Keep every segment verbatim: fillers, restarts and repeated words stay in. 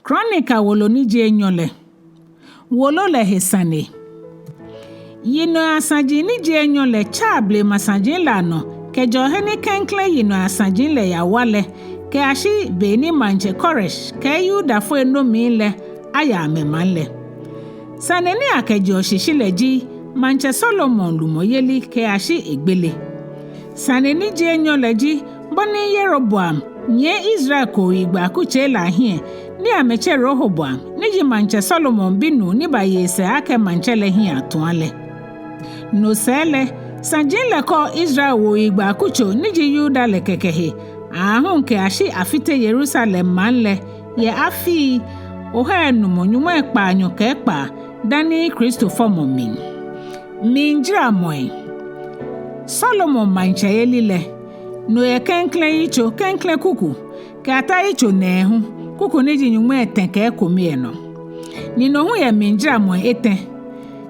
Kronika wolo ni ji enyɔ lɛ. Wolo lɛ he sane. Yinɔi asaji ni ji enyɔ lɛ tsaa blema saji lɛ anɔ kɛjɛɔ he ni klɛŋklɛŋ yinɔi asaji lɛ yawa lɛ, kɛyashi be ni maŋtsɛ Koresh kɛ Yudafoi enomii lɛ aya amɛmaŋ lɛ. Sane ni akɛjeɔ shishi lɛ ji maŋtsɛ Solomon lumɔyeli kɛyashi egbele. Sane ni ji enyɔ lɛ ji bɔ ni Yeroboam nyiɛ Israel kooyigbɛ akutsei lɛ ahiɛ, ni amɛtse Rehoboam ni ji maŋtsɛ Solomon binuu ni baye esɛɛ akɛ maŋtsɛ lɛ hiɛ atua lɛ. No sɛɛ lɛ, saji lɛ kɔɔ Israel wooyigbɛ akutso ni ji Yuda lɛ kɛkɛ he, aahu kɛyashi afite Yerusalem maŋ lɛ yɛ afii ohai enumɔ nyɔŋmai kpaanyɔ kɛ ekpaa dani Kristo fɔmɔ mli. Mlijaramɔi. Solomon maŋtsɛyeli lɛ, no yɛ klɛŋklɛŋ yitso klɛŋklɛŋ kuku kɛyata yitso nɛɛhu, kuku ni ji nyɔŋmai etɛ kɛ ekome lɛ nɔ. Ni no hu yɛ mlijaramɔi etɛ,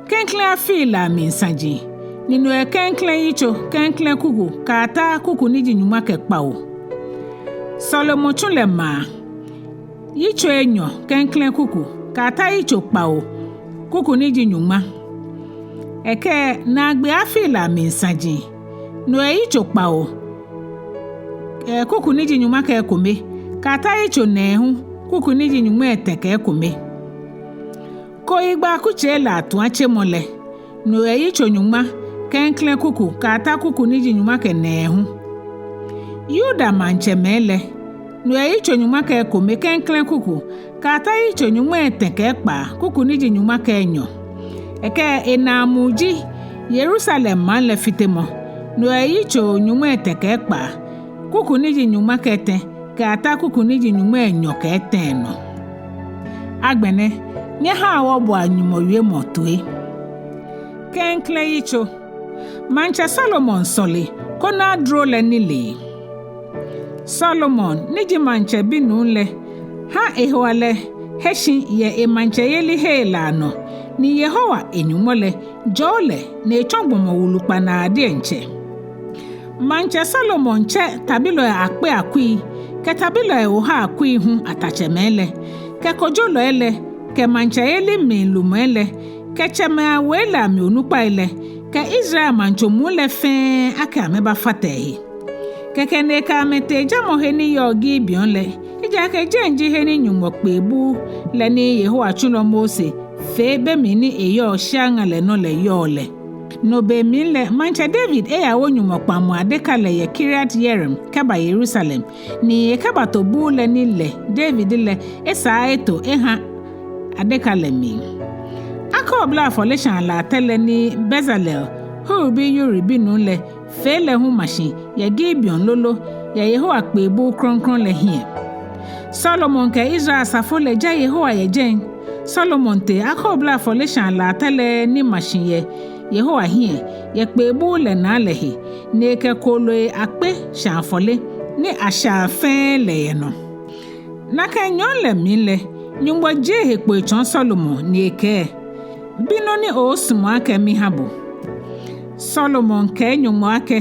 klɛŋklɛŋ afii lɛ amli saji, ni no yɛ klɛŋklɛŋ yitso klɛŋklɛŋ kuku kɛyata kuku ni ji nyɔŋma kɛ kpawo. Sɔlemɔtsu lɛ maa, yitso enyɔ klɛŋklɛŋ kuku kɛyata yitso kpawo, kuku ni ji nyɔŋma. Ekɛ naagbee afii lɛ amli saji, no yɛ yitso kpawo, eh, kuku ni ji nyɔŋma kɛ ekome kɛyata yitso nɛɛhu, kuku ni ji nyɔŋmai etɛ kɛ ekome. Kooyigbɛ akutsei lɛ atuatsemɔ lɛ, no yɛ yitso nyɔŋma klɛŋklɛŋ kuku kɛyata kuku ni ji nyɔŋma kɛ nɛɛhu. Yuda maŋtsɛmɛi lɛ, no yɛ yitso nyɔŋma kɛ ekome klɛŋklɛŋ kuku kɛyata yitso nyɔŋmai etɛ kɛ ekpaa, kuku ni ji nyɔŋma kɛ enyɔ. Ekɛ enaamuu ji Yerusalem maŋ lɛ fitemɔ, no yɛ yitso nyɔŋmai etɛ kɛ ekpaa, kuku ni ji nyɔŋma kɛ etɛ kɛyata kuku ni ji nyɔŋmai enyɔ kɛ etɛ nɔ. Agbɛnɛ, nyɛhaa wɔboa Nyɔŋmɔ wiemɔ toi. Klɛŋklɛŋ yitso. Maŋtsɛ Solomon sɔle koni adro lɛ nilee. Solomon ni ji maŋtsɛ binuu lɛ, ha ehewalɛ he shi yɛ emaŋtsɛyeli hei lɛ anɔ, ni Yehowa e-Nyɔŋmɔ lɛ jɔɔ lɛ ni etsɔ gbɔmɔ wulu kpanaa diɛŋtsɛ. Maŋtsɛ Solomon tsɛ tabilɔi akpei akui kɛ tabilɔi ohai akui hu atatsɛmɛi lɛ, kɛ kojolɔi lɛ, kɛ maŋtsɛyeli mli lumɛi lɛ, kɛ tsɛmɛi awei lɛ amli onukpai lɛ, kɛ Israel maŋtsɛ muu lɛ fɛɛ akɛ amɛbafata ehe. Kɛkɛ ni ekɛ amɛ tee jamɔ he ni yɔɔ Gibeon lɛ, ejaakɛ jɛi ji he ni Nyɔŋmɔ kpee buu lɛ ni Yehowa tsulɔ Mose fee be mli ni eyɔɔ shia ŋa lɛ nɔ lɛ yɔɔ lɛ. No be mli lɛ, maŋtsɛ David eyawo Nyɔŋmɔ kpaŋmɔ adeka lɛ yɛ Kiriat Yearim kɛba Yerusalem, ni ekɛbato buu lɛ ni lɛ David lɛ esaa eto eha adeka lɛ mli. Akɛ oblanyo afɔleshaa latɛ lɛ ni Bezalel, Hur bi Uri binuu lɛ, fee lɛ hu ma shi yɛ Gibeon lolo yɛ Yehowa kpee buu krɔŋkrɔŋ lɛ hiɛ. Solomon kɛ Israel asafo lɛ ja Yehowa yɛ jɛi. Solomon tee akɛ oblanyo afɔleshaa latɛ lɛ ni ma shi yɛ Yehowa hiɛ yɛ kpee buu lɛ naa lɛ he, ni ekɛ kooloi akpe shaa afɔle ni ashaa fɛɛ lɛ yɛ nɔ. Nakai nyɔɔŋ lɛ mli lɛ, Nyɔŋmɔ jie ehe kpo etsɔɔ Solomon ni ekɛɛ: Bi nɔ ni oosumɔ akɛ miha bo. Solomon kɛɛ Nyɔŋmɔ akɛ: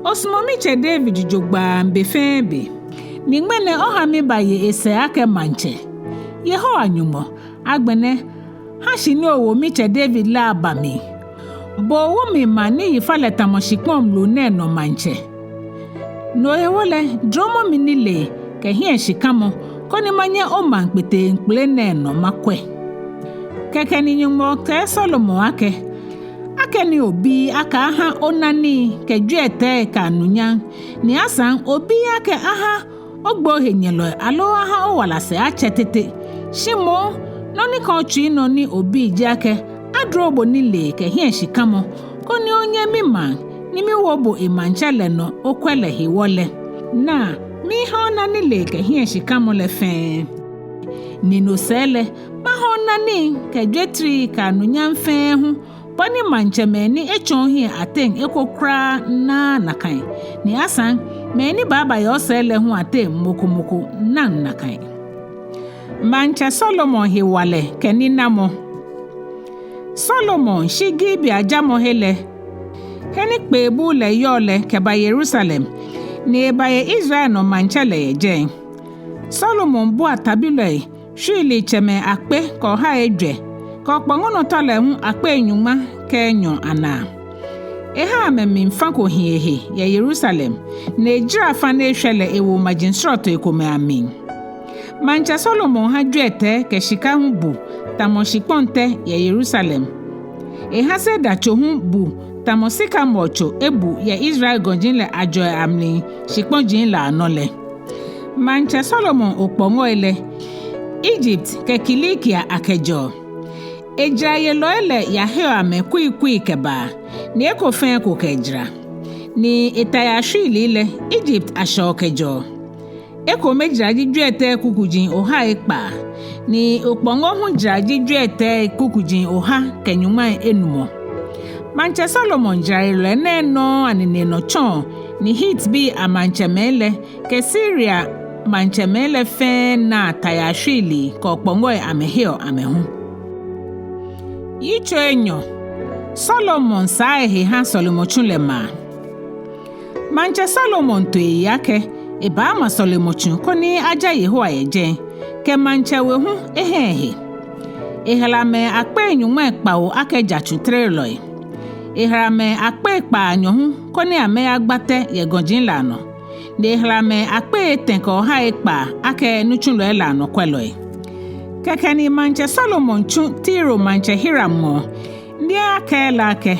Osumɔ mitsɛ David jogbaŋŋ be fɛɛ be, ni ŋmɛnɛ oha mibaye esɛɛ akɛ maŋtsɛ. Yehowa Nyɔŋmɔ, agbɛnɛ ha shi ni owo mitsɛ David lɛ aba mli. Bo owo mi maŋ ni yi falɛ tamɔ shikpɔŋ mlu nɛɛ nɔ maŋtsɛ. No hewɔ lɛ, dromɔ mi nilee kɛ hiɛshikamɔ, koni manyɛ omaŋ kpeteŋkpele nɛɛ nɔ makwɛ. Kɛkɛ ni Nyɔŋmɔ kɛɛ Solomon akɛ: Akɛni obiii akɛ aha ona nii kɛ jwiɛtɛi kɛ anunyam, ni asaŋ obiii akɛ aha ogbe ohenyɛlɔi aloo aha owala sɛɛ atsɛ tete. Shi moŋ, nɔ ni kã otsui nɔ ni obi ji akɛ adro bo nilee kɛ hiɛshikamɔ, koni onyɛ mimaŋ ni miwo bo emaŋtsɛ lɛ nɔ okwɛ lɛ hewɔ lɛ. Naa, miiha ona nilee kɛ hiɛshikamɔ lɛ fɛɛ. Ni no sɛɛ lɛ, maha ona nii kɛ jwetri kɛ anunyam fɛɛ hu, bɔ ni maŋtsɛmɛi ni etsɔ ohiɛ ateŋ eko kwraa naaa nakai, ni asaŋ mɛi ni baaba yɛ osɛɛ lɛ hu ateŋ mɔ ko mɔ ko naŋ nakai. Maŋtsɛ Solomon hewalɛ kɛ ninamɔ. Solomon shi Gibea jamɔhe lɛ, he ni kpee buu lɛ yɔɔ lɛ, kɛba Yerusalem, ni ebaye Israel nɔ maŋtsɛ lɛ yɛ jɛi. Solomon bua tabilɔi shwiilitsɛmɛi akpe kɛ ohai ejwɛ kɛ okpɔŋɔnɔtɔi lɛ hu akpei nyɔŋma kɛ enyɔ anaa. Eha amɛmli fa ko hi ehe yɛ Yerusalem, ni ejara fa ni eshwɛ lɛ ewo maji srɔtoi komɛi amli. Maŋtsɛ Solomon ha jwiɛtɛi kɛ shika hu bu tamɔ shikpɔŋ tɛ yɛ Yerusalem. Eha sedatso hu bu tamɔ sikamortso ebu yɛ Israel gɔji lɛ ajɔi amli shikpɔji lɛ anɔ lɛ. Maŋtsɛ Solomon okpɔŋɔi lɛ, Egypt kɛ Kilikia akɛjɛɔ. Ejarayelɔi lɛ yaheɔ amɛ kuikui kɛbaa, ni eko fɛɛ eko kɛ ejara. Ni etayashwiilii lɛ, Egypt ashɛɔ kɛjɛɔ. Ekome jara ji jwiɛtɛi kukuji ohai ekpaa, ni okpɔŋɔ hu jara ji jwiɛtɛi kukuji oha kɛ nyɔŋmai enumɔ. Maŋtsɛ Solomon jarayelɔi nɛɛ nɔŋŋ anine nɔ tsɔɔ ni Hitbii amaŋtsɛmɛi lɛ kɛ Siria maŋtsɛmɛi lɛ fɛɛ naa tayashwiilii kɛ okpɔŋɔi amɛheɔ amɛ hu. Yitso enyɔ. Solomon saa ehe ha sɔlemɔtsu lɛ maa. Maŋtsɛ Solomon to eyiŋ akɛ ebaama sɔlemɔtsu koni aja Yehowa yɛ jɛi, kɛ maŋtsɛ we hu eha ehe. Ehala mɛi akpei nyɔŋmai kpawo akɛ jatsu trelɔi. Ehala mɛi akpei kpaanyɔ hu koni amɛyagba tɛ yɛ gɔji lɛ anɔ. Ni ehala mɛi akpei etɛ kɛ ohai ekpaa akɛ nitsulɔi lɛ anɔkwɛlɔi. Kɛkɛ ni Maŋtsɛ Solomon tsu Tiro maŋtsɛ Hiram ŋɔɔ, ni ekɛɛ lɛ akɛ: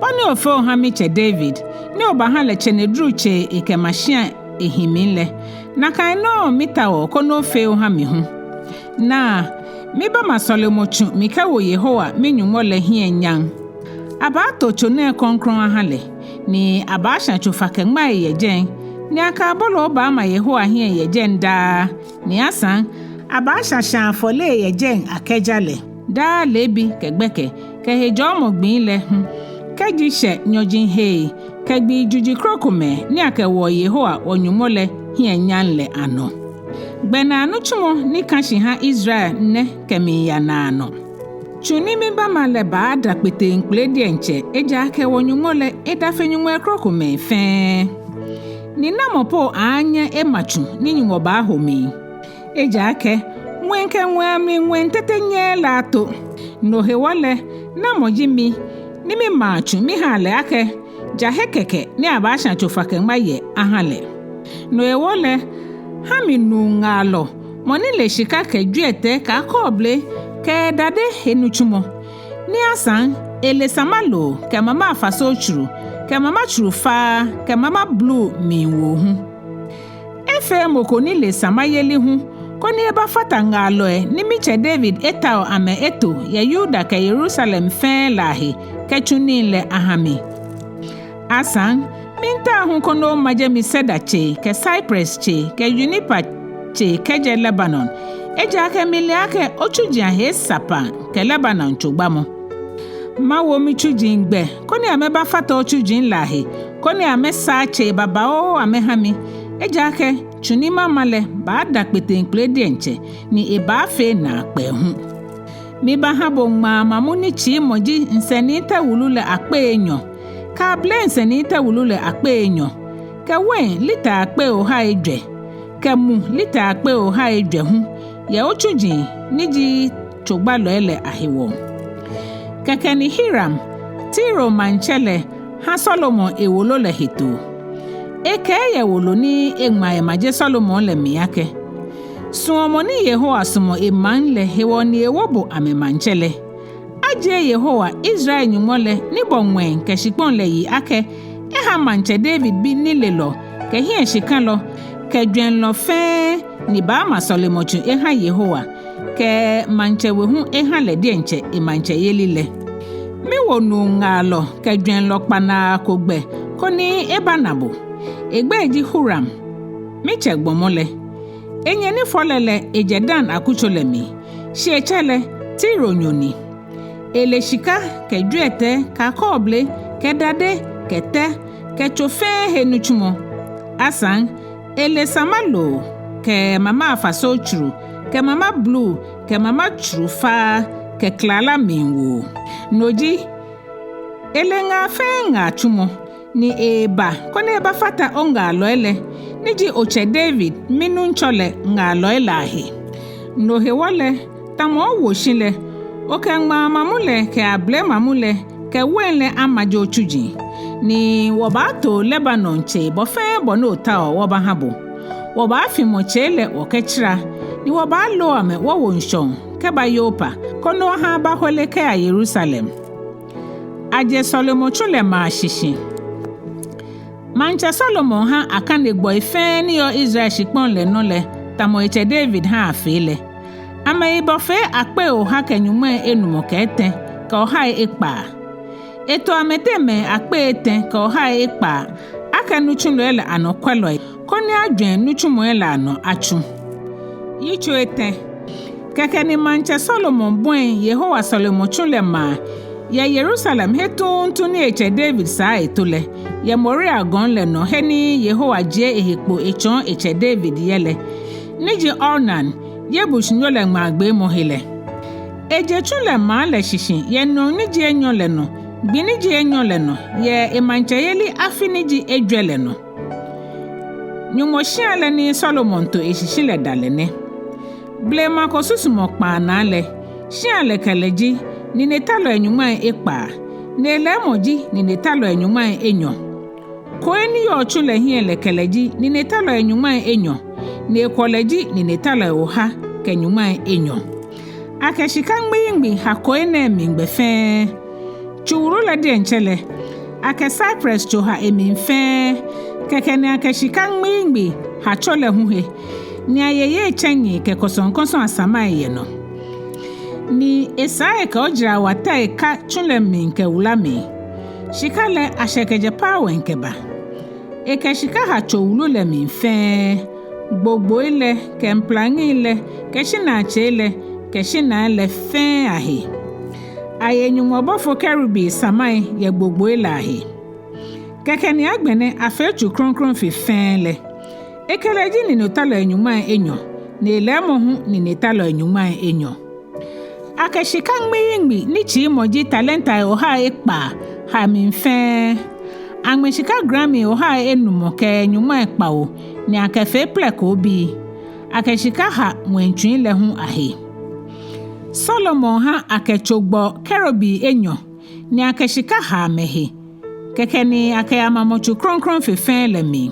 Bɔ ni ofee oha mitsɛ David, ni obaha lɛ tsɛnedru tsei ekɛma shia ehi mli lɛ, nakai nɔŋŋ mitaoɔ koni ofee oha mi hu. Naa, mibaama sɔlemɔtsu mikɛwo Yehowa mi-Nyɔŋmɔ lɛ hiɛ nyam. Abaato tso nɛɛ krɔŋkrɔŋ aha lɛ, ni abaashã tsofakɛŋmai yɛ jɛi, ni akɛ aboloo baama Yehowa hiɛ yɛ jɛi daa, ni asaŋ abaashã shãa afɔle yɛ jɛi akɛja lɛ daa leebi kɛ gbɛkɛ kɛ hejɔɔmɔ gbii lɛ hu, kɛji shɛ nyɔji hei kɛ gbii juji krokomɛi ni akɛwoɔ Yehowa wɔ-Nyɔŋmɔ lɛ hiɛ nyam lɛ anɔ. Gbɛnaa nitsumɔ ni kã shi ha Israel nɛ kɛmiiya naanɔ. Tsu ni mibaama lɛ baada kpeteŋkpele diɛŋtsɛ, ejaakɛ wɔ-Nyɔŋmɔ lɛ eda fe nyɔŋmɔi krokomɛi fɛɛ. Ni namɔ po aaanyɛ ema tsu ni Nyɔŋmɔ baaho mli? Ejaakɛ ŋwɛi kɛ ŋwɛi amli ŋwɛi tete nyɛɛɛ lɛ ato. No hewɔ lɛ, namɔ ji mi ni mimaa tsu mihaa lɛ akɛ ja he kɛkɛ ni abaashã tsofakɛŋma yɛ aha lɛ? No hewɔ lɛ, ha mi nuu ŋaalɔ, mɔ ni le shika kɛ jwiɛtɛi kɛ akɔɔble kɛ dade he nitsumɔ, ni asaŋ ele sama loo kɛ mama afaso tsuru kɛ mama tsuru faa kɛ mama bluu mli woo hu. Efee mɔ ko ni le samayeli hu, koni ebafata ŋaalɔi ni mitsɛ David etao amɛ eto yɛ Yuda kɛ Yerusalem fɛɛ lɛ ahe kɛtsu nii lɛ aha mi. Asaŋ, miitao hu koni omaje mi sɛda tsei kɛ cypress tsei kɛ juniper tsei kɛjɛ Lebanon, ejaakɛ mile akɛ otsuji ahe esa paŋ kɛ Lebanon tsogbamɔ. Mawo mitsuji gbɛ koni amɛbafata otsuji lɛ ahe, koni amɛsaa tsei babaoo amɛha mi, ejaakɛ tsu ni mama lɛ baada kpeteŋkpele diɛŋtsɛ, ni ebaafee naakpɛɛ hu. Mibaaha bo ŋmaa mamu ni tsiimɔ ji nsɛni tɛ wulu lɛ akpei enyɔ, kɛ abele nsɛni tɛ wulu lɛ akpei enyɔ, kɛ wein lita akpei ohai ejwɛ, kɛ mu lita akpei ohai ejwɛ hu, yɛ otsuji ni ji tsogbalɔi lɛ ahewɔ. Kɛkɛ ni Hiram, Tiro maŋtsɛ lɛ, ha Solomon ewolo lɛ hetoo. Ekɛɛ yɛ wolo ni eŋma emaje Solomon lɛ mli akɛ: Suɔmɔ ni Yehowa sumɔ emaŋ lɛ hewɔ ni ewo bo amɛmaŋtsɛ lɛ. Ajie Yehowa, Israel Nyɔŋmɔ lɛ ni bɔ ŋwɛi kɛ shikpɔŋ lɛ yi akɛ eha maŋtsɛ David bi nilelɔ kɛ hiɛshikalɔ kɛ jwɛŋlɔ fɛɛ ni baama sɔlemɔtsu eha Yehowa, kɛ maŋtsɛ we hu eha lɛ diɛŋtsɛ emaŋtsɛyeli lɛ. Miwo nuu ŋaalɔ kɛ jwɛŋlɔ kpanaa ko gbɛ koni ebana bo. Egbɛi ji Huram, mitsɛ gbɔmɔ lɛ. Enyɛ ni fɔ lɛ lɛ, ejɛ Dan akutso lɛ mli, shi etsɛ lɛ, Tironyo ni. Ele shika kɛ jwiɛtɛi kɛ akɔɔble kɛ dade kɛ tɛ kɛ tso fɛɛ he nitsumɔ. Asaŋ, ele sama loo kɛ mama afaso tsuru kɛ mama bluu kɛ mama tsuru faa kɛ klala mli woo. No ji, ele ŋaa fɛɛ ŋaa tsumɔ, ni eba koni ebafata oŋaalɔi lɛ, ni ji otsɛ David, minuŋtsɔ lɛ, ŋaalɔi lɛ ahe. No hewɔ lɛ, tamɔ owo shi lɛ, okɛ ŋmaa mamu lɛ kɛ abele mamu lɛ kɛ wein lɛ amaje otsuji. Ni wɔbaato Lebanon tsei bɔ fɛɛ bɔ ni otaoɔ wɔbaaha bo. Wɔbaafimɔ tsei lɛ wɔkɛtsara, ni wɔbaalo amɛ wɔwo ŋshɔŋ kɛba Yopa, koni wɔha abahole kɛya Yerusalem. Aje Sɔlemɔtsu lɛ maa shishi. Maŋtsɛ Solomon ha akane gbɔi fɛɛ ni yɔɔ Israel shikpɔŋ lɛ nɔ lɛ, tamɔ etsɛ David ha afee lɛ. Amɛyibɔ fee akpei oha kɛ nyɔŋmai enumɔ kɛ etɛ kɛ ohai ekpaa. Eto amɛteŋ mɛi akpei etɛ kɛ ohai ekpaa akɛ nitsulɔi lɛ anɔkwɛlɔi, koni ajwɛŋ nitsumɔi lɛ anɔ atsu. Yitso etɛ. Kɛkɛ ni Maŋtsɛ Solomon bɔi Yehowa Sɔlemɔtsu lɛ maa yɛ Yerusalem he tuuntu ni etsɛ David saa eto lɛ, yɛ Moria gɔŋ lɛ nɔ, he ni Yehowa jie ehe kpo etsɔɔ etsɛ David yɛ lɛ, ni ji Ornan, Yebusnyo lɛ ŋmaagbeemɔ he lɛ. Eje tsu lɛ maa lɛ shishi yɛ nyɔɔŋ ni ji enyɔ lɛ nɔ, gbi ni ji enyɔ lɛ nɔ, yɛ emaŋtsɛyeli afi ni ji ejwɛ lɛ nɔ. Nyɔŋmɔ shia lɛ ni Solomon to eshishi lɛ dalɛ nɛ. Blema ko susumɔ kpaa naa lɛ, shia lɛ kɛlɛ ji ninetalɔi nyɔŋmai ekpaa, ni elɛɛmɔ ji ninetalɔi nyɔŋmai enyɔ. Koi ni yɔɔ tsu lɛ hiɛ lɛ kɛlɛ ji ninetalɔi nyɔŋmai enyɔ, ni ekwɔlɛ ji ninetalɔi oha kɛ nyɔŋmai enyɔ. Akɛ shika ŋmiiŋmi ha koi nɛɛ mli gbɛ fɛɛ. Tsu wulu lɛ diɛŋtsɛ lɛ, akɛ cyprus tso ha emli fɛɛ. Kɛkɛ ni akɛ shika ŋmiiŋmi ha tso lɛ hu he, ni aye yei tsɛŋi kɛ kɔsɔŋkɔsɔ asamai yɛ nɔ. Ni esaa ekɛ ojarawatɛi ka tsu lɛ mli kɛ wula mli. Shika lɛ ashɛ kɛjɛ Parwaim kɛba. Ekɛ shika ha tso wulu lɛ mli fɛɛ, gbogboi lɛ kɛ mplaŋi lɛ kɛ shinaatsei lɛ kɛ shinai lɛ fɛɛ ahe. Aye Nyɔŋmɔ bɔfo kerubi samai yɛ gbogboi lɛ ahe. Kɛkɛ ni agbɛnɛ afee tsu krɔŋkrɔŋ fe fɛɛ lɛ. Ekɛlɛ ji ninetalɔi nyɔŋmai enyɔ, ni elɛɛmɔ hu ninetalɔi nyɔŋmai enyɔ. Akɛ shika ŋmiiŋmi ni tsiimɔ ji talentai ohai ekpaa ha mli fɛɛ. Aŋmɛ shika grami ohai enumɔ kɛ nyɔŋmai kpawo, ni akɛfee plɛkoobii. Akɛ shika ha ŋwɛitsui lɛ hu ahe. Solomon ha akɛ tso gbɔ kerubi enyɔ, ni akɛ shika ha amɛhe. Kɛkɛ ni akɛyamamɔ tsu krɔŋkrɔŋ fe fɛɛ lɛ mli.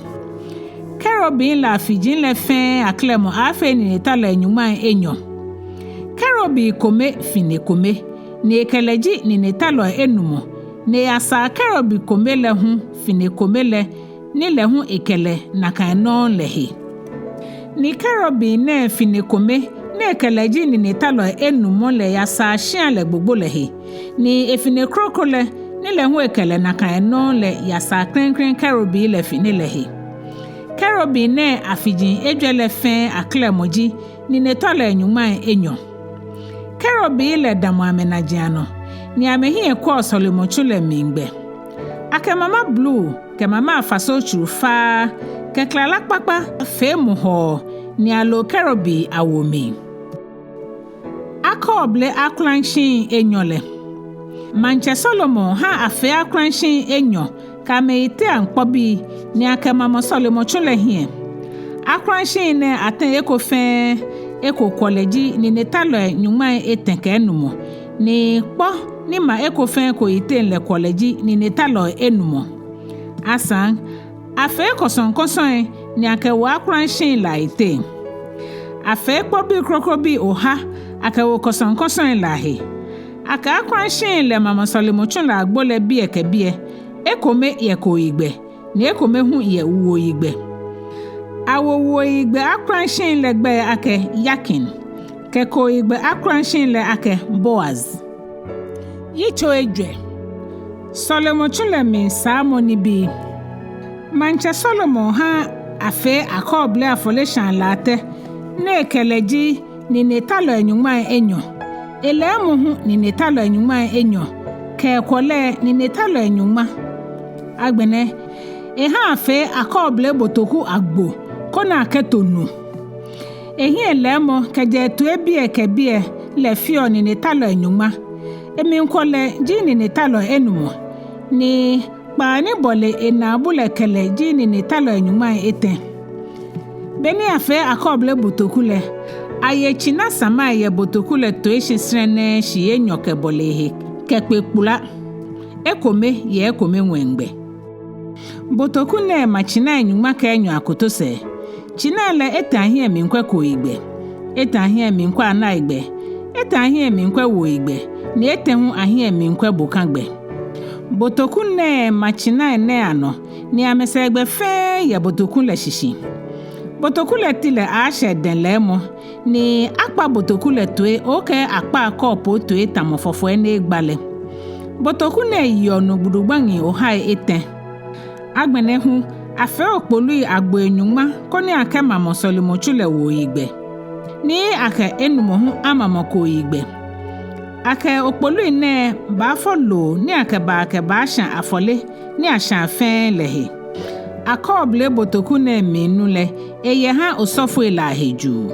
Kerubi lɛ afiji lɛ fɛɛ aklɛmɔ aaafee ninetalɔi nyɔŋmai enyɔ. Kerubi kome fine kome, ni ekɛlɛ ji ninetalɔi enumɔ, ni eyasaa kerubi kome lɛ hu fine kome lɛ, ni lɛ hu ekɛlɛ nakai nɔŋŋ lɛ he. Ni kerubi nɛɛ fine kome ni ekɛlɛ ji ninetalɔi enumɔ lɛ yasaa shia lɛ gbogbo lɛ he, ni efine kroko lɛ ni lɛ hu ekɛlɛ nakai nɔŋŋ lɛ yasaa klɛŋklɛŋ kerubi lɛ fine lɛ he. Kerubi nɛɛ afiji ejwɛ lɛ fɛɛ aklɛmɔ ji ninetalɔi nyɔŋmai enyɔ. Kerubi lɛ damɔ amɛnaji anɔ, ni amɛhiɛ kwɛɔ Sɔlemɔtsu lɛ mli gbɛ. Akɛ mama bluu kɛ mama afaso tsuru faa kɛ klala kpakpa fee muhɔɔ, ni alo kerubi awo mli. Akɔɔble akulashiŋ enyɔ lɛ. Maŋtsɛ Solomon ha afee akulashiŋ enyɔ kɛ amɛyiteiaŋ kpɔbii, ni akɛmamɔ Sɔlemɔtsu lɛ hiɛ. Akulashiŋ nɛɛ ateŋ eko fɛɛ eko kwɔlɛ ji ninetalɔi nyɔŋmai etɛ kɛ enumɔ, ni kpɔ ni ma eko fɛɛ eko yiteŋ lɛ kwɔlɛ ji ninetalɔi enumɔ. Asaŋ, afee kɔsɔŋkɔsɔi ni akɛwo akulashiŋ lɛ ayiteŋ. Afee kpɔbii krokrobii oha akɛwo kɔsɔŋkɔsɔi lɛ ahe. Akɛ akulashiŋ lɛ mamɔ Sɔlemɔtsu lɛ agbo lɛ biɛ kɛ biɛ, ekome yɛ kooyigbɛ, ni ekome hu yɛ wuoyigbɛ. Awo wuoyigbɛ akulashiŋ lɛ gbɛi akɛ Yakin, kɛ kooyigbɛ akulashiŋ lɛ akɛ Boaz. Yitso ejwɛ. Sɔlemɔtsu lɛ mli saamɔ nibii. Maŋtsɛ Solomon ha afee akɔɔble afɔleshaa latɛ ni ekɛlɛ ji ninetalɔi nyɔŋmai enyɔ, elɛɛmɔ hu ninetalɔi nyɔŋmai enyɔ, kɛ ekwɔlɛ ninetalɔi nyɔŋma. Agbɛnɛ, eha afee akɔɔble botoku agbo koni akɛto nu. Ehiɛ lɛɛmɔ kɛjɛ etoi biɛ kɛ biɛ lɛ feɔ ninetalɔi nyɔŋma. Emlikwɔlɛ ji ninetalɔi enumɔ, ni kpaa ni bɔle enaabu lɛ kɛlɛ ji ninetalɔi nyɔŋmai etɛ. Beni afee akɔɔble botoku lɛ, Aye tsina samai yɛ botoku lɛ toi shi srɛnɛɛ shii enyɔ kɛ bɔle ehe kɛ kpe kpula, ekome yɛ ekome ŋwɛigbɛ. Botoku nɛɛ ma tsinai nyɔŋma kɛ enyɔ akotosɛɛ. Tsinai lɛ etɛ ahiɛmiikwɛ kooyigbɛ, etɛ ahiɛmiikwɛ anaigbɛ, etɛ ahiɛmiikwɛ wuoyigbɛ, ni etɛ hu ahiɛmiikwɛ bokagbɛ. Botoku nɛɛ ma tsinai nɛɛ anɔ, ni amɛsɛɛgbɛ fɛɛ yɛ botoku lɛ shishi. Botoku lɛ ti lɛ aaashɛ dɛŋ lɛɛmɔ, ni akpa botoku lɛ toi okɛɛ akpaa kɔɔpoo toi tamɔ fɔfɔi ni egba lɛ. Botoku nɛɛ yeɔ nu gbudugbaŋi ohai etɛ. Agbɛnɛ hu, afee okpolui agboi nyɔŋma koni akɛmamɔ sɔlemɔtsu lɛ wuoyigbɛ, ni akɛ enumɔ hu amamɔ kooyigbɛ. Akɛ okpolui nɛɛ baafɔ loo ni akɛbaa kɛbaashã afɔle ni ashãa fɛɛ lɛ he. Akɔɔble botoku nɛɛ mli nu lɛ, eyɛ ha osɔfoi lɛ ahejuu.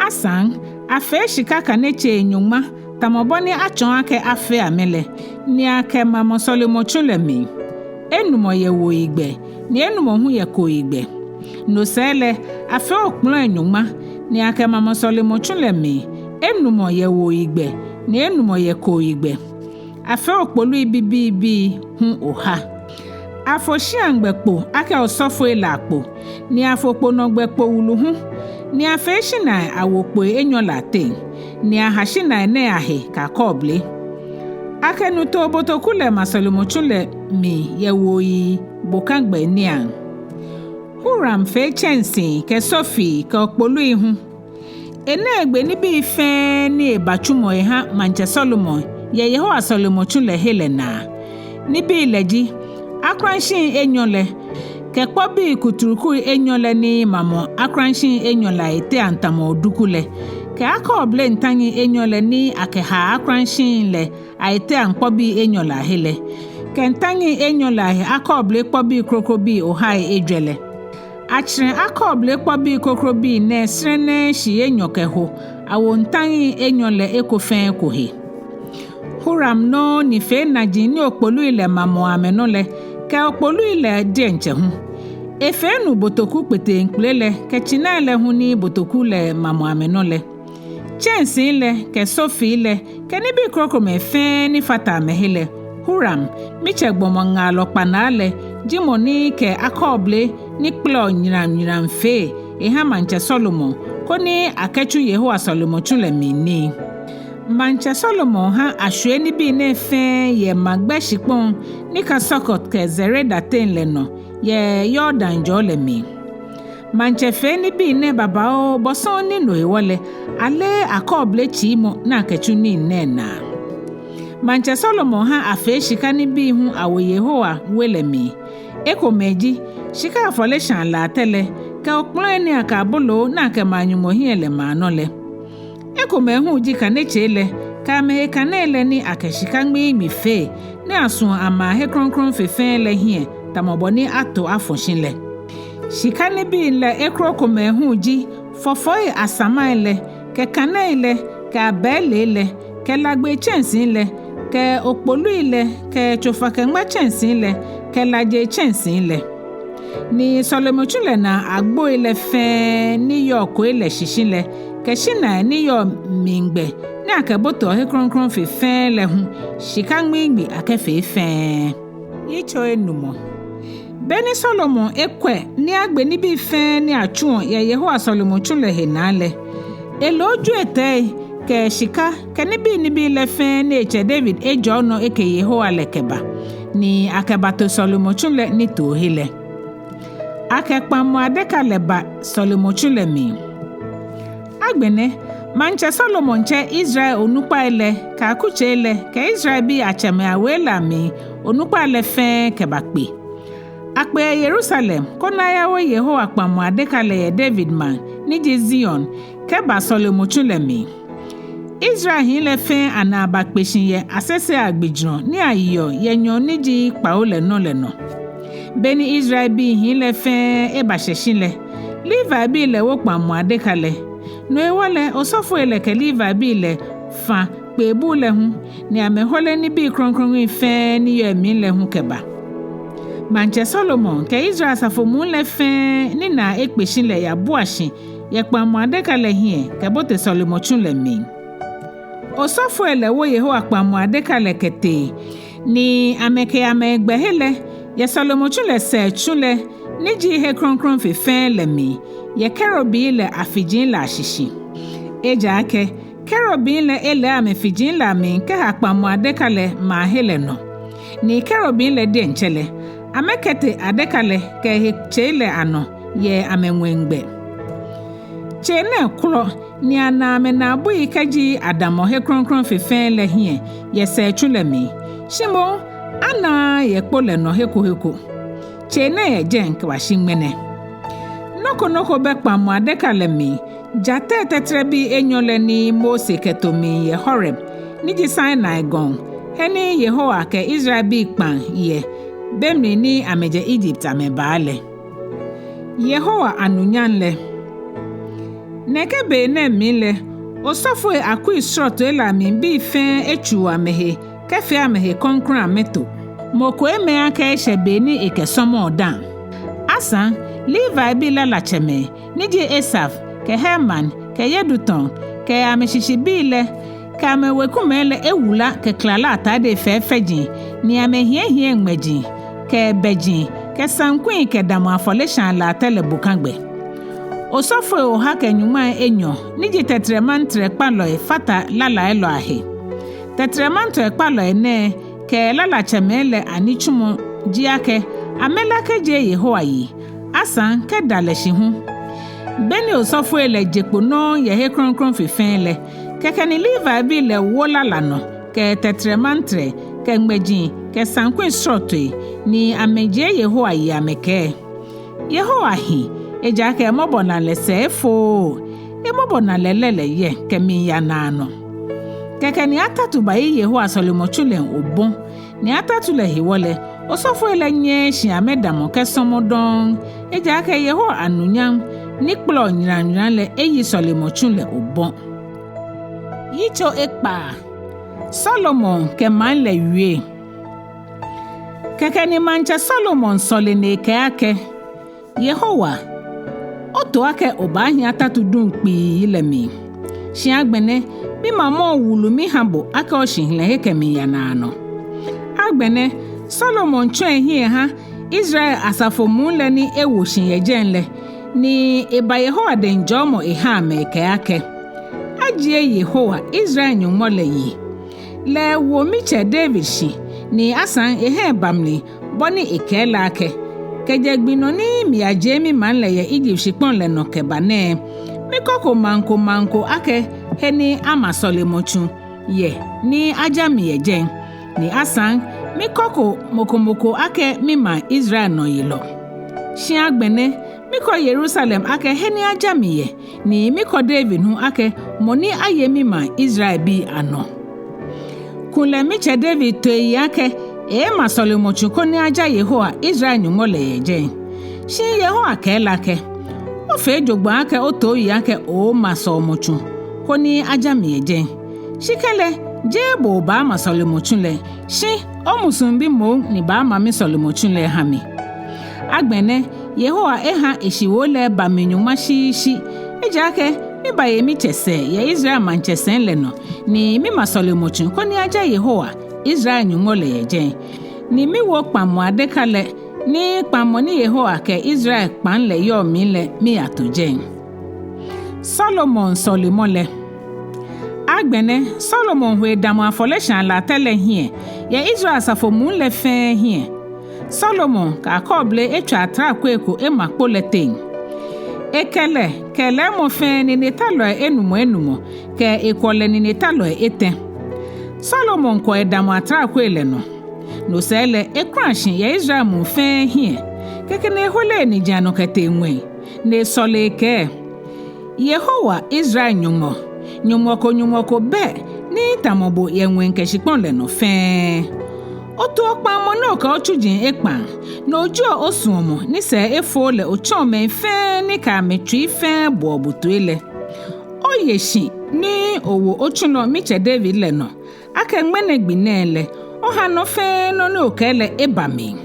Asaŋ, afee shika kanetsei nyɔŋma tamɔ bɔ ni atsɔɔ akɛ afee amɛ lɛ, ni akɛmamɔ sɔlemɔtsu lɛ mli. Enumɔ yɛ wuoyigbɛ, ni enumɔ hu yɛ kooyigbɛ. No sɛɛ lɛ, afee okpɔlɔi nyɔŋma, ni akɛmamɔ sɔlemɔtsu lɛ mli. Enumɔ yɛ wuoyigbɛ, ni enumɔ yɛ kooyigbɛ. Afee okpolui bibiibii hu oha. Afo shĩaŋgbɛ kpo akɛ osɔfoi lɛ akpo, ni afo kponɔgbɛ kpo wulu hu, ni afee shinai awo kpoi enyɔ lɛ ateŋ, ni aha shinai nɛɛ ahe kɛ akɔɔble. Akɛ nu too botoku lɛ ma sɔlemɔtsu lɛ mli yɛ wuoyi bokagbɛ niiaŋ. Huram fee tsɛnsii kɛ sofii kɛ okpolui hu. Enɛ egbe nibii fɛɛ ni eba tsumɔ eha maŋtsɛ Solomon yɛ Yehowa sɔlemɔtsu lɛ he lɛ naa. Nibii lɛ ji: akulashiŋ enyɔ lɛ, kɛ kpɔbii kuturukui enyɔ lɛ ni mamɔ akulashiŋ enyɔ lɛ ayiteiaŋ tamɔ oduku lɛ, kɛ akɔɔble ntanii enyɔ lɛ ni akɛhaa akulashiŋ lɛ ayiteiaŋ kpɔbii enyɔ lɛ ahe lɛ, kɛ ntanii enyɔ lɛ ahe akɔɔble kpɔbii krokrobii ohai ejwɛ lɛ. Atsirɛ akɔɔble kpɔbii krokrobii nɛɛ srɛnɛɛ shii enyɔ kɛho awo ntanii enyɔ lɛ eko fɛɛ eko he. Huram nɔŋŋ ni fee naji ni okpolui lɛ mamɔɔ amɛnɔ lɛ, kɛ okpolui lɛ diɛŋtsɛ hu. Efee nu botoku kpeteŋkpele lɛ kɛ tsinai lɛ hu ni botoku lɛ mamɔɔ amɛnɔ lɛ. Tsɛnsii lɛ kɛ sofii lɛ kɛ nibii krokomɛi fɛɛ ni fata amɛhe lɛ, Huram, mitsɛ gbɔmɔ ŋaalɔ kpanaa lɛ, ji mɔ ni kɛ akɔɔble ni kpɛlɛɔ nyramnyram fee eha maŋtsɛ Solomon, koni akɛtsu Yehowa sɔlemɔtsu lɛ mli nii. Maŋtsɛ Solomon ha ashwie nibii nɛɛ fɛɛ yɛ magbɛ shikpɔŋ ni ka Sukot kɛ Zereda teŋ lɛ nɔ yɛ Yordan jɔɔ lɛ mli. Maŋtsɛ fee nibii nɛɛ babaoo bɔ sɔŋŋ ni no hewɔ lɛ, aleee akɔɔble tsiimɔ ni akɛtsu nii nɛɛ naa. Maŋtsɛ Solomon ha afee shika nibii hu awo Yehowa we lɛ mli. Ekomɛi ji: shika afɔleshaa latɛ lɛ, kɛ okpɔlɔi ni akɛ aboloo ni akɛmaa Nyɔŋmɔ hiɛ lɛ maa nɔ lɛ. Ekomɛi hu ji kanetsei lɛ, kɛ amɛhe kanei lɛ ni akɛ shika ŋmiiŋmi fee, ni asuɔ amaa he krɔŋkrɔŋ fe fɛɛ lɛ hiɛ, tamɔ bɔ ni ato afɔ shi lɛ. Shika nibii lɛ ekrokomɛi hu ji: fɔfɔi asamai lɛ, kɛ kanei lɛ, kɛ abɛilei lɛ, kɛ lagbei tsɛnsii lɛ, kɛ okpolui lɛ, kɛ tsofa-kɛ-ŋma tsɛnsii lɛ, kɛ lajei tsɛnsii lɛ. Ni sɔlemɔtsu lɛ naa agboi lɛ fɛɛ ni yɔɔ koi lɛ shishi lɛ, kɛ shinai ni yɔɔ mligbɛ ni akɛboteɔ he krɔŋkrɔŋ fe fɛɛ lɛ hu, shika ŋmiiŋmi akɛfee fɛɛ. Yitso enumɔ. Beni Solomon ekwɛ ni agbe nibii fɛɛ ni atsuɔ yɛ Yehowa sɔlemɔtsu lɛ he naa lɛ, elo jwiɛtɛi kɛ shika kɛ nibii nibii lɛ fɛɛ ni etsɛ David ejɔɔ nɔ eke Yehowa lɛ kɛba, ni akɛbato sɔlemɔtsu lɛ nitoohe lɛ. Akɛ kpaŋmɔ adeka lɛ ba sɔlemɔtsu lɛ mli. Agbɛnɛ, maŋtsɛ Solomon tsɛ Israel onukpai lɛ kɛ akutsei lɛ kɛ Israelbii atsɛmɛi awei lɛ amli onukpai lɛ fɛɛ kɛbakpe. Akpe yɛ Yerusalem koni ayawo Yehowa kpaŋmɔ adeka lɛ yɛ David maŋ ni ji Zion kɛba sɔlemɔtsu lɛ mli. Israel hii lɛ fɛɛ anaa bakpe shi yɛ asesei agbijurɔ ni ayeɔ yɛ nyɔɔŋ ni ji kpawo lɛ nɔ lɛ nɔ. Beni Israelbii hii lɛ fɛɛ ebashɛ shi lɛ, Levibii lɛ wo kpaŋmɔ adeka lɛ. No hewɔ lɛ, osɔfoi lɛ kɛ Levibii lɛ fã kpeebuu lɛ hu, ni amɛhole nibii krɔŋkrɔŋi fɛɛ ni yɔɔ emli lɛ hu kɛba. Maŋtsɛ Solomon kɛ Israel asafo muu lɛ fɛɛ ni naa ekpe shi lɛ yabua shi yɛ kpaŋmɔ adeka lɛ hiɛ kɛbote sɔlemɔtsu lɛ mli. Osɔfoi lɛ wo Yehowa kpaŋmɔ adeka lɛ kɛtee, ni amɛkɛ amɛgbɛ he lɛ yɛ sɔlemɔtsu lɛ sɛɛtsu lɛ, ni ji he krɔŋkrɔŋ fe fɛɛ lɛ mli, yɛ kerubi lɛ afiji lɛ ashishi. Ejaakɛ kerubi lɛ elɛɛ amɛfiji lɛ amli kɛha kpaŋmɔ adeka lɛ maahe lɛ nɔ. Ni kerubi lɛ diɛŋtsɛ lɛ, amɛkɛtee adeka lɛ kɛ ehe tsei lɛ anɔ yɛ amɛŋwɛigbɛ. Tsei nɛɛ kwɔlɔ ni anaa amɛnaabui kɛji adamɔ he krɔŋkrɔŋ fe fɛɛ lɛ hiɛ yɛ sɛɛtsu lɛ mli, shi moŋ anaaa yɛ kpo lɛ nɔ he ko he ko. Tsei nɛɛ yɛ jɛi kɛbashi ŋmɛnɛ. Nɔ ko nɔ ko bɛ kpaŋmɔ adeka lɛ mli, jatei tɛtrɛbii enyɔ lɛ ni Mose kɛto mli yɛ Horeb, ni ji Sinai gɔŋ, he ni Yehowa kɛ Israelbii kpaŋ yɛ, be mli ni amɛjɛ Egypt amɛba lɛ. Yehowa anunyam lɛ. Nɛkɛ be nɛɛ mli lɛ, osɔfoi akui srɔtoi lɛ amli bii fɛɛ etsuu amɛhe kɛfee amɛhe krɔŋkrɔŋ amɛto. Mɔ ko emɛɛ akɛ eshɛ be ni ekɛsɔmɔɔ dã. Asaŋ, Levibii lalatsɛmɛi, ni ji Asaf, kɛ Heman, kɛ Yedutun, kɛ amɛshishibii lɛ, kɛ amɛwekumɛi lɛ ewula kɛ klala atadei fɛfɛji, ni amɛhiɛhiɛ ŋmɛji, kɛ bɛji, kɛ saŋkui kɛdamɔ afɔleshaa latɛ lɛ bokagbɛ. Osɔfoi oha kɛ nyɔŋmai enyɔ, ni ji tɛtrɛmantrɛkpalɔi fata lalai lɛ ahe. Tɛtrɛmantrɛkpalɔi nɛɛ kɛ lalatsɛmɛi lɛ anitsumɔ ji akɛ amɛlá kɛjie Yehowa yi, asaŋ kɛ dalɛ shi hu. Be ni osɔfoi lɛ je kpo nɔŋŋ yɛ he krɔŋkrɔŋ fe fɛɛ lɛ, kɛkɛ ni Levibii lɛ wo lala nɔ kɛ tɛtrɛmantrɛ kɛ ŋmɛji kɛ saŋkui srɔtoi, ni amɛjie Yehowa yi amɛkɛɛ: Yehowa hi, ejaakɛ emɔbɔnalɛ sɛɛ efooo, emɔbɔnalɛ lɛ lɛ yɛ kɛmiiya naanɔ. Kɛkɛ ni atatu bayi Yehowa sɔlemɔtsu lɛ obɔ, ni atatu lɛ hewɔ lɛ, osɔfoi lɛ nyɛɛɛ shi amɛdamɔ kɛsɔmɔ dɔŋŋ, ejaakɛ Yehowa anunyam ni kpɔlɔ nyramnyram lɛ eyi sɔlemɔtsu lɛ obɔ. Yitso ekpaa. Solomon kɛ maŋ lɛ wie. Kɛkɛ ni maŋtsɛ Solomon sɔle ni ekɛɛ akɛ: Yehowa, oto akɛ obaahi atatu duŋ kpii lɛ mli. Shi agbɛnɛ, mimamɔ wulu miha bo akɛ oshihilɛhe kɛmiiya naanɔ. Agbɛnɛ, Solomon tsɔ ehiɛ eha Israel asafo muu lɛ ni ewo shi yɛ jɛi lɛ, ni eba Yehowa dɛŋ jɔɔmɔ eha amɛ ekɛɛ akɛ: Ajie Yehowa, Israel Nyɔŋmɔ lɛ yi. Lɛ ewo mitsɛ David shi, ni asaŋ eha eba mli bɔ ni ekɛɛ lɛ akɛ: Kɛjɛ gbi nɔ ni miyajie mimaŋ lɛ yɛ Egypt shikpɔŋ lɛ nɔ kɛba nɛɛ, mikɔko maŋ ko maŋ ko akɛ he ni ama sɔlemɔtsu yɛ ni aja mi yɛ jɛi, ni asaŋ mikɔko mɔ ko mɔ ko akɛ mimaŋ Israel nɔyelɔ. Shi agbɛnɛ, mikɔ Yerusalem akɛ he ni aja mi yɛ, ni mikɔ David hu akɛ mɔ ni aye mimaŋ Israelbii anɔ. Kulɛ mitsɛ David to eyiŋ akɛ eeema sɔlemɔtsu koni aja Yehowa, Israel Nyɔŋmɔ lɛ, yɛ jɛi. Shi Yehowa kɛɛ lɛ akɛ: Ofee jogbaŋŋ akɛ oto oyiŋ akɛ oooma sɔlemɔtsu koni aja mi yɛ jɛi. Shi kɛlɛ, jeee bo obaama sɔlemɔtsu lɛ, shi omusuŋbi moŋ ni baama misɔlemɔtsu lɛ eha mi. Agbɛnɛ, Yehowa eha eshiwoo lɛ eba mi nyɔŋma shishi, ejaakɛ mibaye mitsɛ sɛɛ yɛ Israel maŋtsɛsɛi lɛ nɔ, ni miima sɔlemɔtsu koni aja Yehowa, Israel Nyɔŋmɔ lɛ, yɛ jɛi, ni miwo kpaŋmɔ adeka lɛ, ni kpaŋmɔ ni Yehowa kɛ Israel kpaŋ lɛ yɔɔ mli lɛ, miyato jɛi. Solomon sɔlemɔ lɛ. Agbɛnɛ, Solomon hu edamɔ afɔleshaa latɛ lɛ hiɛ yɛ Israel asafo muu lɛ fɛɛ hiɛ. Solomon kɛ akɔɔble etswa atrakpui ko ema kpo lɛ teŋ. Ekɛ lɛ kɛ lɛɛmɔ fɛɛ ninetalɔi enumɔ enumɔ kɛ ekwɔlɛ ninetalɔi etɛ. Solomon kwɔ edamɔ atrakpui lɛ nɔ. No sɛɛ lɛ, ekula shi yɛ Israel muu fɛɛ hiɛ. Kɛkɛ ni ehole eniji anɔ kɛtee ŋwɛi, ni esɔle ekɛɛ: Yehowa, Israel Nyɔŋmɔ, Nyɔŋmɔ ko Nyɔŋmɔ ko bɛ ni tamɔ bo yɛ ŋwɛi kɛ shikpɔŋ lɛ nɔ fɛɛ. Otoɔ kpaŋmɔ ni okɛ otsuji ekpaŋ, ni ojieɔ osuɔmɔ ni sɛɛ efooo lɛ otsɔɔ mɛi fɛɛ ni kɛ amɛtsui fɛɛ boɔ bo toi lɛ. Oye shi ni owo otsulɔ mitsɛ David lɛ nɔ, akɛ ŋmɛnɛ gbi nɛɛ lɛ, oha nɔ fɛɛ nɔ ni okɛɛ lɛ eba mli.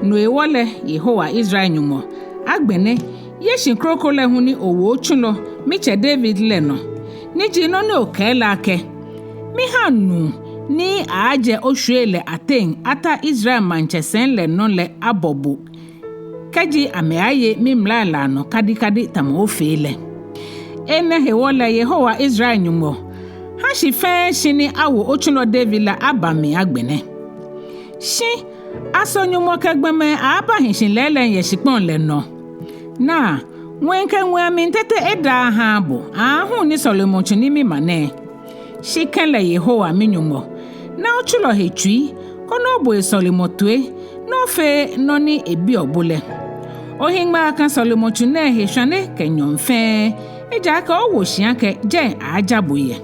No hewɔ lɛ, Yehowa, Israel Nyɔŋmɔ, agbɛnɛ Ye shi kroko lɛ hu ni owo otsulɔ, mitsɛ David lɛ nɔ, ni ji nɔ ni okɛɛ lɛ akɛ, mihaŋ nuu ni aaajɛ oshwiei lɛ ateŋ ata Israel maŋtsɛsɛi lɛ nɔ lɛ abɔ bo, kɛji amɛaaye mimlai lɛ anɔ kadikadi tamɔ ofee lɛ. Enɛ hewɔ lɛ Yehowa Israel Nyɔŋmɔ, ha shi fɛɛ shi ni awo otsulɔ David lɛ aba mli agbɛnɛ. Shi aso Nyɔŋmɔ kɛ gbɔmɛi aaabahi shi lɛɛlɛŋ yɛ shikpɔŋ lɛ nɔ? Naa, ŋwɛi kɛ ŋwɛi amli tete edaa ahaaa bo, aahu ni sɔlemɔtsu ni mima nɛɛ. Shi kɛlɛ Yehowa mi-Nyɔŋmɔ, na otsulɔ he tsui, koni obo esɔlemɔ toi, ni ofee nɔ ni ebiɔ bo lɛ. Ohiŋmɛi aka sɔlemɔtsu nɛɛ he shwane kɛ nyɔɔŋ fɛɛ, ejaakɛ owo shi akɛ jɛi aaaja bo yɛ.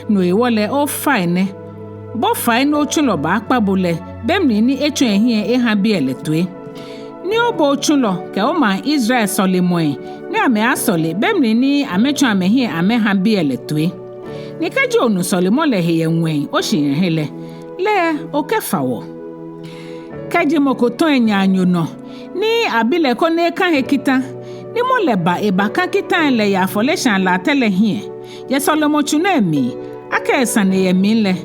No hewɔ lɛ ofainɛ, bo fai ni otsulɔ baakpa bo lɛ, be mli ni etsɔ ehiɛ eha biɛ lɛ toi. Ni obo otsulɔ kɛ omaŋ Israel sɔlemɔi ni amɛaasɔle be mli ni amɛtsɔ amɛhiɛ amɛha biɛ lɛ toi. Ni kɛji onu sɔlemɔ lɛ he yɛ ŋwɛi oshihilɛhe lɛ, lɛ okɛfa wɔ. Kɛji mɔ ko tɔ enaanyo nɔ, ni abi lɛ koni eka he kita, ni mɔ lɛ ba ebaka kitai lɛ yɛ afɔleshaa latɛ lɛ hiɛ, yɛ sɔlemɔtsu nɛɛ mli, akɛ esane yɛ mli lɛ,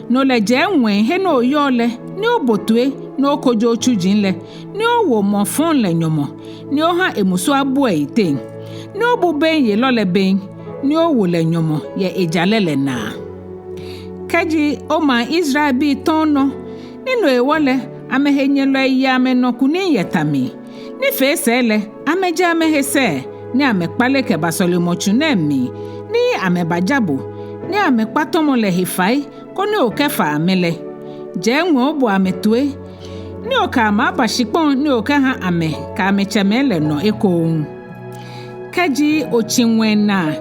no lɛ jɛ ŋwɛi he ni oyɔɔ lɛ, ni obo toi, ni okojo otsuji lɛ, ni owo mɔ fɔŋ lɛ nyɔmɔ, ni oha emusu abu eyiteŋ, ni obu beyelɔ lɛ bem, ni owo lɛ nyɔmɔ yɛ ejalɛ lɛ naa. Kɛji omaŋ Israelbii tɔ onɔ, ni no hewɔ lɛ amɛhenyɛlɔi ye amɛnɔ kunim yɛ ta mli, ni fee sɛɛ lɛ amɛjɛ amɛhe sɛɛ, ni amɛkpale kɛba sɔlemɔtsu nɛɛ mli, ni amɛbaja bo, ni amɛkpa tɔmɔ lɛ he fai, koni okɛfa amɛ lɛ, jɛ ŋwɛi obo amɛ toi, ni okɛ amɛ aba shikpɔŋ ni okɛha amɛ kɛ amɛtsɛmɛi lɛ nɔ ekoŋŋ. Kɛji otsi ŋwɛi naa,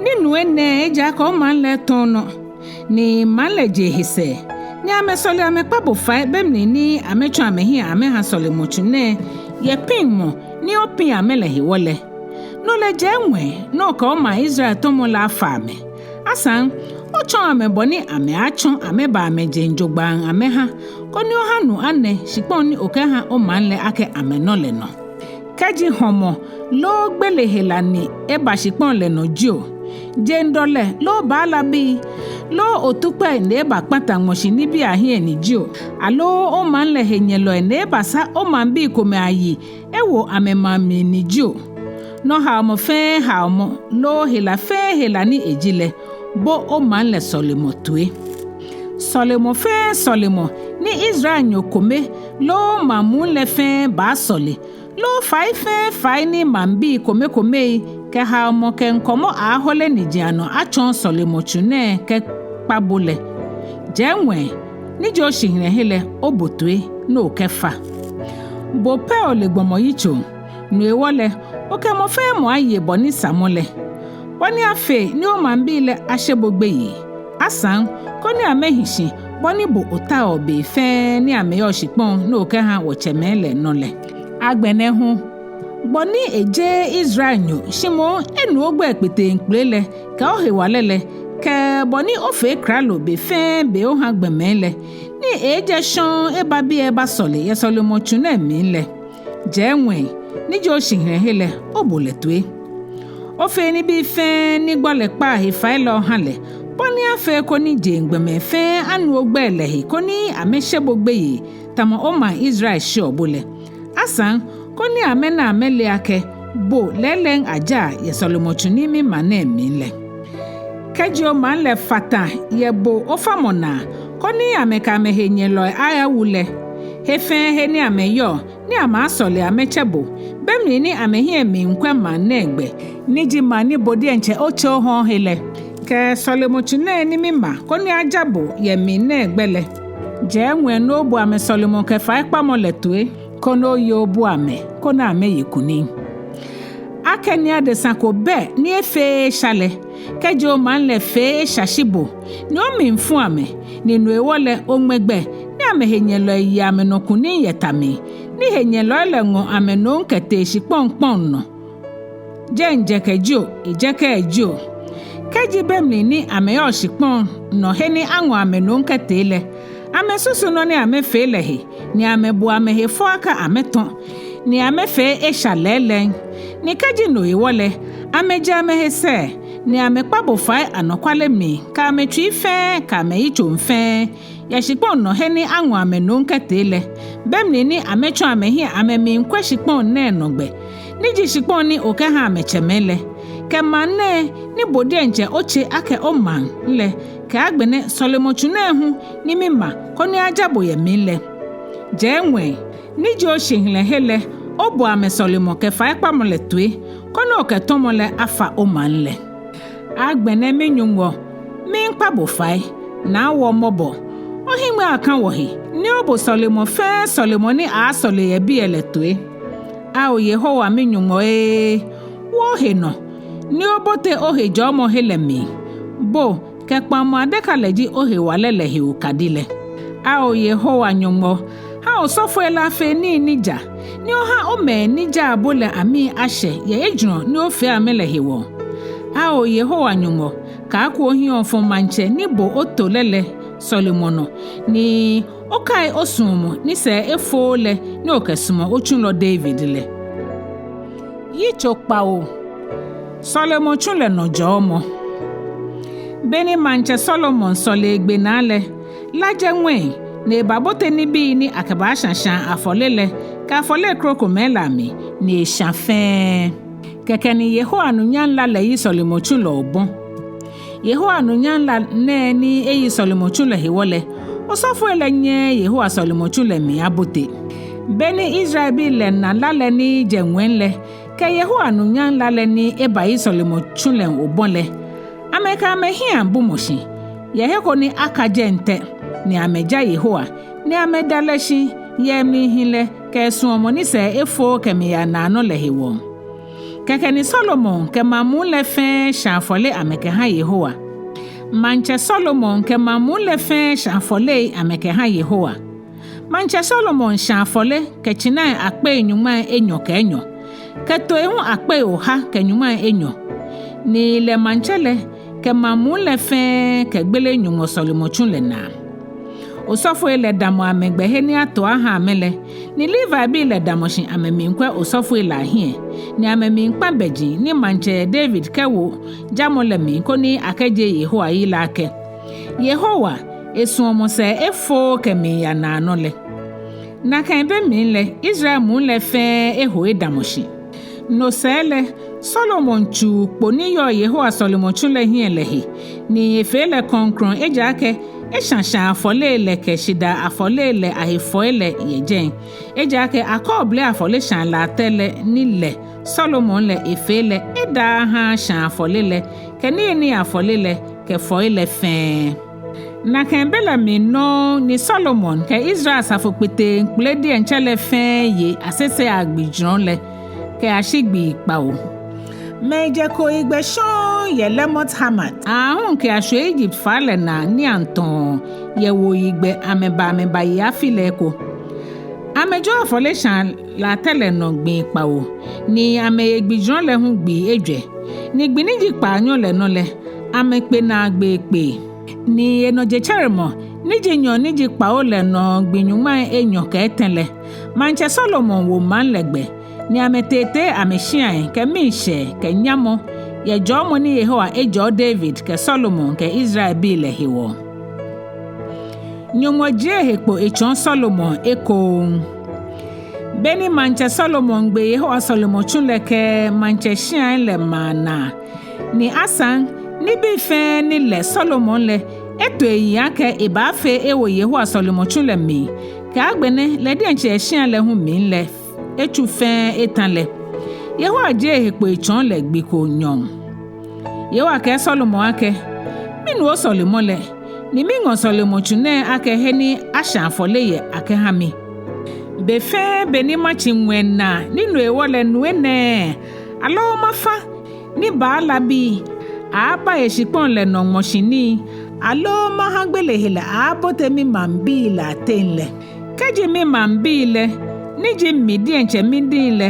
ni nu enɛ, ejaakɛ omaŋ lɛ tɔ onɔ, ni maŋ lɛ je ehe sɛɛ, ni amɛsɔle amɛkpa bo fai be mli ni amɛtsɔ amɛhiɛ amɛha sɔlemɔtsu nɛɛ yɛ piŋmɔ ni opiŋ amɛ lɛ hewɔ lɛ, no lɛ jɛ ŋwɛi ni okɛ omaŋ Israel tɔmɔ lɛ afa amɛ. Asaŋ, otsɔɔ amɛ bɔ ni amɛaatsɔ amɛba amɛjeŋ jogbaŋŋ amɛha, koni oha nu anɛ shikpɔŋ ni okɛha omaŋ lɛ akɛ amɛnɔ lɛ nɔ. Kɛji hɔmɔ loo gbele hela ni eba shikpɔŋ lɛ nɔ jio, jeŋdɔlɛ loo baalabii loo otukpɛi ni ebakpata ŋmɔshi nibii ahiɛ ni jio, aloo omaŋ lɛ henyɛlɔi ni ebasa omaŋbii komɛi ayi ewo amɛmaŋ mli ni jio, nɔhaomɔ fɛɛ haomɔ loo hela fɛɛ hela ni eji lɛ, bo omaŋ lɛ sɔlemɔ toi. Sɔlemɔ fɛɛ sɔlemɔ ni Israelnyo kome loo maŋ muu lɛ fɛɛ baasɔle, loo fai fɛɛ fai ni maŋbii komekomei kɛ haomɔ kɛ ŋkɔmɔ aaahole niji anɔ atsɔɔ sɔlemɔtsu nɛɛ kɛkpa bo lɛ, jɛ ŋwɛi ni ji oshihilɛhe lɛ obo toi ni okɛfa. Bo pɛ ole gbɔmɔ yitso, no hewɔ lɛ, okɛ mɔ fɛɛ mɔ aye bɔ ni sa mɔ lɛ, bɔ ni afee ni omaŋbii lɛ ashe bo gbeyei. Asaŋ, koni amɛhi shi bɔ ni bo otaoɔ be fɛɛ ni amɛyɔɔ shikpɔŋ ni okɛha wɔtsɛmɛi lɛ nɔ lɛ. Agbɛnɛ hu, gbɔ ni ejeee Israelnyo, shi moŋ enu ogbɛi kpeteŋkpele lɛ, kɛ ohewalɛ lɛ, kɛ bɔ ni ofee klalo be fɛɛ be oha gbɔmɛi lɛ, ni eeejɛ shɔŋŋ eba biɛ ebasɔle yɛ sɔlemɔtsu nɛɛ mli lɛ, jɛ ŋwɛi ni ji oshihilɛhe lɛ obo lɛ toi. Ofee nibii fɛɛ ni gbɔ lɛ kpaa he fai lɛ oha lɛ, bɔ ni afee koni jeŋ gbɔmɛi fɛɛ anu ogbɛi lɛ he koni amɛshe bo gbeyei, tamɔ omaŋ Israel sheɔ bo lɛ. Asaŋ, koni amɛna amɛle akɛ bo lɛɛlɛŋ ajaa yɛ sɔlemɔtsu ni mima nɛɛ mli lɛ. Kɛji omaŋ lɛ fata yɛ bo ofamɔ naa, koni amɛkɛ amɛhenyɛlɔi ayawu lɛ, he fɛɛ he ni amɛyɔɔ, ni amɛaasɔle amɛtsɛ bo, be mli ni amɛhiɛ miikwɛ maŋ nɛɛ gbɛ, ni ji maŋ ni bo diɛŋtsɛ otsɛ oha ohe lɛ, kɛ sɔlemɔtsu nɛɛ ni mima koni aja bo yɛ mli nɛɛ gbɛ lɛ, jɛ ŋwɛi ni obo amɛsɔlemɔ kɛ faikpamɔ lɛ toi, koni oye obua amɛ, koni amɛye kunim. Akɛni adesa ko bɛ ni efeee esha lɛ, kɛji omaŋ lɛ fee esha shi bo, ni omli fu amɛ, ni no hewɔ lɛ oŋmɛ gbɛ ni amɛhenyɛlɔi ye amɛnɔ kunim yɛ ta mli, ni henyɛlɔi lɛ ŋɔ amɛ nom kɛtee shikpɔŋ kpɔŋ nɔ, jɛi jɛkɛ jio, ejɛkɛɛɛ jio, kɛji be mli ni amɛyɔɔ shikpɔŋ nɔ he ni aŋɔ amɛ nom kɛtee lɛ, amɛsusu nɔ ni amɛfee lɛ he, ni amɛbu amɛhe fɔ akɛ amɛtɔ, ni amɛfee esha lɛɛlɛŋ. Ni kɛji no hewɔ lɛ, amɛje amɛhe sɛɛ, ni amɛkpa bo fai anɔkwale mli, kɛ amɛtsui fɛɛ, kɛ amɛyitsoŋ fɛɛ, yɛ shikpɔŋ nɔ he ni aŋɔ amɛ nom kɛtee lɛ, be mli ni amɛtsɔ amɛhiɛ amɛmiikwɛ shikpɔŋ nɛɛ nɔ gbɛ, ni ji shikpɔŋ ni okɛha amɛtsɛmɛi lɛ, kɛ maŋ nɛɛ ni bo diɛŋtsɛ otse akɛ omaŋ lɛ, kɛ agbɛnɛ sɔlemɔtsu nɛɛ hu ni mima koni aja bo yɛ mli lɛ. Jɛɛ ŋwɛi, ni ji oshihilɛ he lɛ, obo amɛsɔlemɔ kɛ faikpamɔ lɛ toi, koni okɛ tɔmɔ lɛ afa omaŋ lɛ. Agbɛnɛ mi-Nyɔŋmɔ, miikpa bo fai, na wɔ mɔbɔ. Ohiŋmɛi aka wɔhe, ni obo sɔlemɔ fɛɛ sɔlemɔ ni aasɔle yɛ biɛ lɛ toi. Ao Yehowa mi-Nyɔŋmɔ ee, wo ohe nɔ, ni obote ohejɔɔmɔ he lɛ mli. Bo kɛ kpaŋmɔ adaka lɛ ji ohewalɛ lɛ he okadi lɛ. Ao Yehowa Nyɔŋmɔ, ha osɔfoi lɛ afee nii ni ja, ni oha omɛi ni jaa bo lɛ amii ashɛ yɛ ejurɔ ni ofee amɛ lɛ hewɔ. Ao Yehowa Nyɔŋmɔ, kaaku ohiɛ ofɔ maŋtsɛ ni bo oto lɛ lɛ sɔlemɔ nɔ, ni okai osuɔmɔ ni sɛɛ efooo lɛ ni okɛsumɔ otsulɔ David lɛ. Yitso kpawo. Sɔlemɔtsu lɛ nɔ jɔɔmɔ. Beni maŋtsɛ Solomon sɔle egbe naa lɛ, la jɛ ŋwɛi, ni ebabote nibii ni akɛbaashã shãa afɔle lɛ kɛ afɔle krokomɛi lɛ amli, ni eshã fɛɛ. Kɛkɛ ni Yehowa anunyam la lɛ yi sɔlemɔtsu lɛ obɔ. Yehowa anunyam la nɛɛ ni eyi sɔlemɔtsu lɛ hewɔ lɛ, osɔfoi lɛ nyɛɛɛ Yehowa sɔlemɔtsu lɛ mli abote. Beni Israelbii lɛ na la lɛ ni jɛ ŋwɛi lɛ kɛ Yehowa anunyam la lɛ ni ebayi sɔlemɔtsu lɛ obɔ lɛ, amɛkɛ amɛhiɛ bumɔ shi yɛ he ko ni aka jɛi ntɛ, ni amɛja Yehowa, ni amɛda lɛ shi yɛ emlihilɛ kɛ esuɔmɔ ni sɛɛ efooo kɛmiiya naanɔ lɛ hewɔ. Kɛkɛ ni Solomon kɛ maŋ muu lɛ fɛɛ shã afɔle amɛkɛha Yehowa. Maŋtsɛ Solomon kɛ maŋ muu lɛ fɛɛ shã afɔlei amɛkɛha Yehowa. Maŋtsɛ Solomon shã afɔle kɛ tsinai akpei nyɔŋmai enyɔ kɛ enyɔ, kɛ tooi hu akpei oha kɛ nyɔŋmai enyɔ. Ni lɛ maŋtsɛ lɛ kɛ maŋ muu lɛ fɛɛ kɛgbele Nyɔŋmɔ sɔlemɔtsu lɛ naa. Osɔfoi lɛ damɔ amɛgbɛ he ni ato aha amɛ lɛ, ni Levibii lɛ damɔ shi amɛmiikwɛ osɔfoi lɛ ahiɛ, ni amɛmiikpa bɛji ni maŋtsɛ David kɛwo jamɔ lɛ mli koni akɛjie Yehowa yi lɛ akɛ: Yehowa, esuɔmɔ sɛɛ efooo kɛmiiya naanɔ lɛ. Nakai be mli lɛ, Israel muu lɛ fɛɛ eho edamɔ shi. No sɛɛ lɛ, Solomon tsuu kpo ni yɔɔ Yehowa sɔlemɔtsu lɛ hiɛ lɛ he, ni efee lɛ krɔŋkrɔŋ, ejaakɛ eshã shãa afɔlei lɛ kɛ shidaa afɔlei lɛ ahe fɔi lɛ yɛ jɛi. Ejaakɛ akɔɔble afɔleshãa latɛ lɛ ni lɛ Solomon lɛ efee lɛ edaa ahaaa shãa afɔle lɛ kɛ niyenii afɔle lɛ kɛ fɔi lɛ fɛɛ. Nakai be lɛ mli nɔŋŋ ni Solomon kɛ Israel asafo kpeteŋkpele diɛŋtsɛ lɛ fɛɛ ye asesei agbijurɔ lɛ kɛyashi gbii kpawo. Mɛi jɛ kooyigbɛ shɔŋŋ yɛ Lemot Hamat aahu kɛyashwie Egypt faa lɛ naa niiaŋ tɔɔ yɛ wuoyigbɛ amɛba amɛbaye afi lɛ eko. Amɛjɔɔ afɔleshãa latɛ lɛ nɔ gbii kpawo, ni amɛye gbijurɔ lɛ hu gbii ejwɛ, ni gbi ni ji kpaanyɔ lɛ nɔ lɛ, amɛkpe naagbee kpee. Ni enɔ jetsɛremɔ ni ji nyɔɔŋ ni ji kpawo lɛ nɔ gbi nyɔŋmai enyɔ kɛ etɛ lɛ, maŋtsɛ Solomon wo maŋ lɛ gbɛ, ni amɛtee amɛshĩai kɛ miishɛɛ kɛ nyamɔ yɛ jɔɔmɔ ni Yehowa ejɔɔ David kɛ Solomon kɛ Israelbii lɛ hewɔ. Nyɔŋmɔ jie ehe kpo etsɔɔ Solomon ekoŋŋ. Beni maŋtsɛ Solomon gbe Yehowa sɔlemɔtsu lɛ kɛ maŋtsɛ shĩai lɛ maa naa, ni asaŋ nibii fɛɛ ni lɛ Solomon lɛ eto eyiŋ akɛ ebaafee ewo Yehowa sɔlemɔtsu lɛ mli, kɛ agbɛnɛ lɛ diɛŋtsɛ eshĩa lɛ hu mli lɛ etsu fɛɛ etã lɛ, Yehowa jie ehe kpo etsɔɔ lɛ gbi ko nyɔɔŋ. Yehowa kɛɛ Solomon akɛ: Minu osɔlemɔ lɛ, ni miŋɔ sɔlemɔtsu nɛɛ akɛ he ni ashã afɔle yɛ akɛha mi. Be fɛɛ be ni matsi ŋwɛi naa ni no hewɔ lɛ nu enɛɛɛ, aloo mafa ni baalabii aaabaye shikpɔŋ lɛ nɔ ŋmɔshinii, aloo maha gbele hela aaabote mimaŋbii lɛ ateŋ lɛ. Kɛji mimaŋbii lɛ, ni ji mi diɛŋtsɛ midii lɛ,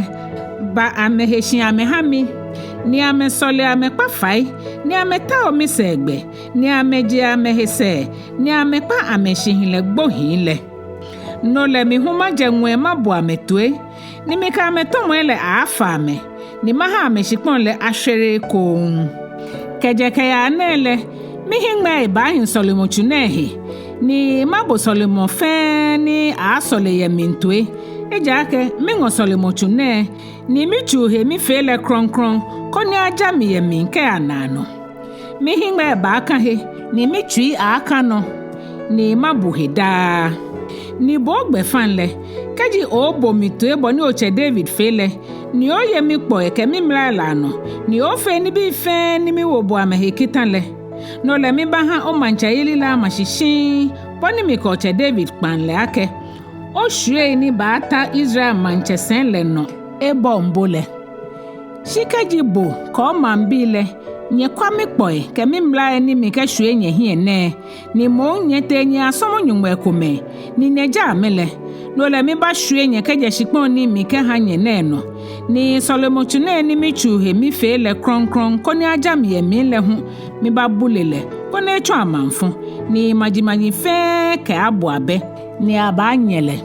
ba amɛhe shi amɛha mi, ni amɛsɔle amɛkpa fai, ni amɛtao misɛɛgbɛ, ni amɛje amɛhe sɛɛ, ni amɛkpa amɛshihilɛ gbohii lɛ, no lɛ mi hu majɛ ŋwɛi mabo amɛ toi, ni mikɛ amɛtɔmɔi lɛ aaafa amɛ, ni maha amɛshikpɔŋ lɛ ashwere ekoŋŋ. Kɛjɛ kɛyaa nɛɛ lɛ, mihiŋmɛi baahi sɔlemɔtsu nɛɛ he, ni mabo sɔlemɔ fɛɛ ni aaasɔle yɛ mli toi. Ejaakɛ miŋɔ sɔlemɔtsu nɛɛ, ni mitsuu he mifee lɛ krɔŋkrɔŋ, koni aja mi yɛ mli kɛya naanɔ. Mihiŋmɛi baaka he, ni mitsui aaaka nɔ, ni mabu he daa. Ni bo ogbɛfaŋ lɛ, kɛji ooobo mi toi bɔ ni otsɛ David fee lɛ, ni ooye mikpɔi kɛ mimlai lɛ anɔ, ni oofee nibii fɛɛ ni miwo bo amɛhe kita lɛ, no lɛ mibaaha omaŋtsɛyeli lɛ ama shi shiŋŋ, bɔ ni mikɛ otsɛ David kpaŋ lɛ akɛ, oshwiei ni baata Israel maŋtsɛsɛi lɛ nɔ ebɔŋ bo lɛ. Shi kɛji bo kɛ omaŋbii lɛ, nyɛkwa mikpɔi kɛ mimlai ni mikɛshwie nyɛhiɛ nɛɛ, ni moŋ nyɛtee nyɛyasɔmɔ nyɔŋmɔi komɛi, ni nyɛjaa mi lɛ, no lɛ mibaashwie nyɛ kɛjɛ shikpɔŋ ni mikɛha nyɛ nɛɛ nɔ, ni sɔlemɔtsu nɛɛ ni mitsuu he mifee lɛ krɔŋkrɔŋ koni aja mi yɛ mli lɛ hu, mibaabule lɛ koni etsɔ amaŋfɔ, ni majimaji fɛɛ kɛaabo abɛ, ni abaanyɛ lɛ.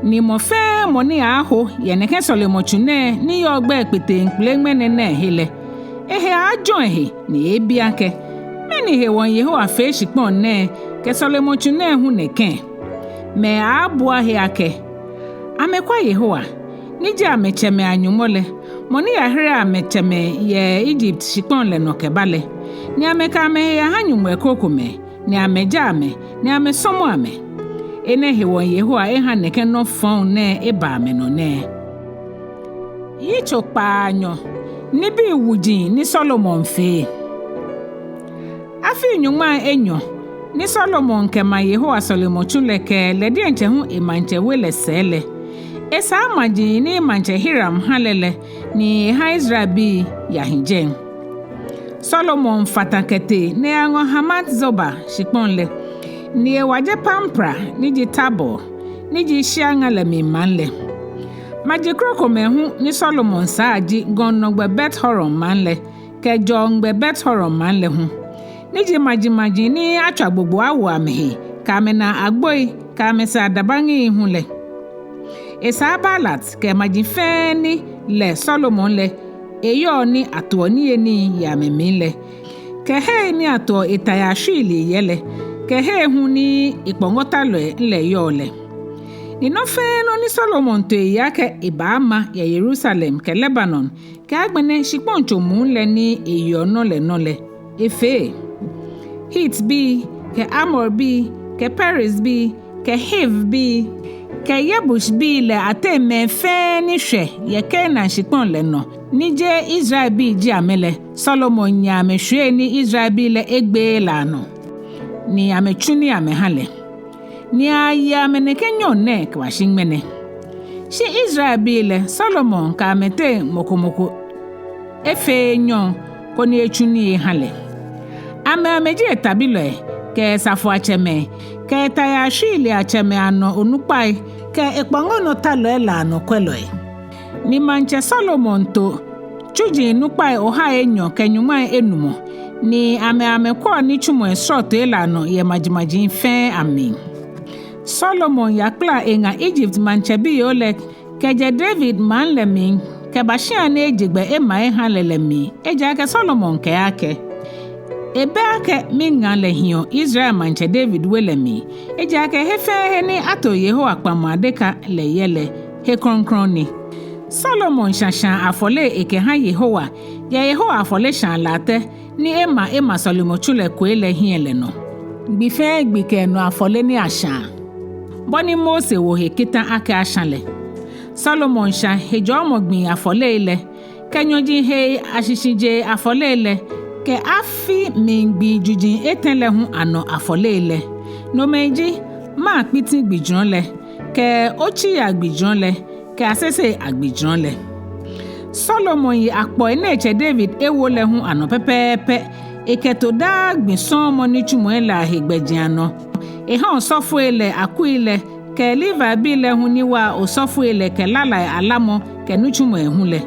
Ni mɔ fɛɛ mɔ ni aaaho yɛ nɛkɛ sɔlemɔtsu nɛɛ ni yɔɔ gbɛi kpeteŋkpele ŋmɛnɛ nɛɛ he lɛ, ehe aaajɔ ehe ni eeebi akɛ, mɛni hewɔ Yehowa fee shikpɔŋ nɛɛ kɛ sɔlemɔtsu nɛɛ hu nɛkɛ? Mɛi aaabua he akɛ, amɛkwa Yehowa, ni ji amɛtsɛmɛi a-Nyɔŋmɔ lɛ, mɔ ni yahere amɛtsɛmɛi yɛ Egypt shikpɔŋ lɛ nɔ kɛba lɛ, ni amɛkɛ amɛhe yaha nyɔŋmɔi krokomɛi, ni amɛja amɛ, ni amɛsɔmɔ amɛ. Enɛ hewɔ Yehowa eha nɛkɛ nɔ fɔŋ nɛɛ eba amɛnɔ nɛɛ. Yitso kpaanyɔ. Nibii wuji ni Solomon fee. Afii nyɔŋmai enyɔ ni Solomon kɛma Yehowa sɔlemɔtsu lɛ kɛ lɛ diɛŋtsɛ hu emaŋtsɛ we lɛ sɛɛ lɛ, esaa maji ni maŋtsɛ Hiram ha lɛ lɛ, ni eha Israelbii yahi jɛi. Solomon fata kɛtee ni eyaŋɔ Hamat Zoba shikpɔŋ lɛ, ni ewaje Pampra ni ji Tabor, ni ji shiaŋa lɛ mli maŋ lɛ. Maji krokomɛi hu ni Solomon saa ji Gɔŋnɔgbɛ Bet-Horon maŋ lɛ, kɛ Jɔɔŋgbɛ Bet-Horon maŋ lɛ hu, ni ji majimaji ni atswa gbogbo awo amɛhe, kɛ amɛnaa agboi, kɛ amɛsɛɛ adabaŋi hu lɛ. Esaa Baalat kɛ maji fɛɛ ni lɛ Solomon lɛ eyɔɔ ni atoɔ niyenii yɛ amɛmli lɛ, kɛ hei ni atoɔ etai ashwiilii yɛ lɛ, kɛ hei hu ni ekpɔŋɔtalɔi lɛ yɔɔ lɛ. Ni nɔ fɛɛ nɔ ni Solomon to eyiŋ akɛ ebaama yɛ Yerusalem kɛ Lebanon, kɛ agbɛnɛ shikpɔŋtso muu lɛ ni eyeɔ nɔ lɛ nɔ lɛ, efee. Hitbii, kɛ Amorbii, kɛ Perizbii, kɛ Hivbii, kɛ Yebusbii lɛ ateŋ mɛi fɛɛ ni shwɛ yɛ Kanaan shikpɔŋ lɛ nɔ, ni jeee Israelbii ji amɛ lɛ, Solomon nyɛ amɛ shwiei ni Israelbii lɛ egbeee lɛ anɔ, ni amɛtsu nii amɛha lɛ. Ni aye amɛ nɛkɛ nyɔŋ nɛɛ kɛbashi ŋmɛnɛ. Shi Israelbii lɛ, Solomon kɛ amɛteŋ mɔ ko mɔ ko efeee nyɔŋ koni etsu nii eha lɛ. Amɛ amɛji etabilɔi, kɛ esafoiatsɛmɛi, kɛ etai ashwiilii atsɛmɛi anɔ onukpai, kɛ ekpɔŋɔnɔtalɔi lɛ anɔ kwɛlɔi. Ni maŋtsɛ Solomon to tsuji nukpai ohai enyɔ kɛ nyɔŋmai enumɔ, ni amɛ amɛkwɛɔ nitsumɔi srɔtoi lɛ anɔ yɛ majimaji fɛɛ amli. Solomon yakpala eŋa Egypt maŋtsɛbiyoo lɛ kɛjɛ David maŋ lɛ mli kɛba shia ni eje gbɛ ema eha lɛ lɛ mli, ejaakɛ Solomon kɛɛ akɛ, ebɛ akɛ miŋa lɛ hiɔ Israel maŋtsɛ David we lɛ mli, ejaakɛ he fɛɛ he ni ato Yehowa kpaŋmɔ adeka lɛ yɛ lɛ, he krɔŋkrɔŋ ni. Solomon shã shãa afɔle ekɛha Yehowa yɛ Yehowa afɔleshaa latɛ ni ema ema sɔlemɔtsu lɛ koi lɛ hiɛ lɛ nɔ, gbi fɛɛ gbi kɛ enɔ afɔle ni ashãa, bɔ ni Mose wo he kita akɛ ashã lɛ. Solomon shã hejɔɔmɔ gbii afɔlei lɛ, kɛ nyɔji hei ashishijee afɔlei lɛ, kɛ afi mli gbii juji etɛ lɛ hu anɔ afɔlei lɛ. Nomɛi ji: maakpiti gbijurɔ lɛ, kɛ otsiya gbijurɔ lɛ, kɛ asesei agbijurɔ lɛ. Solomon ye akpɔi ni etsɛ David ewo lɛ hu anɔ pɛpɛɛpɛ, ekɛto daa gbi sɔɔmɔ nitsumɔi lɛ ahe gbɛjianɔ. Eha osɔfoi lɛ akui lɛ, kɛ Levibii lɛ hu ni waa osɔfoi lɛ kɛ lalai alamɔ kɛ nitsumɔi hu lɛ.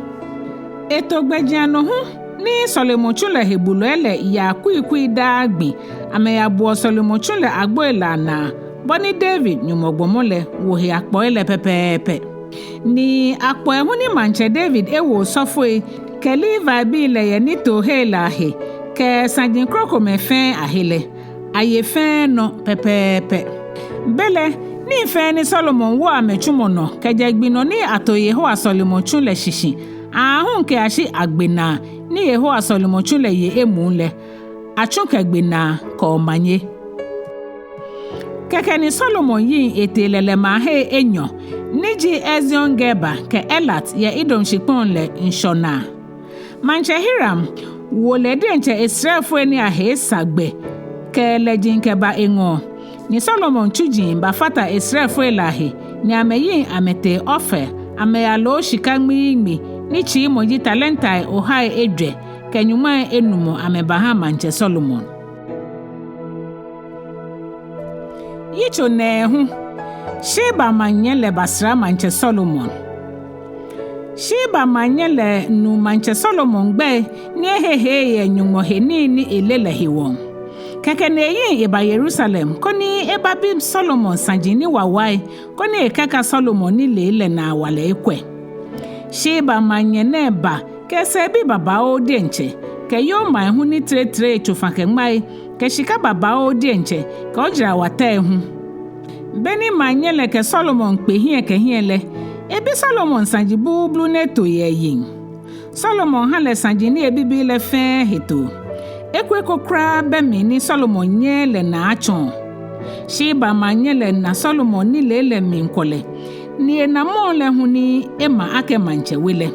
Eto gbɛjianɔ hu ni sɔlemɔtsu lɛ hebulɔi lɛ yaa kuikui daa gbi amɛyabuɔ sɔlemɔtsu lɛ agboi lɛ anaa, bɔ ni David, Nyɔŋmɔ gbɔmɔ lɛ, wo he akpɔi lɛ pɛpɛɛpɛ. Ni akpɔi hu ni maŋtsɛ David ewo osɔfoi kɛ Levibii lɛ yɛ nitoohei lɛ ahe kɛ saji krokomɛi fɛɛ ahe lɛ, aye fɛɛ nɔ pɛpɛɛpɛ. Belɛ nii fɛɛ ni Solomon wo amɛtsumɔ nɔ kɛjɛ gbi nɔ ni ato Yehowa sɔlemɔtsu lɛ shishi aahu kɛyashi agbe naa ni Yehowa sɔlemɔtsu lɛ ye emuu lɛ, atsu kɛ gbe naa kɛ omanye. Kɛkɛ ni Solomon yiŋ etee lɛlɛmɛi ahei enyɔ, ni ji Ezion-Geber kɛ Elat yɛ Edom shikpɔŋ lɛ ŋshɔ naa. Maŋtsɛ Hiram wo lɛ diɛŋtsɛ esraafoi ni ahe esa gbɛ kɛ lɛji kɛba eŋɔɔ. Ni Solomon tsuji bafata esraafoi lɛ ahe, ni amɛyiŋ amɛtee Ofir, amɛyalo shika ŋmiiŋmi ni tsiimɔ ji talentai ohai ejwɛ kɛ nyɔŋmai enumɔ amɛbaha maŋtsɛ Solomon. Yitso nɛɛhu. Sheba maŋnyɛ lɛ basra maŋtsɛ Solomon. Sheba maŋnyɛ lɛ nu maŋtsɛ Solomon gbɛi ni ehehe yɛ Nyɔŋmɔ he nii ni ele lɛ hewɔ. Kɛkɛ ni eyiŋ eba Yerusalem koni ebabi Solomon saji ni wawai, koni ekɛka Solomon nilee lɛ naa hewalɛ ekwɛ. Sheba maŋnyɛ nɛɛ ba kɛ esɛɛbii babaoo diɛŋtsɛ, kɛ yomai hu ni teretere tsofa-kɛ-ŋmai, kɛ shika babaoo diɛŋtsɛ, kɛ ojarawatɛi hu. Beni maŋnyɛ lɛ kɛ Solomon kpe hiɛ kɛ hiɛ lɛ, ebi Solomon saji blublu ni eto yɛ eyiŋ. Solomon ha lɛ saji ni ebibii lɛ fɛɛ hetoo. Eko eko kwraa bɛ mli ni Solomon nyɛɛɛ lɛ naa atsɔɔ. Sheba maŋnyɛ lɛ na Solomon nilee lɛ mlikwɔlɛ, ni ena mɔɔ lɛ hu ni ema akɛ maŋtsɛ we lɛ.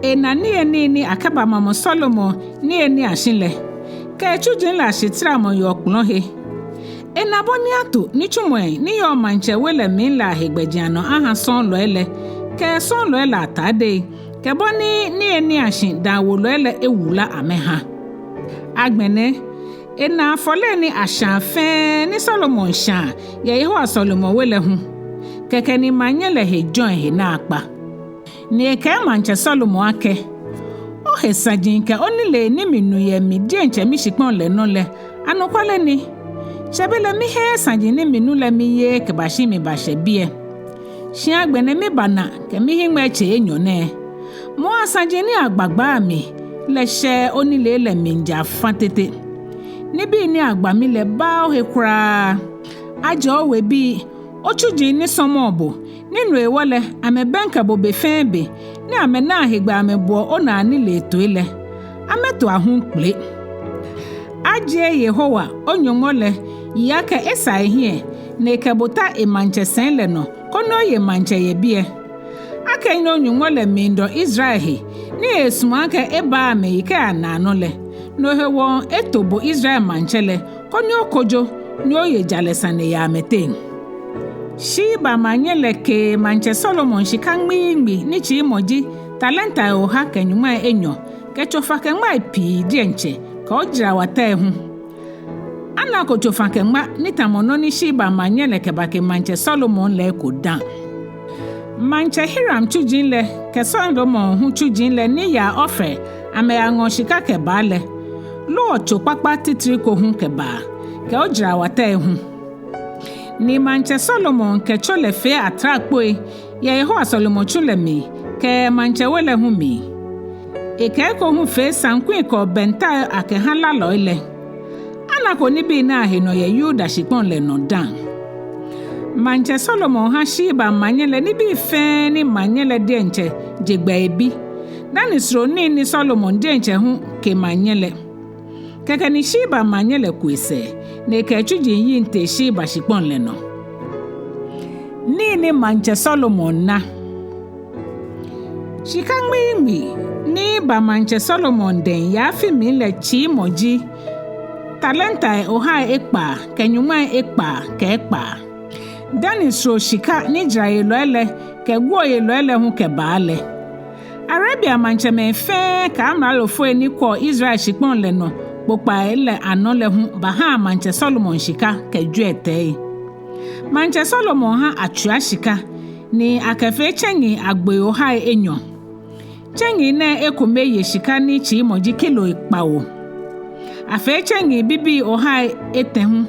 Ena niyenii ni akɛbamamɔ Solomon niyeniiashi lɛ, kɛ etsuji lɛ ashitaramɔ yɛ okpɔlɔ he. Ena bɔ ni ato nitsumɔi ni yɔɔ maŋtsɛ we lɛ mli lɛ ahe gbɛjianɔ aha sɔɔlɔi lɛ, kɛ sɔɔlɔi lɛ atadei, kɛ bɔ ni niyeniiashi dãawolɔi lɛ ewula amɛha. Agbɛnɛ, ena afɔlei ni ashãa fɛɛ ni Solomon shãa yɛ Yehowa sɔlemɔwe lɛ hu. Kɛkɛ ni maŋnyɛ lɛ he jɔ̃ ehe naakpa. Ni ekɛɛ maŋtsɛ Solomon akɛ, ohe saji kɛ onilee ni minu yɛ mi diɛŋtsɛ mishikpɔŋ lɛ nɔ lɛ, anɔkwale ni. Shi belɛ miheee saji ni minu lɛ miyeee kɛbashi mibashɛ biɛ. Shi agbɛnɛ mibana kɛ mihiŋmɛi tsei enyɔ nɛɛ. Moŋ saji ni agba gbaa mi lɛ shɛɛɛ onilee lɛ mli ja faŋŋ tete. Nibii ni agba mi lɛ baaa ohe kwraa. Ajɛ owebii, otsuji ni sɔmɔɔ bo, ni no hewɔ lɛ amɛbɛŋkɛ bo be fɛɛ be, ni amɛnaa hegbɛ amɛboɔ onaa nilee toi lɛ, amɛto ahum kple. Ajie Yehowa, o-Nyɔŋmɔ lɛ, yi akɛ esa ehiɛ, ni ekɛ bo ta emaŋtsɛsɛi lɛ nɔ, koni oye maŋtsɛ yɛ biɛ. Akɛni o-Nyɔŋmɔ lɛ miidɔ Israel he, ni esumɔɔ akɛ ebaa amɛyi kɛya naanɔ lɛ, no hewɔ eto bo Israel maŋtsɛ lɛ, koni okojo, ni oye jalɛ sane yɛ amɛteŋ. Sheba maŋnyɛ lɛ kee maŋtsɛ Solomon shika ŋmiiŋmi ni tsiimɔ ji talentai oha kɛ nyɔŋmai enyɔ, kɛ tsofa-kɛ-ŋmai pii diɛŋtsɛ, kɛ ojarawatɛi hu. Anako tsofa-kɛ-ŋma ni tamɔ nɔ ni Sheba maŋnyɛ lɛ kɛbake maŋtsɛ Solomon lɛ eko dã. Maŋtsɛ Hiram tsuji lɛ kɛ Solomon hu tsuji lɛ ni yaa Ofir amɛyaŋɔ shika kɛbaa lɛ, loɔ tso kpakpa titri ko hu kɛbaa, kɛ ojarawatɛi hu. Ni maŋtsɛ Solomon kɛ tso lɛ fee atrakpoi yɛ Yehowa sɔlemɔtsu lɛ mli kɛ maŋtsɛ we lɛ hu mli. Ekɛ eko hu fee saŋkui kɛ obɛntai akɛha lalɔi lɛ. Anako nibii nɛɛ ahe nɔ yɛ Yuda shikpɔŋ lɛ nɔ dã. Maŋtsɛ Solomon ha Sheba maŋnyɛ lɛ nibii fɛɛ ni maŋnyɛ lɛ diɛŋtsɛ je gbɛ ebi, dani srɔnii ni Solomon diɛŋtsɛ hu ke maŋnyɛ lɛ. Kɛkɛ ni Sheba maŋnyɛ lɛ ku esɛɛ, ni ekɛ etsuji yiŋ tee Sheba shikpɔŋ lɛ nɔ. Nii ni maŋtsɛ Solomon na. Shika ŋmiiŋmi ni ba maŋtsɛ Solomon dɛŋ yɛ afi mli lɛ tsiimɔ ji talentai ohai ekpaa kɛ nyɔŋmai ekpaa kɛ ekpaa, dani srɔto shika ni jarayelɔi lɛ kɛ guɔyelɔi lɛ hu kɛbaa lɛ. Arabia maŋtsɛmɛi fɛɛ kɛ amralofoi ni kwɛɔ Israel shikpɔŋ lɛ nɔ kpokpai lɛ anɔ lɛ hu baha maŋtsɛ Solomon shika kɛ jwiɛtɛi. Maŋtsɛ Solomon ha atswia shika, ni akɛfee tsɛŋi agboi ohai enyɔ. Tsɛŋi nɛɛ ekome ye shika ni tsiimɔ ji kiloi kpawo. Afee tsɛŋi bibii ohai etɛ hu,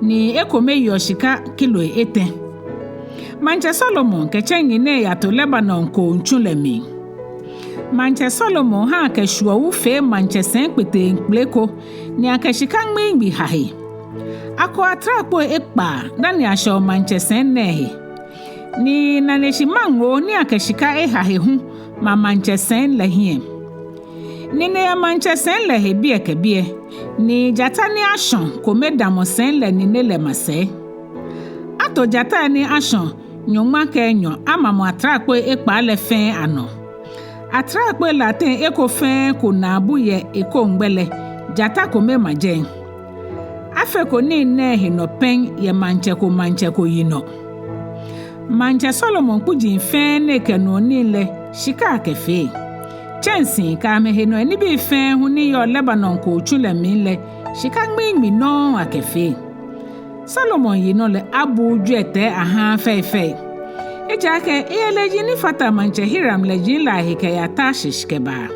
ni ekome yeɔ shika kiloi etɛ. Maŋtsɛ Solomon kɛ tsɛŋi nɛɛ yato Lebanon kootsu lɛ mli. Maŋtsɛ Solomon ha akɛ shwuɔwu fee maŋtsɛsɛi kpeteŋkpele ko, ni akɛ shika ŋmiiŋmi ha he. Ako atrakpoi ekpaa dani ashɛɔ maŋtsɛsɛi nɛɛ he. Ni naneshi maŋoo ni akɛ shika eha he hu ma maŋtsɛsɛi lɛ hiɛ. Nine yɛ maŋtsɛsɛi lɛ he biɛ kɛ biɛ, ni jata ni ashɔ̃ kome damɔ sɛi lɛ nine lɛ masɛi. Ato jatai ni ashɔ̃ nyɔŋma kɛ enyɔ amamɔ atrakpoi ekpaa lɛ fɛɛ anɔ. Atrakpoi lɛ ateŋ eko fɛɛ ko naabu yɛ ekoŋgbɛ lɛ, jata kome ma jɛi. Afeko nii nɛɛ he nɔ pɛŋ yɛ maŋtsɛ ko maŋtsɛ ko yinɔ. Maŋtsɛ Solomon kpuji fɛɛ ni ekɛnuɔ nii lɛ, shika akɛfee. Tsɛnsii kɛ amɛhenɔi nibii fɛɛ hu ni yɔɔ Lebanon kootsu lɛ mli lɛ, shika ŋmiiŋmi nɔŋŋ akɛfee. Solomon yinɔ lɛ abuuu jwiɛtɛi ahaaa fɛifɛi. Ejaakɛ eyɛ lɛji ni fata maŋtsɛ Hiram lɛji lɛ ahe kɛya Tarshish kɛbaa.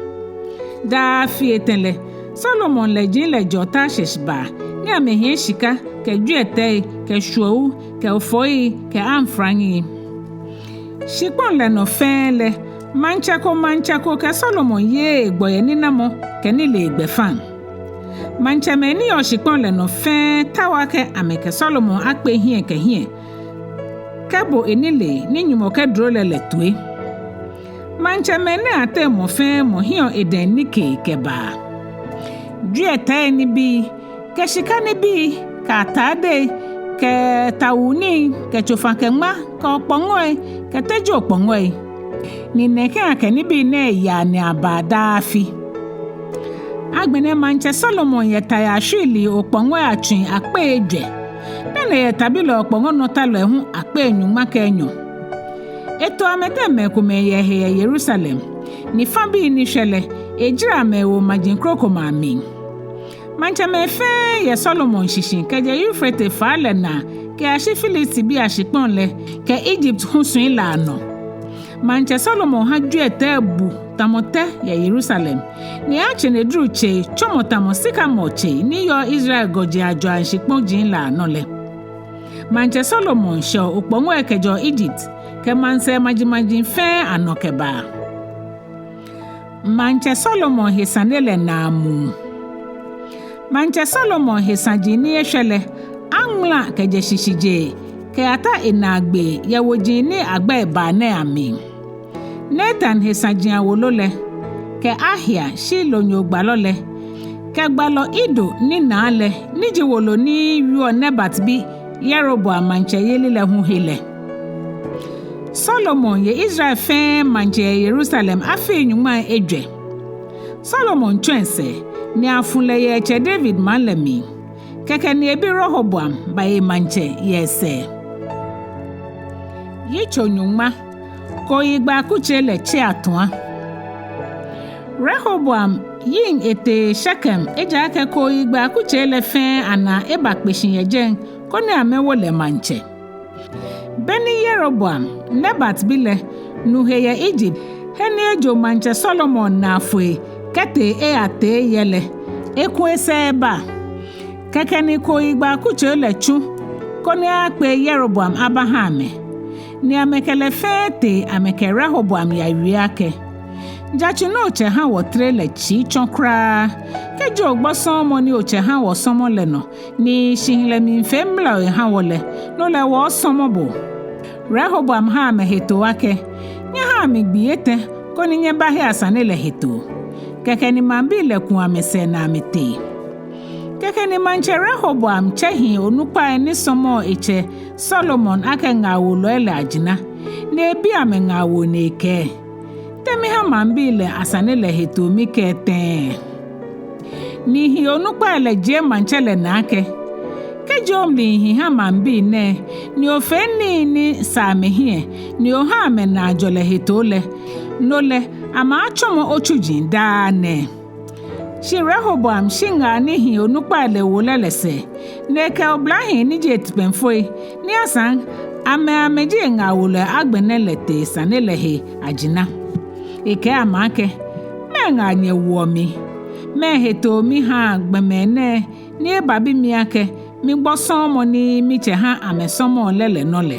Daa afi etɛ lɛ, Solomon lɛji lɛ jɛɔ Tarshish baa, ni amɛhiɛ shika kɛ jwiɛtɛi kɛ shwuɔwu kɛ ofɔii kɛ amfraŋi. Shikpɔŋ lɛ nɔ fɛɛ lɛ, maŋtsɛ ko maŋtsɛ ko kɛ Solomon yeee egbɔ yɛ ninamɔ kɛ nilee gbɛfaŋ. Maŋtsɛmɛi ni yɔɔ shikpɔŋ lɛ nɔ fɛɛ tao akɛ amɛkɛ Solomon akpe hiɛ kɛ hiɛ kɛbo enilee ni Nyɔŋmɔ kɛduro lɛ lɛ toi. Maŋtsɛmɛi nɛɛ ateŋ mɔ fɛɛ mɔ hiɛɔ edɛŋ nikee kɛbaa. Jwiɛtɛi nibii kɛ shika nibii kɛ atadei kɛ tawuu nii kɛ tsofa kɛ ŋma kɛ okpɔŋɔi kɛ teji okpɔŋɔi. Ni nɛkɛ akɛ nibii nɛɛ yaa ni abaa daa afi. Agbɛnɛ maŋtsɛ Solomon yɛ tayaa shwiilii okpɔŋɔi atsui akpei ejwɛ, dani eyɛ tabilɔi okpɔŋɔnɔtalɔi hu akpei nyɔŋma kɛ enyɔ. Eto amɛteŋ mɛi komɛi yɛ ehe yɛ Yerusalem, ni fabii ni shwɛ lɛ, ejara amɛ ewo maji krokomɛi amli. Maŋtsɛmɛi fɛɛ yɛ Solomon shishi kɛjɛ Eufrate faa lɛ naa kɛyashi Filistibii ashikpɔŋ lɛ kɛ Egypt husui lɛ anɔ. Maŋtsɛ Solomon ha jwiɛtɛi bu tamɔ tɛ yɛ Yerusalem, ni eha tsenedru tsei tsɔmɔ tamɔ sikamore tsei ni yɔɔ Israel gɔji ajwaa shikpɔji lɛ anɔ lɛ. Maŋtsɛ Solomon shɛɔ okpɔŋɔi kɛjɛɔ Egypt kɛ maŋsɛɛ majimaji fɛɛ anɔ kɛbaa. Maŋtsɛ Solomon he sane lɛ naamuu. Maŋtsɛ Solomon he saji ni eshwɛ lɛ, aŋmala kɛjɛ shishijee kɛyata enaagbee yɛ woji ni agbɛi baa nɛɛ amli. Natan he saji awolo lɛ, kɛ Ahia Shilonyo gbalɔ lɛ, kɛ gbalɔ Ido ninaa lɛ, ni ji wolo ni wieɔ Nebat bi Yeroboam maŋtsɛyeli lɛ hu he lɛ. Solomon ye Israel fɛɛ maŋtsɛ yɛ Yerusalem afii nyɔŋmai ejwɛ. Solomon tsɔ esɛɛ, ni afu lɛ yɛ etsɛ David maŋ lɛ mli. Kɛkɛ ni ebi Rehoboam baye maŋtsɛ yɛ esɛɛ. Yitso nyɔŋma. Kooyigbaa kutsei lɛ tse atua. Rehoboam yiŋ etee Shekem, ejaakɛ kooyigbaa kutsei lɛ fɛɛ anaa ebakpe shi yɛ jɛi koni amɛwo lɛ maŋtsɛ. Beni Yeroboam, Nebat bi lɛ, nu he yɛ Egypt, he ni ejo maŋtsɛ Solomon naa foi kɛtee eyatee yɛ lɛ, eku esɛɛ eba. Kɛkɛ ni kooyigbaa kutsei lɛ tsu koni akpee Yeroboam abaha amɛ. Ni amɛkɛ lɛ fɛɛ tee amɛkɛ Rehoboam yawie akɛ: Jatsu ni otsɛ ha wɔtere lɛ tsii tsɔ kwraa. Kɛji ogbɔ sɔɔmɔ ni otsɛ ha wɔsɔmɔ lɛ nɔ, ni shihilɛ miifee mla oha wɔ lɛ, no lɛ wɔɔsɔmɔ bo. Rehoboam ha amɛ hetoo akɛ: Nyɛhaa mi gbii etɛ koni nyɛbahea sane lɛ hetoo. Kɛkɛ ni maŋbii lɛ ku amɛsɛɛ ni amɛtee. Kɛkɛ ni maŋtsɛ Rehoboam tsɛ hii onukpai ni sɔmɔɔ etsɛ Solomon akɛ ŋaawolɔi lɛ ajina, ni ebi amɛ ŋaawoo ni ekɛɛ: Te miha maŋbii lɛ asane lɛ hetoo mikɛɛ tɛŋŋ? Ni hii onukpai lɛ jie maŋtsɛ lɛ naa akɛ: Kɛji omli hi ha maŋbii nɛɛ, ni ofee nii ni sa amɛhiɛ, ni oha amɛ naajɔlɛ hetoo lɛ, no lɛ amɛaatsɔmɔ otsuji daa nɛɛ. Shi Rehoboam shi ŋaa ni hii onukpai lɛ wo lɛ lɛ sɛɛ, ni ekɛ oblahii ni ji etipɛŋfoi, ni asaŋ amɛ amɛji eŋaawolɔi agbɛnɛ lɛ tee sane lɛ he ajina. Ekɛɛ amɛ akɛ: Mɛɛ ŋaa nyɛwoɔ mi? Mɛɛ hetoo mihaa gbɔmɛi nɛɛ ni ebabi mi akɛ migbɔ sɔɔmɔ ni mitsɛ ha amɛsɔmɔɔ lɛ lɛ nɔ lɛ?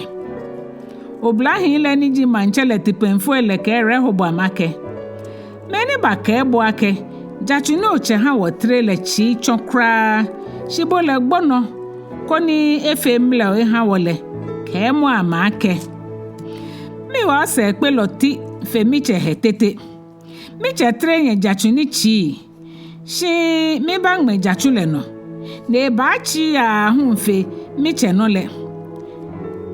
Oblahii lɛ ni ji maŋtsɛ lɛ tipɛŋfoi lɛ kɛɛ Rehoboam akɛ: Mɛi ni bakɛɛ bo akɛ, jatsu ni otsɛ ha wɔ tere lɛ tsii tsɔ kwraa, shi bo lɛ gbo nɔ, koni efee mlɛo eha wɔ lɛ, kɛɛmɔ amɛ akɛ: Miwa osɛɛkpelɔ ti fe mitsɛ he tete. Mitsɛ tere nyɛ jatsu ni tsii, shi mibaŋmɛ jatsu lɛ nɔ, ni ebaatsi aahu fe mitsɛ nɔ lɛ.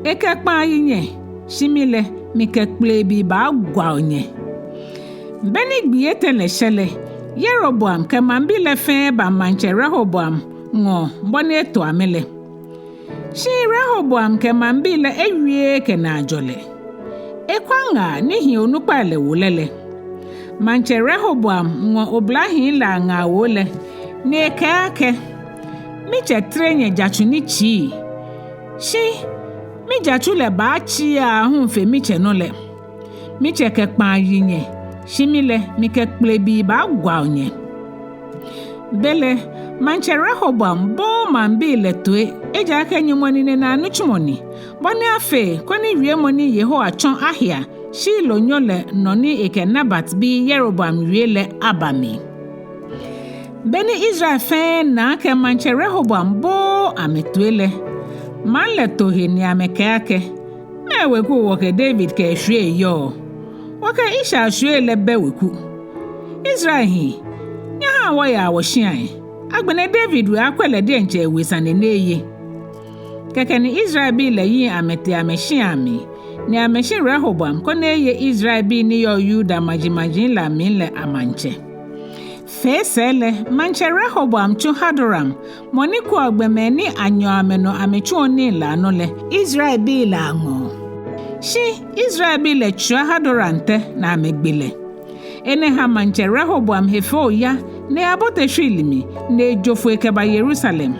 Ekɛ kpaa yi nyɛ, shi mi lɛ, mikɛ kpleebii baagwao nyɛ. Be ni gbii etɛ lɛ shɛ lɛ, Yeroboam kɛ maŋbii lɛ fɛɛ ba maŋtsɛ Rehoboam ŋɔɔ bɔ ni eto amɛ lɛ. Shi Rehoboam kɛ maŋbii lɛ ewieee kɛ naajɔlɛ. Ekwa ŋaa ni hi onukpai lɛ wo lɛ lɛ. Maŋtsɛ Rehoboam ŋɔ oblahii lɛ aŋaawoo lɛ, ni ekɛɛ akɛ: Mitsɛ tere nyɛ jatsu ni tsii, shi mijatsu lɛ baatsi aahu fe mitsɛ nɔ lɛ. Mitsɛ kɛ kpaa yi nyɛ, shi mi lɛ, mikɛ kpleebii baagwao nyɛ. Belɛ, maŋtsɛ Rehoboam booo maŋbii lɛ toi, ejaakɛ Nyɔŋmɔ ninenaa nitsumɔ ni, bɔ ni afee koni wiemɔ ni Yehowa tsɔ ahia Shilonyo lɛ nɔ ni ekɛ Nebat bi Yeroboam wie lɛ aba mli. Be ni Israel fɛɛ na akɛ maŋtsɛ Rehoboam booo amɛ toi lɛ, maŋ lɛ to he ni amɛkɛɛ akɛ: Mɛɛ weku wɔkɛ David kɛ eshwiei yɔɔ? Wɔkɛ Ishai shwiei lɛ bɛ weku. Israel hii, nyɛhaa wɔyaa wɔshiai. Agbɛnɛ David we akwɛ lɛ diɛŋtsɛ ewe sane ni eye. Kɛkɛ ni Israelbii lɛ yiŋ amɛtee amɛshiai amli, ni amɛshi Rehoboam koni eye Israelbii ni yɔɔ Yuda majimaji lɛ amli lɛ amaŋtsɛ. Fee sɛɛ lɛ, maŋtsɛ Rehoboam tsu Hadoram, mɔ ni kwɛɔ gbɔmɛi ni anyɛɔ amɛnɔ amɛtsuɔ nii lɛ anɔ lɛ, Israelbii lɛ aŋɔɔ. Shi Israelbii lɛ tswia Hadoram tɛ ni amɛgbe lɛ. Enɛ ha maŋtsɛ Rehoboam he fee oya, ni eyabote shwiili mli, ni ejo foi kɛba Yerusalem.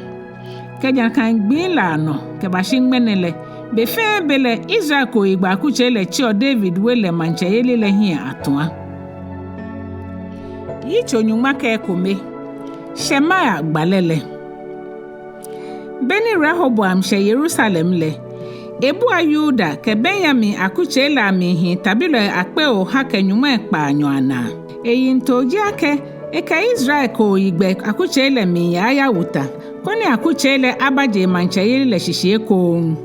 Kɛjɛ nakai gbi lɛ anɔ kɛbashi ŋmɛnɛ lɛ, be fɛɛ be lɛ Israel kooyigbɛ akutsei lɛ tsiɔ David we lɛ maŋtsɛyeli lɛ hiɛ atua. Yitso nyɔŋma kɛ ekome. Shemaia gbalɛ lɛ. Be ni Rehoboam shɛ Yerusalem lɛ, ebua Yuda kɛ Benyamin akutsei lɛ amli hii tabilɔi akpei oha kɛ nyɔŋmai kpaanyɔ anaa. Eyiŋtoo ji akɛ ekɛ Israel kooyigbɛ akutsei lɛ miiya ayawu ta, koni akutsei lɛ abaje maŋtsɛyeli lɛ shishi ekoŋŋ.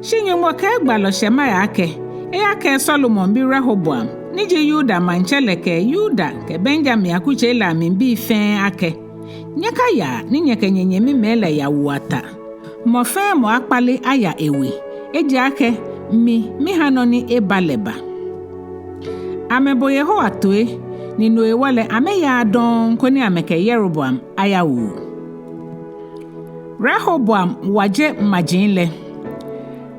Shi Nyɔŋmɔ kɛɛ gbalɔ Shemaia akɛ eyakɛɛ Solomon bi Rehoboam, ni ji Yuda maŋtsɛ lɛ, kɛ Yuda kɛ Benyamin akutsei lɛ amli bii fɛɛ akɛ: Nyɛkayaa ni nyɛkɛ nyɛnyɛmimɛi lɛ yawua ta. Mɔ fɛɛ mɔ akpale aya ewe, ejaakɛ mi, miha nɔ ni eba lɛ ba. Amɛbo Yehowa toi, ni no hewɔ lɛ amɛyaaa dɔŋŋ koni amɛkɛ Yeroboam ayawu. Rehoboam waje maji lɛ.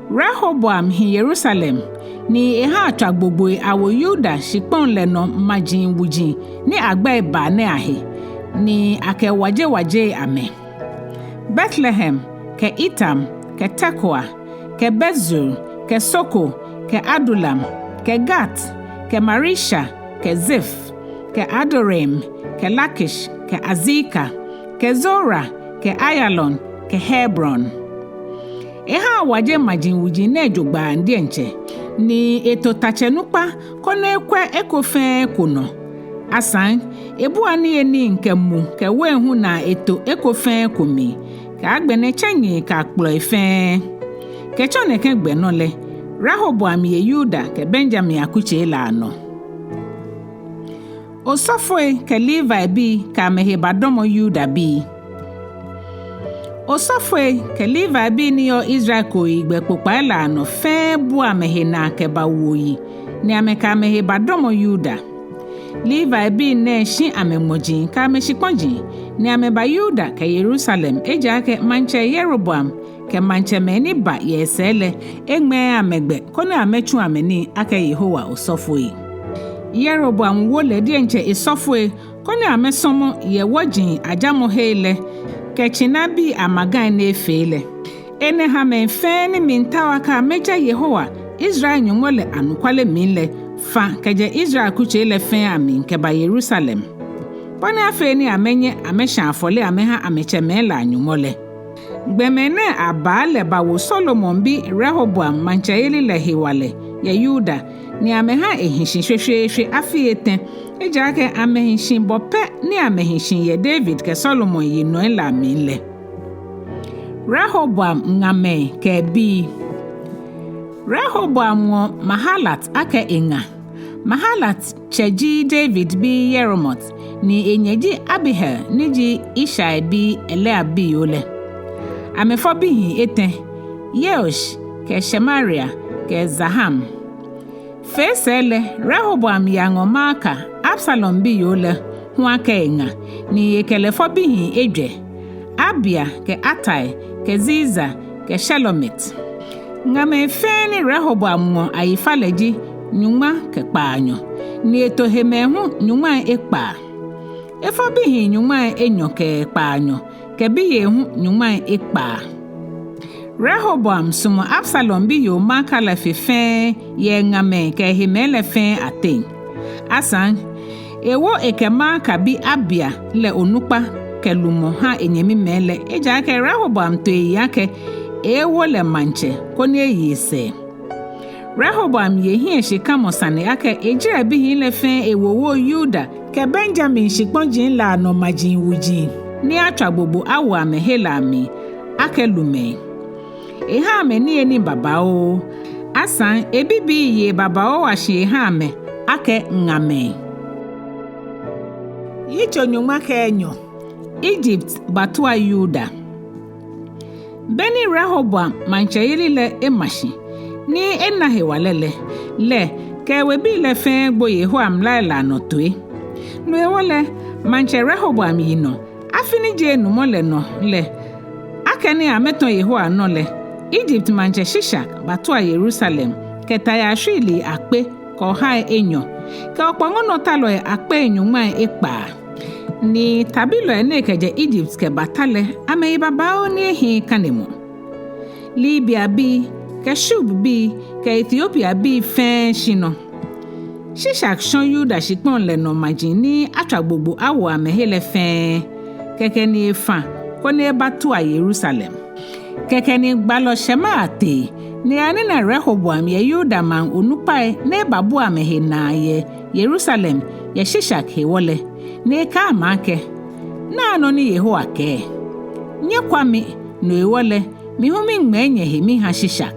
Rehoboam hi Yerusalem, ni eha atswa gbogboi awo Yuda shikpɔŋ lɛ nɔ maji wuji ni agbɛi baa nɛɛ ahe, ni akɛwajewaje amɛ: Betlehem, kɛ Etam, kɛ Tekoa, kɛ Bet-Zur, kɛ Soko, kɛ Adulam, kɛ Gat, kɛ Maresha, kɛ Zif, kɛ Adoraim, kɛ Lakish, kɛ Azeka, kɛ Zora, kɛ Ayalon, kɛ Hebron. Eha awaje maji wuji nɛɛ jogbaŋŋ diɛŋtsɛ, ni eto tatsɛ nukpa koni ekwɛ eko fɛɛ eko nɔ. Asaŋ, ebua niyenii kɛ mu kɛ wein hu naa eto eko fɛɛ eko mli, kɛ agbɛnɛ tsɛnyii kɛ akplɔi fɛɛ. Kɛtsɔ nɛkɛ gbɛ nɔ lɛ, Rehoboam ye Yuda kɛ Benyamin akutsei lɛ anɔ. Osɔfoi kɛ Levibii kɛ amɛhe badɔmɔ Yudabii. Osɔfoi kɛ Levibii ni yɔɔ Israel kooyigbɛ kpokpai lɛ anɔ fɛɛ bua amɛhe naa kɛba wuoyi, ni amɛkɛ amɛhe badɔmɔ Yuda. Levibii nɛɛ shi amɛŋmɔji kɛ amɛshikpɔji, ni amɛba Yuda kɛ Yerusalem, ejaakɛ maŋtsɛ Yeroboam kɛ maŋtsɛmɛi ni ba yɛ esɛɛ lɛ eŋmɛɛɛ amɛ gbɛ koni amɛtsu amɛnii akɛ Yehowa osɔfoi. Yeroboam wo lɛ diɛŋtsɛ esɔfoi koni amɛsɔmɔ yɛ wɔji ajamɔhei lɛ kɛ tsinabii amagai ni efee lɛ. Enɛ ha mɛi fɛɛ ni miitao akɛ amɛja Yehowa, Israel Nyɔŋmɔ lɛ anɔkwale mli lɛ, fa kɛjɛ Israel akutsei lɛ fɛɛ amli kɛba Yerusalem, bɔ ni afee ni amɛnyɛ amɛshã afɔle amɛha amɛtsɛmɛi lɛ aNyɔŋmɔ lɛ. Gbɔmɛi nɛɛ abaa lɛ bawo Solomon bi Rehoboam maŋtsɛyeli lɛ hewalɛ yɛ Yuda, ni amɛha ehi shi shweshweeshwe afii etɛ, ejaakɛ amɛhi shi bɔ pɛ ni amɛhi shi yɛ David kɛ Solomon yinɔi lɛ amli lɛ. Rehoboam ŋamɛi kɛ ebii. Rehoboam ŋɔ Mahalat akɛ eŋa. Mahalat tsɛ ji David bi Yeremot, ni enyɛ ji Abihail ni ji Ishai bi Eliab biyoo lɛ. Amɛfɔ bihii etɛ, Yeus kɛ Shemaria kɛ Zaham. Fee sɛɛ lɛ, Rehoboam yaŋɔ Maaka, Absalom biyoo lɛ, hu akɛ eŋa, ni ekɛ lɛ fɔ bihii ejwɛ, Abia kɛ Atai kɛ Ziza kɛ Shelomit. Ŋamɛi fɛɛ ni Rehoboam ŋɔ ayifalɛ ji nyɔŋma kɛ kpaanyɔ, ni eto hemɛi hu nyɔŋmai ekpaa. Efɔ bihii nyɔŋmai enyɔ kɛ kpaanyɔ, kɛ biyei hu nyɔŋmai ekpaa. Rehoboam sumɔ Absalom biyoo Maaka lɛ fe fɛɛ yɛ eŋamɛi kɛ ehemɛi lɛ fɛɛ ateŋ. Asaŋ, ewo ekɛ Maaka bi Abia lɛ onukpa kɛ lumɔ ha enyɛmimɛi lɛ, ejaakɛ Rehoboam to eyiŋ akɛ eeewo lɛ maŋtsɛ koni eye esɛɛ. Rehoboam ye hiɛshikamɔ sane akɛ ejrɛ bihii lɛ fɛɛ ewowo Yuda kɛ Benyamin shikpɔji lɛ anɔ maji wuji ni atswa gbogbo awo amɛhe lɛ amli akɛ lumɛi. Eha amɛ niyenii babaoo. Asaŋ ebibii yei babaoo wa shi eha amɛ akɛ ŋamɛi. Yitso nyɔŋma kɛ enyɔ. Egypt batua Yuda. Beni Rehoboam maŋtsɛyeli lɛ ema shi ni ena hewalɛ lɛ, lɛ kɛ ewebii lɛ fɛɛ gbo Yehowa mlai lɛ anɔ toi. No hewɔ lɛ, maŋtsɛ Rehoboam yinɔ, afi ni ji enumɔ lɛ nɔ lɛ, akɛni amɛtɔ Yehowa nɔ lɛ, Egypt maŋtsɛ Shishak batua Yerusalem kɛ tayaa shwiilii akpe kɛ ohai enyɔ kɛ okpɔŋɔnɔtalɔi akpei nyɔŋmai ekpaa. Ni tabilɔi ni ekɛjɛ Egypt kɛbata lɛ, amɛyi babaoo ni ehiii kanemɔ. Libia bii kɛ Shub bii kɛ Etiopia bii fɛɛ shi nɔ. Shishak shɔ Yuda shikpɔŋ lɛ nɔ maji ni atswa gbogbo awo amɛhe lɛ fɛɛ, kɛkɛ ni efa koni ebatua Yerusalem. Kɛkɛ ni gbalɔ Shemaia tee ni eyanina Rehoboam yɛ Yuda maŋ onukpai ni ebabua amɛhe naa yɛ Yerusalem yɛ Shishak hewɔ lɛ, ni ekɛɛ amɛ akɛ: Naa nɔ ni Yehowa kɛɛ: Nyɛkwa mi, no hewɔ lɛ, mi hu miŋmɛɛ nyɛhe miha Shishak.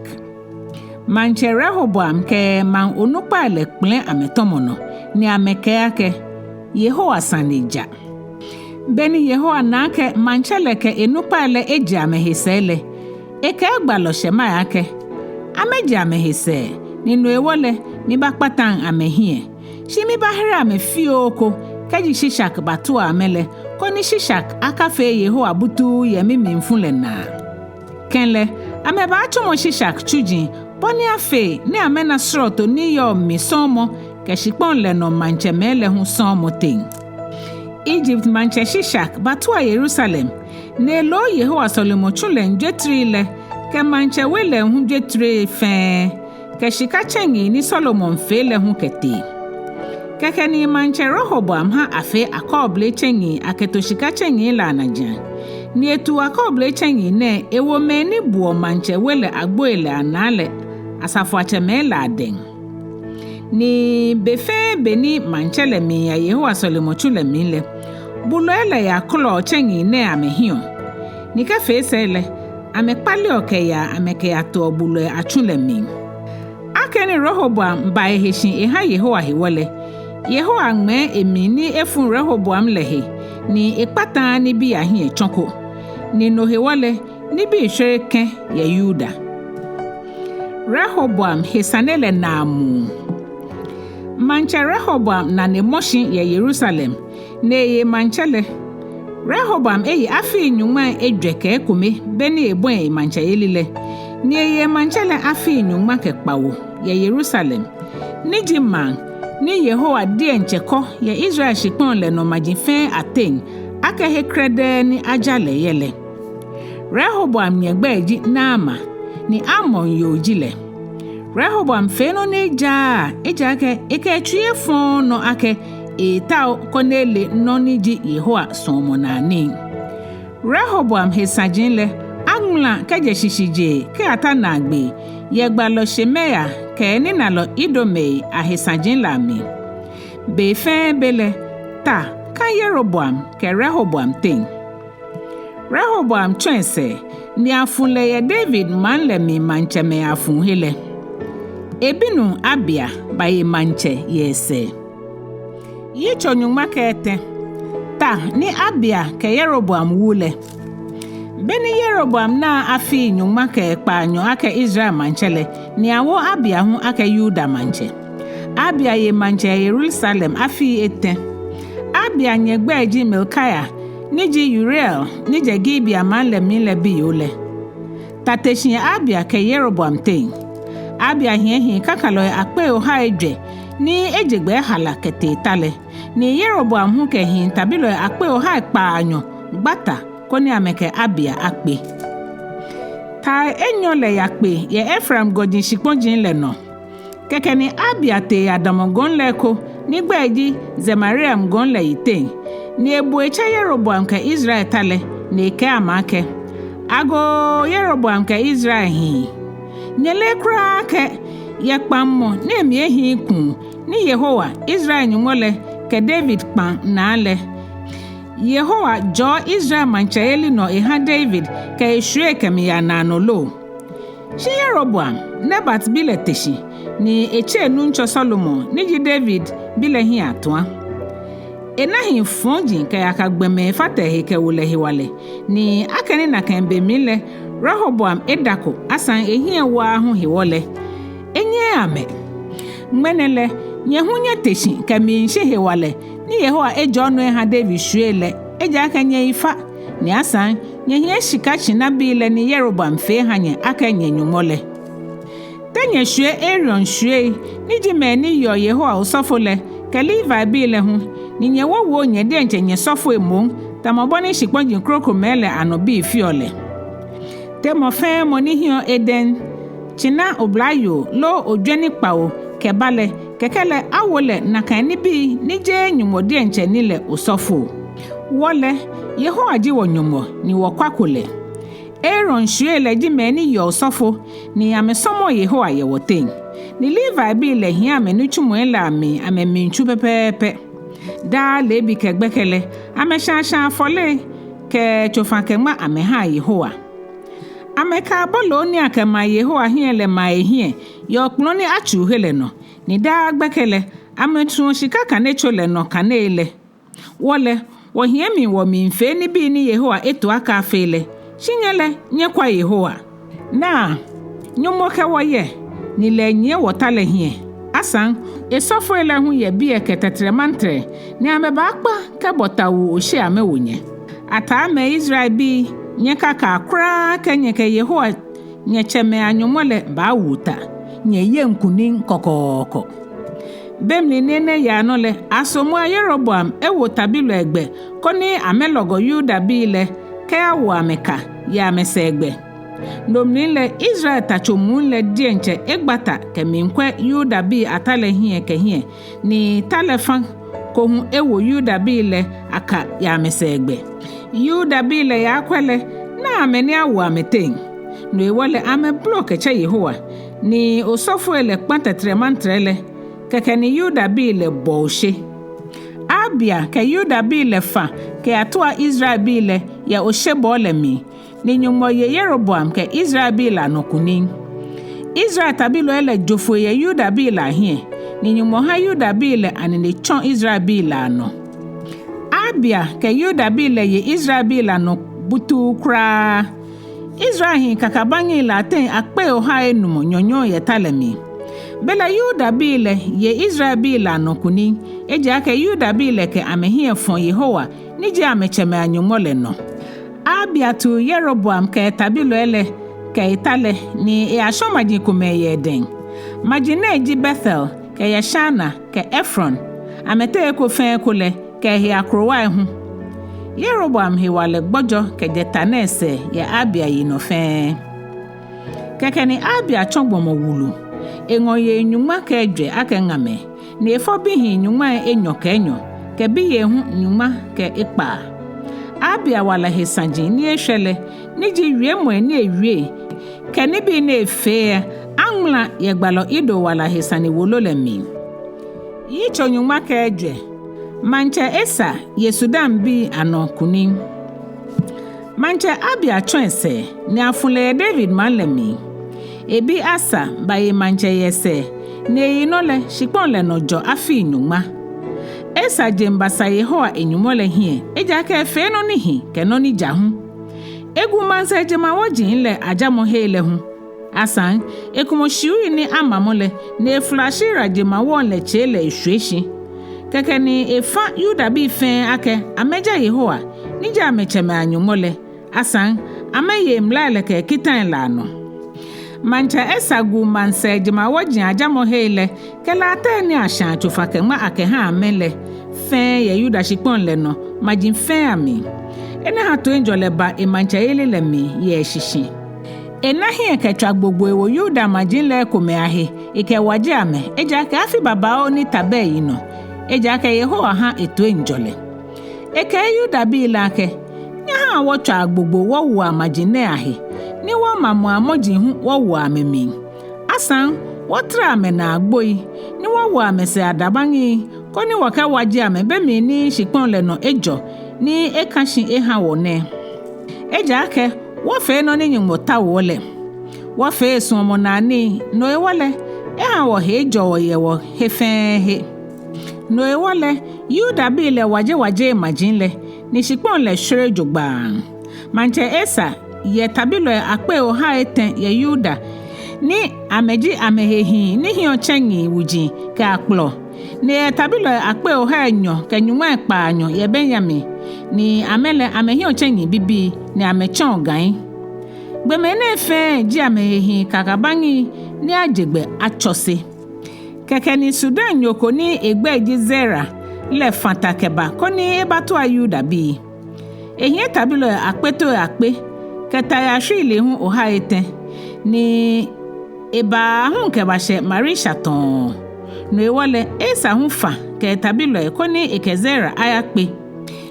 Maŋtsɛ Rehoboam kɛ maŋ onukpai lɛ kpɛlɛ amɛtɔmɔ nɔ ni amɛkɛɛ akɛ: Yehowa sane ja. Beni Yehowa na akɛ maŋtsɛ lɛ kɛ enukpai lɛ eje amɛhe sɛɛ lɛ, ekɛɛ gbalɔ Shemaia akɛ: Amɛje amɛhe sɛɛ, ni no hewɔ lɛ, mibakpataŋ amɛhiɛ. Shi mibaahere amɛ fioo ko kɛji Shishak batua amɛ lɛ, koni Shishak akafee Yehowa butuu yɛ mimlifu lɛ naa. Kɛlɛ, amɛbaatsɔmɔ Shishak tsuji bɔ ni afee ni amɛna srɔto ni yɔɔ mli sɔɔmɔ kɛ shikpɔŋ lɛ nɔ maŋtsɛmɛi lɛ hu sɔɔmɔ teŋ. Egypt maŋtsɛ Shishak batua Yerusalem, ni elo Yehowa sɔlemɔtsu lɛŋ jwetrii lɛ kɛ maŋtsɛ we lɛŋ hu jwetrii fɛɛ, kɛ shika tsɛŋi ni Solomon fee lɛ hu kɛtee. Kɛkɛ ni maŋtsɛ Rehoboam ha afee akɔɔble tsɛŋi akɛto shika tsɛŋi lɛ anajiaŋ. Ni etu akɔɔble tsɛŋi nɛɛ ewo mɛi ni buɔ maŋtsɛ we lɛ agboi lɛ anaa lɛ asafoiatsɛmɛi lɛ adɛŋ. Ni be fɛɛ be ni maŋtsɛ lɛ miiya Yehowa sɔlemɔtsu lɛ mli lɛ, bulɔi lɛ yakɔlɔɔ tsɛŋi nɛɛ amɛhiɔ. Ni kɛ fee sɛɛ lɛ, amɛkpaleɔ kɛyaa amɛkɛyatoɔ bulɔi atsu lɛ mli. Akɛni Rehoboam ba ehe shi eha Yehowa hewɔ lɛ, Yehowa ŋmɛɛ emli ni efu Rehoboam lɛ he, ni ekpataaa nibii ahiɛ tsɔ ko. Ni no hewɔ lɛ, nibii shwere kɛ̃ yɛ Yuda. Rehoboam he sane lɛ naamuu. Maŋtsɛ Rehoboam nane mɔ shi yɛ Yerusalem, ni eye maŋtsɛ lɛ. Rehoboam eye afii nyɔŋmai ejwɛ kɛ ekome beni ebɔi emaŋtsɛyeli lɛ, ni eye maŋtsɛ lɛ afii nyɔŋma kɛ kpawo yɛ Yerusalem, ni ji maŋ ni Yehowa diɛŋtsɛ kɔ yɛ Israel shikpɔŋ lɛ nɔ maji fɛɛ ateŋ akɛ he krɛdɛɛ ni aja lɛ yɛ lɛ. Rehoboam nyɛ gbɛi ji Naama, ni Amon yoo ji lɛ. Rehoboam fee nɔ ni ejaaa, ejaakɛ ekɛ etsui efɔɔɔ nɔ akɛ eetao koni ele nɔ ni ji Yehowa suɔmɔnaa nii. Rehoboam he saji lɛ, aŋmɛ ŋmla kɛjɛ shishijee kɛyata naagbee yɛ gbalɔ Shemaia kɛ eninalɔ Idomei ahe saji lɛ amli. Be fɛɛ be lɛ, ta ka Yeroboam kɛ Rehoboam teŋ. Rehoboam tsɔ esɛɛ, ni afu lɛ yɛ David maŋ lɛ mli maŋtsɛmɛi afuhe lɛ. Ebinuu Abia baye maŋtsɛ yɛ esɛɛ. Yitso nyɔŋma kɛ etɛ. Ta ni Abia kɛ Yeroboam wu lɛ. Beni Yeroboam naa afii nyɔŋma kɛ kpaanyɔ akɛ Israel maŋtsɛ lɛ, ni awo Abia hu akɛ Yuda maŋtsɛ. Abia ye maŋtsɛ yɛ Yerusalem afii etɛ. Abia nyɛ gbɛi ji Mikaia, ni ji Uriel, ni jɛ Gibea maŋ lɛ mli lɛ biyoo lɛ. Ta te shi yɛ Abia kɛ Yeroboam teŋ. Abia hiɛ hii kakalɔi akpei ohai ejwɛ, ni eje gbɛ ehala kɛtee ta lɛ, ni Yeroboam hu kɛ hii tabilɔi akpei ohai kpaanyɔ gba ta koni amɛkɛ Abia akpe. Tai enyɔ lɛ yakpe yɛ Efraim gɔji shikpɔji lɛ nɔ. Kɛkɛ ni Abia tee yadamɔ gɔŋ lɛ eko ni gbɛi ji Zemaraim gɔŋ lɛ yiteŋ, ni ebu etsɛ Yeroboam kɛ Israel ta lɛ, ni ekɛɛ amɛ akɛ: Agoo Yeroboam kɛ Israel hii! Nyɛleee kwraa akɛ yɛ kpaŋmɔ ni emli ehiii kuu ni Yehowa, Israel Nyɔŋmɔ lɛ, kɛ David kpaŋ naa lɛ, Yehowa jɔɔ Israel maŋtsɛyeli nɔ eha David kɛ eshwie kɛmiiya naanɔ lo? Shi Yeroboam, Nebat bi lɛ, te shi, ni etsɛ enuŋtsɔ Salomo ni ji David bi lɛ hiɛ atua. Ena hii fɔji kɛ yaka gbɔmɛi fata ehe kɛwo lɛ hewalɛ, ni akɛni nakai be mli lɛ Rehoboam edako, asaŋ ehiɛ waaa hu hewɔ lɛ, enyɛɛɛ amɛ. Ŋmɛnɛ lɛ, nyɛ hu nyɛte shi kɛmiishi hewalɛ ni Yehowa ejɔɔ nɔ eha David shwie lɛ, ejaakɛ nyɛyi fa, ni asaŋ nyɛhiɛ shika shinabii lɛ ni Yeroboam fee eha nyɛ akɛ nyɛnyɔŋmɔ lɛ. Te nyɛshwie Aaron shwiei, ni ji mɛi ni yeɔ Yehowa osɔfo lɛ, kɛ Levibii lɛ hu, ni nyɛwowoo nyɛ diɛŋtsɛ nyɛsɔfoi moŋ, tamɔ bɔ ni shikpɔji krokomɛi lɛ anɔ bii feɔ lɛ? Te mɔ fɛɛ mɔ ni hiɛɔ edɛŋ, tsina oblayoo loo ojwɛni kpawo kɛba lɛ, kɛkɛ lɛ awo lɛ nakai nibii ni jeee Nyɔŋmɔ diɛŋtsɛ ni lɛ osɔfo? Wɔ lɛ, Yehowa ji wɔ-Nyɔŋmɔ, ni wɔkwako lɛ. Aaron shwiei lɛ ji mɛi ni yeɔ osɔfo, ni amɛsɔmɔɔ Yehowa yɛ wɔteŋ. Ni Levibii lɛ hiɛ amɛnitsumɔi lɛ amli amɛmiitsu pɛpɛɛpɛ. Daa leebi kɛ gbɛkɛ lɛ, amɛshãa shãa afɔlei kɛ tsofa-kɛ-ŋma amɛhaa Yehowa. Amɛkɛ aboloo ni akɛmaa Yehowa hiɛ lɛ maa ehiɛ yɛ okplɔ̃ ni atsuu he lɛ nɔ, ni daa gbɛkɛ lɛ, amɛtuɔ shika kanetso lɛ nɔ kanei lɛ. Wɔ lɛ, wɔhiɛ mli wɔmiifee nibii ni Yehowa eto akɛ afee lɛ, shi nyɛ lɛ, nyɛkwa Yehowa. Naa, Nyɔŋmɔ kɛ wɔ yɛ, ni lɛ enyiɛ wɔta lɛ hiɛ. Asaŋ, esɔfoi lɛ hu yɛ biɛ kɛ tɛtrɛmantrɛ, ni amɛbaakpa kɛbɔ tawuu oshe amɛwo nyɛ. Ataamɛi Israelbii, nyɛkakaa kwraa akɛ nyɛkɛ Yehowa, nyɛtsɛmɛi a-Nyɔŋmɔ lɛ, baawu ta. Nyɛyeŋ kunim kɔkɔɔkɔ. Be mli ni enɛ yaa nɔ lɛ, asomɔa Yeroboam ewo tabilɔi gbɛ koni amɛlɔgɔ Yudabii lɛ kɛyawo amɛ ka yɛ amɛsɛɛgbɛ. No mli lɛ Israel tatso muu lɛ diɛŋtsɛ egba ta kɛmiikwɛ Yudabii ata lɛ hiɛ kɛ hiɛ, ni ta lɛ fã ko hu ewo Yudabii lɛ aka yɛ amɛsɛɛgbɛ. Yudabii lɛ yaakwɛ lɛ, naa amɛ ni awo amɛteŋ. No hewɔ lɛ amɛbolɔ kɛtsɛ Yehowa, ni osɔfoi lɛ kpã tɛtrɛmantrɛ lɛ, kɛkɛ ni Yudabii lɛ bɔ oshe. Abia kɛ Yudabii lɛ fã kɛyatua Israelbii lɛ yɛ oshebɔɔ lɛ mli, ni Nyɔŋmɔ ye Yeroboam kɛ Israelbii lɛ anɔ kunim. Israel tabilɔi lɛ jo foi yɛ Yudabii lɛ ahiɛ, ni Nyɔŋmɔ ha Yudabii lɛ anine tsɔ Israelbii lɛ anɔ. Abia kɛ Yudabii lɛ ye Israelbii lɛ anɔ butuu kwraa. Israel hii kakabaŋi lɛ ateŋ akpei ohai enumɔ nyɔnyɔɔ yɛ ta lɛ mli. Belɛ Yudabii lɛ ye Israelbii lɛ anɔ kunim, ejaakɛ Yudabii lɛ kɛ amɛhiɛ fɔ̃ Yehowa, ni ji amɛtsɛmɛi a-Nyɔŋmɔ lɛ nɔ. Abia tu Yeroboam kɛ etabilɔi lɛ kɛ eta lɛ, ni eyashɔ̃ maji komɛi yɛ edɛŋ. Maji nɛɛ ji Betel kɛ Yeshana kɛ Efron, amɛteŋ eko fɛɛ eko lɛ kɛ ehe akrowai hu. Yeroboam hewalɛ gbɔjɔ kɛjɛ ta nɛɛ sɛɛ yɛ Abia yinɔ fɛɛ. Kɛkɛ ni Abia tsɔ gbɔmɔ wulu. Eŋɔ yei nyɔŋma kɛ ejwɛ akɛ ŋamɛi, ni efɔ bihii nyɔŋmai enyɔ kɛ enyɔ, kɛ biyei hu nyɔŋma kɛ ekpaa. Abia wala he saji ni eshwɛ lɛ, ni ji wiemɔi ni ewie kɛ nibii ni efee lɛ, aŋmala yɛ Gbalɔ Ido wala he sane wolo lɛ mli. Yitso nyɔŋma kɛ ejwɛ. Maŋtsɛ Asa ye Sudanbii anɔ kunim. Maŋtsɛ Abia tsɔ esɛɛ, ni afu lɛ yɛ David maŋ lɛ mli. Ebi Asa baye maŋtsɛ yɛ esɛɛ, ni eyinɔ lɛ shikpɔŋ lɛ nɔ jɔ afii nyɔŋma. Asa jeŋ basa Yehowa e-Nyɔŋmɔ lɛ hiɛ, ejaakɛ efee nɔ ni hi kɛ nɔ ni ja hu. Egu maŋsɛɛ jemawɔji lɛ ajamɔhe lɛ hu. Asaŋ, ekumɔ shiui ni amamɔ lɛ, ni efla Ashera jemawɔŋ lɛ tsei lɛ eshwie shi. Kɛkɛ ni efa Yudabii fɛɛ akɛ amɛja Yehowa, ni ji amɛtsɛmɛi a-Nyɔŋmɔ lɛ. Asaŋ, amɛye emlai lɛ kɛ ekitai lɛ anɔ. Maŋtsɛ Asa gu maŋsɛɛ jemawɔji ajamɔhe lɛ kɛ latɛi ni ashaa tsofa kɛŋma akɛha amɛ lɛ fɛɛ yɛ Yuda shikpɔŋ lɛ nɔ maji fɛɛ amli. Enɛ ha toiŋjɔlɛ ba emaŋtsɛyeli lɛ mli yɛ eshishi. Ena hiɛ kɛtswa gbogbo ewo Yuda maji lɛ ekomɛi ahe, ekɛwaje amɛ, ejaakɛ afi babaoo ni ta bɛ eyi nɔ, ejaakɛ Yehowa ha etoiŋjɔlɛ. Ekɛɛ Yudabii lɛ akɛ, nyɛhaa wɔtswaa gbogbo wɔwoa maji nɛɛ ahe, ni wɔmamɔa mɔji hu wɔwoa amɛmli. Asaŋ, wɔtara amɛnaa agboi, ni wɔwo amɛsɛɛ adabaŋi, koni wɔkɛwaje amɛ be mli ni shikpɔŋ lɛ nɔ ejɔ, ni eka shi eha wɔ nɛɛ. Ejaakɛ, wɔfee nɔ ni Nyɔŋmɔ taoɔ lɛ. Wɔfee esuɔmɔnaa nii, no hewɔ lɛ, eha wɔhe ejɔ wɔ yɛ wɔhe fɛɛ he. No hewɔ lɛ, Yudabii lɛ wajewaje maji lɛ, ni shikpɔŋ lɛ shwere jogbaŋŋ. Maŋtsɛ Asa yɛ tabilɔi akpei ohai etɛ yɛ Yuda, ni amɛji amɛhehii ni hiɔ tsɛŋi wuji kɛ akplɔ, ni eyɛ tabilɔi akpei ohai enyɔ kɛ nyɔŋmai kpaanyɔ yɛ Benyamin, ni amɛ lɛ amɛhiɔ tsɛŋi bibii, ni amɛtsɛɔ gai. Gbɔmɛi nɛɛ fɛɛ ji amɛhehii kakabaŋi ni aje gbɛ atsɔse. Kɛkɛ ni Sudan nyo ko ni egbɛi ji Zera lɛ fã ta kɛba koni ebatua Yudabii. Ehiɛ tabilɔi akpetoi akpe kɛ tai ashwiilii hu ohai etɛ, ni eba aahu kɛbashɛ Maresha tɔɔ. No hewɔ lɛ, Asa hu fã kɛ tabilɔi koni ekɛ Zera ayakpe.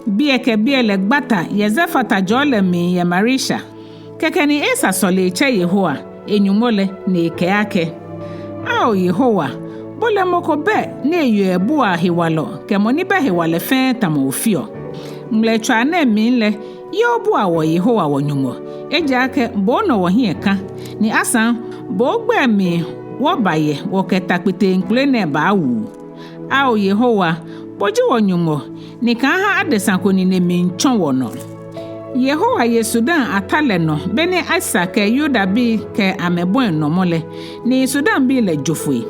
Biɛ kɛ biɛ lɛ gba ta yɛ Zefata jɔɔ lɛ mli yɛ Maresha. Kɛkɛ ni Asa sɔle etsɛ Yehowa, e-Nyɔŋmɔ lɛ, ni ekɛɛ akɛ: Ao Yehowa, bo lɛ mɔ ko bɛ ni eyeɔ ebuaa hewalɔ kɛ mɔ ni bɛ hewalɛ fɛɛ tamɔ ofeɔ. Ŋmlɛtswaa nɛɛ mli lɛ, ye obua wɔ Yehowa wɔ-Nyɔŋmɔ, ejaakɛ bo onɔ wɔhiɛ ka, ni asaŋ bo ogbɛi mli wɔba yɛ wɔkɛ ta kpeteŋkpele nɛɛ baawu. Ao Yehowa, bo ji wɔ-Nyɔŋmɔ, ni kaaha adesa ko nine miitsɔ wɔnɔ. Yehowa ye Sudan ata lɛ nɔ beni Asa kɛ Yudabii kɛ amɛbɔi nɔmɔ lɛ, ni Sudanbii lɛ jo foi.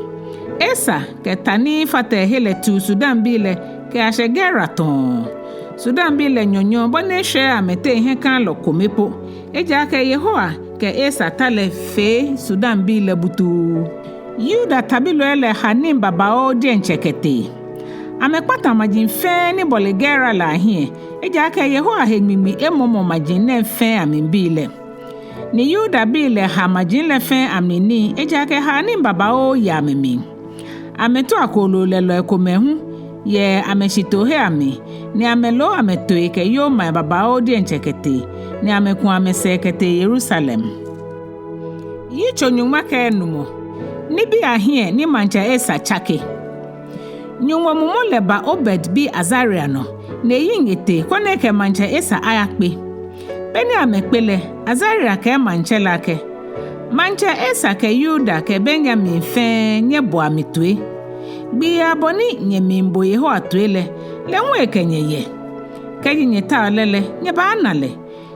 Asa kɛ ta ni fata ehe lɛ tiu Sudanbii lɛ kɛyashɛ Gera tɔɔ. Sudanbii lɛ nyɔnyɔɔ bɔ ni eshwɛɛɛ amɛteŋ hiɛkalɔ kome po, ejaakɛ Yehowa kɛ Asa ta lɛ fee Sudanbii lɛ butuu. Yuda tabilɔi lɛ ha nii babaoo diɛŋtsɛ kɛtee. Amɛkpata maji fɛɛ ni bɔle Gera lɛ ahiɛ, ejaakɛ Yehowa he ŋmiŋmi emɔmɔ maji nɛɛ fɛɛ amli bii lɛ. Ni Yudabii lɛ ha maji lɛ fɛɛ amli nii, ejaakɛ haanii babaoo yɛ amɛmli. Amɛtua kooloo lɛlɔi komɛi hu yɛ amɛshitoohe amli, ni amɛloo amɛtooi kɛ yomai babaoo diɛŋtsɛ kɛtee, ni amɛku amɛsɛɛ kɛtee Yerusalem. Yitso nyɔŋma kɛ enumɔ. Nibii ahiɛ ni maŋtsɛ Asa tsake. Nyɔŋmɔ mumɔ lɛ ba Obed bi Azaria nɔ, ni eyiŋ etee koni ekɛ maŋtsɛ Asa ayakpe. Beni amɛkpe lɛ, Azaria kɛɛ maŋtsɛ lɛ akɛ: Maŋtsɛ Asa kɛ Yuda kɛ Benyamin fɛɛ, nyɛboa mi toi. Gbii abɔ ni nyɛmiibo Yehowa toi lɛ, lɛ hu ekɛ nyɛ yɛ. Kɛji nyɛtao lɛ lɛ, nyɛbaana lɛ.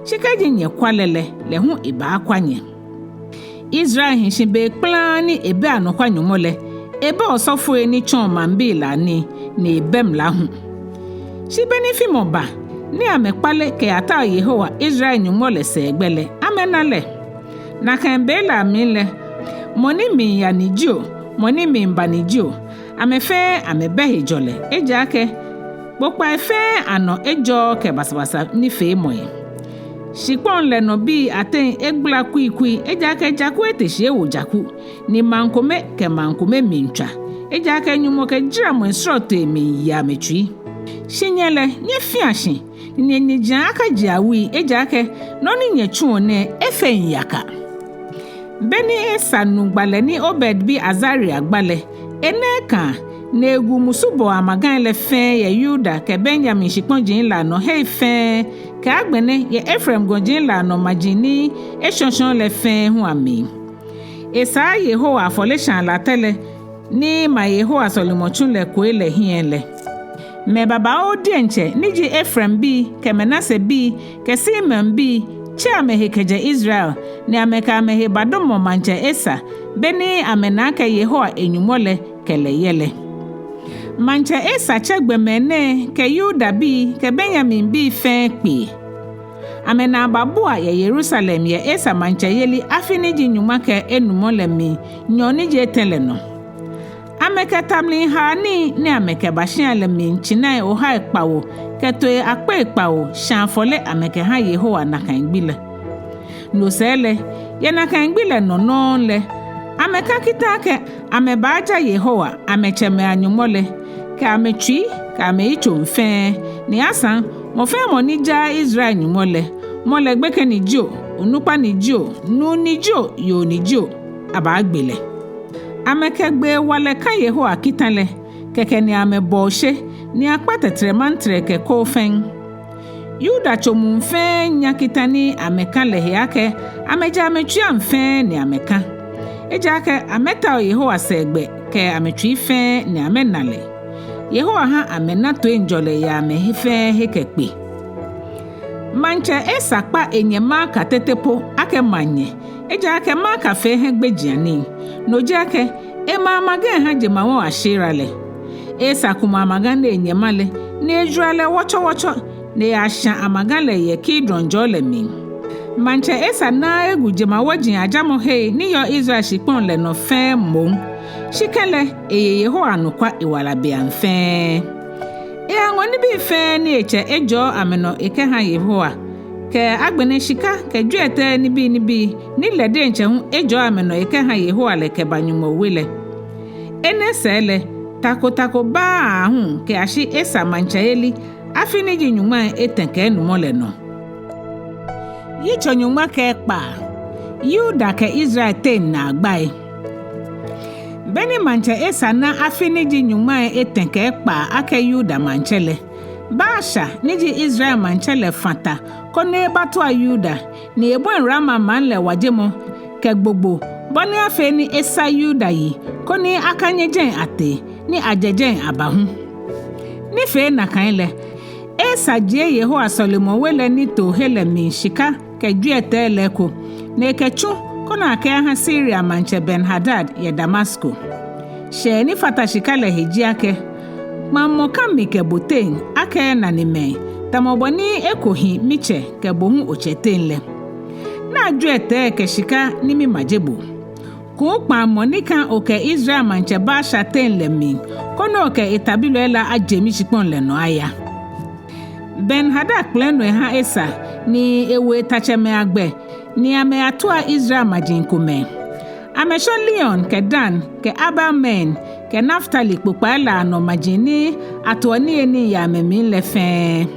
Shi kɛji nyɛkwa lɛ lɛ, lɛ hu ebaakwa nyɛ. Israel hi shi be kplaŋŋ ni ebɛ anɔkwa Nyɔŋmɔ lɛ, ebɛ osɔfoi ni tsɔɔ maŋbii lɛ anii, ni ebɛ mla hu. Shi beni fimɔ ba ni amɛkpale kɛyatao Yehowa Israel Nyɔŋmɔ lɛ sɛɛgbɛ lɛ, amɛna lɛ. Nakai be lɛ amli lɛ, mɔ ni miiya ni jio, mɔ ni miiba ni jio, amɛ fɛɛ amɛbɛ hejɔlɛ, ejaakɛ kpokpai fɛɛ anɔ ejɔɔɔ kɛ basabasa nifeemɔi. Shikpɔŋ lɛ nɔ bii ateŋ egbala kuikui, ejaakɛ jaku ete shi ewo jaku, ni maŋ kome kɛ maŋ kome miitswa, ejaakɛ Nyɔŋmɔ kɛ jaramɔi srɔtoi miiye amɛtsui. Shi nyɛ lɛ, nyɛfia shi, Nyɛnyiɛjiaŋ akajea wui, ejaakɛ nɔ ni nyɛtsuɔ nɛɛ efeŋ yaka. Beni Esa nu gbalɛ ni Obed bi Azaria gba lɛ, ena ekãa, ni egu musubɔɔ amagai lɛ fɛɛ yɛ Yuda kɛ Benyamin shikpɔji lɛ anɔ hei fɛɛ, kɛ agbɛnɛ yɛ Efraim gɔji lɛ anɔ maji ni eshɔshɔ lɛ fɛɛ hu amli. Esaa Yehowa afɔleshaa latɛ lɛ ni ma Yehowa sɔlemɔtsu lɛ koi lɛ hiɛ lɛ. Mɛi babaoo diɛŋtsɛ ni ji Efraimbii kɛ Manasebii kɛ Simeonbii tse amɛhe kɛjɛ Israel, ni amɛkɛ amɛhe badɔmɔ maŋtsɛ Esa, beni amɛna akɛ Yehowa e-Nyɔŋmɔ lɛ kɛ lɛ yɛ lɛ. Maŋtsɛ Esa tsɛ gbɔmɛi nɛɛ kɛ Yudabii kɛ Benyaminbii fɛɛ kpee. Amɛnaa babua yɛ Yerusalem yɛ Esa maŋtsɛyeli afi ni ji nyɔŋma kɛ enumɔ lɛ mli nyɔɔŋ ni ji etɛ lɛ nɔ. Amɛkɛ tamlihaa nii ni amɛkɛba shia lɛ mli tsinai ohai kpawo kɛ tooi akpei kpawo shã afɔle amɛkɛha Yehowa nakai gbi lɛ. No sɛɛ lɛ, yɛ nakai gbi lɛ nɔ nɔŋŋ lɛ, amɛka kita akɛ amɛbaaja Yehowa, amɛtsɛmɛi a-Nyɔŋmɔ lɛ, kɛ amɛtsui kɛ amɛyitsoŋ fɛɛ, ni asaŋ mɔ fɛɛ mɔ ni jaaa Israel Nyɔŋmɔ lɛ, mɔ lɛ gbekɛ ni jio, onukpa ni jio, nuu ni jio, yoo ni jio, abaagbe lɛ. Amɛkɛ gbee walɛ ka Yehowa kita lɛ, kɛkɛ ni amɛbɔ oshe, ni akpa tɛtrɛmantrɛ kɛ koo fɛŋ. Yuda tso muu fɛɛ nya kita ni amɛka lɛ he akɛ amɛja amɛtsuiaŋ fɛɛ ni amɛka. Ejaakɛ amɛtao Yehowa sɛɛgbɛ kɛ amɛtsui fɛɛ ni amɛna lɛ. Yehowa ha amɛna toiŋjɔlɛ yɛ amɛhe fɛɛ he kɛkpe. Maŋtsɛ Esa kpa enyɛ Maaka tete po akɛ maŋnyɛ, ejaakɛ Maaka fee hiɛgbejianii. No ji akɛ, ema amagai ha jemawɔŋ Ashera lɛ. Esa kumɔ amaga ni enyɛma lɛ, ni ejwara lɛ wɔtsɔwɔtsɔ, ni eyashã amaga lɛ yɛ Kidron jɔɔ lɛ mli. Maŋtsɛ Esa naaa egu jemawɔji ajamɔhei ni yɔɔ Israel shikpɔŋ lɛ nɔ fɛɛ moŋ. Shi kɛlɛ, eye Yehowa anɔkwa ewala beaŋ fɛɛ. Eyaŋɔ nibii fɛɛ ni etsɛ ejɔɔ amɛnɔ ekɛha Yehowa, kɛ agbɛnɛ shika kɛ jwiɛtɛi nibii nibii ni lɛ diɛŋtsɛ hu ejɔɔ amɛnɔ ekɛha Yehowa lɛ kɛba Nyɔŋmɔ We lɛ. Enɛ sɛɛ lɛ, takotako baaa aahu kɛyashi Esa maŋtsɛyeli afi ni ji nyɔŋmai etɛ kɛ enumɔ lɛ nɔ. Yitso nyɔŋma kɛ ekpaa. Yuda kɛ Israel teŋ naagbai. Beni maŋtsɛ Esa na afi ni ji nyɔŋmai etɛ kɛ ekpaa akɛ Yuda maŋtsɛ lɛ, Baasha ni ji Israel maŋtsɛ lɛ fã ta koni ebatua Yuda, ni ebɔi Rama maŋ lɛ wajemɔ kɛ gbogbo, bɔ ni afee ni esa Yuda yi, koni akanyɛ jɛi atee, ni ajɛ jɛi aba hu. Ni fee nakai lɛ, Esa jie Yehowa sɔlemɔwe lɛ nitoohe lɛ mli shika kɛ jwiɛtɛi lɛ eko, ni ekɛtsu koni akɛyaha Siria maŋtsɛ Ben-Hadad yɛ Damasko. Shɛɛ ni fata shika lɛ he ji akɛ, kpaŋmɔ ka mi kɛ bo teŋ akɛ nanemɛi, tamɔ bɔ ni eko hi mitsɛ kɛ bo hu otsɛ teŋ lɛ. Naa jwiɛtɛi kɛ shika ni mimaje bo. Kuu kpaŋmɔ ni ka okɛ Israel maŋtsɛ Baasha teŋ lɛ mli, koni okɛ etabilɔi lɛ aje mishikpɔŋ lɛ nɔ aya. Ben-Hadad kpɛlɛ nɔ eha Esa, ni ewo etatsɛmɛi agbɛ, ni amɛyatua Israel maji komɛi. Amɛshɔ Leon kɛ Dan kɛ Abel-Maim kɛ Naftali kpokpai lɛ anɔ maji ni atoɔ niyenii yɛ amɛmli lɛ fɛɛ.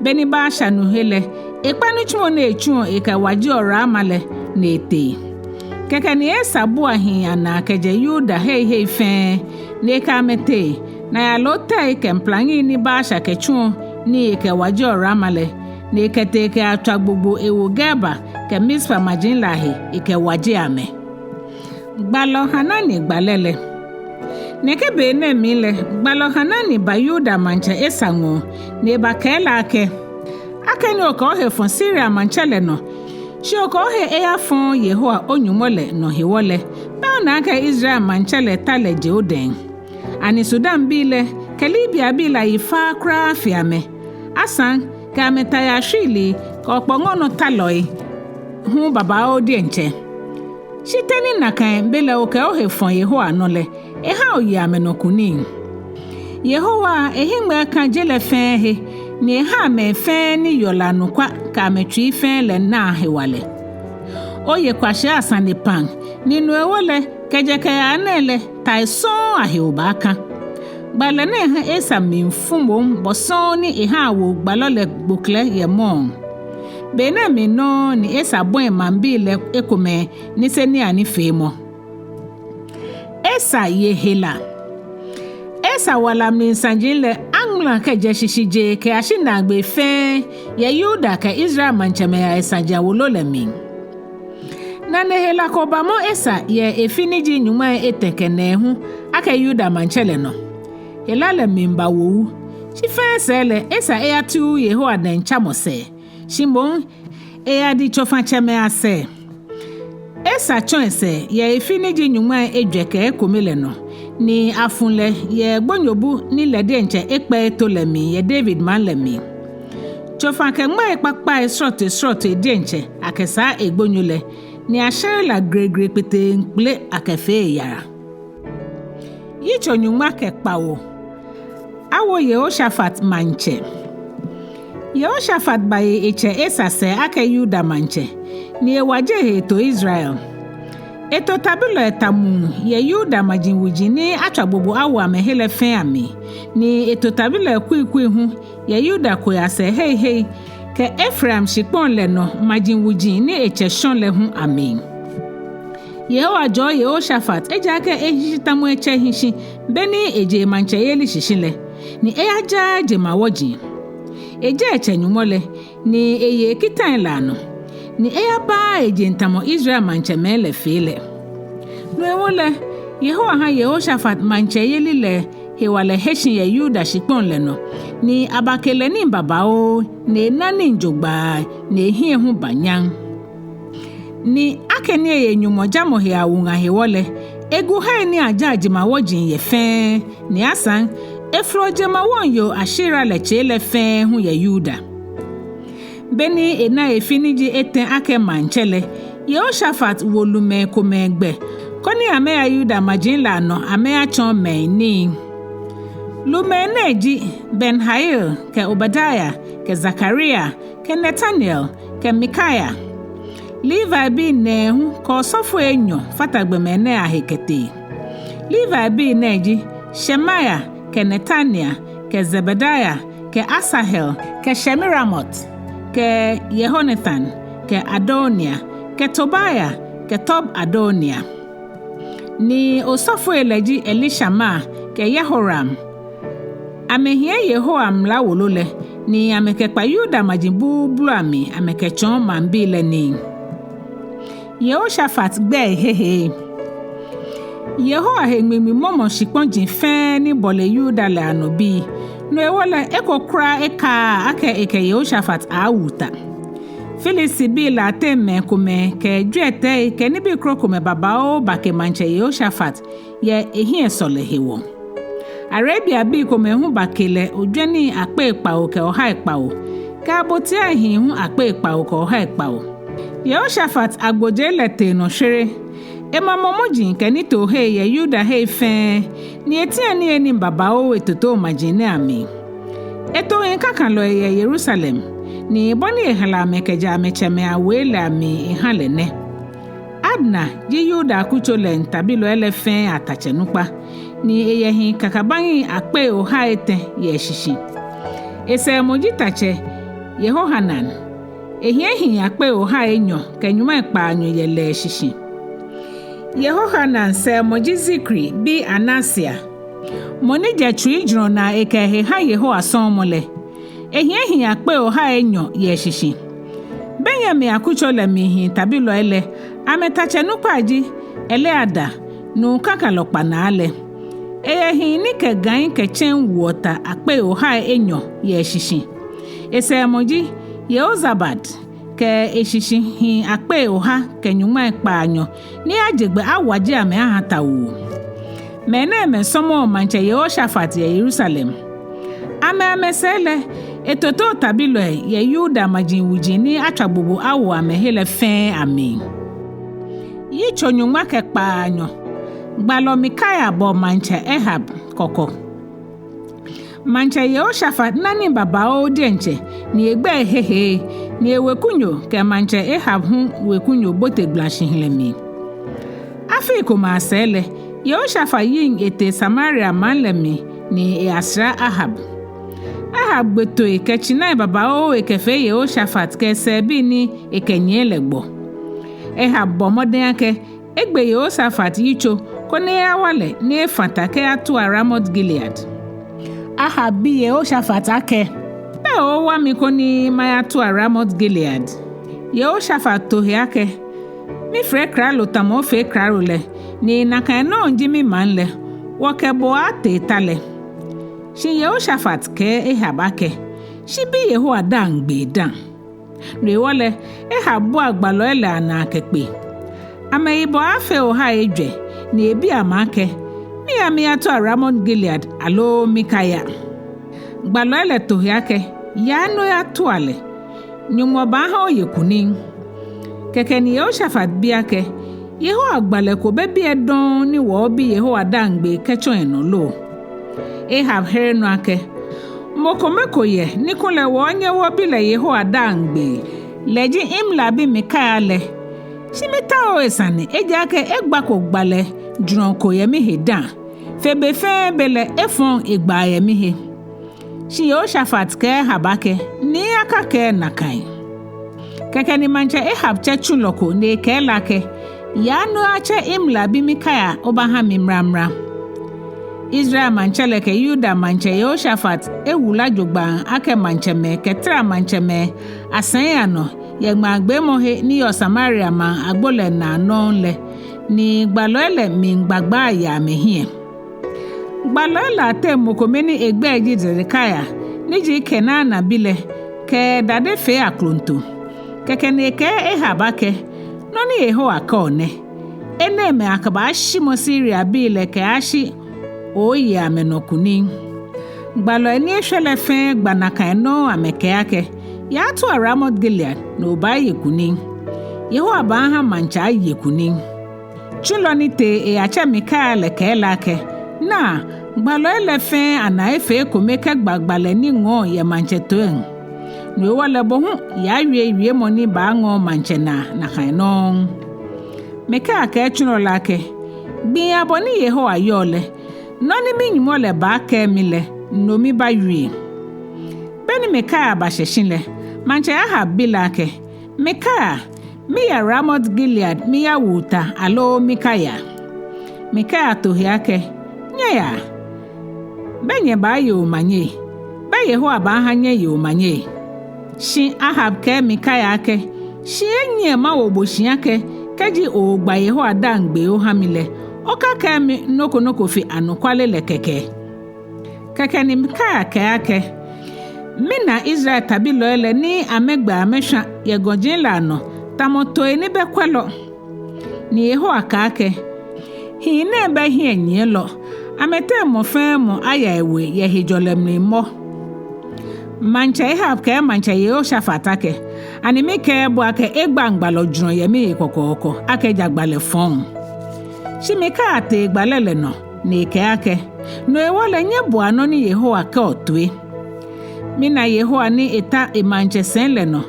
Beni Baasha nu he lɛ, ekpa nitsumɔ ni etsuɔ ekɛwajeɔ Rama lɛ, ni etee. Kɛkɛ ni Esa bua hii anaa kɛjɛ Yuda heihei fɛɛ, ni ekɛ amɛ tee, ni ayaloo tɛi kɛ mplaŋi ni Baasha kɛtsuɔ ni ekɛwajeɔ Rama lɛ, ni ekɛtee kɛyatswa gbogbo ewo Geba kɛ Mizpa maji lɛ ahe ekɛwaje amɛ. Gbalɔ Hanani gbalɛ lɛ. Nɛkɛ be nɛɛ mli lɛ, gbalɔ Hanani ba Yuda maŋtsɛ Esa ŋɔɔ, ni ebakɛɛ lɛ akɛ: Akɛni okɛ ohe fɔ Siria maŋtsɛ lɛ nɔ, shi okɛ ohe eyafɔ Yehowa o-Nyɔŋmɔ lɛ nɔ hewɔ lɛ, bɛ ona akɛ Israel maŋtsɛ lɛ ta lɛ je odɛŋ? Ani Sudanbii lɛ kɛ Libiabii lɛ ayi faaa kwraa fe amɛ? Asaŋ kɛ amɛtayashwiilii kɛ okpɔŋɔnɔtalɔi hu babaoo diɛŋtsɛ. Shi te ni nakai be lɛ okɛ ohe fɔ Yehowa nɔ lɛ, eha oye amɛnɔ kunim? Yehowa ehiŋmɛi ka je lɛ fɛɛ he, ni ehaa mɛi fɛɛ ni yeɔ lɛ anɔkwa kɛ amɛtsui fɛɛ lɛ naa hewalɛ. Oye kwashiai asane pam, ni no hewɔ lɛ, kɛjɛ kɛyaa nɛɛ lɛ, tai sɔŋŋ ahe obaaka. Gbalɛ nɛɛ ha Asa mli fu moŋ bɔ sɔŋŋ ni eha awo gbalɔ lɛ gboklɛ yɛ mɔɔ. Be nɛɛ mli nɔŋŋ ni Asa bɔi maŋbii lɛ ekomɛi niseniianifeemɔ. Asa ye hela. Asa wala mli saji lɛ aŋmala kɛjɛ shishijee kɛyashi naagbee fɛɛ yɛ Yuda kɛ Israel maŋtsɛmɛi asaji awolo lɛ mli. Nane hela ko bamɔ Asa yɛ efi ni ji nyɔŋmai etɛ kɛ nɛɛhu akɛ Yuda maŋtsɛ lɛ nɔ. Hela lɛ mli ba wowu. Shi fɛɛ sɛɛ lɛ Asa eyatiu Yehowa dɛŋ tsamɔ sɛɛ, shi moŋ eyadi tsofatsɛmɛi asɛɛ. Asa tsɔ esɛɛ yɛ efi ni ji nyɔŋmai ejwɛ kɛ ekome lɛ nɔ, ni afu lɛ yɛ gbonyobu ni lɛ diɛŋtsɛ ekpɛ eto lɛ mli yɛ David maŋ lɛ mli. Tsofa kɛ ŋmai kpakpai srɔtoi srɔtoi diɛŋtsɛ akɛsaa egbonyo lɛ, ni ashɛre la gregre kpeteŋkpele akɛfee eyara. Yitso nyɔŋma kɛ kpawo. Awo Yehoshafat maŋtsɛ. Yehoshafat baye etsɛ Asa sɛɛ akɛ Yuda maŋtsɛ, ni ewaje ehe eto Israel. Eto tabilɔi tamuu yɛ Yuda maji wuji ni atswa gbogbo awo amɛhe lɛ fɛɛ amli, ni eto tabilɔi kuikui hu yɛ Yuda koi asɛɛ heihei kɛ Efraim shikpɔŋ lɛ nɔ maji wuji ni etsɛ shɔ lɛ hu amli. Yehowa jɔɔ Yehoshafat ejaakɛ ehi shi tamɔ etsɛ hi shi beni eje maŋtsɛyeli shishi lɛ, ni eyajaaa jemawɔji. Ejɛ etsɛ Nyɔŋmɔ lɛ, ni eye ekitai lɛ anɔ, ni eyabaaa ejeŋ tamɔ Israel maŋtsɛmɛi lɛ fee lɛ. No hewɔ lɛ, Yehowa ha Yehoshafat maŋtsɛyeli lɛ hewalɛ he shi yɛ Yuda shikpɔŋ lɛ nɔ, ni abake lɛ nii babaoo, ni ena nii jogbaŋŋ, ni ehiɛ hu ba nyam. Ni akɛni eye Nyɔŋmɔ jamɔ he awuŋa hewɔ lɛ, egu hei ni ajaa jemawɔji yɛ fɛɛ, ni asaŋ, eflɔ jemawɔŋ yoo Ashera lɛ tsei lɛ fɛɛ hu yɛ Yuda. Beni ena efi ni ji etɛ akɛ maŋtsɛ lɛ, Yehoshafat wo lumɛi komɛi gbɛ, koni amɛya Yuda maji lɛ anɔ amɛyatsɔɔ mɛi nii. Lumɛi nɛɛ ji Ben-Hail, kɛ Obadia, kɛ Zakaria, kɛ Netanel, kɛ Mikaia. Levibii nɛɛhu kɛ osɔfoi enyɔ fata gbɔmɛi nɛɛ ahe kɛtee. Levibii nɛɛ ji Shemaia, kɛ Netania, kɛ Zebadia, kɛ Asahel, kɛ Shemiramot, kɛ Yehonathan, kɛ Adonia, kɛ Tobia, kɛ Tob-Adonia. Ni osɔfoi lɛ ji Elishama kɛ Yehoram. Amɛhiɛ Yehowa mla wolo lɛ, ni amɛkɛkpa Yuda maji buulu amli amɛkɛtsɔɔ maŋbii lɛ nii. Yehoshafat gbɛi hehe. Yehowa he ŋmiŋmi mɔmɔ shikpɔji fɛɛ ni bɔle Yuda lɛ anɔ bii. No hewɔ lɛ eko kwraa ekaaa akɛ ekɛ Yehoshafat aaawu ta. Filistibii lɛ ateŋ mɛi komɛi kɛ jwiɛtɛi kɛ nibii krokomɛi babaoo bake maŋtsɛ Yehoshafat yɛ ehiɛ sɔlɛ hewɔ. Arabiabii komɛi hu bake lɛ ojwɛni akpei kpawo kɛ ohai kpawo, kɛ abotia hii hu akpei kpawo kɛ ohai kpawo. Yehoshafat agbojee lɛ tee nɔ shwere. Ema mɔmɔji kɛ nitoohei yɛ Yuda hei fɛɛ, ni etiɛ niyenii babaoo etoto maji nɛɛ amli. Eto hii kakalɔi yɛ Yerusalem, ni bɔ ni ehala amɛ kɛjɛ amɛtsɛmɛi awei lɛ amli eha lɛ nɛ. Adna ji Yuda akutso lɛŋ tabilɔi lɛ fɛɛ atatsɛ nukpa, ni eyɛ hii kakabaŋi akpei ohai etɛ yɛ eshishi. Esɛɛmɔ ji tatsɛ Yehohanan. Ehiɛ hii akpei ohai enyɔ kɛ nyɔŋmai kpaanyɔ yɛ lɛ shishi. Yehohanan sɛɛmɔ ji Zikri bi Anasia, mɔ ni jɛ tsuijurɔ naa ekɛ ehe ha Yehowa sɔɔmɔ lɛ. Ehiɛ hii akpei ohai enyɔ yɛ eshishi. Benyamin akutso lɛ mli hii tabilɔi lɛ, amɛtatsɛ nukpa ji Eliada, nuu kakalɔ kpanaa lɛ. Eyɛ hii ni kɛ gai kɛ tsɛŋ wuɔ ta akpei ohai enyɔ yɛ eshishi. Esɛɛmɔ ji Yehozabad, kɛ eshishi hii akpei oha kɛ nyɔŋmai kpaanyɔ ni aje gbɛ awaje amɛ aha tawuu. Mɛnɛɛmɛi sɔmɔɔ maŋtsɛ Yehoshafat yɛ Yerusalem. Amɛ amɛsɛɛ lɛ, etoto tabilɔi yɛ Yuda maji wuji ni atswa gbogbo awo amɛhe lɛ fɛɛ amli. Yitso nyɔŋma kɛ kpaanyɔ. Gbalɔ Mikaia bɔ maŋtsɛ Ahab kɔkɔ. Maŋtsɛ Yehoshafat na nii babaoo diɛŋtsɛ, ni egbɛi hehe, ni ewekunyo kɛ maŋtsɛ Ahab hu wekunyo bote gbala shihilɛ mli. Afii komɛi asɛɛ lɛ, Yehoshafat yiŋ etee Samaria maŋ lɛ mli ni eyasra Ahab. Ahab gbe toi kɛ tsinai babaoo ekɛfee Yehoshafat kɛ esɛɛbii ni ekɛnyiɛ lɛ gbɔ. Ahab bɔ mɔdɛŋ akɛ egbe Yehoshafat yitso koni eyawa lɛ ni efã ta kɛyatua Ramot Gilead. Ahab bi Yehoshafat akɛ, bɛ ooowa mi koni mayatua Ramot Gilead? Yehoshafat to he akɛ, mifee klalo tamɔ ofee klalo lɛ, ni nakai nɔŋŋ ji mimaŋ lɛ, wɔkɛ bo aaatee ta lɛ. Shi Yehoshafat kɛɛ Ahab akɛ, shi bi Yehowa daaŋ gbee dã. No hewɔ lɛ, Ahab bua gbalɔi lɛ anaa kɛkpe. Amɛyibɔ aaafee ohai ejwɛ, ni ebi amɛ akɛ, miya miyatua Ramot Gilead aloo mikaya? Gbalɔi lɛ to he akɛ, yaa ni oyatua lɛ, Nyɔŋmɔ baaha oye kunim. Kɛkɛ ni Yehoshafat bi akɛ, Yehowa gbalɛ ko bɛ biɛ dɔŋŋ ni wɔɔbi Yehowa daaŋ gbee kɛtsɔ enɔ lo? Ahab here nɔ akɛ, mɔ kome ko yɛ ni kulɛ wɔɔnyɛ wɔbi lɛ Yehowa daaŋ gbee, lɛ ji Imla bi Mikaia lɛ. Shi mitaooo esane, ejaakɛ egbako gbalɛ jurɔ ko yɛ mihe dã, fe be fɛɛ be lɛ efɔŋ egbaa yɛ mihe. Shi Yehoshafat kɛɛ Ahab akɛ, Nii, akakɛɛ nakai. Kɛkɛ ni maŋtsɛ Ahab tsɛ tsulɔ ko ni ekɛɛ lɛ akɛ, yaa ni oyatsɛ Imla bi Mikaia obaha mi mramra. Israel maŋtsɛ lɛ kɛ Yuda maŋtsɛ Yehoshafat ewula jogbaŋŋ akɛ maŋtsɛmɛi kɛ Tiro maŋtsɛmɛi asɛi anɔ yɛ ŋmaagbɛɛmɔhe ni yɔɔ Samaria maŋ agbo lɛ naa nɔŋŋ lɛ, ni gbalɔi lɛ miigbagbaa yɛ amɛhiɛ. Gbalɔi lɛ ateŋ mɔ kome ni egbɛi ji Zedekia, ni ji Kenaana bi lɛ, kɛ dade fee aklonto. Kɛkɛ ni ekɛɛ Ahab akɛ, nɔ ni Yehowa kɛɔ nɛ, enɛɛmɛi akɛbaashimɔ Siriabii lɛ kɛyashi ooye amɛnɔ kunim. Gbalɔi ni eshwɛ lɛ fɛɛ gba nakai nɔŋŋ amɛkɛɛ akɛ, yatua Ramot Gilead ni obaaye kunim. Yehowa baaha maŋtsɛ aye kunim. Tsulɔ ni tee eyatsɛ Mikaia lɛ kɛɛ lɛ akɛ, naa, gbalɔi lɛ fɛɛ anaa efee ekome kɛgba gbalɛ ni ŋɔɔ yɛ maŋtsɛ toiŋ. No hewɔ lɛ bo hu yawie wiemɔ ni baaŋɔɔ maŋtsɛ naa nakai nɔŋŋ. Mikaia kɛɛ tsulɔ lɛ akɛ, gbii abɔ ni Yehowa yɔɔ lɛ, nɔ ni minyɔŋmɔ lɛ baakɛɛ mi lɛ, no mibaawie. Be ni Mikaia bashɛ shi lɛ, maŋtsɛ Ahab bi lɛ akɛ, Mikaia, miya Ramot Gilead miyawu ta aloo mikaya? Mikaia to he akɛ, nyɛyaa. Bɛ nyɛbaaye omanye? Bɛ Yehowa baaha nyɛye omanye? Shi Ahab kɛɛ Mikaia akɛ, shi enyiɛ mawo bo shi akɛ, kɛji oogba Yehowa daaŋ gbee oha mi lɛ, okakɛɛ mi nɔ ko nɔ ko fe anɔkwale lɛ kɛkɛ. Kɛkɛ ni Mikaia kɛɛ akɛ, mina Israel tabilɔi lɛ ni amɛgbɛ amɛshwa yɛ gɔji lɛ anɔ tamɔ toi ni bɛ kwɛlɔ. Ni Yehowa kɛɛ akɛ, hii nɛɛ bɛ hiɛnyiɛlɔ, amɛteŋ mɔ fɛɛ mɔ aya ewe yɛ hejɔlɛ mli mɔ. Maŋtsɛ Ahab kɛɛ maŋtsɛ Yehoshafat akɛ, ani mikɛɛɛ bo akɛ egbaŋ gbalɔ jurɔ yɛ mihe kɔkɔɔkɔ akɛ eja gbalɛ fɔŋ? Shi Mikaia tee gbalɛ lɛ nɔ ni ekɛɛ akɛ, no hewɔ lɛ nyɛboa nɔ ni Yehowa kɛɔ toi. Mina Yehowa ni eta emaŋtsɛ sɛi lɛ nɔ,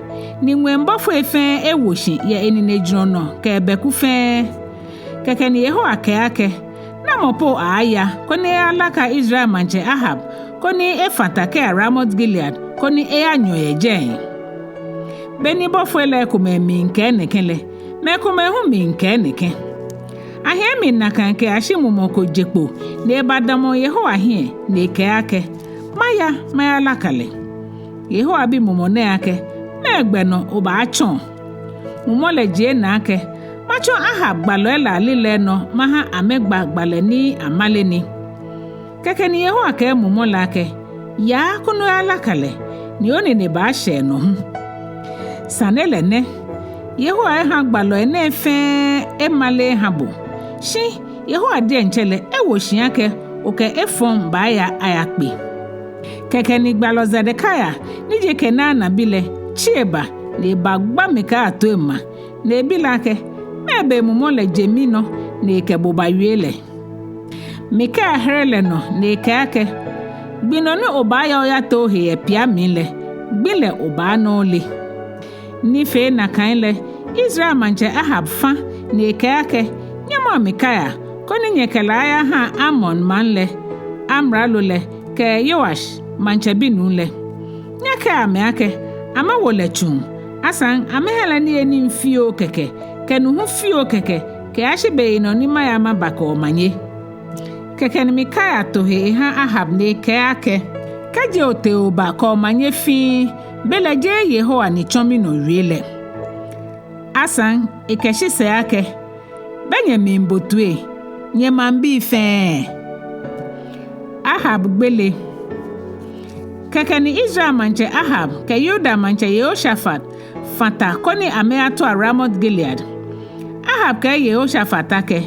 ni ŋwɛi bɔfoi fɛɛ ewo shi yɛ enine jurɔ nɔ kɛ ebɛku fɛɛ. Kɛkɛ ni Yehowa kɛɛ akɛ, namɔ po aaaya koni eyalaka Israel maŋtsɛ Ahab koni efã ta kɛya Ramot Gilead koni eyanyɔ yɛ jɛi? Be ni bɔfoi lɛ komɛi miikɛɛ nɛkɛ lɛ, mɛi komɛi hu miikɛɛ nɛkɛ. Ahiɛ mli nakai kɛyashi mumɔ ko je kpo ni ebadamɔ Yehowa hiɛ ni ekɛɛ akɛ, maya mayalaka lɛ. Yehowa bi mumɔ nɛɛ akɛ, mɛɛ gbɛ nɔ obaatsɔ? Mumɔ lɛ jie naa akɛ, matsɔ Ahab gbalɔi lɛ alilɛi nɔ maha amɛgba gbalɛ ni amale ni. Kɛkɛ ni Yehowa kɛɛ mumɔ lɛ akɛ, yaa koni oyalaka lɛ, ni onine baashɛ enɔ hu. Sane lɛ nɛ, Yehowa eha gbalɔi nɛɛ fɛɛ emale eha bo. Shi Yehowa diɛŋtsɛ lɛ ewo shi akɛ okɛ efɔŋ baaya ayakpe. Kɛkɛ ni gbalɔ Zedekia ni ji Kenaana bi lɛ tsi eba ni ebagba Mikaia toi ema ni ebi lɛ akɛ, mɛɛ be mumɔ lɛ je minɔ ni ekɛ bo bawie lɛ? Mikaia here lɛ nɔ ni ekɛɛ akɛ, gbi nɔ ni obaaya oyatee ohe yɛ pia mli lɛ, gbi lɛ obaana ole. Ni fee nakai lɛ, Israel maŋtsɛ Ahab fã ni ekɛɛ akɛ, nyɛmɔa Mikaia koni nyɛkɛ lɛ ayaha Ammon maŋ lɛ, amralo lɛ, kɛ Yoash, maŋtsɛ binuu lɛ. Nyɛkɛa amɛ akɛ, amɛwo lɛ tsuŋ, asaŋ amɛha lɛ niyenii fioo kɛkɛ, kɛ nu hu fioo kɛkɛ, kɛyashi beyinɔ ni maya maba kɛ omanye. Kɛkɛ ni Mikaia to he eha Ahab ni ekɛɛ akɛ, kɛji otee oba kɛ omanye fɛɛ, belɛ jeee Yehowa ni tsɔ minɔ wie lɛ. Asaŋ ekɛ shi sɛɛ akɛ, bɛ nyɛmiibo toi, nyɛ maŋbii fɛɛ? Ahab gbele. Kɛkɛ ni Israel maŋtsɛ Ahab kɛ Yuda maŋtsɛ Yehoshafat fã ta koni amɛyatua Ramot Gilead. Ahab kɛɛ Yehoshafat akɛ,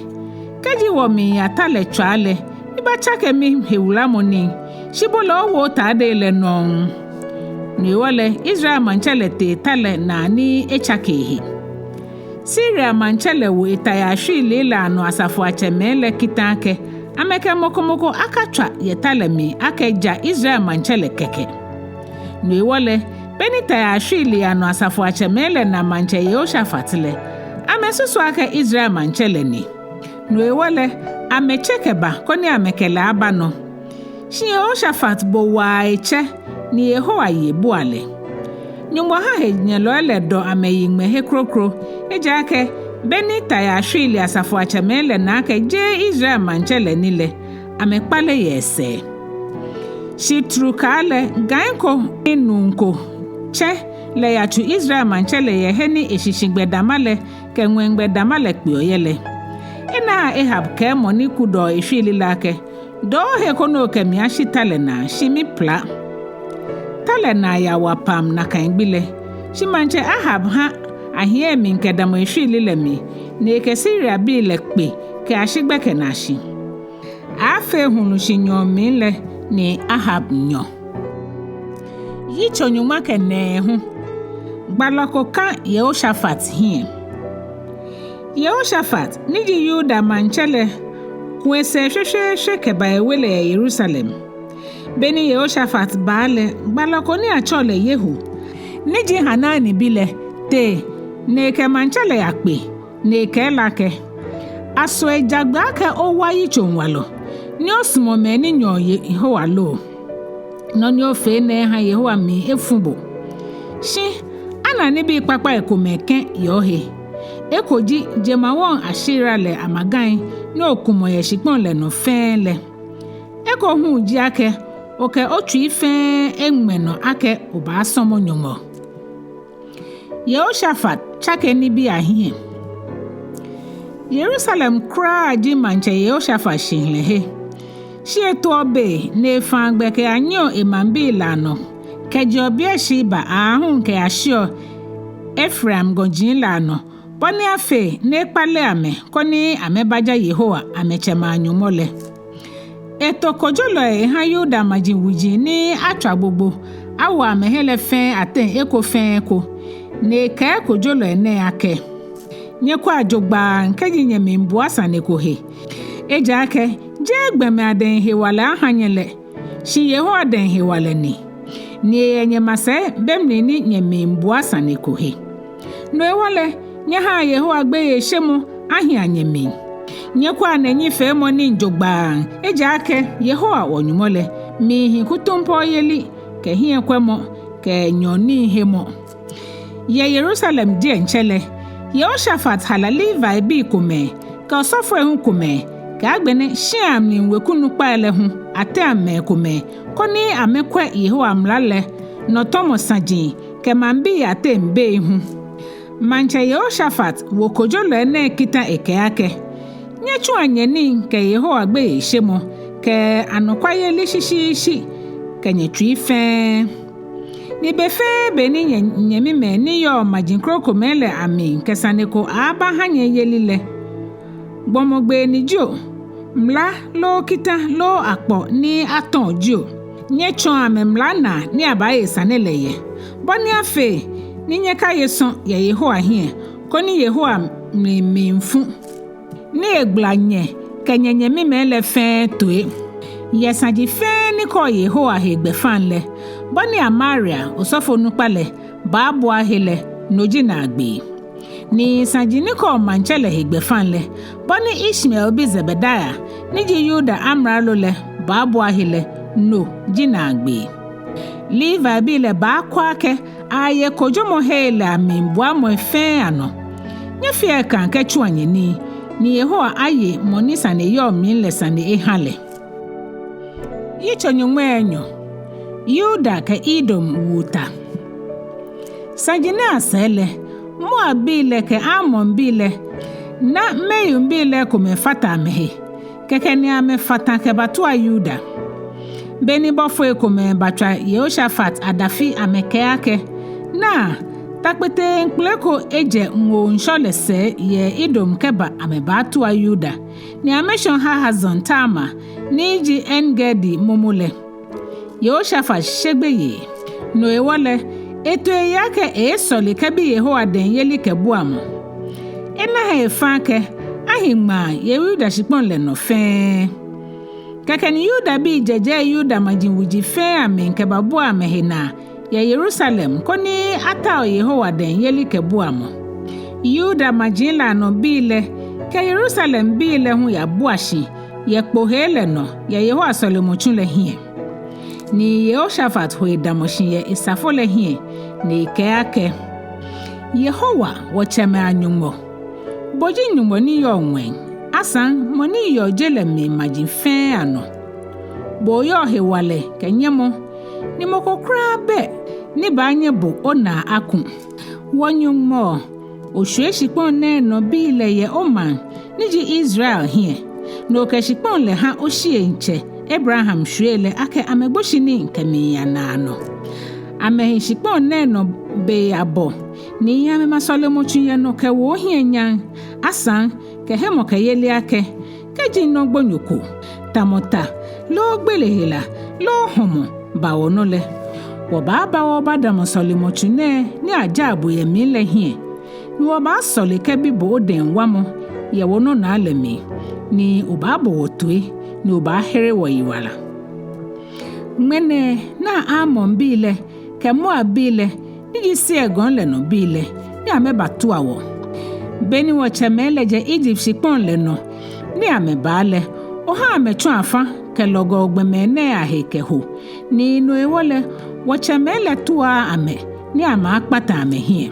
kɛji wɔmiiya ta lɛ tswaa lɛ, mibatsake mihewulamɔ nii, shi bo lɛ owo otaade lɛ nɔŋŋ. No hewɔ lɛ Israel maŋtsɛ lɛ tee ta lɛ naa ni etsake ehe. Siria maŋtsɛ lɛ wo etayashwiilii lɛ anɔ asafoiatsɛmɛi lɛ kita akɛ, amɛkɛ mɔ ko mɔ ko akatswa yɛ ta lɛ mli akɛ ja Israel maŋtsɛ lɛ kɛkɛ. No hewɔ lɛ, beni tayashwiilii anɔ asafoiatsɛmɛi lɛ na maŋtsɛ Yehoshafat lɛ, amɛsusu akɛ Israel maŋtsɛ lɛ ni. No hewɔ lɛ, amɛtse kɛba koni amɛkɛ lɛ aba nɔ. Shi Yehoshafat bo waa etsɛ ni Yehowa ye bua lɛ. Nyɔŋmɔ ha henyɛlɔi lɛ dɔ amɛyi ŋmɛ he kroko, ejaakɛ beni tayashwiilii asafoiatsɛmɛi lɛ na akɛ jeee Israel maŋtsɛ lɛ ni lɛ, amɛkpale yɛ esɛɛ. Shi trukaa lɛ, gai ko ni nuu ko tsɛ lɛ yatsu Israel maŋtsɛ lɛ yɛ he ni eshishigbɛ dama lɛ kɛ ŋwɛigbɛ dama lɛ kpeɔ yɛ lɛ. Ena Ahab kɛɛ mɔ ni kudɔɔ eshwiili lɛ akɛ, dɔɔ ohe koni okɛ mi ashi ta lɛ naa, shi mipila. Ta lɛ naa yawa pam nakai gbi lɛ, shi maŋtsɛ Ahab ha ahiɛ emli kɛdamɔ eshwiili lɛ mli, ni ekɛ Siriabii lɛ kpe kɛyashi gbɛkɛnaashi. Aaafee hulu shi nyɔɔŋ mli lɛ ni Ahab nyɔ. Yitso nyɔŋma kɛ nɛɛhu. Gbalɔ ko ka Yehoshafat hiɛ. Yehoshafat, ni ji Yuda maŋtsɛ lɛ, ku esɛɛ shweshweeshwe kɛba ewe lɛ yɛ Yerusalem. Beni Yehoshafat baa lɛ, gbalɔ ko ni atsɛɔ lɛ Yehu, ni ji Hanani bi lɛ, tee ni ekɛ maŋtsɛ lɛ yakpe, ni ekɛɛ lɛ akɛ, aso eja gbɛ akɛ owa yitsoŋwalɔ, ni osumɔ mɛi ni nyɛɔ Yehowa lo? Nɔ ni ofee nɛɛ ha Yehowa mli efu bo. Shi ana nibii kpakpai komɛi kɛ̃ yɛ ohe. Eko ji jemawɔŋ Ashera lɛ amagai ni okumɔ yɛ shikpɔŋ lɛ nɔ fɛɛ lɛ. Eko hu ji akɛ okɛ otsui fɛɛ eŋmɛ nɔ akɛ obaasɔmɔ Nyɔŋmɔ. Yehoshafat tsake nibii ahiɛ. Yerusalem kwraa ji maŋtsɛ Yehoshafat shihilɛhe. Shi etoɔ be ni efãa gbɛ kɛyanyiɛɔ emaŋbii lɛ anɔ, kɛjɛɔ Beersheba aahu kɛyashiɔ Efraim gɔji lɛ anɔ, bɔ ni afee ni ekpale amɛ, koni amɛbaja Yehowa, amɛtsɛmɛi a-Nyɔŋmɔ lɛ. Eto kojolɔi eha Yuda maji wuji ni atswa gbogbo awo amɛhe lɛ fɛɛ ateŋ eko fɛɛ eko, ni ekɛɛ kojolɔi nɛɛ akɛ, nyɛkwɛa jogbaŋŋ kɛji nyɛmiibua sane ko he. Ejaakɛ jeee gbɔmɛi adɛŋ hewalɛ aha nyɛ lɛ, shi Yehowa dɛŋ hewalɛ ni, ni eyɛ nyɛmasɛi be mli ni nyɛmiibua sane ko he. No hewɔ lɛ, nyɛhaa Yehowa gbeyeishemɔ ahia nyɛmli. Nyɛkwɛa nɛnyɛfeemɔ nii jogbaŋŋ, ejaakɛ Yehowa wɔ-Nyɔŋmɔ lɛ miihi kutumpɔoyeli kɛ hiɛkwɛmɔ kɛ nyɔɔŋnii hemɔ. Yɛ Yerusalem diɛŋtsɛ lɛ, Yehoshafat hala Levibii komɛi kɛ osɔfoi hu komɛi, kɛ agbɛnɛ shia mli weku nukpai lɛ hu ateŋ mɛi komɛi, koni amɛkwɛ Yehowa mla lɛ nɔtɔmɔ saji kɛ maŋbii ateŋ bei hu. Maŋtsɛ Yehoshafat wo kojolɔi nɛɛ kita ekɛɛ akɛ, nyɛtsua nyɛnii kɛ Yehowa gbeyeishemɔ kɛ anɔkwayeli shishiishi kɛ nyɛtsui fɛɛ. Ni be fɛɛ be ni nyɛnyɛmimɛi ni yɔɔ maji krokomɛi lɛ amli kɛ sane ko aaba ha nyɛ yeli lɛ, gbɔmɔ gbee ni jio, mla loo kita loo akpɔ ni atɔ̃ jio, nyɛtsɔa amɛ mla naa ni abaaye sane lɛ yɛ, bɔ ni afee ni nyɛkaye sɔ̃ yɛ Yehowa hiɛ, koni Yehowa mli miifu, ni egbala nyɛ kɛ nyɛnyɛmimɛi lɛ fɛɛ toi. Yɛ saji fɛɛ ni kɔɔ Yehowa he gbɛfaŋ lɛ, bɔ ni Amaria, osɔfonukpa lɛ, baabua he lɛ, no ji naagbee. Ni saji ni kɔɔ maŋtsɛ lɛ he gbɛfaŋ lɛ, bɔ ni Ishmael bi Zebadia, ni ji Yuda amralo lɛ, baabua he lɛ, no ji naagbee. Levibii lɛ baakwɛ akɛ aye kojomɔhei lɛ amli buamɔi fɛɛ anɔ. Nyɛfea ekãa kɛtsua nyɛnii, ni Yehowa aye mɔ ni sane yɔɔ mli lɛ sane eha lɛ. Yitso nyɔŋmai enyɔ. Yuda kɛ Edom wu ta. Saji nɛɛ asɛɛ lɛ, Moabbii lɛ kɛ Amonbii lɛ na Meunbii lɛ ekomɛi fata amɛhe, kɛkɛ ni amɛfata kɛbatua Yuda. Beni bɔfoi komɛi batswa Yehoshafat adafi amɛkɛɛ akɛ, naa, ta kpeteŋkpele ko ejɛ ŋoo ŋshɔ lɛ sɛɛ yɛ Edom kɛba amɛbaatua Yuda, ni amɛshɔ̃ Hazazon Tamar ni ji En-Gedi momo lɛ. Yehoshafat she gbeyei. No hewɔ lɛ, eto eyiŋ akɛ eeesɔle kɛbi Yehowa dɛŋ yelikɛbuamɔ. Ena he efa akɛ ahi ŋmaa yɛ Yuda shikpɔŋ lɛ nɔ fɛɛ. Kɛkɛ ni Yudabii jɛjɛɛ Yuda maji wuji fɛɛ amli kɛbabua amɛhe naa yɛ Yerusalem koni atao Yehowa dɛŋ yelikɛbuamɔ. Yuda maji lɛ anɔbii lɛ kɛ Yerusalembii lɛ hu yabua shi yɛ kpohei lɛ nɔ yɛ Yehowa sɔlemɔtsu lɛ hiɛ. Ni Yehoshafat ho edamɔ shi yɛ esafo lɛ hiɛ, ni ekɛɛ akɛ, Yehowa, wɔtsɛmɛi a-Nyɔŋmɔ, bo ji Nyɔŋmɔ ni yɔɔ ŋwɛi, asaŋ mɔ ni yeɔ je lɛ mli maji fɛɛ anɔ. Bo oyɔɔ hewalɛ kɛ nyɛmɔ, ni mɔ ko kwraa bɛ ni baanyɛ bo onaa aku. Wɔ-Nyɔŋmɔ, oshwie shikpɔŋ nɛɛ nɔbii lɛ yɛ omaŋ ni ji Israel hiɛ, ni okɛ shikpɔŋ lɛ ha oshieŋtsɛ Abraham shwiei lɛ akɛ amɛgboshi nii kɛmiiya naanɔ. Amɛhi shikpɔŋ nɛɛ nɔ be abɔ, ni amɛma sɔlemɔtsu yɛ nɔ kɛwo ohiɛ nyam, asaŋ kɛ hemɔkɛyeli akɛ, kɛji nɔ gbonyo ko, tamɔ ta, loo gbele hela, loo hɔmɔ, ba wɔnɔ lɛ, wɔbaaba wɔbadamɔ sɔlemɔtsu nɛɛ ni ajaa bo yɛ mli lɛ hiɛ, ni wɔbaasɔle kɛbi bo odɛŋ wamɔ yɛ wɔnɔnaa lɛ mli, ni obaabo wɔ toi, ni obaahere wɔyiwala. Ŋmɛnɛ naa Amonbii lɛ kɛ Moabbii lɛ ni ji Seir gɔŋ lɛ nɔbii lɛ, ni amɛbatua wɔ. Beni wɔtsɛmɛi lɛ jɛ Egypt shikpɔŋ lɛ nɔ ni amɛbaa lɛ, oha amɛtsɔ afã kɛ lɔgɔɔ gbɔmɛi nɛɛ ahe kɛho, ni no hewɔ lɛ, wɔtsɛmɛi lɛ tuaa amɛ ni amɛaakpata amɛhiɛ.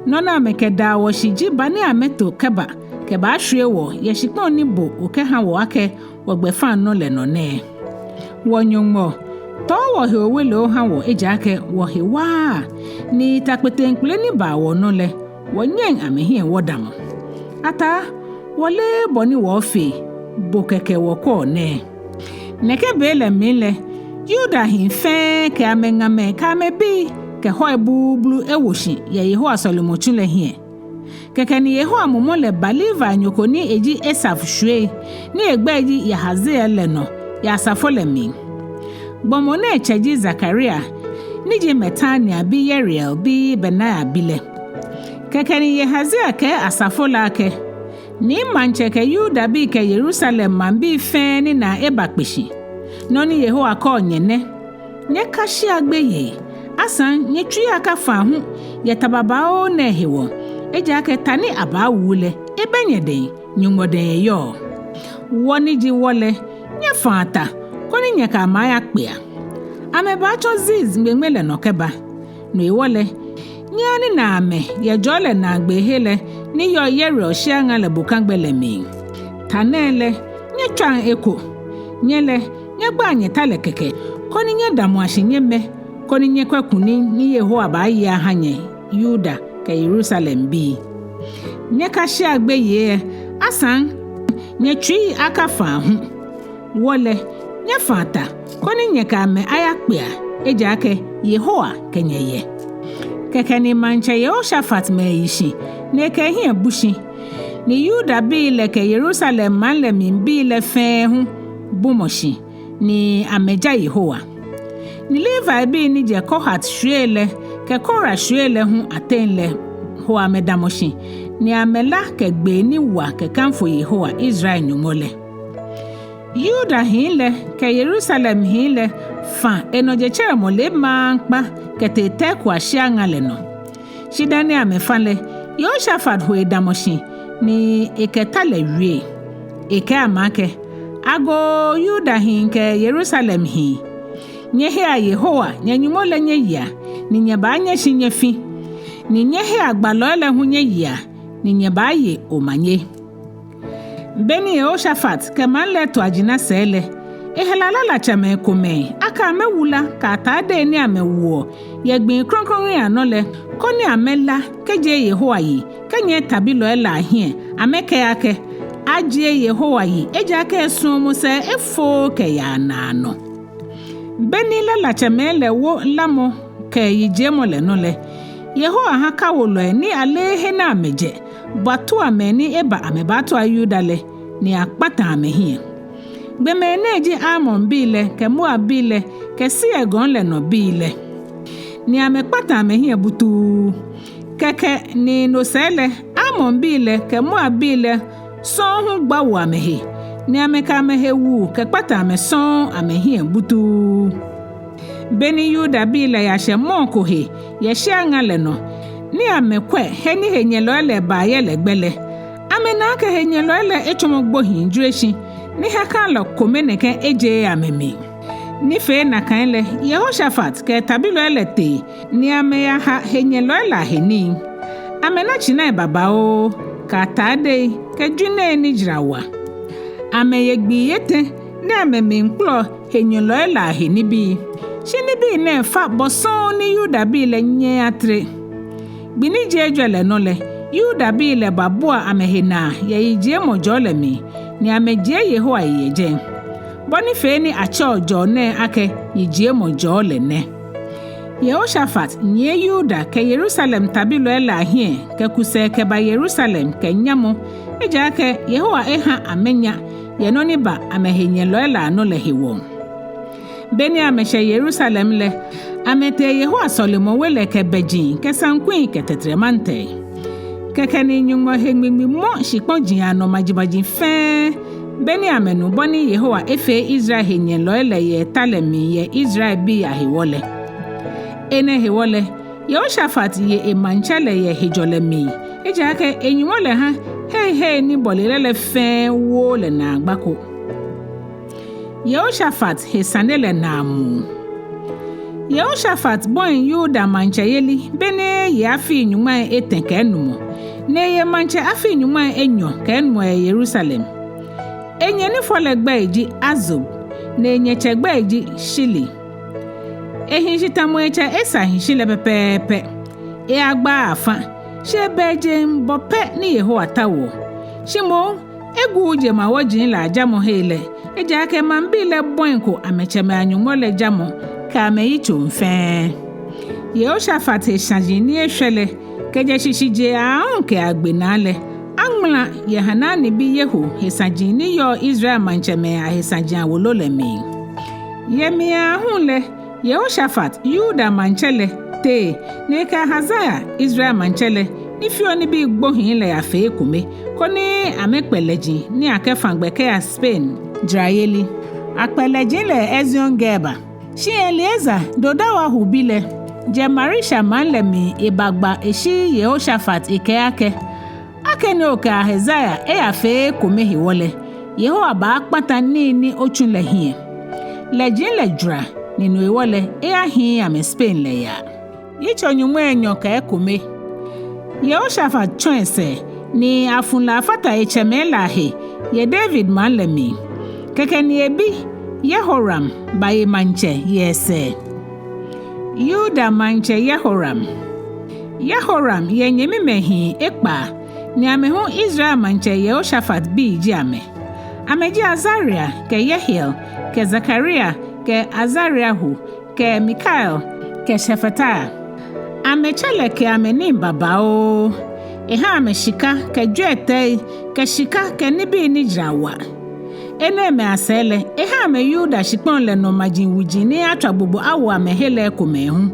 Nɔ ni amɛkɛdaa wɔ shi ji ba ni amɛto kɛba kɛbaashwie wɔ yɛ shikpɔŋ ni bo okɛha wɔ akɛ wɔgbɛfaŋnɔ lɛ nɔ nɛɛ. Wɔ-Nyɔŋmɔ, tɔɔ wɔhe owele oha wɔ, ejaakɛ wɔhe waaa, ni ta kpeteŋkpele ni baa wɔnɔ lɛ, wɔnyɛŋ amɛhiɛ wɔdamɔ. Ataa, wɔleee bɔ ni wɔɔfee, bo kɛkɛ wɔkwɛɔ nɛɛ. Nɛkɛ be lɛ mli lɛ, Yuda hii fɛɛ kɛ amɛŋamɛi kɛ amɛbii kɛ hɔi bluublu ewo shi yɛ Yehowa sɔlemɔtsu lɛ hiɛ. Kɛkɛ ni Yehowa mumɔ lɛ ba Levinyo ko ni eji Asaf shwiei, ni egbɛi ji Yahaziel lɛ nɔ yɛ asafo lɛ mli. Gbɔmɔ nɛɛ tsɛ ji Zakaria, ni ji Matania bi Uriel bi Benaia bi lɛ. Kɛkɛ ni Yahaziel kɛɛ asafo lɛ akɛ, Nii maŋtsɛ kɛ Yudabii kɛ Yerusalem maŋbii fɛɛ ni naa eba kpe shi. Nɔ ni Yehowa kɛɔ nyɛ nɛ: Nyɛkashea gbeyei, asaŋ nyɛtsui akafa aahu yɛ ta babaoo nɛɛ hewɔ, ejaakɛ ta ni abaawu lɛ, ebɛ nyɛdɛŋ, Nyɔŋmɔ dɛŋ eyɔɔ. Wɔ ni ji wɔ lɛ, nyɛfaa ta, koni nyɛkɛ amɛ ayakpea. Amɛbaatsɔ Ziz ŋmeŋme lɛ nɔ kɛba. No hewɔ lɛ, nyɛha ninaa amɛ yɛ jɔɔ lɛ naagbeehe lɛ ni yɔɔ Uriel shiaŋa lɛ bokagbɛ lɛ mli. Ta nɛɛ lɛ, nyɛtswaŋ eko. Nyɛ lɛ, nyɛgbaa nyɛta lɛ kɛkɛ, koni nyɛdamɔa shi nyɛmɛ, koni nyɛkwɛ kunim ni Yehowa baaye aha nyɛ, Yuda kɛ Yerusalembii. Nyɛkashea gbeyei, asaŋ nyɛtsui akafa aahu. Wɔ lɛ, nyɛfaa ta, koni nyɛkɛ amɛ ayakpea, ejaakɛ Yehowa kɛ nyɛ yɛ. Kɛkɛ ni maŋtsɛ Yehoshafat mɛi yi shi, ni ekɛ ehiɛ bu shi, ni Yudabii lɛ kɛ Yerusalem maŋ lɛ mli bii lɛ fɛɛ hu bumɔ shi, ni amɛja Yehowa. Ni Levibii ni jɛ Kohat shwiei lɛ kɛ Kora shwiei lɛ hu ateŋ lɛ ho amɛdamɔ shi, ni amɛla kɛ gbee ni wa kɛkanfo Yehowa, Israel Nyɔŋmɔ lɛ. Yuda hii lɛ kɛ Yerusalem hii lɛ fa enɔ jetsɛremɔ lɛ maŋkpa kɛtee Tekoa shiaŋa lɛ nɔ. Shi dani amɛfa lɛ, Yehoshafat ho edamɔ shi ni ekɛ ta lɛ wie. Ekɛɛ amɛ akɛ, Agoo Yuda hii kɛ Yerusalem hii. Nyɛhea Yehowa, nyɛ-Nyɔŋmɔ lɛ nyɛyea, ni nyɛbaanyɛ shi nyɛfi. Ni nyɛhea gbalɔi lɛ hu nyɛyea, ni nyɛbaaye omanye. Beni Yehoshafat kɛ maŋ lɛ to ajina sɛɛ lɛ, ehala lalatsɛmɛi komɛi akɛ amɛwu la kɛ atadei ni amɛwoɔ yɛ gbii krɔŋkrɔŋi anɔ lɛ, koni amɛla kɛjie Yehowa yi, kɛnyiɛ tabilɔi lɛ ahiɛ, amɛkɛɛ akɛ: Ajie Yehowa yi, ejaakɛ esuɔmɔ sɛɛ efooo kɛyaa naanɔ. Beni lalatsɛmɛi lɛ wo lamɔ kɛ yijiemɔ lɛ nɔ lɛ, Yehowa ha kawolɔi ni aleee he ni amɛjɛ batua mɛi ni eba amɛbatua Yuda lɛ, ni akpata amɛhiɛ. Gbɔmɛi nɛɛ ji Amonbii lɛ kɛ Moabbii lɛ kɛ Seir gɔŋ lɛ nɔ bii lɛ, ni amɛkpata amɛhiɛ butuu. Kɛkɛ ni no sɛɛ lɛ, Amonbii lɛ kɛ Moabbii lɛ sɔŋŋ hu gba wo amɛhe, ni amɛkɛ amɛhe wu kɛkpata amɛ sɔŋŋ amɛhiɛ butuu. Beni Yudabii lɛ yashɛ mɔɔ ko he yɛ shia ŋa lɛ nɔ, ni amɛkwɛ he ni henyɛlɔi lɛ ba yɛ lɛ gbɛ lɛ, amɛna akɛ henyɛlɔi lɛ etsɔmɔ gbohii jwere shi, ni hiɛkãalɔ kome nɛkɛ ejeee amɛmli. Ni fee nakai lɛ, Yehoshafat kɛ tabilɔi lɛ tee, ni amɛyaha henyɛlɔi lɛ ahe nii. Amɛna tsinai babaoo, kɛ atadei, kɛ jwinei ni jara wa. Amɛye gbii etɛ ni amɛmiikpɔlɔ henyɛlɔi lɛ ahe nibii. Shi nibii nɛɛ fa bɔ sɔŋŋ ni Yudabii lɛ nyɛɛɛ atere. Gbi ni ji ejwɛ lɛ nɔ lɛ, Yudabii lɛ babua amɛhe naa yɛ yijiemɔ jɔɔ lɛ mli, ni amɛjie Yehowa yi yɛ jɛi. Bɔ ni fee ni atsɛɔ jɔɔ nɛɛ akɛ yijiemɔ jɔɔ lɛ nɛ. Yehoshafat nyiɛ Yuda kɛ Yerusalem tabilɔi lɛ ahiɛ kɛku sɛɛ kɛba Yerusalem kɛ nyamɔ, ejaakɛ Yehowa eha amɛnya yɛ nɔ ni ba amɛhenyɛlɔi lɛ anɔ lɛ hewɔ. Beni amɛshɛ Yerusalem lɛ, amɛtee Yehowa sɔlemɔwe lɛ kɛ bɛji kɛ saŋkui kɛ tɛtrɛmantɛrɛ. Kɛkɛ ni Nyɔŋmɔ he ŋmiŋmi mɔ shikpɔji anɔ majimaji fɛɛ, beni amɛnu bɔ ni Yehowa efee Israel henyɛlɔi lɛ yɛ ta lɛ mli yɛ Israelbii ahewɔ lɛ. Enɛ hewɔ lɛ, Yehoshafat ye emaŋtsɛ lɛ yɛ hejɔlɛ mli, ejaakɛ e-Nyɔŋmɔ lɛ ha heihei ni bɔle lɛ lɛ fɛɛ wooo lɛ naagba ko. Yehoshafat he sane lɛ naamuu. Yehoshafat bɔi Yuda maŋtsɛyeli beni eye afii nyɔŋmai etɛ kɛ enumɔ, ni eye maŋtsɛ afii nyɔŋmai enyɔ kɛ enumɔ yɛ Yerusalem. Enyɛ ni fɔ lɛ gbɛi ji Azub, ni enyɛtsɛ gbɛi ji Shili. Ehishi tamɔ etsɛ Esa hishi lɛ pɛpɛɛpɛ. Eyagbaaa afã, shi ebɛ ejeŋba pɛ ni Yehowa taoɔ. Shi moŋ, eguuu jemawɔji lɛ ajamɔ hei lɛ, ejaakɛ maŋbii lɛ bɔiko amɛtsɛmɛi a-Nyɔŋmɔ lɛ jamɔ kɛ amɛyitsoŋ fɛɛ. Yehoshafat he saji ni eshwɛ lɛ, kɛjɛ shishijee aahu kɛyagbe naa lɛ, aŋmala yɛ Hanani bi Yehu he saji ni yɔɔ Israel maŋtsɛmɛi ahe saji awolo lɛ mli. Yɛ mli aahu lɛ, Yehoshafat, Yuda maŋtsɛ lɛ, tee ni ekɛ Ahazaia, Israel maŋtsɛ lɛ, ni feɔ nibii gbohii lɛ yafee ekome, koni amɛkpɛ lɛji ni akɛfã gbɛ kɛya Spain jarayeli. Akpɛ lɛji lɛ Ezion-Geber. Shi Eliezer, Dodawahu bi lɛ, jɛ Maresha maŋ lɛ mli ebagba eshi Yehoshafat ekɛɛ akɛ: Akɛni okɛ Ahazaia eyafee ekome hewɔ lɛ, Yehowa baakpata nii ni otsu lɛ hiɛ. Lɛji lɛ jwara, ni no hewɔ lɛ, eyahiii amɛ Spain lɛ yaa. Yitso nyɔŋmai enyɔ kɛ ekome. Yehoshafat tsɔ esɛɛ, ni afu lɛ afata etsɛmɛi lɛ ahe yɛ David maŋ lɛ mli. Kɛkɛ ni ebi Yehoram baye maŋtsɛ yɛ esɛɛ. Yuda maŋtsɛ Yehoram. Yehoram yɛ nyɛmimɛi hii ekpaa, ni amɛ hu Israel maŋtsɛ Yehoshafat bii ji amɛ. Amɛji Azaria kɛ Yehiel kɛ Zakaria kɛ Azariahu kɛ Mikael kɛ Shefatia. Amɛtsɛ lɛ kɛ amɛ nii babaoo. Eha amɛ shika kɛ jwiɛtɛi kɛ shika kɛ nibii ni jara wa. Enɛɛmɛi asɛɛ lɛ, eha amɛ Yuda shikpɔŋ lɛ nɔ maji wuji ni atswa gbogbo awo amɛhe lɛ ekomɛi hu.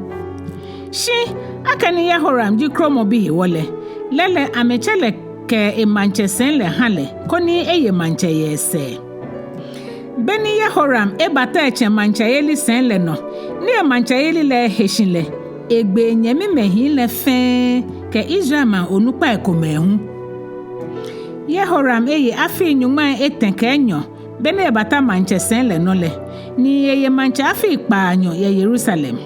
Shi akɛni Yehoram ji kromɔbi hewɔ lɛ, lɛ lɛ amɛtsɛ lɛ kɛ emaŋtsɛ sɛi lɛ ha lɛ, koni eye maŋtsɛ yɛ esɛɛ. Beni Yehoram ebata etsɛ maŋtsɛyeli sɛi lɛ nɔ, ni emaŋtsɛyeli lɛ he shi lɛ, egbe enyɛmimɛi hii lɛ fɛɛ kɛ Israel maŋ onukpai komɛi hu. Yehoram eye afii nyɔŋmai etɛ kɛ enyɔ be ni ebata maŋtsɛsɛi lɛ nɔ lɛ, ni eye maŋtsɛ afii kpaanyɔ yɛ Yerusalem.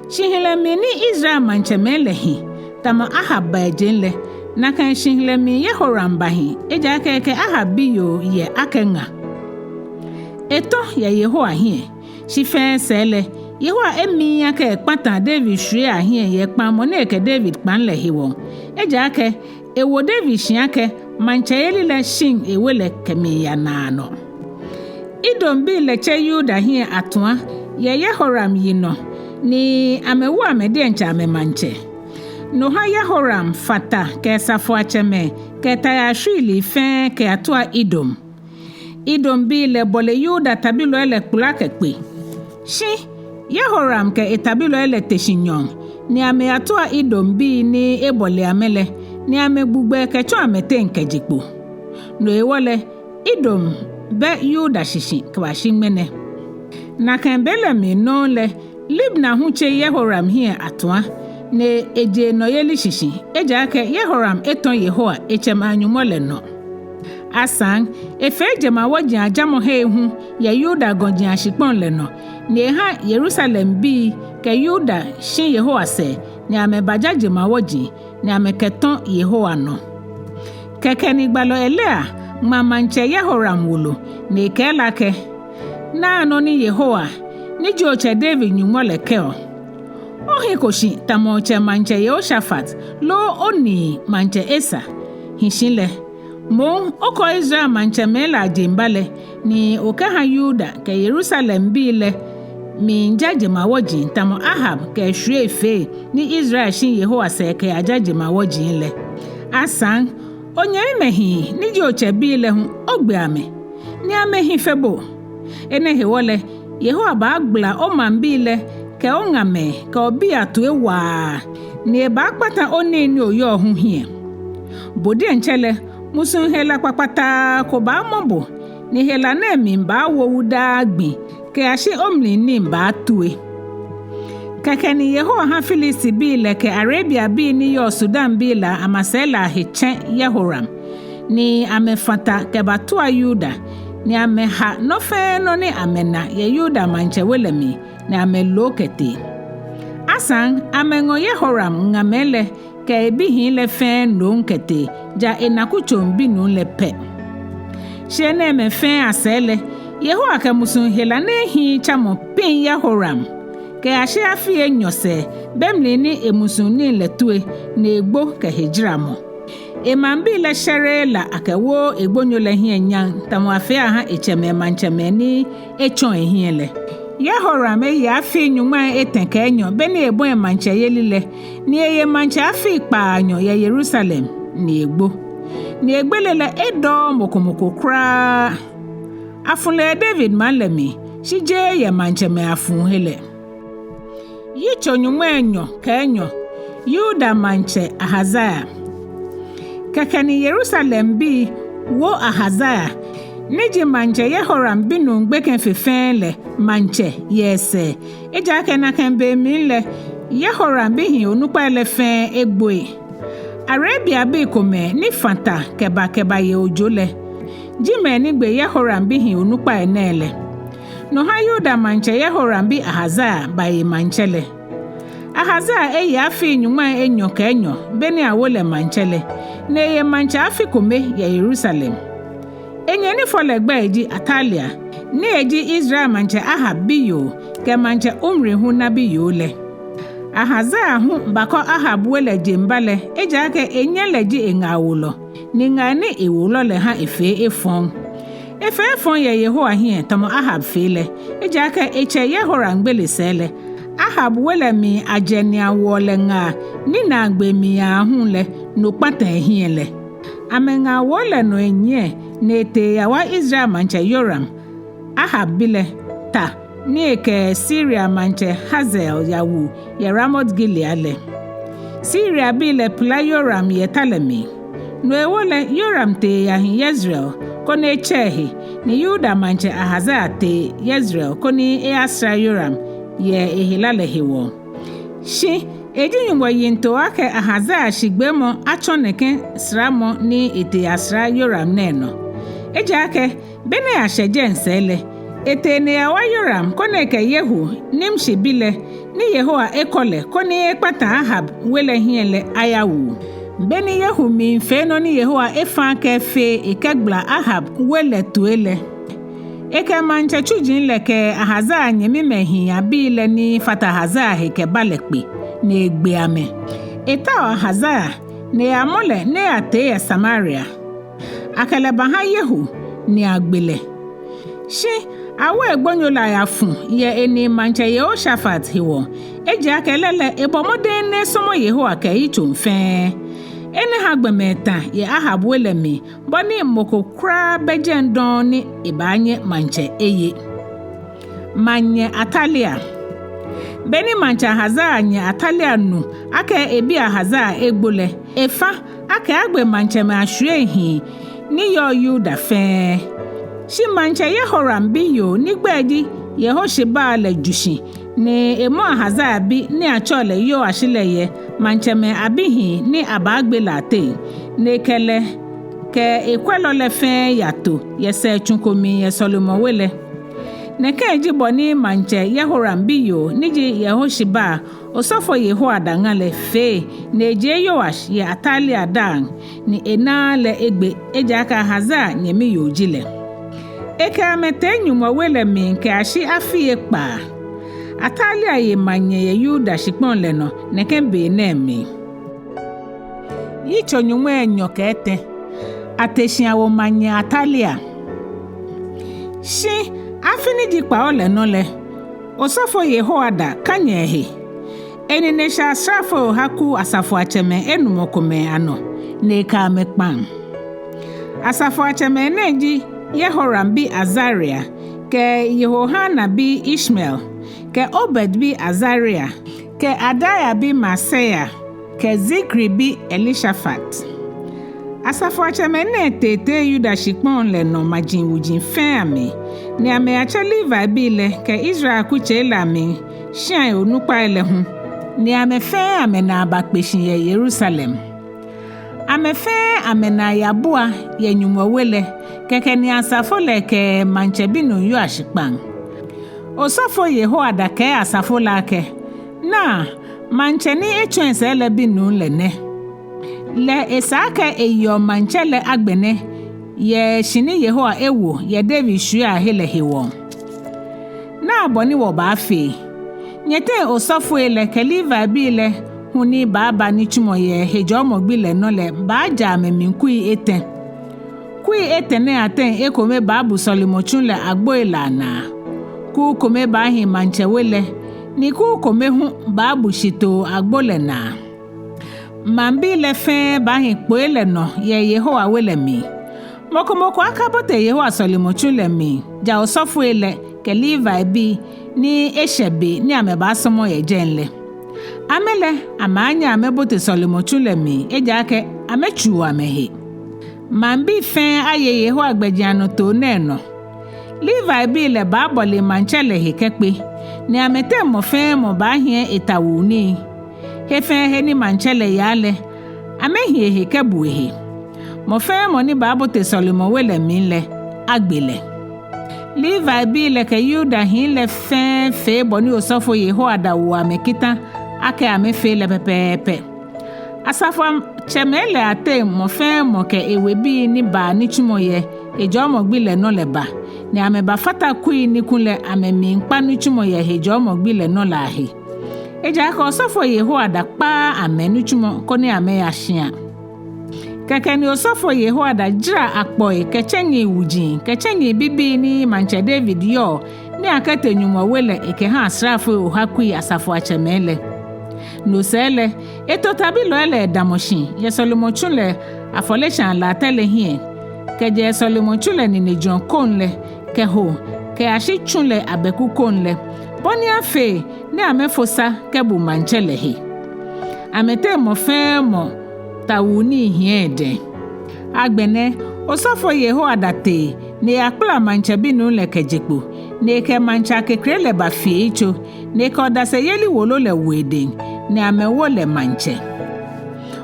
Shihilɛ mli ni Israel maŋtsɛmɛi lɛ hi, tamɔ Ahab ba ejeŋ lɛ, nakai shihilɛ mli Yehoram bahi, ejaakɛ ekɛ Ahab biyoo yɛ akɛ ŋa. Etɔ̃ yɛ Yehowa hiɛ, shi fɛɛ sɛɛ lɛ, Yehowa emiiya akɛ ekpata David shwiei ahiɛ yɛ kpaŋmɔ ni ekɛ David kpaŋ lɛ hewɔ. Ejaakɛ ewo David shi akɛ maŋtsɛyeli lɛ shiŋ ewe lɛ kɛmiiya naanɔ. Edombii lɛ tse Yuda hiɛ atua yɛ Yehoram yinɔ, ni amɛwo amɛ diɛŋtsɛ amɛmaŋtsɛ. No ha Yehoram fa ta kɛ esafoiatsɛmɛi kɛ etayasui lii fɛɛ kɛyatua Edom. Edombii lɛ bɔle Yuda tabilɔi lɛ kpula kɛkpe. Shi Yehoram kɛ etabilɔi lɛ te shi nyɔɔŋ, ni amɛyatua Edombii ni ebɔle amɛ lɛ, ni amɛgbugbɛ kɛtsɔ amɛteŋ kɛje kpo. No hewɔ lɛ, Edom bɛ Yuda shishi kɛbashi ŋmɛnɛ. Nakai be lɛ mli nɔŋŋ lɛ, Libna hu tse Yehoram hiɛ atua, ni eje enɔyeli shishi, ejaakɛ Yehoram etɔ̃ Yehowa, etsɛmɛi aNyɔŋmɔ lɛ nɔ. Asaŋ, efee jemawɔji ajamɔ hei hu yɛ Yuda gɔji ashikpɔŋ lɛ nɔ, ni eha Yerusalembii kɛ Yuda shi Yehowa sɛɛ, ni amɛbaja jemawɔji, ni amɛkɛtɔ̃ Yehowa nɔ. Kɛkɛ ni gbalɔ Elia ŋma maŋtsɛ Yehoram wolo, ni ekɛɛ lɛ akɛ, Naa nɔ ni Yehowa, ni ji otsɛ David Nyɔŋmɔ lɛ kɛɔ, ‘Ohiko shi tamɔ otsɛ maŋtsɛ Yehoshafat loo onii maŋtsɛ Asa hi shi lɛ. Moŋ okɔ Israel maŋtsɛmɛi lɛ ajeŋba lɛ, ni okɛha Yuda kɛ Yerusalembii lɛ miija jemawɔji tamɔ Ahab kɛ eshwiei fee ni Israel shi Yehowa sɛɛ kɛyaja jemawɔji lɛ. Asaŋ, onyɛmimɛi hii ni ji otsɛbii lɛ hu ogbe amɛ, ni amɛhi fe bo. Enɛ hewɔ lɛ, Yehowa baagbala omaŋbii lɛ kɛ oŋamɛi kɛ obii atoi waa, ni ebaakpata onii ni oyɔɔ hu hiɛ. Bo diɛŋtsɛ lɛ, musuŋ hela kpakpataa ko baamɔ bo, ni hela nɛɛ mli baawo wu daa gbi kɛyashi omli nii baatue.’ Kɛkɛ ni Yehowa ha Filistibii lɛ kɛ Arabiabii ni yɔɔ Sudanbii lɛ amasɛi lɛ ahe tsɛ Yehoram, ni amɛfa ta kɛbatua Yuda, ni amɛha nɔ fɛɛ nɔ ni amɛna yɛ Yuda maŋtsɛ we lɛ mli, ni amɛloo kɛtee. Asaŋ, amɛŋɔ Yehoram ŋamɛi lɛ kɛ ebihii lɛ fɛɛ nom kɛtee, ja enakutsoŋ binuu lɛ pɛ. Shi enɛɛmɛi fɛɛ asɛɛ lɛ, Yehowa kɛ musuŋ hela ni hiii tsamɔ piŋ Yehoram kɛyashi afii enyɔ sɛɛ, be mli ni emusuŋnii lɛ tue, ni egbo kɛ hejaramɔ. Emaŋbii lɛ shɛreee la akɛwooo egbonyo lɛ hiɛ nyam tamɔ afee aha etsɛmɛi maŋtsɛmɛi ni etsɔ ehiɛ lɛ. Yehoram eye afii nyɔŋmai etɛ kɛ enyɔ be ni ebɔi emaŋtsɛyeli lɛ, ni eye maŋtsɛ afii kpaanyɔ yɛ Yerusalem, ni egbo. Ni egbele lɛ edɔɔɔ mɔ ko mɔ ko kwraa. Afu lɛ yɛ David maŋ lɛ mli, shi jeee yɛ maŋtsɛmɛi afuhe lɛ. Yitso nyɔŋmai enyɔ kɛ enyɔ. Yuda maŋtsɛ Ahazia. Kɛkɛ ni Yerusalembii wo Ahazia, ni ji maŋtsɛ Yehoram binuu gbekɛ fe fɛɛ lɛ, maŋtsɛ yɛ esɛɛ. Ejaakɛ nakai be mli lɛ, Yehoram bihii onukpai lɛ fɛɛ egboi. Arabiabii komɛi ni fa ta kɛba kɛbaye ojo lɛ, ji mɛi ni gbe Yehoram bihii onukpai nɛɛ lɛ. No ha Yuda maŋtsɛ Yehoram bi Ahazia baye maŋtsɛ lɛ. Ahazia eye afii nyɔŋmai enyɔ kɛ enyɔ be ni awo lɛ maŋtsɛ lɛ, ni eye maŋtsɛ afi kome yɛ Yerusalem. Enyɛ ni fɔ lɛ gbɛi ji Atalia, ni eji Israel maŋtsɛ Ahab biyoo kɛ maŋtsɛ Omri hu nabiyoo lɛ. Ahazia hu bakɔ Ahab we lɛ jeŋba lɛ, ejaakɛ enyɛ lɛ ji eŋaawolɔ, ni ŋaa ni ewolɔ lɛ ha efee efɔŋ. Efee efɔŋ yɛ Yehowa hiɛ tamɔ Ahab fee lɛ, ejaakɛ etsɛ Yehoram gbele sɛɛ lɛ, Ahab we lɛ mli ajɛ ni awoɔ lɛ ŋaa ni naagbee mli aahu lɛ, no kpata ehiɛ lɛ. Amɛŋaawoo lɛ nɔ enyiɛ, ni etee eyawa Israel maŋtsɛ Yehoram, Ahab bi lɛ, ta ni ekɛ Siria maŋtsɛ Hazael yawu yɛ Ramot Gilead lɛ. Siriabii lɛ pila Yehoram yɛ ta lɛ mli. No hewɔ lɛ Yehoram tee eyahi Yezreel koni etsɛ ehe, ni Yuda maŋtsɛ Ahazia tee Yezreel koni eyasra Yehoram yɛ ehela lɛ hewɔ. Shi eji Nyɔŋmɔ yiŋtoo akɛ Ahazia shigbeemɔ atsɔ nɛkɛ sramɔ ni etee eyasra Yehoram nɛɛ nɔ. Ejaakɛ be ni ashɛ jɛi sɛɛ lɛ, etee ni eyawa Yehoram koni ekɛ Yehu, Nimshi bi lɛ, ni Yehowa ekɔ lɛ koni ekpata Ahab we lɛ hiɛ lɛ, ayawu. Be ni Yehu miifee nɔ ni Yehowa efã akɛ efee ekɛgbala Ahab we lɛ toi lɛ, ekɛ maŋtsɛ tsuji lɛ kɛ Ahazia nyɛmimɛi hii abii lɛ ni fata Ahazia he kɛba lɛ kpe, ni egbe amɛ. Etao Ahazia, ni eyamɔ lɛ ni eyatee yɛ Samaria. Akɛ lɛ baha Yehu, ni agbe lɛ. Shi awo egbonyo lɛ ayafu yɛ enii maŋtsɛ Yehoshafat hewɔ, ejaakɛ lɛ lɛ ebɔ mɔdɛŋ ni esɔmɔ Yehowa kɛ eyitsoŋ fɛɛ. Enɛ ha gbɔmɛi tã yɛ Ahab we lɛ mli, bɔ ni mɔ ko kwraa bɛ jɛi dɔŋŋ ni ebaanyɛ maŋtsɛ eye. Maŋnyɛ Atalia. Be ni maŋtsɛ Ahazia nyɛ Atalia nu akɛ ebi Ahazia egbo lɛ, efã akɛ agbe maŋtsɛmɛi ashwiei hii ni yɔɔ Yuda fɛɛ. Shi maŋtsɛ Yehoram biyoo ni gbɛi ji Yehosheba lɛ ju shi, ni emɔ Ahazia bi ni atsɛɔ lɛ Yoash lɛ yɛ maŋtsɛmɛi abihii ni abaagbe lɛ ateŋ, ni ekɛ lɛ kɛ ekwɛlɔ lɛ fɛɛ yato yɛ sɛɛtsu ko mli yɛ sɔlemɔ we lɛ. Nɛkɛ ji bɔ ni maŋtsɛ Yehoram biyoo ni ji Yehosheba, osɔfo Yehoiada ŋa lɛ fee, ni ejie Yoash yɛ Atalia daaŋ, ni enaaa lɛ egbe, ejaakɛ Ahazia nyɛmi yoo ji lɛ. Ekɛ amɛ tee Nyɔŋmɔ we lɛ mli kɛyashi afii ekpaa. Atalia ye maŋnyɛ yɛ Yuda shikpɔŋ lɛ nɔ nɛkɛ be nɛɛ mli. Yitso nyɔŋmai enyɔ kɛ etɛ. Ate shi awo maŋnyɛ Atalia. Shi afi ni ji kpawo lɛ nɔ lɛ, osɔfo Yehoiada kã nyɛ ehe. Enine shɛ asraafoi ohaku asafoiatsɛmɛi enumɔ komɛi anɔ, ni ekɛ amɛ kpaŋ. Asafoiatsɛmɛi nɛɛ ji Yehoram bi Azaria, kɛ Yehohanan bi Ishmael, kɛ Obed bi Azaria, kɛ Adaia bi Maaseia, kɛ Zikri bi Elishafat. Asafoiatsɛmɛi nɛɛ tee tee Yuda shikpɔŋ lɛ nɔ maji wuji fɛɛ amli, ni amɛyatsɛ Levibii lɛ kɛ Israel akutsei lɛ amli shiai onukpai lɛ hu, ni amɛ fɛɛ amɛnaa bakpe shi yɛ Yerusalem. Amɛ fɛɛ amɛnaa yabua yɛ Nyɔŋmɔ we lɛ, kɛkɛ ni asafo lɛ kɛ maŋtsɛ binuu Yoash kpaŋ. Osɔfo Yehoiada kɛɛ asafo lɛ akɛ, naa, maŋtsɛ ni etsɔ esɛɛ lɛ binuu lɛ nɛ. Lɛ esa akɛ eyeɔ maŋtsɛ lɛ agbɛnɛ, yɛ shi ni Yehowa ewo yɛ David shwiei ahe lɛ hewɔ. Naa bɔ ni wɔbaafee. Nyɛteŋ osɔfoi lɛ kɛ Levibii lɛ hu ni baaba nitsumɔ yɛ hejɔɔmɔ gbi lɛ nɔ lɛ baaja amɛmli kui etɛ. Kui etɛ nɛɛ ateŋ ekome baabu sɔlemɔtsu lɛ agboi lɛ anaa. Kuu kome baahi maŋtsɛ we lɛ, ni kuu kome hu baabu shitoo agbo lɛ naa. Maŋbii lɛ fɛɛ baahi kpoi lɛ nɔ yɛ Yehowa we lɛ mli. Mɔ ko mɔ ko akabote Yehowa sɔlemɔtsu lɛ mli, ja osɔfoi lɛ kɛ Levibii ni eshɛ be ni amɛbaasɔmɔ yɛ jɛi lɛ. Amɛ lɛ, amɛaanyɛ amɛbote sɔlemɔtsu lɛ mli, ejaakɛ amɛtsuu amɛhe. Maŋbii fɛɛ aye Yehowa gbɛjianɔtoo nɛɛ nɔ. Levibii lɛ baabɔle maŋtsɛ lɛ he kɛkpe, ni amɛteŋ mɔ fɛɛ mɔ baahiɛ etawuu nii. He fɛɛ he ni maŋtsɛ lɛ yaa lɛ, amɛhi ehe kɛbu ehe. Mɔ fɛɛ mɔ ni baabote sɔlemɔ we lɛ mli lɛ, agbe lɛ. Levibii lɛ kɛ Yuda hii lɛ fɛɛ fee bɔ ni osɔfo Yehoiada wo amɛ kita akɛ amɛfee lɛ pɛpɛɛpɛ. Asafoiatsɛmɛi lɛ ateŋ mɔ fɛɛ mɔ kɛ ewebii ni baa nitsumɔ yɛ hejɔɔmɔ gbi lɛ nɔ lɛ ba, ni amɛbafata kui ni kulɛ amɛmiikpa nitsumɔ yɛ hejɔɔmɔ gbi lɛ nɔ lɛ ahe. Ejaakɛ osɔfo Yehoiada kpaaa amɛ nitsumɔ koni amɛya shia. Kɛkɛ ni osɔfo Yehoiada jara akpɔi kɛ tsɛŋi wuji kɛ tsɛŋi bibii ni maŋtsɛ David yɔɔ ni akɛtee Nyɔŋmɔ we lɛ ekɛha asraafoi ohakui asafoiatsɛmɛi lɛ. No sɛɛ lɛ, eto tabilɔi lɛ edamɔ shi yɛ sɔlemɔtsu lɛ afɔleshaa latɛ lɛ hiɛ, kɛjɛ sɔlemɔtsu lɛ ninejurɔ koŋ lɛ kɛho kɛyashi tsu lɛ abɛku koŋ lɛ, bɔ ni afee ni amɛfo sa kɛbu maŋtsɛ lɛ he. Amɛteŋ mɔ fɛɛ mɔ tawuu nii hiɛ edɛŋ. Agbɛnɛ, osɔfo Yehoiada tee ni eyakpala maŋtsɛ binuu lɛ kɛje kpo, ni ekɛ maŋtsɛ akekre lɛ bafi eyitso, ni ekɛ odaseyeli wolo lɛ wo edɛŋ, ni amɛwo lɛ maŋtsɛ.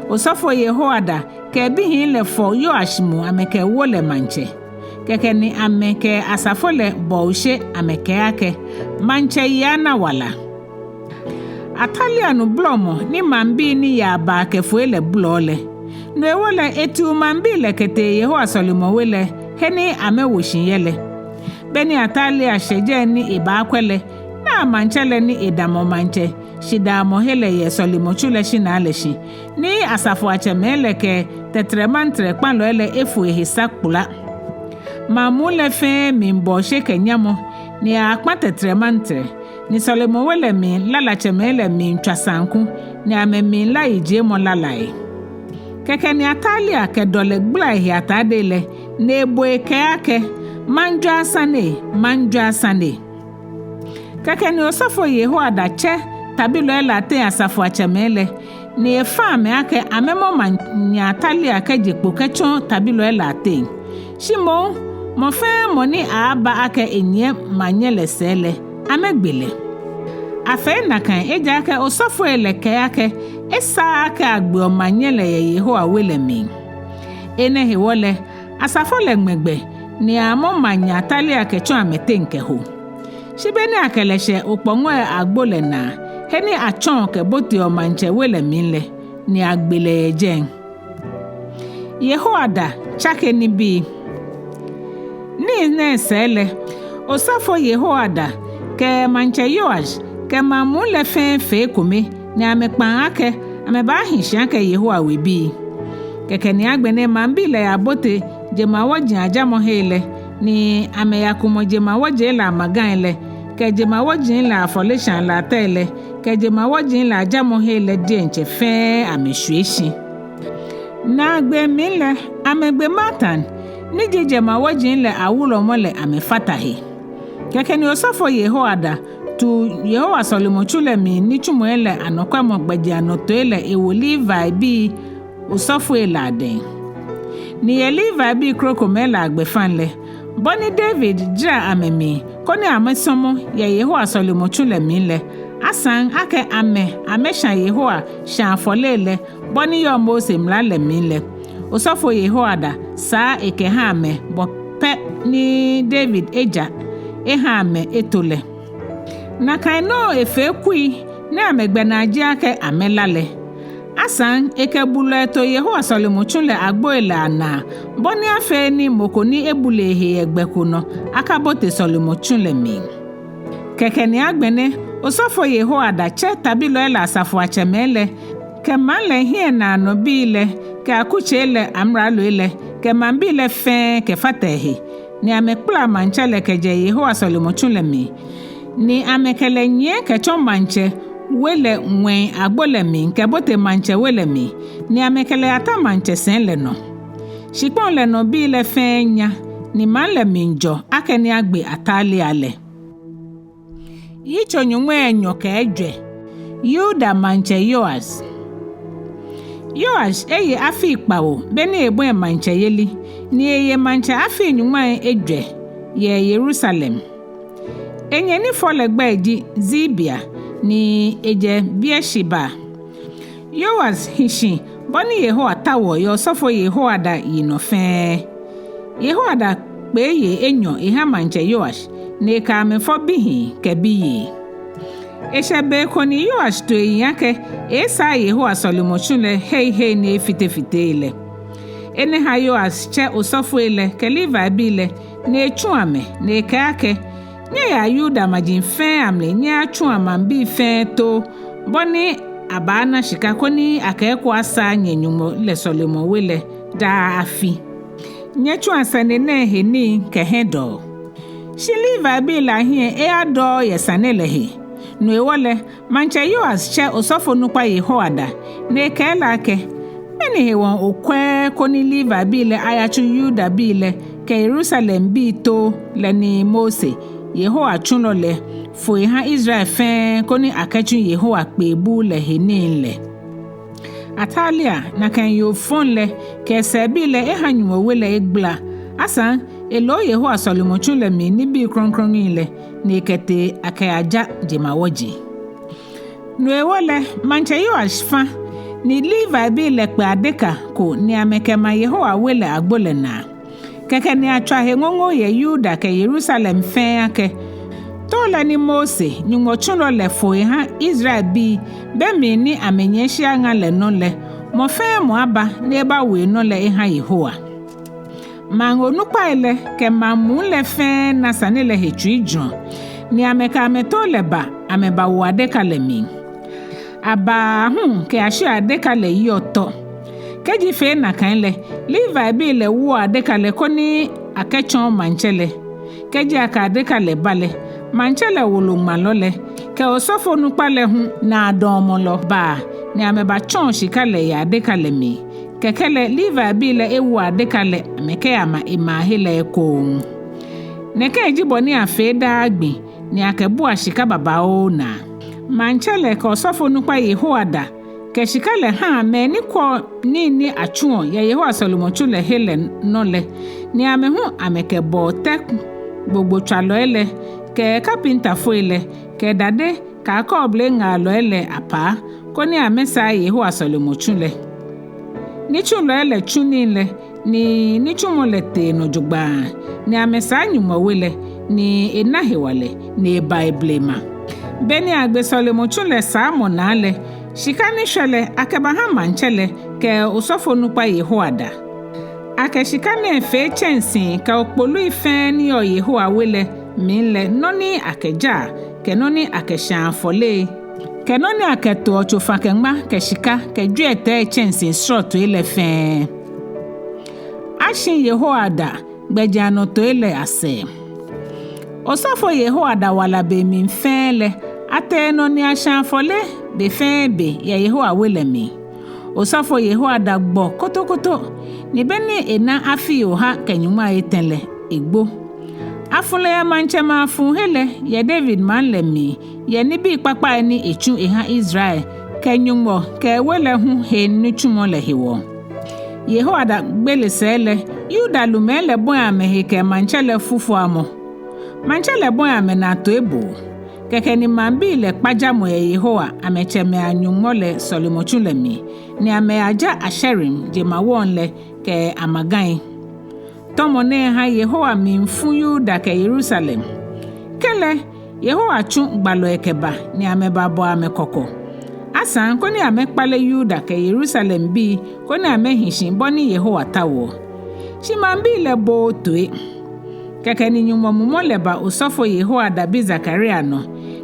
Osɔfo Yehoiada kɛ ebihii lɛ fɔ Yoash mu amɛkɛwo lɛ maŋtsɛ. Kɛkɛ ni amɛkɛ asafo lɛ bɔ oshe amɛkɛɛ akɛ, Maŋtsɛ ye ana wala. Atalia nu bolɔmɔ ni maŋbii ni yaa baa kɛ foi lɛ bolɔɔ lɛ. No hewɔ lɛ, etiu maŋbii lɛ kɛtee Yehowa sɔlemɔwe lɛ he ni amɛwo shi yɛ lɛ. Beni Atalia shɛ jɛi ni ebaakwɛ lɛ, naa maŋtsɛ lɛ ni edamɔ maŋtsɛ shidaamɔhe lɛ yɛ sɔlemɔtsu lɛ shinaa lɛ shi, ni asafoiatsɛmɛi lɛ kɛ tɛtrɛmantrɛ kpalɔi lɛ efo ehe sa kpula. Maŋ muu lɛ fɛɛ miibɔ oshe kɛ nyamɔ, ni akpã tɛtrɛmantrɛ, ni sɔlemɔwe lɛ mli lalatsɛmɛi lɛ miitswa saŋku, ni amɛmiila yijiemɔ lalai. Kɛkɛ ni Atalia kɛ dɔlɛ gbala ehe atade lɛ, ni ebo ekɛɛ akɛ, Maŋjwɛi sane, maŋjwɛi sane. Kɛkɛ ni osɔfo Yehoiada tsɛ tabilɔi lɛ ateŋ asafoiatsɛmɛi lɛ, ni efã amɛ akɛ amɛmɔ maŋnyɛ Atalia kɛje kpo kɛtsɔ tabilɔi lɛ ateŋ. Shi moŋ, mɔ fɛɛ mɔ ni aaaba akɛ enyiɛ maŋnyɛ lɛ sɛɛ lɛ, amɛgbe lɛ. Afee nakai ejaakɛ osɔfoi lɛ kɛɛ akɛ esaaa akɛ agbeɔ maŋnyɛ lɛ yɛ Yehowa we lɛ mli. Enɛ hewɔ lɛ, asafo lɛ ŋmɛ gbɛ, ni amɔ maŋnyɛ Atalia kɛtsɔ amɛteŋ kɛho. Shi beni akɛ lɛ shɛ okpɔŋɔi agbo lɛ naa, he ni atsɔɔ kɛboteɔ maŋtsɛ we lɛ mli lɛ, ni agbe lɛ yɛ jɛi. Yehoiada tsake nibii. Nii nɛɛ sɛɛ lɛ, osɔfo Yehoiada kɛ maŋtsɛ Yoash kɛ maŋ muu lɛ fɛɛ fee ekome, ni amɛkpaŋ akɛ amɛbaahi shi akɛ Yehowa webii. Kɛkɛ ni agbɛnɛ maŋbii lɛ yabote jemawɔji ajamɔhe lɛ, ni amɛyakumɔ jemawɔji lɛ amagai lɛ, kɛ jemawɔji lɛ afɔleshaa latɛi lɛ, kɛ jemawɔji lɛ ajamɔhe lɛ diɛŋtsɛ fɛɛ amɛshwie shi. Naagbee mli lɛ, amɛgbe Matan, ni ji jemawɔji lɛ awulɔmɔ lɛ amɛfata he. Kɛkɛ ni osɔfo Yehoiada tu Yehowa sɔlemɔtsu lɛ mli nitsumɔi lɛ anɔkwɛmɔ gbɛjianɔtoi lɛ ewo Levibii osɔfoi lɛ adɛŋ. Ni yɛ Levibii krokomɛi lɛ agbɛfaŋ lɛ, bɔ ni David jara amɛmli koni amɛsɔmɔ yɛ Yehowa sɔlemɔtsu lɛ mli lɛ, asaŋ akɛ amɛ amɛshã Yehowa shãa afɔle lɛ, bɔ ni yɔɔ Mose mla lɛ mli lɛ, osɔfo Yehoiada saa ekɛha amɛ bɔ pɛ ni David eja eha amɛ eto lɛ. Nakai nɔŋŋ efee kui ni amɛgbɛnaa ji akɛ amɛla lɛ. Asaŋ ekɛ bulɔi to Yehowa sɔlemɔtsu lɛ agboi lɛ anaa, bɔ ni afee ni mɔ ko ni ebule ehe yɛ gbɛ ko nɔ akabote sɔlemɔtsu lɛ mli. Kɛkɛ ni agbɛnɛ osɔfo Yehoiada tsɛ tabilɔi lɛ asafoiatsɛmɛi lɛ, kɛ maŋ lɛ hiɛnaanɔbii lɛ, kɛ akutsei lɛ amraloi lɛ, kɛ maŋbii lɛ fɛɛ kɛfata ehe, ni amɛkpala maŋtsɛ lɛ kɛjɛ Yehowa sɔlemɔtsu lɛ mli, ni amɛkɛ lɛ nyiɛ kɛtsɔ maŋtsɛ we lɛ ŋwɛi agbo lɛ mli kɛbote maŋtsɛ we lɛ mli, ni amɛkɛ lɛ yata maŋtsɛ sɛi lɛ nɔ. Shikpɔŋ lɛ nɔ bii lɛ fɛɛ nya, ni maŋ lɛ mli jɔ akɛni agbe Atalia lɛ. Yitso nyɔŋmai enyɔ kɛ ejwɛ. Yuda maŋtsɛ Yoas. Yoas eye afii kpawo beni ebɔi maŋtsɛyeli, ni eye maŋtsɛ afii nyɔŋmai ejwɛ yɛ Yerusalem. Enyɛ ni fɔ lɛ gbɛi ji Zibia, ni ejɛ Beersheba. Yoas hi shi bɔ ni Yehowa taoɔ yɛ osɔfo Yehoiada yinɔ fɛɛ. Yehoiada kpee yei enyɔ eha maŋtsɛ Yoas, ni ekɛ amɛ fɔ bihii kɛ biyei. Eshɛ be ko ni Yoas to eyiŋ akɛ eeesaa Yehowa sɔlemɔtsu lɛ hei hei ni efitefite lɛ. Enɛ ha Yoas tsɛ osɔfoi lɛ kɛ Levibii lɛ, ni etsu amɛ, ni ekɛɛ akɛ, nyɛyaa Yuda maji fɛɛ amli nyɛyatsu maŋbii fɛɛ too, bɔ ni abaana shika koni akɛ eko asaa nyɛ-Nyɔŋmɔ lɛ sɔlemɔwe lɛ daa afi. Nyɛtsua sane nɛɛ he nii kɛ hiɛdɔɔ. Shi Levibii lɛ ahiɛ eyadɔɔɔ yɛ sane lɛ he. No hewɔ lɛ, maŋtsɛ Yoas tsɛ osɔfonukpa Yehoiada, ni ekɛɛ lɛ akɛ, mɛni hewɔ okwɛɛɛ koni Levibii lɛ ayatsu Yudabii lɛ kɛ Yerusalembii too lɛ ni Mose, Yehowa tsulɔ lɛ, fo eha Israel fɛɛ koni akɛtsu Yehowa kpee buu lɛ he nii lɛ? Atalia, nakai yoo fɔŋ lɛ, kɛ esɛɛbii lɛ eha Nyɔŋmɔ we lɛ egbala, asaŋ elo Yehowa sɔlemɔtsu lɛ mli nibii krɔŋkrɔŋi lɛ, ni ekɛtee akɛyaja jemawɔji. No hewɔ lɛ, maŋtsɛ Yoas fã, ni Levibii lɛ kpɛ adeka ko ni amɛkɛma Yehowa we lɛ agbo lɛ naa. Kɛkɛ ni atswa he ŋoŋo yɛ Yuda kɛ Yerusalem fɛɛ akɛ, to lɛ ni Mose, Nyɔŋmɔ tsulɔ lɛ, fo eha Israelbii be mli ni amɛnyiɛ shiaŋa lɛ nɔ lɛ, mɔ fɛɛ mɔ aba ni ebawo enɔ lɛ eha Yehowa. Maŋ onukpai lɛ kɛ maŋ muu lɛ fɛɛ na sane lɛ he tsuijurɔ, ni amɛkɛ amɛtoo lɛ ba amɛbawo adeka lɛ mli. Abaa hu kɛyashi adeka lɛ yiɔ tɔ. Kɛji fee nakai lɛ, Levibii lɛ woɔ adeka lɛ koni akɛtsɔɔ maŋtsɛ lɛ. Kɛji akɛ adeka lɛ ba lɛ, maŋtsɛ lɛ woloŋmalɔ lɛ kɛ osɔfonukpa lɛ hu naadɔɔmɔlɔ baa, ni amɛbatsɔɔ shika lɛ yɛ adeka lɛ mli. Kɛkɛ lɛ Levibii lɛ ewo adeka lɛ amɛkɛyama emaahe lɛ ekoŋŋ. Nɛkɛ ji bɔ ni afee daa gbi ni akɛbua shika babaoo naa. Maŋtsɛ lɛ kɛ osɔfonukpa Yehoiada kɛ shika lɛ ha mɛi ni kwɛɔ nii ni atsuɔ yɛ Yehowa sɔlemɔtsu lɛ he lɛ nɔ lɛ, ni amɛ hu amɛkɛbɔɔ tɛ gbogbotswalɔi lɛ kɛ kapintafoi lɛ kɛ dade kɛ akɔɔble ŋaalɔi lɛ apaa, koni amɛsaa Yehowa sɔlemɔtsu lɛ. Nitsulɔi lɛ tsu nii lɛ, ni nitsumɔ lɛ tee nɔ jogbaŋŋ, ni amɛsaa Nyɔŋmɔ we lɛ, ni ena hewalɛ, ni eba eblema. Beni agbe sɔlemɔtsu lɛ saamɔ naa lɛ, shika ni shwɛ lɛ akɛbaha maŋtsɛ lɛ kɛ osɔfonukpa Yehoiada. Akɛ shika nɛɛ fee tsɛnsii kɛ okpolui fɛɛ ni yɔɔ Yehowa we lɛ mli lɛ nɔ ni akɛjaa, kɛ nɔ ni akɛshãa afɔle, kɛ nɔ ni akɛtoɔ tsofa-kɛ-ŋma kɛ shika kɛ jwiɛtɛi tsɛnsii srɔtoi lɛ fɛɛ. Ashi Yehoiada gbɛjianɔtoi lɛ asɛɛ. Osɔfo Yehoiada wala be mli fɛɛ lɛ, atee nɔ ni ashãa afɔle be fɛɛ be yɛ Yehowa we lɛ mli. Osɔfo Yehoiada gbɔ kotokoto, ni beni ena afii oha kɛ nyɔŋmai etɛ lɛ, egbo. Afu lɛ yɛ maŋtsɛmɛi afuhe lɛ yɛ David maŋ lɛ mli, yɛ nibii kpakpai ni etsu eha Israel, kɛ Nyɔŋmɔ kɛ ewe lɛ hu he nitsumɔ lɛ hewɔ. Yehoiada gbele sɛɛ lɛ, Yuda lumɛi lɛ bɔi amɛhe kɛ maŋtsɛ lɛ fufuamɔ. Maŋtsɛ lɛ bɔi amɛnaa toiboo. Kɛkɛ ni maŋbii lɛ kpa jamɔ yɛ Yehowa, amɛtsɛmɛi a-Nyɔŋmɔ lɛ sɔlemɔtsu lɛ mli, ni amɛyaja Asherim jemawɔŋ lɛ kɛ amagai. Tɔmɔ nɛɛ ha Yehowa mli fu Yuda kɛ Yerusalem. Kɛlɛ, Yehowa tsu gbalɔi kɛba ni amɛbabɔ amɛ kɔkɔ, asaŋ koni amɛkpale Yuda kɛ Yerusalembii, koni amɛhi shi bɔ ni Yehowa taoɔ. Shi maŋbii lɛ booo toi. Kɛkɛ ni Nyɔŋmɔ mumɔ lɛ ba osɔfo Yehoiada bi Zakaria nɔ,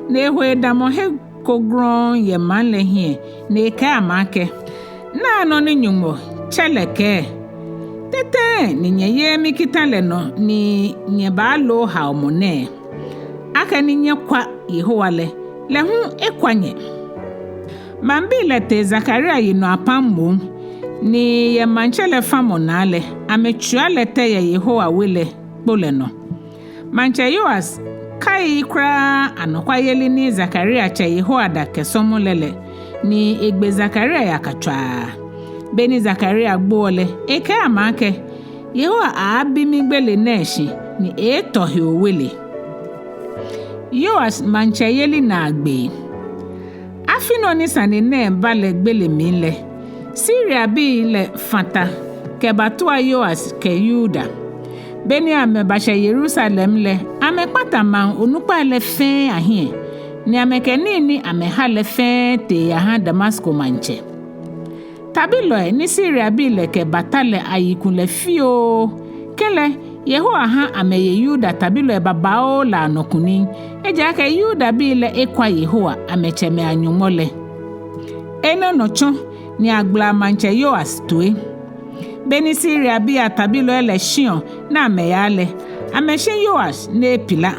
ni eho edamɔ he ko grɔŋŋ yɛ maŋ lɛ hiɛ, ni ekɛɛ amɛ akɛ, Naa nɔ ni Nyɔŋmɔ, Tsɛ lɛ, kɛɛ, Te tɛŋŋ ni nyɛyeee mikita lɛ nɔ ni nyɛbaaloo haomɔ nɛɛ? Akɛni nyɛkwa Yehowa lɛ, lɛ hu ekwa nyɛ. Maŋbii lɛ tee Zakaria yinɔ apam moŋ, ni yɛ maŋtsɛ lɛ famɔ naa lɛ, amɛtswia lɛ tɛ yɛ Yehowa we lɛ kpo lɛ nɔ. Maŋtsɛ Yoas kaiii kwraa anɔkwayeli ni Zakaria tsɛ Yehoiada kɛsɔmɔ lɛ lɛ, ni egbe Zakaria yakatswaa. Beni Zakaria gboɔ lɛ, ekɛɛ amɛ akɛ, Yehowa aaabi migbele nɛɛ shi, ni eeetɔ he owele. Yoas maŋtsɛyeli naagbee. Afi nɔ ni sane nɛɛ ba lɛ gbele mli lɛ, Siriabii lɛ fã ta kɛbatua Yoas kɛ Yuda. Beni amɛbashɛ Yerusalem lɛ, amɛkpata maŋ onukpai lɛ fɛɛ ahiɛ, ni amɛkɛ nii ni amɛha lɛ fɛɛ tee yaha Damasko maŋtsɛ. Tabilɔi ni Siriabii lɛ kɛbata lɛ ayi kulɛ fioo. Kɛlɛ, Yehowa ha amɛye Yuda tabilɔi babaoo lɛ anɔ kunim, ejaakɛ Yudabii lɛ ekwa Yehowa, amɛtsɛmɛi a-Nyɔŋmɔ lɛ. Enɛ nɔ tsɔ ni agbala maŋtsɛ Yoas toi. Beni Siriabii atabilɔi lɛ shiɔ ni amɛyaa lɛ, amɛshi Yoas ni epila.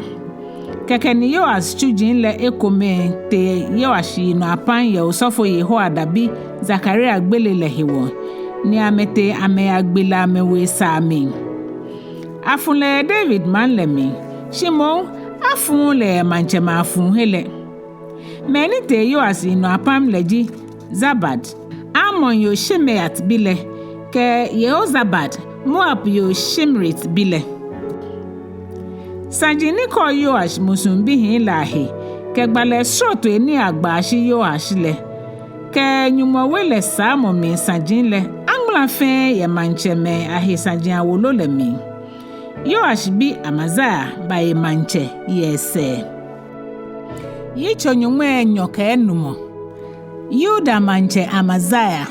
Kɛkɛ ni Yoas tsuji lɛ ekomɛi tee Yoas yinɔ apam yɛ osɔfo Yehoiada bi Zakaria gbele lɛ hewɔ, ni amɛtee amɛyagbe lɛ amɛwo esaa mli. Afu lɛ yɛ David maŋ lɛ mli, shi moŋ afuuu lɛ yɛ maŋtsɛmɛi afuhe lɛ. Mɛi ni tee Yoas yinɔ apam lɛ ji Zabad, Amon yoo Shimeat bi lɛ, kɛ Yehozabad, Moab yoo Shimrit bi lɛ. Saji ni kɔɔ Yoas musuŋbihii lɛ ahe, kɛ gbalɛ srɔtoi ni agbaa shi Yoas lɛ, kɛ Nyɔŋmɔ we lɛ saamɔ mli saji lɛ, aŋmala fɛɛ yɛ maŋtsɛmɛi ahe saji awolo lɛ mli. Yoash bi Amazia baye maŋtsɛ yɛ esɛɛ. Yitso nyɔŋmai enyɔ kɛ enumɔ. Yuda maŋtsɛ Amazia.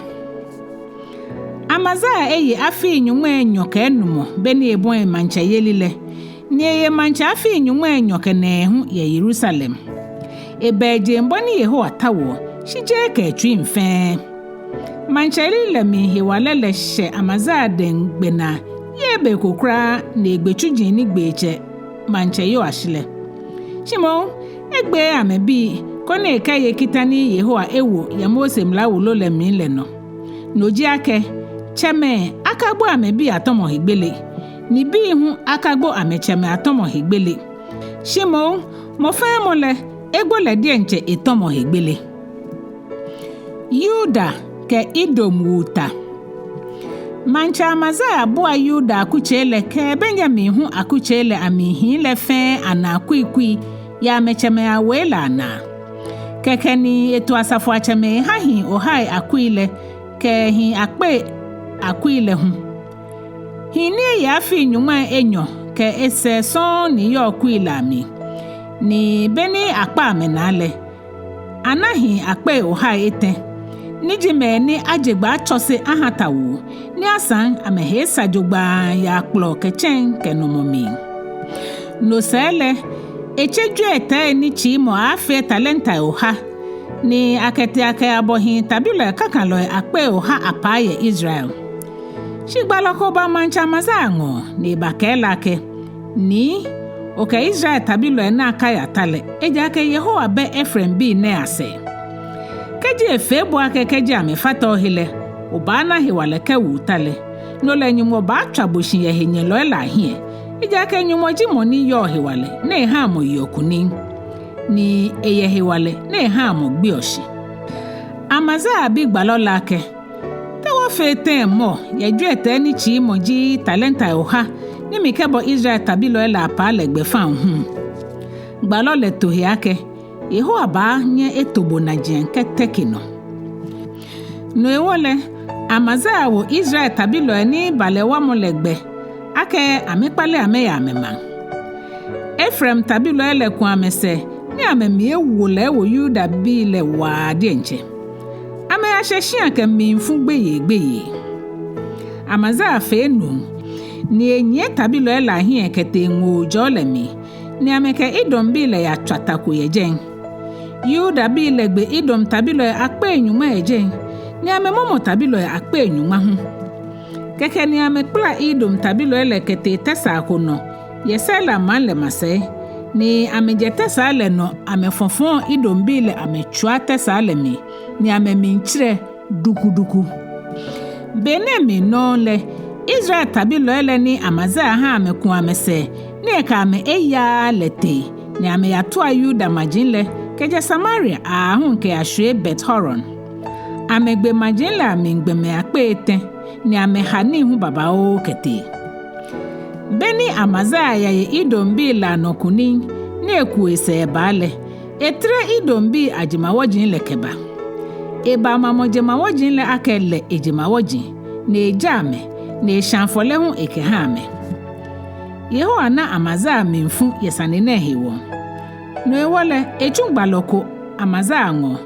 Amazia eye afii nyɔŋmai enyɔ kɛ enumɔ beni ebɔi maŋtsɛyeli lɛ, ni eye maŋtsɛ afii nyɔŋmai enyɔ kɛ nɛɛhu yɛ Yerusalem. Ebɛ ejeŋba ni Yehowa taoɔ, shi jeee kɛ etsuiŋ fɛɛ. Maŋtsɛyeli lɛ mli hewalɛ lɛ shɛ Amazia dɛŋ gbɛnaa, yɛ be ko kwraa ni egbe tsuji ni gbe etsɛ maŋtsɛ Yoash lɛ. Shi moŋ, egbeee amɛbii, koni ekɛye kita ni Yehowa ewo yɛ Mose mla wolo lɛ mli lɛ nɔ. No ji akɛ, tsɛmɛi akagbo amɛbii atɔmɔ he gbele, ni bii hu akagbo amɛtsɛmɛi atɔmɔ he gbele. Shi moŋ, mɔ fɛɛ mɔ lɛ, egbo lɛ diɛŋtsɛ etɔmɔ he gbele. Yuda kɛ Edom wu ta. Maŋtsɛ Amazia bua Yuda akutsei lɛ kɛ Benyamin hu akutsei lɛ amli hii lɛ fɛɛ anaa kuikui yɛ amɛtsɛmɛi awei lɛ anaa. Kɛkɛ ni eto asafoiatsɛmɛi eha hii ohai akui lɛ kɛ hii akpei akui lɛ hu. Hii ni eye afii nyɔŋmai enyɔ kɛ esɛɛ sɔŋŋ ni yɔɔ kui lɛ amli. Ni beni akpa amɛnaa lɛ, ana hii akpei ohai etɛ, ni ji mɛi ni aje gbɛ atsɔse aha tawuu, ni asaŋ amɛhe esa jogbaŋŋ yɛ akplɔ kɛ tsɛŋ kɛ nɔmɔ mli. No sɛɛ lɛ, etse jwiɛtɛi ni tsiimɔ aaafee talentai oha, ni akɛtee akɛyabɔ hii tabilɔi kakalɔi akpei oha apaa yɛ Israel. Shi gbalɔ ko ba maŋtsɛ Amazia ŋɔɔ, ni ebakɛɛ lɛ akɛ, Nii, okɛ Israel tabilɔi naa kaya ta lɛ, ejaakɛ Yehowa bɛ Efraimbii nɛɛ asɛɛ. Kɛji efee bo akɛ kɛji amɛfata ohe lɛ, obaana hewalɛ kɛwu ta lɛ, no lɛ Nyɔŋmɔ baatswa bo shi yɛ henyɛlɔi lɛ ahiɛ, ejaakɛ Nyɔŋmɔ ji mɔ ni yɔɔ hewalɛ ni ehaa mɔ yeɔ kunim, ni eyɛ hewalɛ ni ehaa mɔ gbeɔ shi. Amazia bi gbalɔ lɛ akɛ, Te wɔfee tɛŋŋ mɔ yɛ jwiɛtɛi ni tsiimɔ ji talentai oha ni mikɛbɔ Israel tabilɔi lɛ apaa lɛ gbɛfaŋ hu? Gbalɔ lɛ to he akɛ, Yehowa baanyɛ eto bo najiaŋ kɛteke nɔ. No hewɔ lɛ, Amazia wo Israel tabilɔi ni ba lɛ wamɔ lɛ gbɛ akɛ amɛkpale amɛya amɛmaŋ. Efraim tabilɔi lɛ ku amɛsɛɛ ni amɛmli ewo lɛ ewo Yudabii lɛ waa diɛŋtsɛ. Amɛyashɛ shia kɛ mlifu gbeyei gbeyei. Amazia fee nuu, ni enyiɛ tabilɔi lɛ ahiɛ kɛtee Ŋoo Jɔɔ lɛ mli, ni amɛkɛ Edombii lɛ yatswa ta ko yɛ jɛi. Yudabii lɛ gbe Edom tabilɔi akpei nyɔŋma yɛ jɛi, ni amɛmɔmɔ tabilɔi akpei nyɔŋma hu. Kɛkɛ ni amɛkpala Edom tabilɔi lɛ kɛtee tɛsaa ko nɔ yɛ Sela maŋ lɛ masɛi, ni amɛjɛ tɛsaa lɛ nɔ amɛfɔfɔɔ Edombii lɛ amɛtswia tɛsaa lɛ mli, ni amɛmiitsirɛ dukuduku. Be nɛɛ mli nɔŋŋ lɛ, Israel tabilɔi lɛ ni Amazia ha amɛku amɛsɛɛ ni ekɛ amɛ eyaaa lɛ tee, ni amɛyatua Yuda maji lɛ kɛjɛ Samaria aahu kɛyashwie Bet-Horon. Amɛgbe maji lɛ amli gbɔmɛi akpei etɛ, ni amɛha nii hu babaoo kɛtee. Beni Amazia yaye Edombii lɛ anɔ kunim ni eku esɛɛ baa lɛ, etere Edombii ajemawɔji lɛ kɛba. Eba mamɔ jemawɔji lɛ akɛ lɛ ejemawɔji, ni eja amɛ, ni eshã afɔle hu ekɛha amɛ. Yehowa na Amazia mlifu yɛ sane nɛɛ hewɔ. No hewɔ lɛ, etsu gbalɔ ko Amazia ŋɔɔ,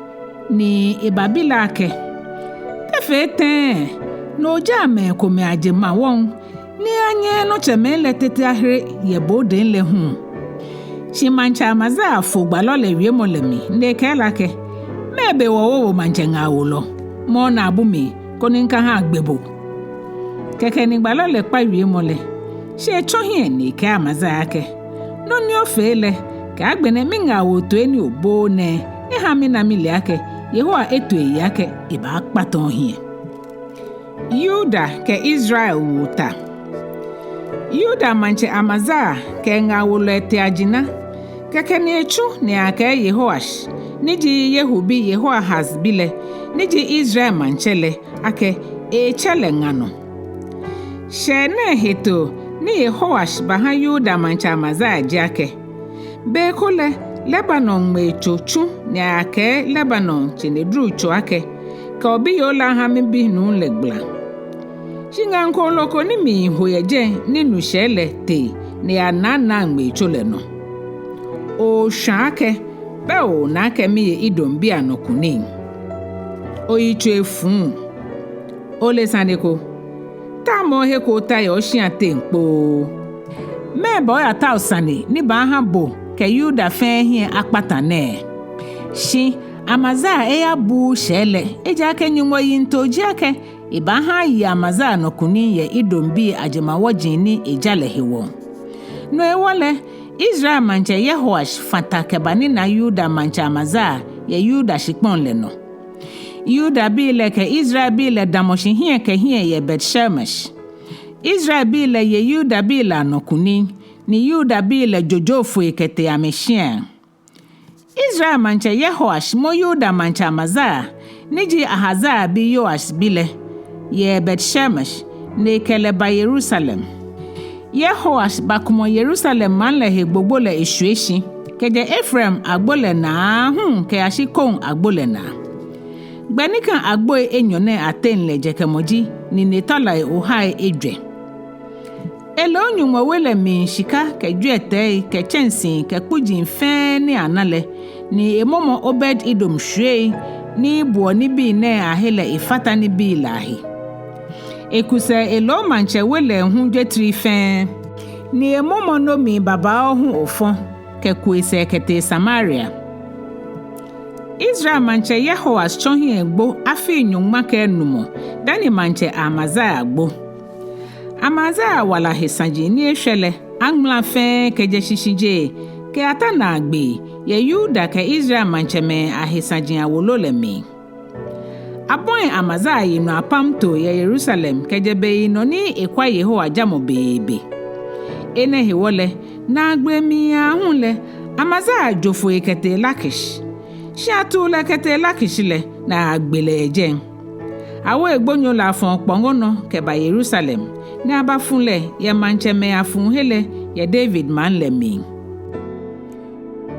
ni ebabi lɛ akɛ, Te fee tɛŋŋ ni ojaa mɛi komɛi ajemawɔŋ, ni anyɛɛɛ nɔtsɛmɛi lɛ tete ahere yɛ bo odɛŋ lɛ hu? Shi maŋtsɛ Amazia fo gbalɔ lɛ wiemɔ lɛ mli, ni ekɛɛ lɛ akɛ, Mɛɛ be wɔwo bo maŋtsɛ ŋaawolɔ? Mɔ naabu mli, koni ŋkaha agbe bo. Kɛkɛ ni gbalɔ lɛ kpa wiemɔ lɛ, shi etsɔ hiɛ ni ekɛɛ Amazia akɛ, Nɔ ni ofee lɛ, kɛ agbɛnɛ miŋaawoo toi ni obooo nɛɛ, eha mina mile akɛ Yehowa eto eyi akɛ ebaakpata ohiɛ. Yuda kɛ Israel wu ta. Yuda maŋtsɛ Amazia kɛ eŋaawolɔi tee ajina. Kɛkɛ ni etsu ni eyakɛɛ Yehoash, ni ji Yehu bi Yehoahaz bi lɛ, ni ji Israel maŋtsɛ lɛ, akɛ eetsɛ lɛ ŋa nɔ. Shɛɛ nɛɛ hetoo ni Yehoash baha Yuda maŋtsɛ Amazia ji akɛ, Be ko lɛ, Lebanon ŋmeitso tsu ni ayakɛɛ Lebanon tsenedrutso akɛ, Kɛ obiyoo lɛ aha mibinuu lɛ gbala. Shi ŋaŋ kooloo ko ni miiho yɛ jɛi ni nu shɛɛ lɛ tee ni eyanaanaa ŋmeitso lɛ nɔ. Oshwã akɛ, bɛ oona akɛ miye Edombii anɔ kunim? Oyitso efuuu. Ole sane ko? Tamɔ he ko ta yɛ oshĩa teŋ kpoo. Mɛɛba oyatao sane ni baaha bo kɛ Yuda fɛɛ hiɛ akpata nɛɛ? Shi Amazia eyabuuu shɛɛ lɛ, ejaakɛ Nyɔŋmɔ yiŋtoo ji akɛ ebaaha aye Amazia anɔ kunim yɛ Edombii ajemawɔji ni eja lɛ hewɔ. No hewɔ lɛ, Israel maŋtsɛ Yehoash fã ta kɛbanina Yuda maŋtsɛ Amazia yɛ Yuda shikpɔŋ lɛ nɔ. Yudabii lɛ kɛ Israelbii lɛ damɔ shi hiɛ kɛ hiɛ yɛ Bet-Shemesh. Israelbii lɛ ye Yudabii lɛ anɔ kunim, ni Yudabii lɛ jojoo foi kɛtee amɛshĩaŋ. Israel maŋtsɛ Yehoash mɔ Yuda maŋtsɛ Amazia, ni ji Ahazia bi Yoash bi lɛ, yɛ Bet-Shemesh, ni ekɛ lɛ ba Yerusalem. Yehoash bakumɔ Yerusalem maŋ lɛ he gbogbo lɛ eshwie shi, kɛjɛ Efraim agbo lɛ naa aahu kɛyashi Koŋ agbo lɛ naa. Gbɛ ni kã agboi enyɔ nɛɛ ateŋ lɛ jekɛmɔ ji ninetɔlɔi ohai ejwɛ. Eloo Nyɔŋmɔ we lɛ mli shika kɛ jwiɛtɛi kɛ tsɛnsii kɛ kpuji fɛɛ ni ana lɛ, ni emɔmɔ Obed-Edom shwiei ni buɔ nibii nɛɛ ahe lɛ efata nibii lɛ ahe. Eku sɛɛ eloo maŋtsɛ we lɛ hu jwetri fɛɛ, ni emɔmɔ nomii babaoo hu ofɔ, kɛku esɛɛ kɛtee Samaria. Israel maŋtsɛ Yehoash tsɔ hiɛ gbo afii nyɔŋma kɛ enumɔ dani maŋtsɛ Amazia gbo. Amazia wala he saji ni eshwɛ lɛ aŋmala fɛɛ kɛjɛ shishijee kɛyata naagbee yɛ Yuda kɛ Israel maŋtsɛmɛi ahe saji awolo lɛ mli. Abɔi Amazia yinɔ apam too yɛ Yerusalem kɛjɛ beyinɔ ni ekwa Yehowa jamɔ beebe. Enɛ hewɔ lɛ, naagbee mli aahu lɛ, Amazia jo foi kɛtee Lakish. Shi atuu lɛ kɛtee Lakish lɛ, ni agbe lɛ yɛ jɛi. Awo egbonyo lɛ afɔ̃ okpɔŋɔ nɔ kɛba Yerusalem, ni abafu lɛ yɛ maŋtsɛmɛi afuuhe lɛ yɛ David maŋ lɛ mli.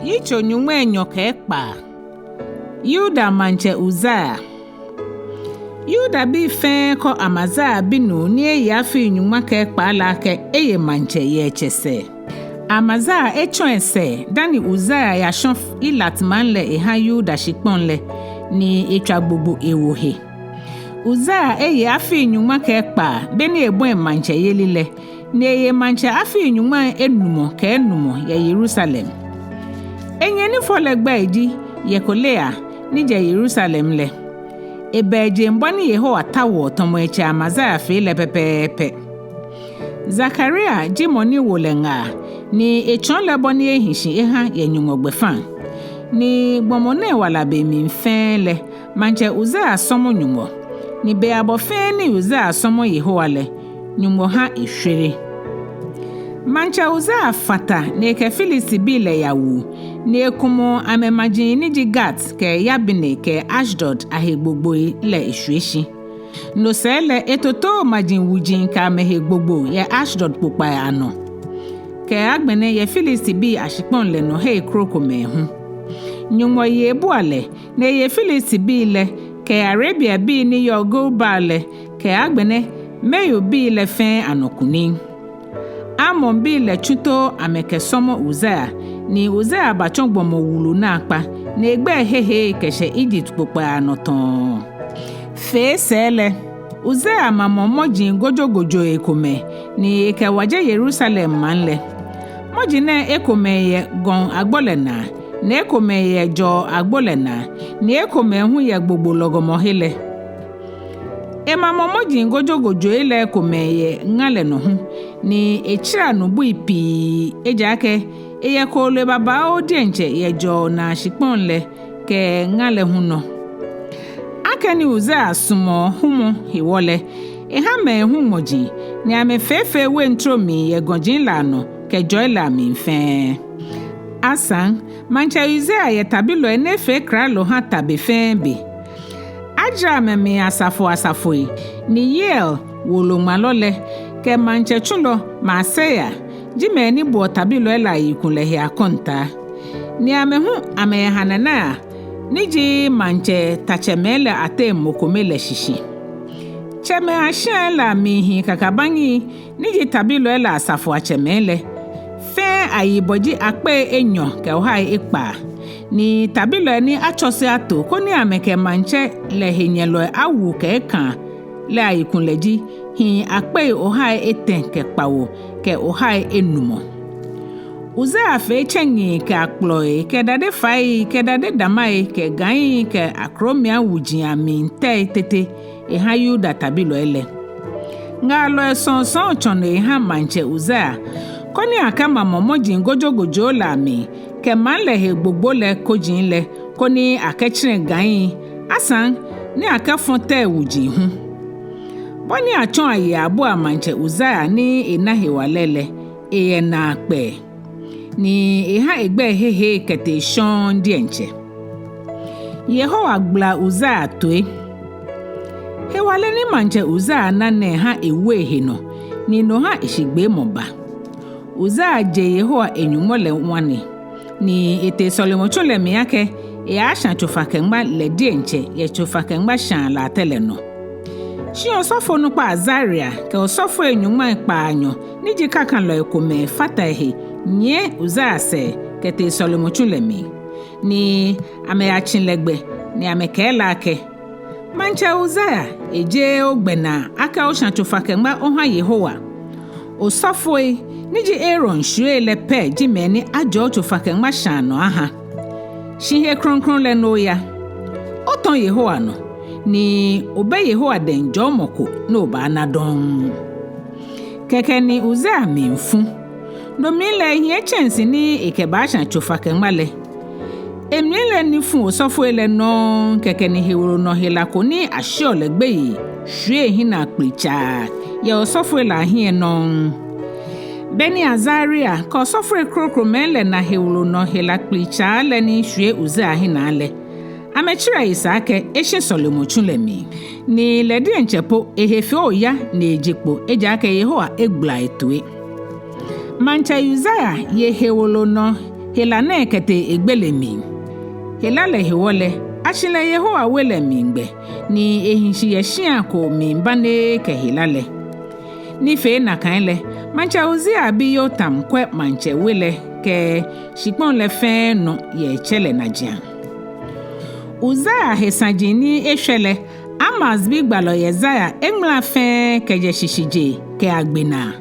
Yitso nyɔŋmai enyɔ kɛ ekpaa. Yuda maŋtsɛ Uzia. Yudabii fɛɛ kɔ Amazia binuu ni eye afii nyɔŋma kɛ ekpaa lɛ akɛ eye maŋtsɛ yɛ etsɛ sɛɛ. Amazia etsɔ esɛɛ dani Uzia yashɔ̃ Elat maŋ lɛ eha Yuda shikpɔŋ lɛ, ni etswa gbogbo ewo he. Uzia eye afii nyɔŋma kɛ ekpaa beni ebɔi maŋtsɛyeli lɛ, ni eye maŋtsɛ afii nyɔŋmai enumɔ kɛ enumɔ yɛ Yerusalem. Enyɛ ni fɔ lɛ gbɛi ji Yekolia, ni jɛ Yerusalem lɛ. Eba ejeŋ bɔ ni Yehowa taoɔ tamɔ etsɛ Amazia fee lɛ pɛpɛɛpɛ. Zakaria ji mɔ ni wo lɛ ŋaa, ni etsɔɔ lɛ bɔ ni ehi shi eha yɛ Nyɔŋmɔ gbɛfaŋ. Ni gbɔmɔ nɛɛ wala be mli fɛɛ lɛ, maŋtsɛ Uzia sɔmɔ Nyɔŋmɔ, ni be abɔ fɛɛ ni Uzia sɔmɔ Yehowa lɛ, Nyɔŋmɔ ha eshwere. Maŋtsɛ Uzia fã ta ni ekɛ Filistibii lɛ yawu, ni ekumɔ amɛmaji ni ji Gat kɛ Yabne kɛ Ashdod ahe gbogboi lɛ eshwie shi. No sɛɛ lɛ etotooo maji wuji kɛ amɛhe gbogbo yɛ Ashdod kpokpai anɔ, kɛ agbɛnɛ yɛ Filistibii ashikpɔŋ lɛ nɔ hei krokomɛi hu. Nyɔŋmɔ ye ebua lɛ, ni eye Filistibii lɛ kɛ Arabiabii ni yɔɔ Gur Baal lɛ kɛ agbɛnɛ Meunbii lɛ fɛɛ anɔ kunim. Amonbii lɛ tsu too amɛkɛsɔmɔ Uzia, ni Uzia batsɔ gbɔmɔ wulu naakpa, ni egbɛi hehe kɛshɛ Ijipt kpokpai anɔ tɔɔ. Fee sɛɛ lɛ, Uzia mamɔ mɔji gojogojoi komɛi, ni ekɛwaje Yerusalem maŋ lɛ. Mɔji nɛɛ ekomɛi yɛ Gɔŋ Agbo lɛ naa, ni ekomɛi yɛ Jɔɔ Agbo lɛ naa, ni ekomɛi hu yɛ gbogbo lɔgɔmɔhe lɛ. Emamɔ mɔji gojogojoi lɛ ekomɛi yɛ ŋa lɛ nɔ hu, ni etsara nubui pii, ejaakɛ eyɛ kooloi babaoo diɛŋtsɛ yɛ Jɔɔ naa shikpɔŋ lɛ kɛ ŋa lɛ hu nɔ. Akɛni Uzia sumɔɔ humɔ hewɔ lɛ, eha mɛi hu ŋmɔji, ni amɛfeefee wein tromi yɛ gɔji lɛ anɔ kɛ jɔɔi lɛ amli fɛɛ. Asaŋ, maŋtsɛ Uzia yɛ tabilɔi ni efee klalo ha ta be fɛɛ be. Ajara amɛmli asafo asafoi, ni Yeiel, woloŋmalɔ lɛ, kɛ maŋtsɛ tsulɔ Maaseia ji mɛi ni buɔ tabilɔi lɛ ayikulɛ he akɔntaa. Ni amɛ hu amɛyɛ Hanania, ni ji maŋtsɛ tatsɛmɛi lɛ ateŋ mɔ kome lɛ shishi. Tsɛmɛi ashiai lɛ amli hii kakabaŋi, ni ji tabilɔi lɛ asafoiatsɛmɛi lɛ, fɛɛ ayibɔ ji akpei enyɔ kɛ ohai ekpaa. Ni tabilɔi ni atsɔse ato koni amɛkɛ maŋtsɛ lɛ henyɛlɔi awu kɛ ekãa lɛ ayikulɛ ji hii akpei ohai etɛ kɛ kpawo kɛ ohai enumɔ. Uzia fee tsɛŋi kɛ akplɔi kɛ dade fai kɛ dade damai kɛ gai kɛ akromia wuji amli tɛi tete eha Yuda tabilɔi lɛ. Ŋaalɔi sɔŋŋ sɔŋŋ tsɔ nɔ eha maŋtsɛ Uzia, koni akɛmamɔ mɔji gojogojo lɛ amli kɛ maŋ lɛ he gbogbo lɛ koji lɛ, koni akɛtsɛrɛ gai, asaŋ ni akɛfɔ tɛi wuji hu. Bɔ ni atsɔ aye abua maŋtsɛ Uzia ni ena hewalɛ lɛ, eyɛ naakpɛɛ, ni eha egbɛi hehe kɛtee shɔŋŋ diɛŋtsɛ. Yehowa gbala Uzia toi. Hewalɛ ni maŋtsɛ Uzia na nɛɛ ha ewo ehe nɔ, ni no ha eshigbeemɔ ba. Uzia je Yehowa e-Nyɔŋmɔ lɛ ŋwane, ni etee sɔlemɔtsu lɛ mli akɛ eyaashã tsofa-kɛ-ŋma lɛ diɛŋtsɛ yɛ tsofa-kɛ-ŋma shaa latɛ lɛ nɔ. Shi osɔfonukpa Azaria kɛ osɔfoi nyɔŋmai kpaanyɔ ni ji kakalɔi komɛi fata ehe nyiɛ Uzia sɛɛ kɛtee sɔlemɔtsu lɛ mli, ni amɛyatsi lɛ gbɛ, ni amɛkɛɛ lɛ akɛ: Maŋtsɛ Uzia, ejeee ogbɛnaa akɛ oshã tsofa-kɛ-ŋma oha Yehowa. Osɔfoi ni ji Aaron shwiei lɛ pɛ ji mɛi ni ajɔɔ tsofa-kɛ-ŋma shaa nɔ aha. Shi he krɔŋkrɔŋ lɛ nɔ oya, otɔ̃ Yehowa nɔ, ni obɛ Yehowa dɛŋ jɔɔmɔ ko ni obaana dɔŋŋ. Kɛkɛ ni Uzia mli fu. No mli lɛ ehiɛ tsɛnsi ni ekɛbaashã tsofa-kɛ-ŋma lɛ. Emli lɛ ni fu osɔfoi lɛ nɔŋŋ, kɛkɛ ni hewolonɔ hela ko ni asheɔ lɛ gbeyei shwie ehiɛnaa kpletsaa yɛ osɔfoi lɛ ahiɛ nɔŋŋ. Beni Azaria kɛ osɔfoi krokomɛi lɛ na hewolonɔ hela kpletsaa lɛ ni shwie Uzia hiɛnaa lɛ, amɛtsirɛ esɛɛ akɛ eshi sɔlemɔtsu lɛ mli. Ni lɛ diɛŋtsɛ po ehe fee oya ni eje kpo, ejaakɛ Yehowa egbala etoi. Maŋtsɛ Uzia ye hewolonɔ hela nɛɛ kɛtee egbele mli. Hela lɛ hewɔ lɛ, ashi lɛ Yehowa we lɛ mli gbɛ, ni ehi shi yɛ shia ko mli banee kɛ hela lɛ. Ni fee nakai lɛ, maŋtsɛ Uzia bi Yotam kwɛ maŋtsɛ we lɛ kɛ shikpɔŋ lɛ fɛɛ nɔ yɛ etsɛ lɛ najiaŋ. Uzia he saji ni eshwɛ lɛ, Amaz bi gbalɔ Yesaia eŋmala fɛɛ kɛjɛ shishijee kɛyagbe naa.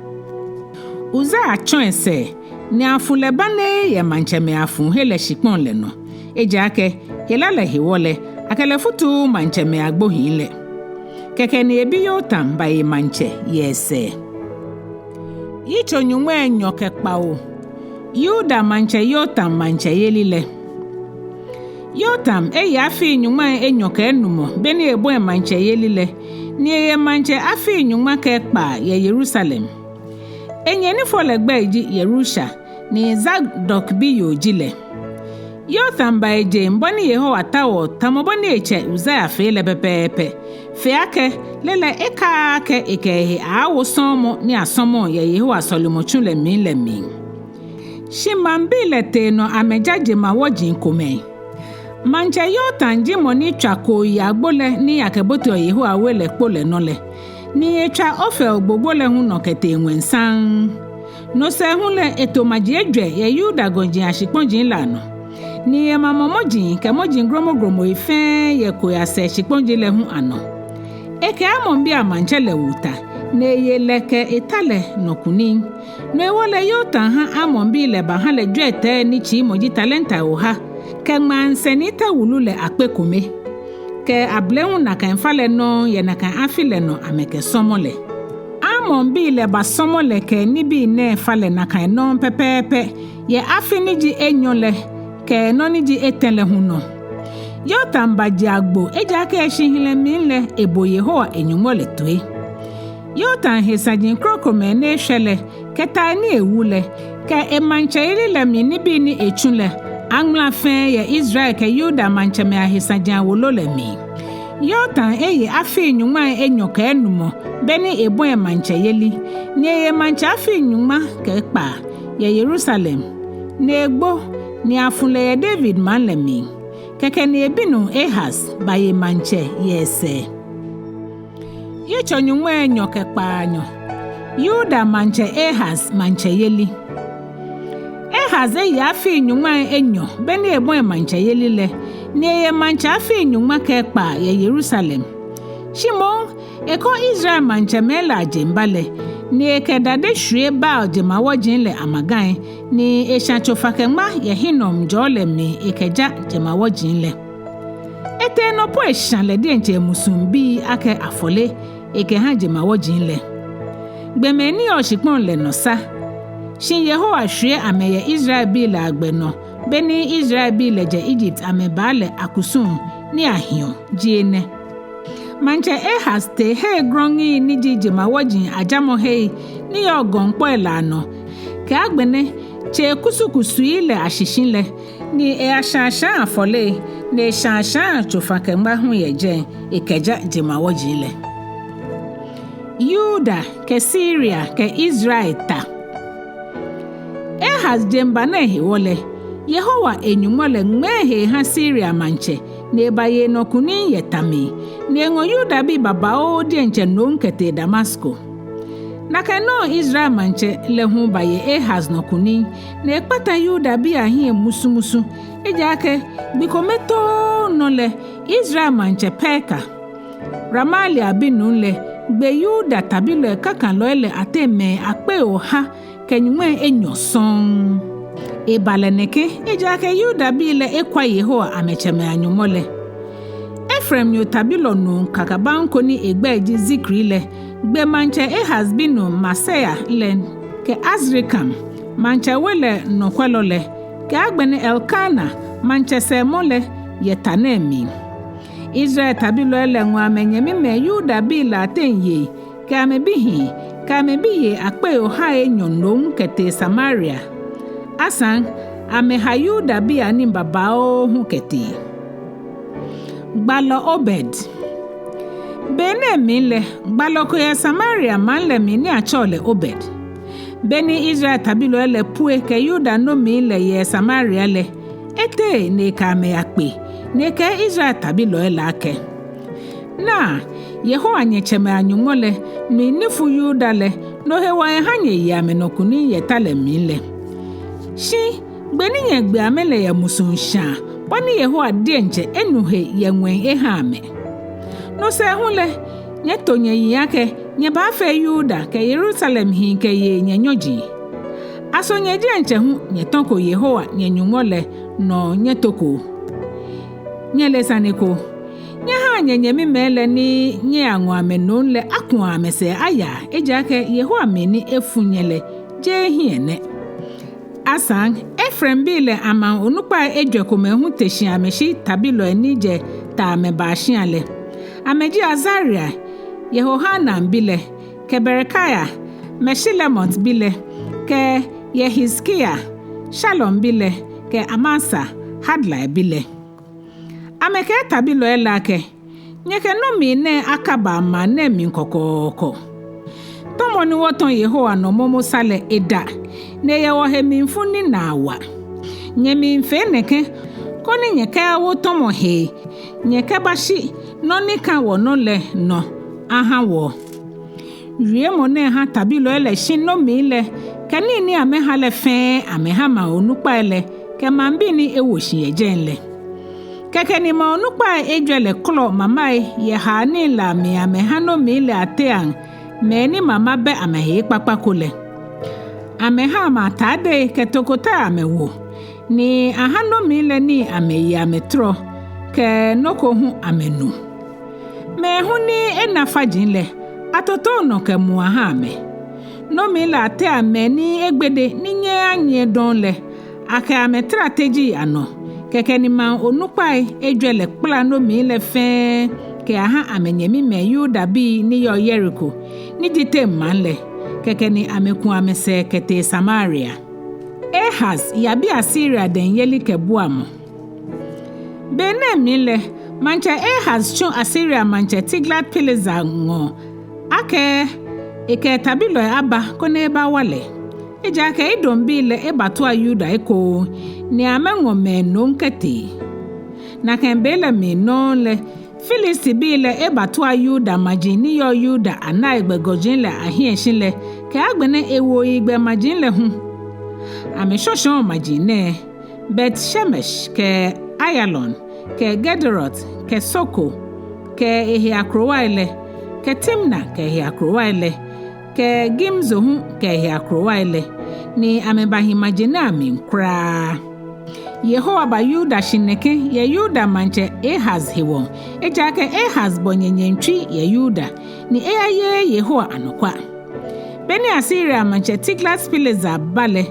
Uzia tsɔ esɛɛ, ni afu lɛ banee yɛ maŋtsɛmɛi afuuhe lɛ shikpɔŋ lɛ nɔ, ejaakɛ hela lɛ hewɔ lɛ, akɛ lɛ futu maŋtsɛmɛi agbohii lɛ. Kɛkɛ ni ebi Yotam baye maŋtsɛ yɛ esɛɛ. Yitso nyɔŋmai enyɔ kɛ kpawo. Yuda maŋtsɛ Yotam maŋtsɛyeli lɛ. Yotam eye afii nyɔŋmai enyɔ kɛ enumɔ beni ebɔi maŋtsɛyeli lɛ, ni eye maŋtsɛ afii nyɔŋma kɛ ekpaa yɛ Yerusalem. Enyɛ ni fɔ lɛ gbɛi ji Yerusha, ni Zadok biyoo ji lɛ. Yotam ba ejeŋ bɔ ni Yehowa taoɔ tamɔ bɔ ni etsɛ Uzia fee lɛ pɛpɛɛpɛ, fe akɛ lɛ lɛ ekaaa akɛ ekɛ ehe aaawo sɔɔmɔ ni asɔmɔɔ yɛ Yehowa sɔlemɔtsu lɛ mli lɛ mli. Shi maŋbii lɛ tee nɔ amɛja jemawɔji komɛi. Maŋtsɛ Yotam ji mɔ ni tswa kooyi agbo lɛ ni akɛboteɔ Yehowa we lɛ kpo lɛ nɔ lɛ, ni etswa Ofel gbogbo lɛ hu nɔ kɛtee ŋwɛi saŋŋ. No sɛɛ hu lɛ eto maji ejwɛ yɛ Yuda gɔji ashikpɔji lɛ anɔ, ni emamɔ mɔji kɛ mɔji gromogromoi fɛɛ yɛ koi asɛɛ shikpɔji lɛ hu anɔ. Ekɛ Amonbii amaŋtsɛ lɛ wu ta, ni eye lɛ kɛ eta lɛ nɔ kunim. No hewɔ lɛ Yotam ha Amonbii lɛ baha lɛ jwiɛtɛi ni tsiimɔ ji talentai oha kɛ ŋmansɛni tɛ wulu lɛ akpe kome, kɛ abele hu nakai falɛ nɔŋŋ yɛ nakai afi lɛ nɔ amɛkɛsɔmɔ lɛ. Amonbii lɛ basɔmɔ lɛ kɛ nibii nɛɛ falɛ nakai nɔŋŋ pɛpɛɛpɛ yɛ afi ni ji enyɔ lɛ kɛ nɔ ni ji etɛ lɛ hu nɔ. Yotam baje agbo ejaakɛ eshihilɛ mli lɛ ebo Yehowa e-Nyɔŋmɔ lɛ toi. Yotam he saji krokomɛi ni eshwɛ lɛ, kɛ tai ni ewu lɛ, kɛ emaŋtsɛyeli lɛ mli nibii ni etsu lɛ, aŋmala fɛɛ yɛ Israel kɛ Yuda maŋtsɛmɛi ahe saji awolo lɛ mli. Yotam eye afii nyɔŋmai enyɔ kɛ enumɔ beni ebɔi maŋtsɛyeli, ni eye maŋtsɛ afii nyɔŋma kɛ ekpaa yɛ Yerusalem, ni egbo, ni afu lɛ yɛ David maŋ lɛ mli. Kɛkɛ ni ebinuu Ahaz baye maŋtsɛ yɛ esɛɛ. Yitso nyɔŋmai enyɔ kɛ kpaanyɔ. Yuda maŋtsɛ Ahaz maŋtsɛyeli. Ahaz eye afii nyɔŋmai enyɔ beni ebɔi maŋtsɛyeli lɛ, ni eye maŋtsɛ afii nyɔŋma kɛ ekpaa yɛ Yerusalem. Shi moŋ, ekɔ Israel maŋtsɛmɛi lɛ ajeŋba lɛ, ni ekɛ dade shwie Baal jemawɔji lɛ amagai, ni esha tsofa-kɛ-ŋma yɛ Hinom jɔɔ lɛ mli ekɛja jemawɔji lɛ. Etee nɔ po esha lɛ diɛŋtsɛ emusuŋ bii akɛ afɔle ekɛha jemawɔji lɛ. Gbɔmɛi ni yɔɔ shikpɔŋ lɛ nɔ sa, shi Yehowa shwie amɛ yɛ Israelbii lɛ agbɛ nɔ, beni Israelbii lɛ jɛ Egypt amɛbaa lɛ akusum ni ahiɔ ji enɛ. Maŋtsɛ Ahaz tee hei grɔŋi ni ji jemawɔji ajamɔhei ni yɔɔ gɔŋkpɔi lɛ anɔ, kɛ agbɛnɛ tsei kusukusui lɛ ashishi lɛ, ni eyashã ashãa afɔlei, ni eshã ashãa tsofa-kɛ-ŋma hu yɛ jɛi ekɛja jemawɔji lɛ. Yuda kɛ Siria kɛ Israel ta. Ahaz jeŋba nɛɛ hewɔ lɛ, Yehowa e-Nyɔŋmɔ lɛ ŋmɛɛ ehe eha Siria maŋtsɛ, ni ebaye enɔ kunim yɛ ta mli, ni eŋɔ Yudabii babaoo diɛŋtsɛ nom kɛtee Damasko. Nakai nɔŋŋ Israel maŋtsɛ lɛ hu baye Ahaz nɔ kunim, ni ekpata Yudabii ahiɛ musumusu, ejaakɛ gbi kome too nɔ lɛ Israel maŋtsɛ Peka, Remalia binuu lɛ, gbe Yuda tabilɔi kakalɔi lɛ ateŋ mɛi akpei oha kɛ nyɔŋmai enyɔ sɔŋŋ. Eba lɛ nɛkɛ, ejaakɛ Yudabii lɛ ekwa Yehowa amɛtsɛmɛi a-Nyɔŋmɔ lɛ. Efraimnyo tabilɔ nuu kakabaŋ ko ni egbɛi ji Zikri lɛ, gbe maŋtsɛ Ahaz binuu Maaseia lɛ, kɛ Azrikam, maŋtsɛ we lɛ nɔkwɛlɔ lɛ, kɛ agbɛnɛ Elkana, maŋtsɛ sɛɛmɔ lɛ, yɛ ta nɛɛ mli. Israel tabilɔi lɛ ŋɔ amɛnyɛmimɛi Yudabii lɛ ateŋ yei kɛ amɛbihii kɛ amɛbiyei akpei ohai enyɔ nom kɛtee Samaria. Asaŋ, amɛha Yudabii anii babaoo hu kɛtee. Gbalɔ Obed. Be nɛɛ mli lɛ, gbalɔ ko yɛ Samaria maŋ lɛ mli ni atsɛɔ lɛ Obed. Beni Israel tabilɔi lɛ pue kɛ Yuda nomii lɛ yɛ Samaria lɛ, etee ni ekɛ amɛ yakpe, ni ekɛɛ Israel tabilɔi lɛ akɛ: Naa, Yehowa nyɛtsɛmɛi a-Nyɔŋmɔ lɛ, mli ni fu Yuda lɛ, no hewɔ eha nyɛye amɛnɔ kunim yɛ ta lɛ mli lɛ. Shi gbi ni nyɛgbe amɛ lɛ yɛ musuŋ shaa, bɔ ni Yehowa diɛŋtsɛ enu he yɛ ŋwɛi eha amɛ. No sɛɛ hu lɛ, nyɛto nyɛyiŋ akɛ nyɛbaafee Yuda kɛ Yerusalem hii kɛ yei nyɛnyɔji. Aso nyɛ diɛŋtsɛ hu nyɛtɔko Yehowa nyɛ-Nyɔŋmɔ lɛ nɔ nyɛtoko? Nyɛle sane ko. Nyɛhaa nyɛnyɛmimɛi lɛ ni nyɛyaŋɔ amɛ nom lɛ akuɔ amɛsɛɛ ayaa, ejaakɛ Yehowa mli ni efu nyɛ lɛ, jeee hiɛ nɛ. Asaŋ, Efraimbii lɛ amaŋ onukpai ejwɛ komɛi hu te shi amɛshi tabilɔi ni jɛ ta amɛbaa shia lɛ. Amɛji Azaria, Yehohanan bi lɛ, kɛ Berekia, Meshilemot bi lɛ, kɛ Yehizkia, Shalum bi lɛ, kɛ Amasa, Hadlai bi lɛ. Amɛkɛɛ tabilɔi lɛ akɛ: Nyɛkɛ nomii nɛɛ akaba maŋ nɛɛ mli kɔkɔɔkɔ. Tɔmɔ ni wɔtɔ̃ Yehowa nɔ momo sa lɛ eda, ni eyɛ wɔhe mlifu ni naa wa. Nyɛmiifee nɛkɛ koni nyɛkɛyawo tɔmɔ hee nyɛkɛbashi nɔ ni ka wɔnɔ lɛ nɔ aha wɔ. Wiemɔ nɛɛ ha tabilɔi lɛ shi nomii lɛ kɛ nii ni amɛha lɛ fɛɛ amɛha maŋ onukpai lɛ kɛ maŋbii ni ewo shi yɛ jɛi lɛ. Kɛkɛ ni maŋ onukpai ejwɛ lɛ kɔlɔ mamai yɛ haanii lɛ amli amɛha nomii lɛ ateaŋ mɛi ni mama bɛ amɛhe ekpakpa ko lɛ. Amɛha amɛ atadei kɛ tokotai amɛwo, ni aha nomii lɛ nii amɛye amɛtɔrɔ, kɛ nɔ ko hu amɛnu. Mɛi hu ni ena faji lɛ, atoto nɔ kɛ mu aha amɛ. Nomii lɛ ateaŋ mɛi ni egbede ni nyɛɛɛ anyiɛ dɔŋŋ lɛ, akɛ amɛ tara tejii anɔ. Kɛkɛ ni maŋ onukpai ejwɛ lɛ kpala nomii lɛ fɛɛ kɛyaha amɛnyɛmimɛi Yudabii ni yɔɔ Yeriko, ni ji teŋ maŋ lɛ. Kɛkɛ ni amɛku amɛsɛɛ kɛtee Samaria. Ahaz yabi Asiria dɛŋ yelikɛbuamɔ. Be nɛɛ mli lɛ, maŋtsɛ Ahaz tsu Asiria maŋtsɛ Tiglat-Pileser ŋɔɔ akɛ ekɛ etabilɔi aba koni ebawa lɛ. Ejaakɛ Edombii lɛ ebatua Yuda ekoŋŋ, ni amɛŋɔ mɛi nom kɛtee. Nakai be lɛ mli nɔŋŋ lɛ, Filistibii lɛ ebatua Yuda maji ni yɔɔ Yuda anaigbɛ gɔji lɛ ahiɛ shi lɛ, kɛ agbɛnɛ ewoigbɛ maji lɛ hu. Amɛshɔshɔɔ maji nɛɛ: Bet-Shemesh kɛ Ayalon, kɛ Gederot, kɛ Soko, kɛ ehe akrowai lɛ, kɛ Timna kɛ ehe akrowai lɛ, kɛ Gimzo hu kɛ ehe akrowai lɛ, ni amɛbahi maji nɛɛ amli kwraa. Yehowa ba Yuda shi nɛkɛ yɛ Yuda maŋtsɛ Ahaz hewɔ, ejaakɛ Ahaz bɔ nyɛnyɛŋtswi yɛ Yuda, ni eyayeee Yehowa anɔkwa. Beni Asiria maŋtsɛ Tiglat-Pileser ba lɛ,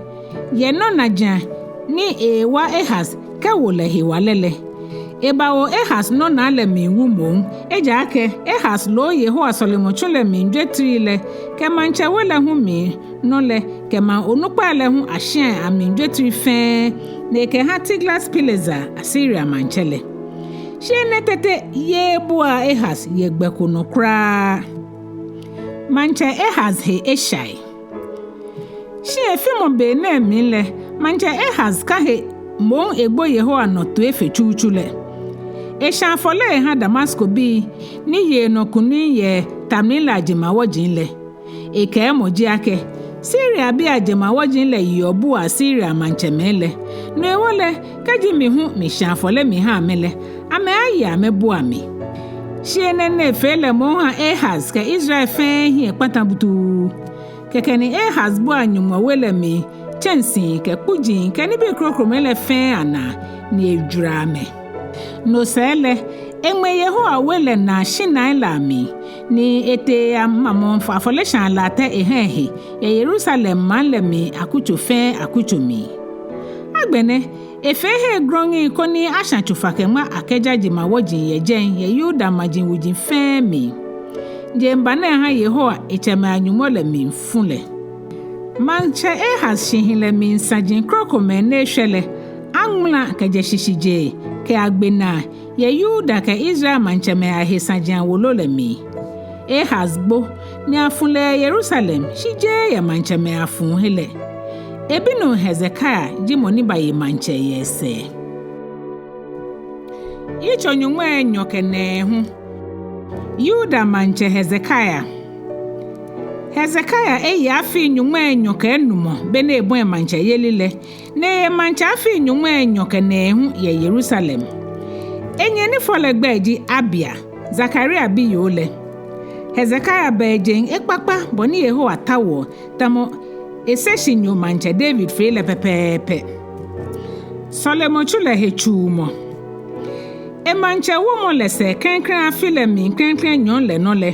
yɛ nɔnajiaŋ ni eewa Ahaz kɛwo lɛ hewalɛ lɛ, ebawo Ahaz nɔnaa lɛ mli wu moŋ, ejaakɛ Ahaz loo Yehowa sɔlemɔtsu lɛ mli jwetrii lɛ kɛ maŋtsɛ we lɛ hu mli nɔ lɛ kɛ maŋ onukpai lɛ hu ashiai amli jwetrii fɛɛ, ni ekɛha Tiglat-Pileser, Asiria maŋtsɛ lɛ. Shi enɛ tete yeee bua Ahaz yɛ gbɛ ko nɔ kwraa. Maŋtsɛ Ahaz he eshai. Shi efimɔ be nɛɛ mli lɛ, maŋtsɛ Ahaz ka he moŋ egbo Yehowa nɔ toi fe tsutsu lɛ. Esha afɔle eha Damaskobii ni ye nɔ kunim yɛ ta mli lɛ ajemawɔji lɛ. Ekɛɛmɔ ji akɛ, Siriabii ajemawɔji lɛ yeɔ bua Asiria maŋtsɛmɛi lɛ. No hewɔ lɛ, kɛji mi hu misha afɔle miha amɛ lɛ, amɛaaye amɛbua mi. Shi enɛ ni efee lɛ moŋ ha Ahaz kɛ Israel fɛɛ hiɛ kpata butuu. Kɛkɛ ni Ahaz bua Nyɔŋmɔ we lɛ mli tsɛnsii kɛ kpuji kɛ nibii krokomɛi lɛ fɛɛ anaa, ni ejwara amɛ. No sɛɛ lɛ, eŋmɛ Yehowa we lɛ naa shinai lɛ amli, ni etee amamɔ afɔleshaa latɛ eha ehe yɛ Yerusalem maŋ lɛ mli akutso fɛɛ akutso mli. Agbɛnɛ, efee hei grɔŋŋi koni asha tsofa-kɛ-ŋma akɛja jemawɔji yɛ jɛi yɛ Yuda maji wuji fɛɛ mli. Jeŋba nɛɛ ha Yehowa, etsɛmɛi a-Nyɔŋmɔ lɛ, mli fu lɛ. Maŋtsɛ Ahaz shihilɛ mli saji krokomɛi ni eshwɛ lɛ aŋmala kɛjɛ shishijee kɛ agbe naa yɛ Yuda kɛ Israel maŋtsɛmɛi ahe saji awolo lɛ mli. Ahaz gbo, ni afu lɛ yɛ Yerusalem, shi jeee yɛ maŋtsɛmɛi afuuhe lɛ. Ebinuu Hezekia ji mɔ ni baye maŋtsɛ yɛ esɛɛ. Yitso nyɔŋmai enyɔ kɛ nɛɛhu. Yuda maŋtsɛ Hezekia. Hezekia eye afii nyɔŋmai enyɔ kɛ enumɔ beni ebɔi maŋtsɛyeli lɛ, ni eye maŋtsɛ afii nyɔŋmai enyɔ kɛ nɛɛhu yɛ Yerusalem. Enyɛ ni fɔ lɛ gbɛi ji Abia, Zakaria biyoo lɛ. Hezekia ba ejeŋ ekpakpa bɔ ni Yehowa taoɔ, tamɔ esɛɛshinyo maŋtsɛ David fee lɛ pɛpɛɛpɛ. Sɔlemɔtsu lɛ he tsuumɔ. Emaŋtsɛwumɔ lɛ sɛɛ klɛŋklɛŋ afi lɛ mli klɛŋklɛŋ nyɔɔŋ lɛ nɔ lɛ,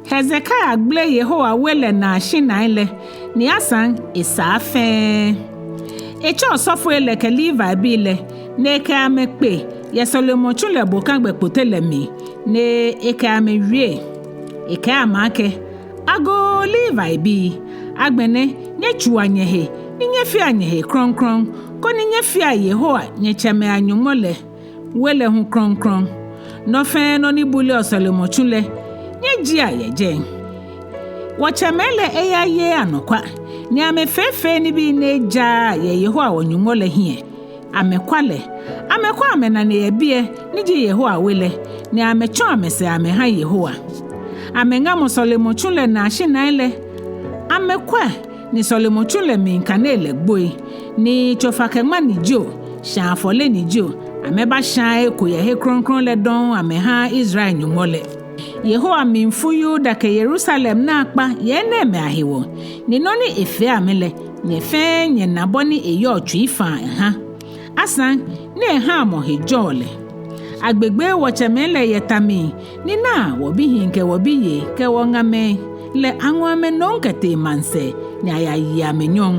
Hezekia gbele Yehowa we lɛ naa shinai lɛ, ni asaŋ esaa fɛɛ. Etsɛ osɔfoi lɛ kɛ Levibii lɛ, ni ekɛ amɛ kpe yɛ sɔlemɔtsu lɛ bokagbɛ kpote lɛ mli, ni ekɛ amɛ wie. Ekɛɛ amɛ akɛ, Agoo Levibii, agbɛnɛ nyɛtsua nyɛhe, ni nyɛfea nyɛhe krɔŋkrɔŋ, koni nyɛfea Yehowa nyɛtsɛmɛi a-Nyɔŋmɔ lɛ we lɛ hu krɔŋkrɔŋ. Nɔ fɛɛ nɔ ni buleɔ sɔlemɔtsu lɛ, nyɛjiea yɛ jɛi. Wɔtsɛmɛi lɛ eyayeee anɔkwa, ni amɛfeefee nibii ni ejaaa yɛ Yehowa wɔ-Nyɔŋmɔ lɛ hiɛ. Amɛkwa lɛ, amɛkwa amɛnane yɛ biɛ ni ji Yehowa we lɛ, ni amɛtsɔ amɛsɛɛ amɛha Yehowa. Amɛŋamɔ sɔlemɔtsu lɛ naa shinai lɛ, amɛkwɛ ni sɔlemɔtsu lɛ mli kanei lɛ gboi, ni tsofa-kɛ-ŋma ni jio, shaa afɔle ni jio, amɛbashaa eko yɛ he krɔŋkrɔŋ lɛ dɔŋŋ amɛhaaa Israel Nyɔŋmɔ lɛ. Yehowa mli fu Yuda kɛ Yerusalem naakpa yɛ enɛɛmɛi ahewɔ, ni nɔ ni efee amɛ lɛ, nyɛ fɛɛ nyɛna bɔ ni eyɔɔ tsui faa eha. Asaŋ ni ehaa mɔ he jɔɔ lɛ. Agbegbee wɔtsɛmɛi lɛ yɛ ta mli, ni naa wɔbihii kɛ wɔbiyei kɛ wɔŋamɛi lɛ aŋɔ amɛ nom kɛtee maŋsɛɛ ni ayaye amɛ nyɔŋ.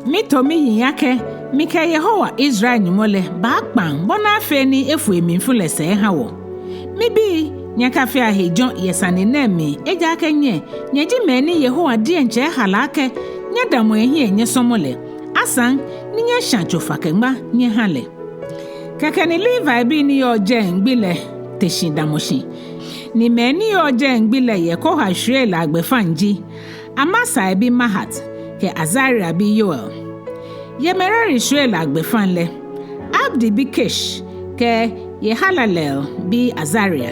Mito miyiŋ akɛ mikɛ Yehowa Israel Nyɔŋmɔ lɛ baakpaŋ bɔ ni afee ni efu emlifu lɛ sɛɛ eha wɔ. Mibii, nyɛkafea hejɔ̃ yɛ sane nɛɛ mli, ejaakɛ nyɛ, nyɛji mɛi ni Yehowa diɛŋtsɛ ehala akɛ nyɛdamɔ ehiɛ nyɛsɔmɔ lɛ, asaŋ ni nyɛsha tsofa-kɛ-ŋma nyɛha lɛ. Kɛkɛ ni Levibii ni yɔɔ jɛi gbi lɛ te shi damɔ shi. Ni mɛi ni yɔɔ jɛi gbi lɛ yɛ Kohat shwiei lɛ agbɛfaŋ ji Amasai bi Mahat kɛ Azaria bi Yoel. Yɛ Merari shwiei lɛ agbɛfaŋ lɛ, Abdi bi Kish kɛ Yɛ Halalel bi Azaria,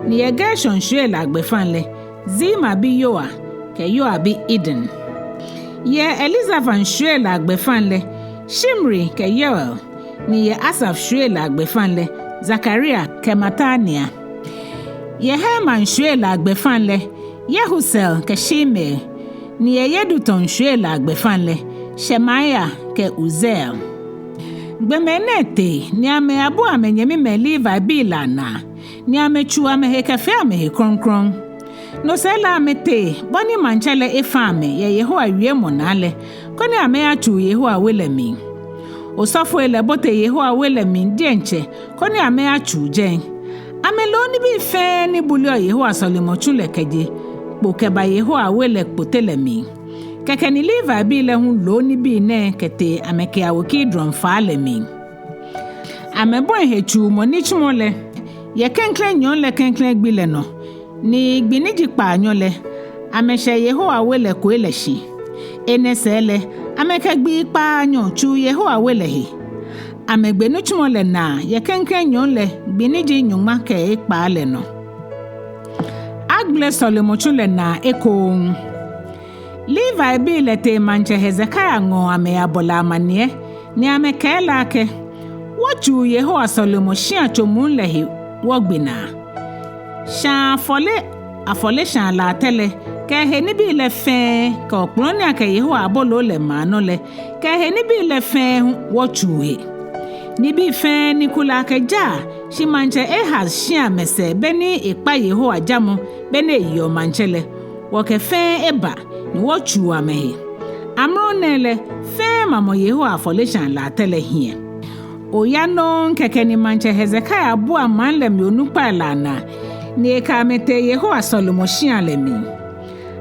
ni yɛ Gershon shwiei lɛ agbɛfaŋ lɛ, Zima bi Yoa kɛ Yoa bi Eden. Yɛ Elizafan shwiei lɛ agbɛfaŋ lɛ, Shimri kɛ Yoel, ni yɛ Asaf shwiei lɛ agbɛfaŋ lɛ, Zakaria kɛ Matania. Yɛ Heman shwiei lɛ agbɛfaŋ lɛ, Yehusel kɛ Shimei, ni yɛ Yedutun shwiei lɛ agbɛfaŋ lɛ, Shemaia kɛ Uziel. Gbɔmɛi nɛɛ tee ni amɛyabu amɛnyɛmimɛi Levibii lɛ anaa, ni amɛtsuu amɛhe kɛfee amɛhe krɔŋkrɔŋ. No sɛɛ lɛ amɛtee bɔ ni maŋtsɛ lɛ efã amɛ yɛ Yehowa wiemɔ naa lɛ, koni amɛyatsuu Yehowa we lɛ mli. Osɔfoi lɛ bote Yehowa we lɛ mli diɛŋtsɛ koni amɛyatsuu jɛi. Amɛloo nibii fɛɛ ni buleɔ Yehowa sɔlemɔtsu lɛ kɛje kpo kɛba Yehowa we lɛ kpote lɛ mli. Kɛkɛ ni Levibii lɛ hu loo nibii nɛɛ kɛtee amɛkɛyawo Kidron faa lɛ mli. Amɛbɔi hetsuumɔ nitsumɔ lɛ yɛ klɛŋklɛŋ nyɔɔŋ lɛ klɛŋklɛŋ gbi lɛ nɔ, ni gbi ni ji kpaanyɔ lɛ, amɛshɛ Yehowa we lɛ koi lɛ shi. Enɛ sɛɛ lɛ, amɛkɛ gbii kpaanyɔ tsuu Yehowa we lɛ he. Amɛgbe nitsumɔ lɛ naa yɛ klɛŋklɛŋ nyɔɔŋ lɛ gbi ni ji nyɔŋma kɛ ekpaa lɛ nɔ. Agbele sɔlemɔtsu lɛ naa ekoŋŋ. Levibii lɛ tee maŋtsɛ Hezekia ŋɔɔ amɛyabɔ lɛ amaniɛ, ni amɛkɛɛ lɛ akɛ: Wɔtsuu Yehowa sɔlemɔ shia tso muu lɛ he wɔgbe naa. Shaa afɔle afɔleshaa latɛ lɛ, kɛ ehe nibii lɛ fɛɛ, kɛ okpɔlɔ ni akɛ Yehowa aboloo lɛ maa nɔ lɛ, kɛ ehe nibii lɛ fɛɛ hu wɔtsuu he. Nibii fɛɛ ni kulɛ akɛ jaa shi maŋtsɛ Ahaz shi amɛsɛɛ beni ekpa Yehowa jamɔ beni eyeɔ maŋtsɛ lɛ, wɔkɛ fɛɛ eba ni wɔtsuu amɛhe. Amrɔ nɛɛ lɛ, fɛɛ mamɔ Yehowa afɔleshaa latɛ lɛ hiɛ. Oya nɔŋŋ kɛkɛ ni maŋtsɛ Hezekia bua maŋ lɛ mli onukpai lɛ anaa, ni ekɛ amɛ tee Yehowa sɔlemɔ shia lɛ mli.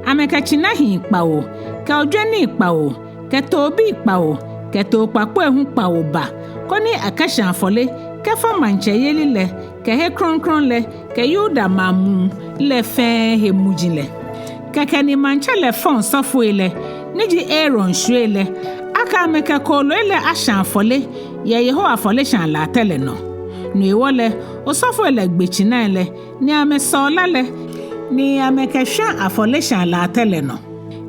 Amɛkɛ tsinahii kpawo, kɛ ojwɛnii kpawo, kɛ toobii kpawo, kɛ tookpakpoi hu kpawo ba, koni akɛsha afɔle kɛfɔ maŋtsɛyeli lɛ kɛ he krɔŋkrɔŋ lɛ kɛ Yuda maŋ muu lɛ fɛɛ he muji lɛ. Kɛkɛ ni maŋtsɛ lɛ fɔ osɔfoi lɛ, ni ji Aaron shwiei lɛ, akɛ amɛkɛ kooloi lɛ asha afɔle yɛ Yehowa afɔleshaa latɛ lɛ nɔ. No hewɔ lɛ, osɔfoi lɛ gbe tsinai lɛ, ni amɛsɔo la lɛ, ni amɛkɛshwa afɔleshaa latɛ lɛ nɔ.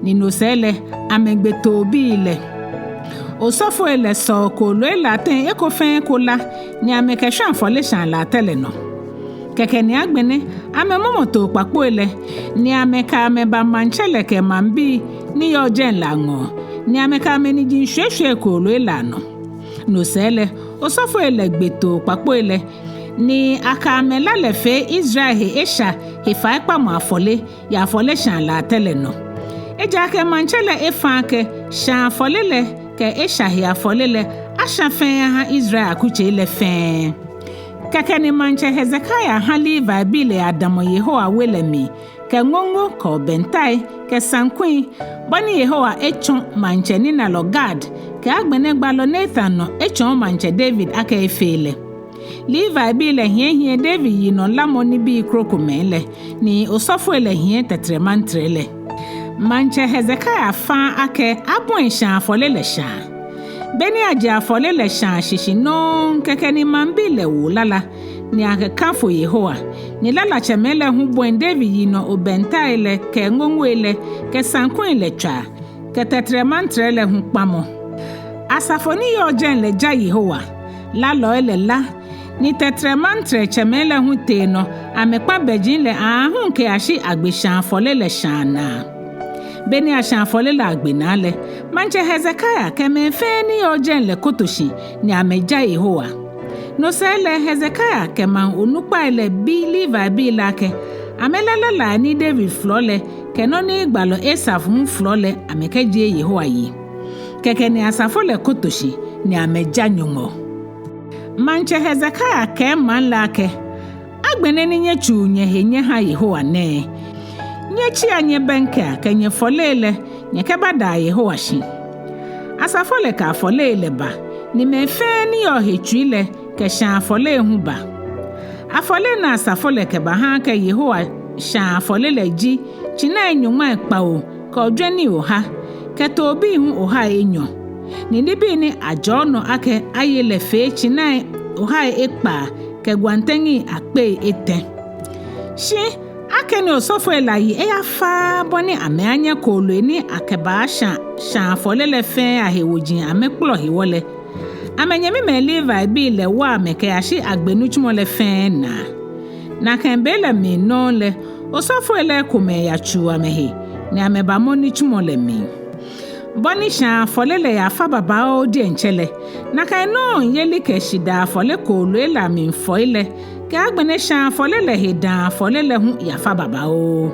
Ni no sɛɛ lɛ, amɛgbe toobii lɛ. Osɔfoi lɛ sɔo kooloi lɛ ateŋ eko fɛɛ eko la, ni amɛkɛshwa afɔleshaa latɛ lɛ nɔ. Kɛkɛ ni agbɛnɛ amɛmɔmɔ tookpakpoi lɛ, ni amɛkɛ amɛ ba maŋtsɛ lɛ kɛ maŋbii ni yɔɔ jɛi lɛ aŋɔɔ, ni amɛkɛ amɛniji shwieshwie kooloi lɛ anɔ. No sɛɛ lɛ, osɔfoi lɛ gbe tookpakpoi lɛ, ni akɛ amɛ la lɛ fee Israel he esha hefaikpamɔ afɔle yɛ afɔleshaa latɛ lɛ nɔ. Ejaakɛ maŋtsɛ lɛ efã akɛ shaa afɔle lɛ kɛ esha he afɔle lɛ asha fɛɛ aha Israel akutsei lɛ fɛɛ. Kɛkɛ ni maŋtsɛ Hezekia ha Levibii lɛ yadamɔ Yehowa we lɛ mli kɛ ŋoŋo kɛ obɛntai kɛ saŋkui, bɔ ni Yehowa etsɔ maŋtsɛ ninalɔ Gad kɛ agbɛnɛ gbalɔ Natan nɔ etsɔɔ maŋtsɛ David akɛ efee lɛ. Levibii lɛ hiɛhiɛ David yinɔ lamɔ nibii krokomɛi lɛ, ni osɔfoi lɛ hiɛ tɛtrɛmantrɛ lɛ. Maŋtsɛ Hezekia fã akɛ abɔi shaa afɔle lɛ shaa. Beni aje afɔle lɛ shaa shishi nɔŋŋ kɛkɛ ni maŋbii lɛ wo lala, ni akɛkafo Yehowa, ni lalatsɛmɛi lɛ hu bɔi David yinɔ obɛntai lɛ kɛ ŋoŋoi lɛ kɛ saŋkui lɛ tswaa, kɛ tɛtrɛmantrɛ lɛ hu kpamɔ. Asafo ni yɔɔ jɛi lɛ ja Yehowa, lalɔi lɛ la, ni tɛtrɛmantrɛtsɛmɛi lɛ hu tee nɔ amɛkpa bɛji lɛ aahu kɛyashi agbe shaa afɔle lɛ shaa naa. Beni asha afɔle lɛ agbe naa lɛ, maŋtsɛ Hezekia kɛ mɛi fɛɛ ni yɔɔ jɛi lɛ koto shi ni amɛja Yehowa. No sɛɛ lɛ Hezekia kɛ maŋ onukpai lɛ bi Levibii lɛ akɛ amɛla lalai ni David folɔ lɛ kɛ nɔ ni gbalɔ Asaf hu folɔ lɛ amɛkɛjie Yehowa yi. Kɛkɛ ni asafo lɛ koto shi ni amɛja Nyɔŋmɔ. Maŋtsɛ Hezekia kɛɛ maŋ lɛ akɛ: Agbɛnɛ ni nyɛtsuu nyɛhe nyɛha Yehowa nɛɛ, nyɛtsia nyɛbɛŋkɛa kɛ nyɛfɔlei lɛ nyɛkɛbadaa Yehowa shi. Asafo lɛ kɛ afɔlei lɛ ba, ni mɛi fɛɛ ni yɔɔ he tsui lɛ kɛ shaa afɔlei hu ba. Afɔlei ni asafo lɛ kɛbaha akɛ Yehowa shaa afɔle lɛ ji tsinai nyɔŋmai kpawo kɛ ojwɛnii oha, kɛ toobii hu ohai enyɔ. Ni nibii ni ajɔɔ nɔ akɛ aye lɛ fee tsinai ohai ekpaa kɛ gwantɛŋi akpei etɛ. Shi akɛni osɔfoi lɛ ayi eyafaaa bɔ ni amɛaanyɛ kooloi ni akɛbaashã shãa afɔle lɛ fɛɛ ahe woji amɛkpɔlɔ hewɔ lɛ, amɛnyɛmimɛi Levibii lɛ wa amɛ kɛyashi agbe nitsumɔ lɛ fɛɛ naa. Nakai be lɛ mli nɔŋŋ lɛ, osɔfoi lɛ ekomɛi yatsuu amɛhe, ni amɛbamɔ nitsumɔ lɛ mli. Bɔ ni shãa afɔle lɛ yafa babaoo diɛŋtsɛ lɛ, nakai nɔŋŋ yeli kɛ shidaa afɔle kooloi lɛ amli fɔi lɛ, kɛ agbɛnɛ shãa afɔle lɛ he daa afɔle lɛ hu yafa babaoo.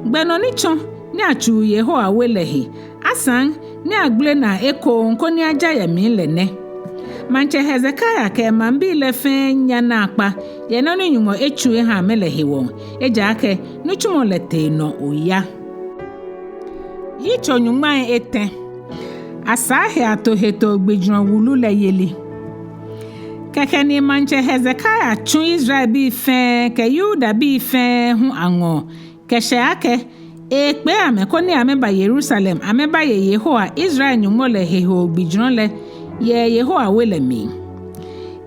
Gbɛ nɔ ni tsɔ ni atsuu Yehowa we lɛ he, asaŋ ni agbele naa ekoŋŋ koni aja yɛ mli lɛ nɛ: Maŋtsɛ Hezekia kɛ emaŋbii lɛ fɛɛ nya naakpa yɛ nɔ ni Nyɔŋmɔ etsuu eha amɛ lɛ hewɔ, ejaakɛ nitsumɔ lɛ tee nɔ oya. Yitso nyɔŋmai etɛ. Asaa he ato hetoo gbijurɔ wulu lɛ yeli. Kɛkɛ ni Maŋtsɛ Hezekia tsu Israelbii fɛɛ kɛ Yudabii fɛɛ hu aŋɔɔ kɛshɛ akɛ eekpee amɛ koni amɛba Yerusalem amɛbaye Yehowa, Israel Nyɔŋmɔ lɛ hehoo gbijurɔ lɛ yɛ Yehowa we lɛ mli.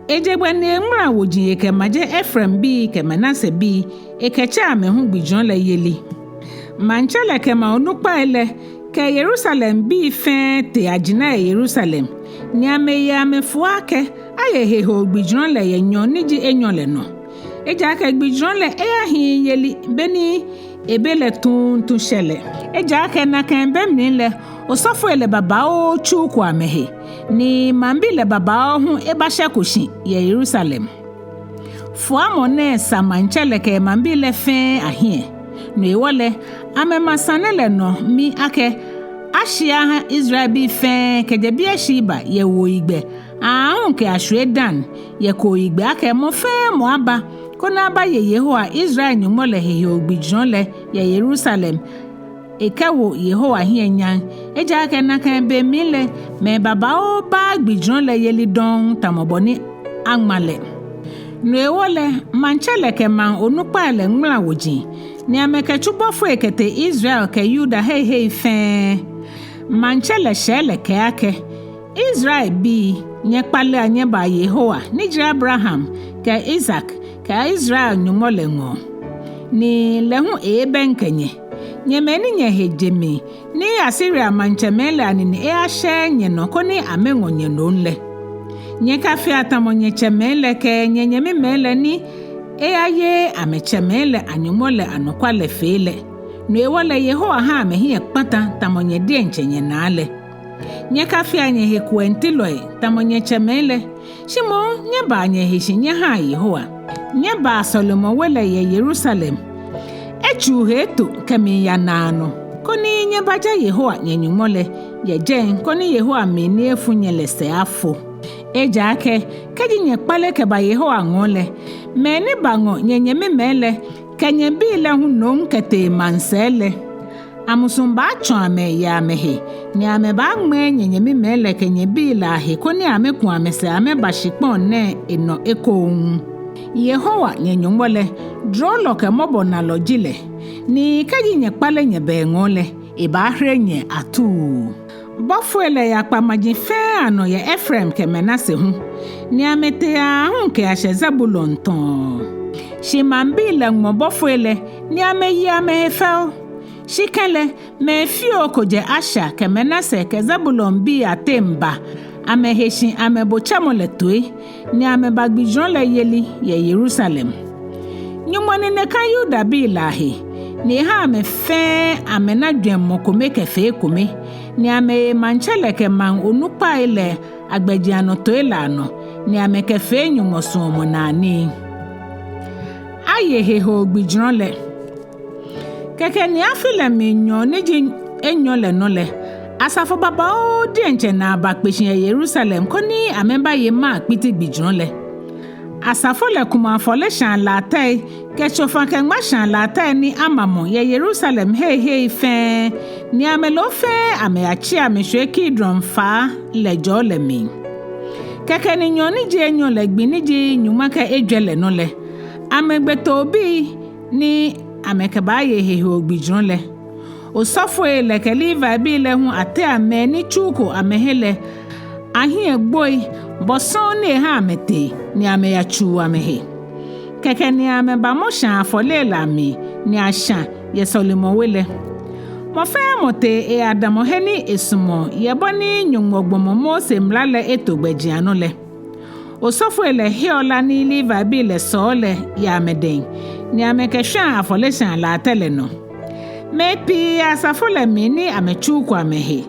Eje gbɛ ni eŋmala woji ekɛmaje Efraimbii kɛ Manasebii, ekɛtsɛ amɛ hu gbijurɔ lɛ yeli. Maŋtsɛ lɛ kɛ maŋ onukpai lɛ kɛ Yerusalembii fɛɛ tee ajina yɛ Yerusalem, ni amɛye amɛfua akɛ aye hehoo gbijurɔ lɛ yɛ nyɔɔŋ ni ji enyɔ lɛ nɔ. Ejaakɛ gbijurɔ lɛ eyahiii yeli beni ebe lɛ tuuntu shɛ lɛ. Ejaakɛ nakai be mli lɛ, osɔfoi lɛ babaoo tsuko amɛhe, ni maŋbii lɛ babaoo hu ebashɛko shi yɛ Yerusalem. Fuamɔ nɛɛ sa maŋtsɛ lɛ kɛ emaŋbii lɛ fɛɛ ahiɛ. No hewɔ lɛ, amɛma sane lɛ nɔ mi akɛ ashi aha Israelbii fɛɛ kɛjɛ Beersheba yɛ wuoyigbɛ, aahu kɛyashwie Dan yɛ kooyigbɛ, akɛ mɔ fɛɛ mɔ aba koni abaye Yehowa, Israel Nyɔŋmɔ lɛ hehoo gbijurɔ lɛ yɛ Yerusalem ekɛwo Yehowa hiɛ nyam. Ejaakɛ nakai be mli lɛ, mɛi babaoo baaa gbijurɔ lɛ yeli dɔŋŋ tamɔ bɔ ni aŋma lɛ. No hewɔ lɛ, maŋtsɛ lɛ kɛ maŋ onukpai lɛ ŋmala woji, ni amɛkɛtsu bɔfoi kɛtee Israel kɛ Yuda hei hei fɛɛ. Maŋtsɛ lɛ shɛɛ lɛ kɛɛ akɛ: Israelbii, nyɛkpalea nyɛbaa Yehowa ni ji Abraham kɛ Isak kɛ Israel Nyɔŋmɔ lɛ ŋɔɔ, ni lɛ hu eeebɛŋkɛ nyɛ. Nyɛ mɛi ni nyɛhe je mli ni Asiria maŋtsɛmɛi lɛ anine eyashɛɛɛ nyɛnɔ koni amɛŋɔ nyɛ nom lɛ, nyɛkafea tamɔ nyɛtsɛmɛi lɛ kɛ nyɛnyɛmimɛi lɛ ni eyayeee amɛtsɛmɛi lɛ aNyɔŋmɔ lɛ anɔkwale fee lɛ. No hewɔ lɛ Yehowa ha amɛhiɛ kpata tamɔ nyɛ diɛŋtsɛ nyɛnaa lɛ. Nyɛkafea nyɛhe kuɛŋtilɔi tamɔ nyɛtsɛmɛi lɛ, shi moŋ nyɛbaa nyɛhe shi nyɛhaa Yehowa. Nyɛbaa sɔlemɔwe lɛ yɛ Yerusalem, etsuu he eto kɛmiiya naanɔ, koni nyɛbaja Yehowa nyɛ-Nyɔŋmɔ lɛ yɛ jɛi, koni Yehowa mli ni efu nyɛ lɛ sɛɛ afo. Ejaakɛ kɛji nyɛkpale kɛba Yehowa ŋɔɔ lɛ, mɛi ni baŋɔ nyɛnyɛmimɛi lɛ kɛ nyɛbii lɛ hu nom kɛtee maŋsɛɛ lɛ, amusuŋ baatsɔ amɛ yɛ amɛhe, ni amɛbaaŋmɛɛ nyɛnyɛmimɛi lɛ kɛ nyɛbii lɛ ahe koni amɛku amɛsɛɛ amɛba shikpɔŋ nɛɛ enɔ ekoŋŋ. Yehowa nyɛ-Nyɔŋmɔ lɛ, durolɔ kɛ mɔbɔnalɔ ji lɛ, ni kɛji nyɛkpale nyɛba eŋɔɔ lɛ, ebaahere nyɛ atuu. Bɔfoi lɛ yakpa maji fɛɛ anɔ yɛ Efraim kɛ Manase hu, ni amɛtee aahu kɛyashɛ Zebulon tɔɔ. Shi maŋbii lɛ ŋmɔ bɔfoi lɛ, ni amɛye amɛhe fɛo. Shi kɛlɛ, mɛi fioo ko jɛ Asher kɛ Manase kɛ Zebulonbii ateŋ ba amɛhe shi amɛbo tsɛmɔ lɛ toi, ni amɛba gbijurɔ lɛ yeli yɛ Yerusalem. Nyɔŋmɔ nine ka Yudabii lɛ ahe, ni eha amɛ fɛɛ amɛna jwɛŋmɔ kome kɛ fee kome, ni amɛye maŋtsɛ lɛ kɛ maŋ onukpai lɛ agbɛjianɔtoi lɛ anɔ, ni amɛkɛfee Nyɔŋmɔ suɔmɔnaa nii. Aye hehoo gbijurɔ lɛ. Kɛkɛ ni afi lɛ mli nyɔɔŋ ni ji enyɔ lɛ nɔ lɛ, asafo babaoo diɛŋtsɛ naa bakpe shi yɛ Yerusalem koni amɛbaye Mar kpiti gbijurɔ lɛ. Asafo lɛ kumɔ afɔleshaa latɛi kɛ tsofa-kɛ-ŋma shaa latɛi ni amamɔ yɛ Yerusalem hei hei fɛɛ, ni amɛloo fɛɛ amɛyatsi amɛshwie Kidron faa lɛ jɔɔ lɛ mli. Kɛkɛ ni nyɔɔŋ ni ji enyɔ lɛ gbi ni ji nyɔŋma kɛ ejwɛ lɛ nɔ lɛ, amɛgbe toobii ni amɛkɛbaaye hehoo gbijurɔ lɛ. Osɔfoi lɛ kɛ Levibii lɛ hu atea mɛi ni tsuko amɛhe lɛ ahiɛ gboi, bɔ sɔŋŋ ni eha amɛtee ni amɛyatsuu amɛhe. Kɛkɛ ni amɛbamɔ shãa afɔle lɛ amli ni ashã yɛ sɔlemɔwe lɛ. Mɔ fɛɛ mɔ tee eyadamɔ he ni esumɔɔ yɛ bɔ ni Nyɔŋmɔ gbɔmɔ Mose mla lɛ eto gbɛjianɔ lɛ. Osɔfoi lɛ heɔ la ni Levibii lɛ sɔɔ lɛ yɛ amɛdɛŋ, ni amɛkɛshwãa afɔleshaa latɛ lɛ nɔ. Mɛi pii yɛ asafo lɛ mli ni amɛtsuko amɛhe.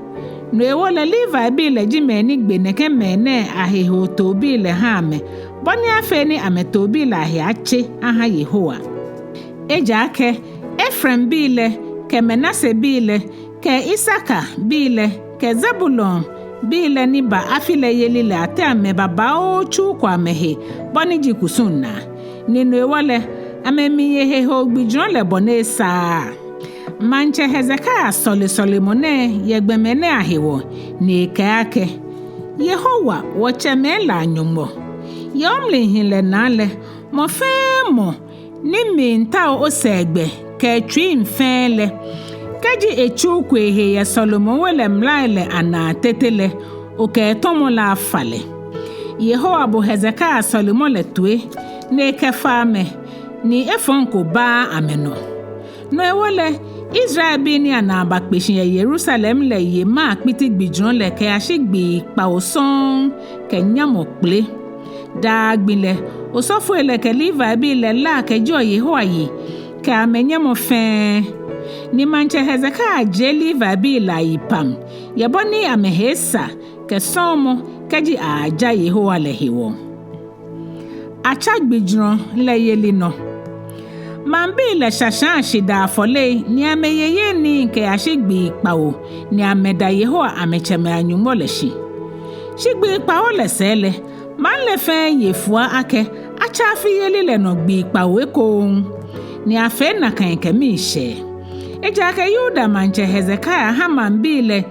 No hewɔ lɛ Levibii lɛ ji mɛi ni gbe nɛkɛ mɛi nɛɛ ahehoo toobii lɛ ha amɛ, bɔ ni afee ni amɛtoobii lɛ ahe atse aha Yehowa. Ejaakɛ Efraimbii lɛ, kɛ Manasebii lɛ, kɛ Isakarbii lɛ, kɛ Zebulonbii lɛ ni ba afi lɛ yeli lɛ ateŋ amɛ babaoo tsuko amɛhe bɔ ni ji kusum naa. Ni no hewɔ lɛ, amɛmiiye hehoo gbijurɔ lɛ bɔ ni esaaa. Maŋtsɛ Hezekia sɔle sɔlemɔ nɛɛ yɛ gbɔmɛi nɛɛ ahewɔ, ni ekɛɛ akɛ: Yehowa, wɔtsɛmɛi lɛ a-Nyɔŋmɔ, yɛ omlihilɛ naa lɛ, mɔ fɛɛ mɔ ni miitao osɛɛgbɛ kɛ etsuiŋ fɛɛ lɛ, kɛji etsuko ehe yɛ sɔlemɔwe lɛ mlai lɛ anaa tete lɛ, okɛ etɔmɔ lɛ afa lɛ. Yehowa bo Hezekia sɔlemɔ lɛ toi, ni ekɛfa amɛ, ni efɔŋ ko baaa amɛnɔ. No hewɔ lɛ, Israelbii ni anaa bakpe shi yɛ Yerusalem lɛ ye maŋ kpiti gbijurɔ lɛ kɛyashi gbii kpawo sɔŋŋ kɛ nyamɔ kpele. Daa gbi lɛ, osɔfoi lɛ kɛ Levibii lɛ laa kɛjieɔ Yehowa yi kɛ amɛnyɛmɔ fɛɛ. Ni maŋtsɛ Hezekia jie Levibii lɛ ayi pam yɛ bɔ ni amɛhe esa kɛ sɔɔmɔ kɛji aaja Yehowa lɛ hewɔ. Atsa gbijurɔ lɛ yeli nɔ. Maŋbii lɛ shashaa shidaa afɔlei ni amɛyeyee nii kɛyashi gbii kpawo, ni amɛda Yehowa amɛtsɛmɛi a-Nyɔŋmɔ lɛ shi. Shi gbii kpawo lɛ sɛɛ lɛ, maŋ lɛ fɛɛ ye fua akɛ atsa afi yeli lɛ nɔ gbii kpawo ekoŋŋ, ni afee nakai kɛ miishɛɛ. Ejaakɛ Yuda maŋtsɛ Hezekia ha maŋbii lɛ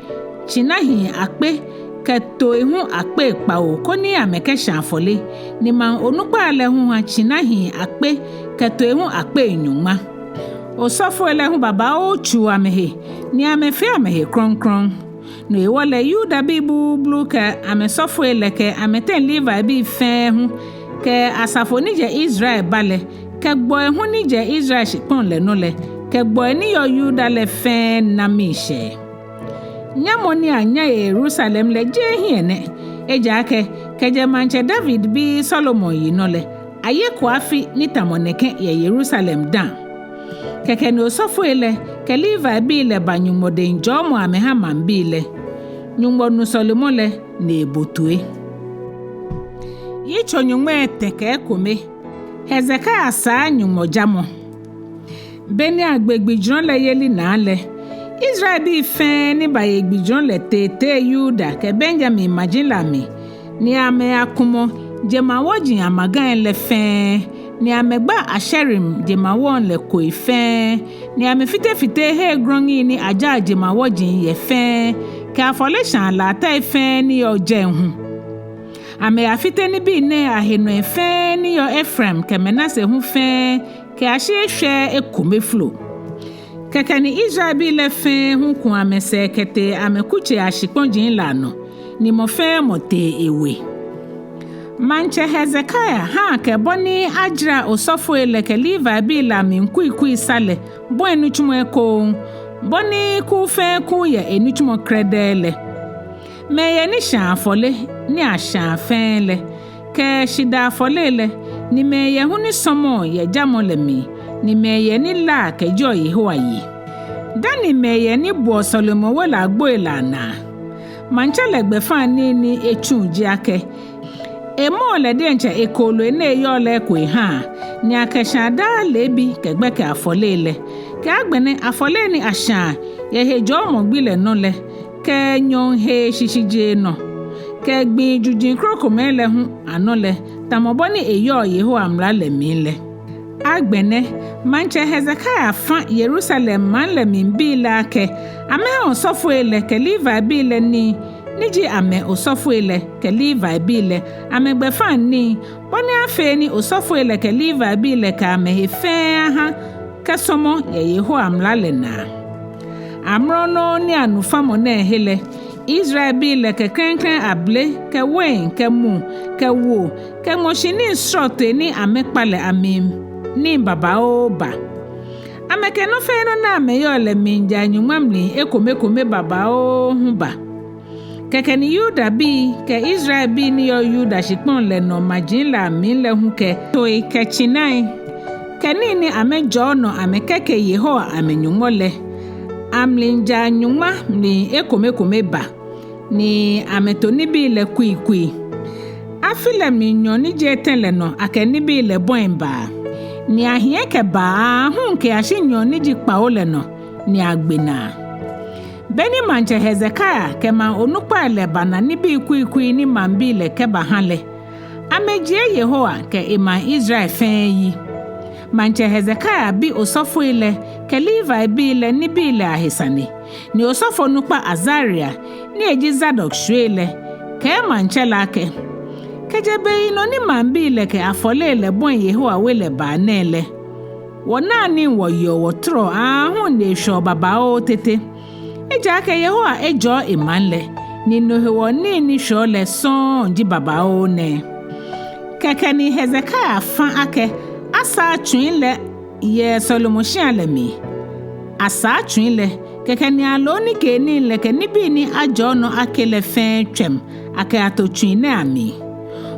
tsinahii akpe kɛ toi hu akpei kpawo koni amɛkɛshã afɔle, ni maŋ onukpai lɛ hu ha tsinahii akpe kɛ toi hu akpei nyɔŋma. Osɔfoi lɛ hu babaoo tsuu amɛhe, ni amɛfee amɛhe krɔŋkrɔŋ. No hewɔ lɛ Yudabii bublu kɛ amɛsɔfoi lɛ kɛ amɛteŋ Levibii fɛɛ hu, kɛ asafo ni jɛ Israel ba lɛ, kɛ gbɔi hu ni jɛ Israel shikpɔŋ lɛ nɔ lɛ, kɛ gbɔi ni yɔɔ Yuda lɛ fɛɛ na miishɛɛ. Nyamɔ ni anya yɛ Yerusalem lɛ jeee hiɛ nɛ, ejaakɛ kɛjɛ maŋtsɛ David bi Solomon yinɔ lɛ, ayeko afi ni tamɔ nɛkɛ yɛ Yerusalem dã. Kɛkɛ ni osɔfoi lɛ kɛ Levibii lɛ ba Nyɔŋmɔ dɛŋ jɔɔmɔ amɛha maŋbii lɛ. Nyɔŋmɔ nu sɔlemɔ lɛ ni ebo toi. Yitso nyɔŋmai etɛ kɛ ekome. Hezekia saa Nyɔŋmɔ jamɔ. Beni agbe gbijurɔ lɛ yeli naa lɛ, Israelbii fɛɛ ni baye gbijurɔ lɛ tee tee Yuda kɛ Benyamin maji lɛ amli, ni amɛyakumɔ jemawɔji amagai lɛ fɛɛ, ni amɛgba Asherim jemawɔŋ lɛ koi fɛɛ, ni amɛfitefite hei grɔŋi ni ajaa jemawɔji yɛ fɛɛ, kɛ afɔleshaa latɛi fɛɛ ni yɔɔ jɛi hu. Amɛyafite nibii nɛɛ ahenɔi fɛɛ ni yɔɔ Efraim kɛ Manase hu fɛɛ, kɛyashi eshwɛɛɛ ekome flo. Kɛkɛ ni Israelbii lɛ fɛɛ hu ku amɛsɛɛ kɛtee amɛkutsei ashikpɔji lɛ anɔ, ni mɔ fɛɛ mɔ tee ewe. Maŋtsɛ Hezekia ha akɛ bɔ ni ajara osɔfoi lɛ kɛ Levibii lɛ amli kuikui sa lɛ bɔi nitsumɔ ekoŋŋ, bɔ ni kuu fɛɛ kuu yɛ enitsumɔ krɛdɛɛ lɛ. Mɛi yɛ ni shãa afɔle ni ashãa fɛɛ lɛ, kɛ shidaa afɔle lɛ, ni mɛi yɛ hu ni sɔmɔɔ yɛ jamɔ lɛ mli, ni mɛi yɛ ni laa kɛjieɔ Yehowa yi. Dani mɛi yɛ ni boɔ sɔlemɔwe lɛ agboi lɛ anaa. Maŋtsɛ lɛ gbɛfaŋnii ni etsu ji akɛ, emɔɔ lɛ diɛŋtsɛ ekooloi ni eyɔɔ lɛ eko ehaa, ni akɛshãa daa leebi kɛ gbɛkɛ afɔle lɛ, kɛ agbɛnɛ afɔle ni ashãa yɛ hejɔɔmɔ gbi lɛ nɔ lɛ, kɛ nyɔɔŋ hee shishijee nɔ, kɛ gbii juji krokomɛi lɛ hu anɔ lɛ, tamɔ bɔ ni eyɔɔ Yehowa mla lɛ mli lɛ. Agbɛnɛ, maŋtsɛ Hezekia fã Yerusalem maŋ lɛ mli bii lɛ akɛ amɛha osɔfoi lɛ kɛ Levibii lɛ nii, ni ji amɛ osɔfoi lɛ kɛ Levibii lɛ amɛgbɛfaŋnii, bɔ ni afee ni osɔfoi lɛ kɛ Levibii lɛ kɛ amɛhe fɛɛ aha kɛsɔmɔ yɛ Yehowa mla lɛ naa. Amrɔ nɔŋŋ ni anu famɔ nɛɛ he lɛ, Israelbii lɛ kɛ klɛŋklɛŋ abele kɛ wein kɛ mu kɛ wo kɛ ŋmɔshi nii srɔtoi ni amɛkpa lɛ amli nii babaoo ba. Amɛkɛ nɔ fɛɛ nɔ ni amɛyɔɔ lɛ mlijai nyɔŋma mli ekomekome babaoo hu ba. Kɛkɛ ni Yudabii kɛ Israelbii ni yɔɔ Yuda shikpɔŋ lɛ nɔ maji lɛ amli lɛ hu kɛ tooi kɛ tsinai kɛ nii ni amɛjɔɔ nɔ amɛkɛke Yehowa amɛ-Nyɔŋmɔ lɛ amlijai nyɔŋma mli ekomekome ba, ni amɛto nibii lɛ kuikui. Afi lɛ mli nyɔɔŋ ni ji etɛ lɛ nɔ akɛ nibii lɛ bɔi baa, ni ahiɛ kɛbaa aahu kɛyashi nyɔɔŋ ni ji kpawo lɛ nɔ, ni agbe naa. Beni maŋtsɛ Hezekia kɛ maŋ onukpai lɛ bana nibii kuikui ni maŋbii lɛ kɛba ha lɛ, amɛjie Yehowa kɛ emaŋ Israel fɛɛ yi. Maŋtsɛ Hezekia bi osɔfoi lɛ kɛ Levibii lɛ nibii lɛ ahe sane, ni osɔfonukpa Azaria ni eji Zadok shwiei lɛ kɛɛ maŋtsɛ lɛ akɛ, kɛjɛ beyinɔ ni maŋbii lɛ kɛ afɔlei lɛ bɔi Yehowa we lɛ baa nɛɛ lɛ, wɔnaa nii wɔyeɔ wɔtɔrɔɔ aahu ni eshwɛɔ babaoo tete. Ejaakɛ Yehowa ejɔɔ emaŋ lɛ, ni no hewɔ nii ni shwɛɔ lɛ sɔŋŋ ji babaoo nɛɛ. Kɛkɛ ni Hezekia fã akɛ asaa tsui lɛ yɛ sɔlemɔshia lɛ mli. Asaa tsui lɛ, kɛkɛ ni aloo nikeenii lɛ kɛ nibii ni ajɔɔ nɔ ake lɛ fɛɛ tswɛm akɛyato tsui nɛɛ amli.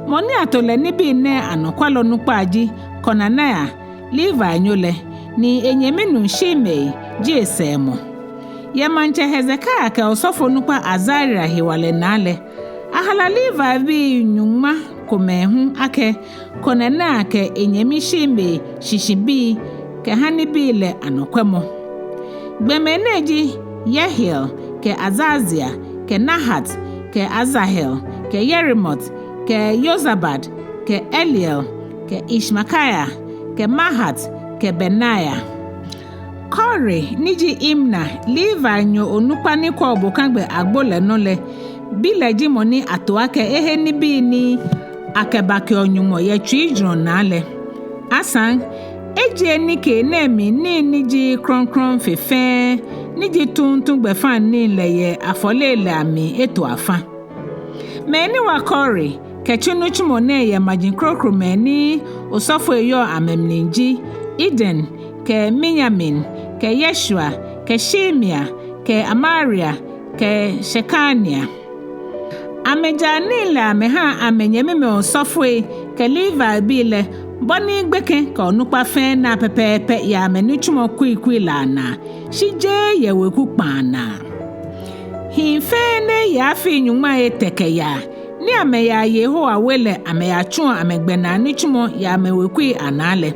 Mɔ ni ato lɛ nibii nɛɛ anɔkwalɔ nukpa ji Konania, Levinyo lɛ, ni enyɛmi nuu Shimei ji esɛɛmɔ. Yɛ maŋtsɛ Hezekia kɛ osɔfonukpa Azaria hewalɛ naa lɛ, ahala Levibii nyɔŋma komɛi hu akɛ Konania kɛ enyɛmi Shimei shishibii kɛha nibii lɛ anɔkwɛmɔ. Gbɔmɛi nɛɛ ji Yehiel kɛ Azazia kɛ Nahat kɛ Asahel kɛ Yeremot kɛ Yozabad kɛ Eliel kɛ Ismakia kɛ Mahat kɛ Benaia. Kore ni ji Imna, Levinyo onukpa ni kwɛɔ bokagbɛ agbo lɛ nɔ lɛ, bi lɛ ji mɔ ni ato akɛ ehe nibii ni akɛbakeɔ Nyɔŋmɔ yɛ tsuijurɔ naa lɛ. Asaŋ, ejie nikeenii lɛ mli nii ni ji krɔŋkrɔŋ fe fɛɛ ni ji tuuntu gbɛfaŋ nii lɛ yɛ afɔlei lɛ amli eto afã. Mɛi ni wa Kore kɛtsu nitsumɔ nɛɛ yɛ maji krokomɛi ni osɔfoi yɔɔ amɛmli ji Eden kɛ Miniamin kɛ Yeshua kɛ Shimea kɛ Amaria kɛ Shekania. Amɛjaa nii lɛ amɛha amɛnyɛmimɛi osɔfoi kɛ Levibii lɛ bɔ ni gbekɛ kɛ onukpa fɛɛ na pɛpɛɛpɛ yɛ amɛnitsumɔ kuikui lɛ anaa, shi jeee yɛ weku kpaa naa. Hii fɛɛ ni eye afii nyɔŋmai etɛ kɛyaa ni amɛyaa Yehowa we lɛ amɛyatsuɔ amɛgbɛnaa nitsumɔ yɛ amɛwekui anaa lɛ,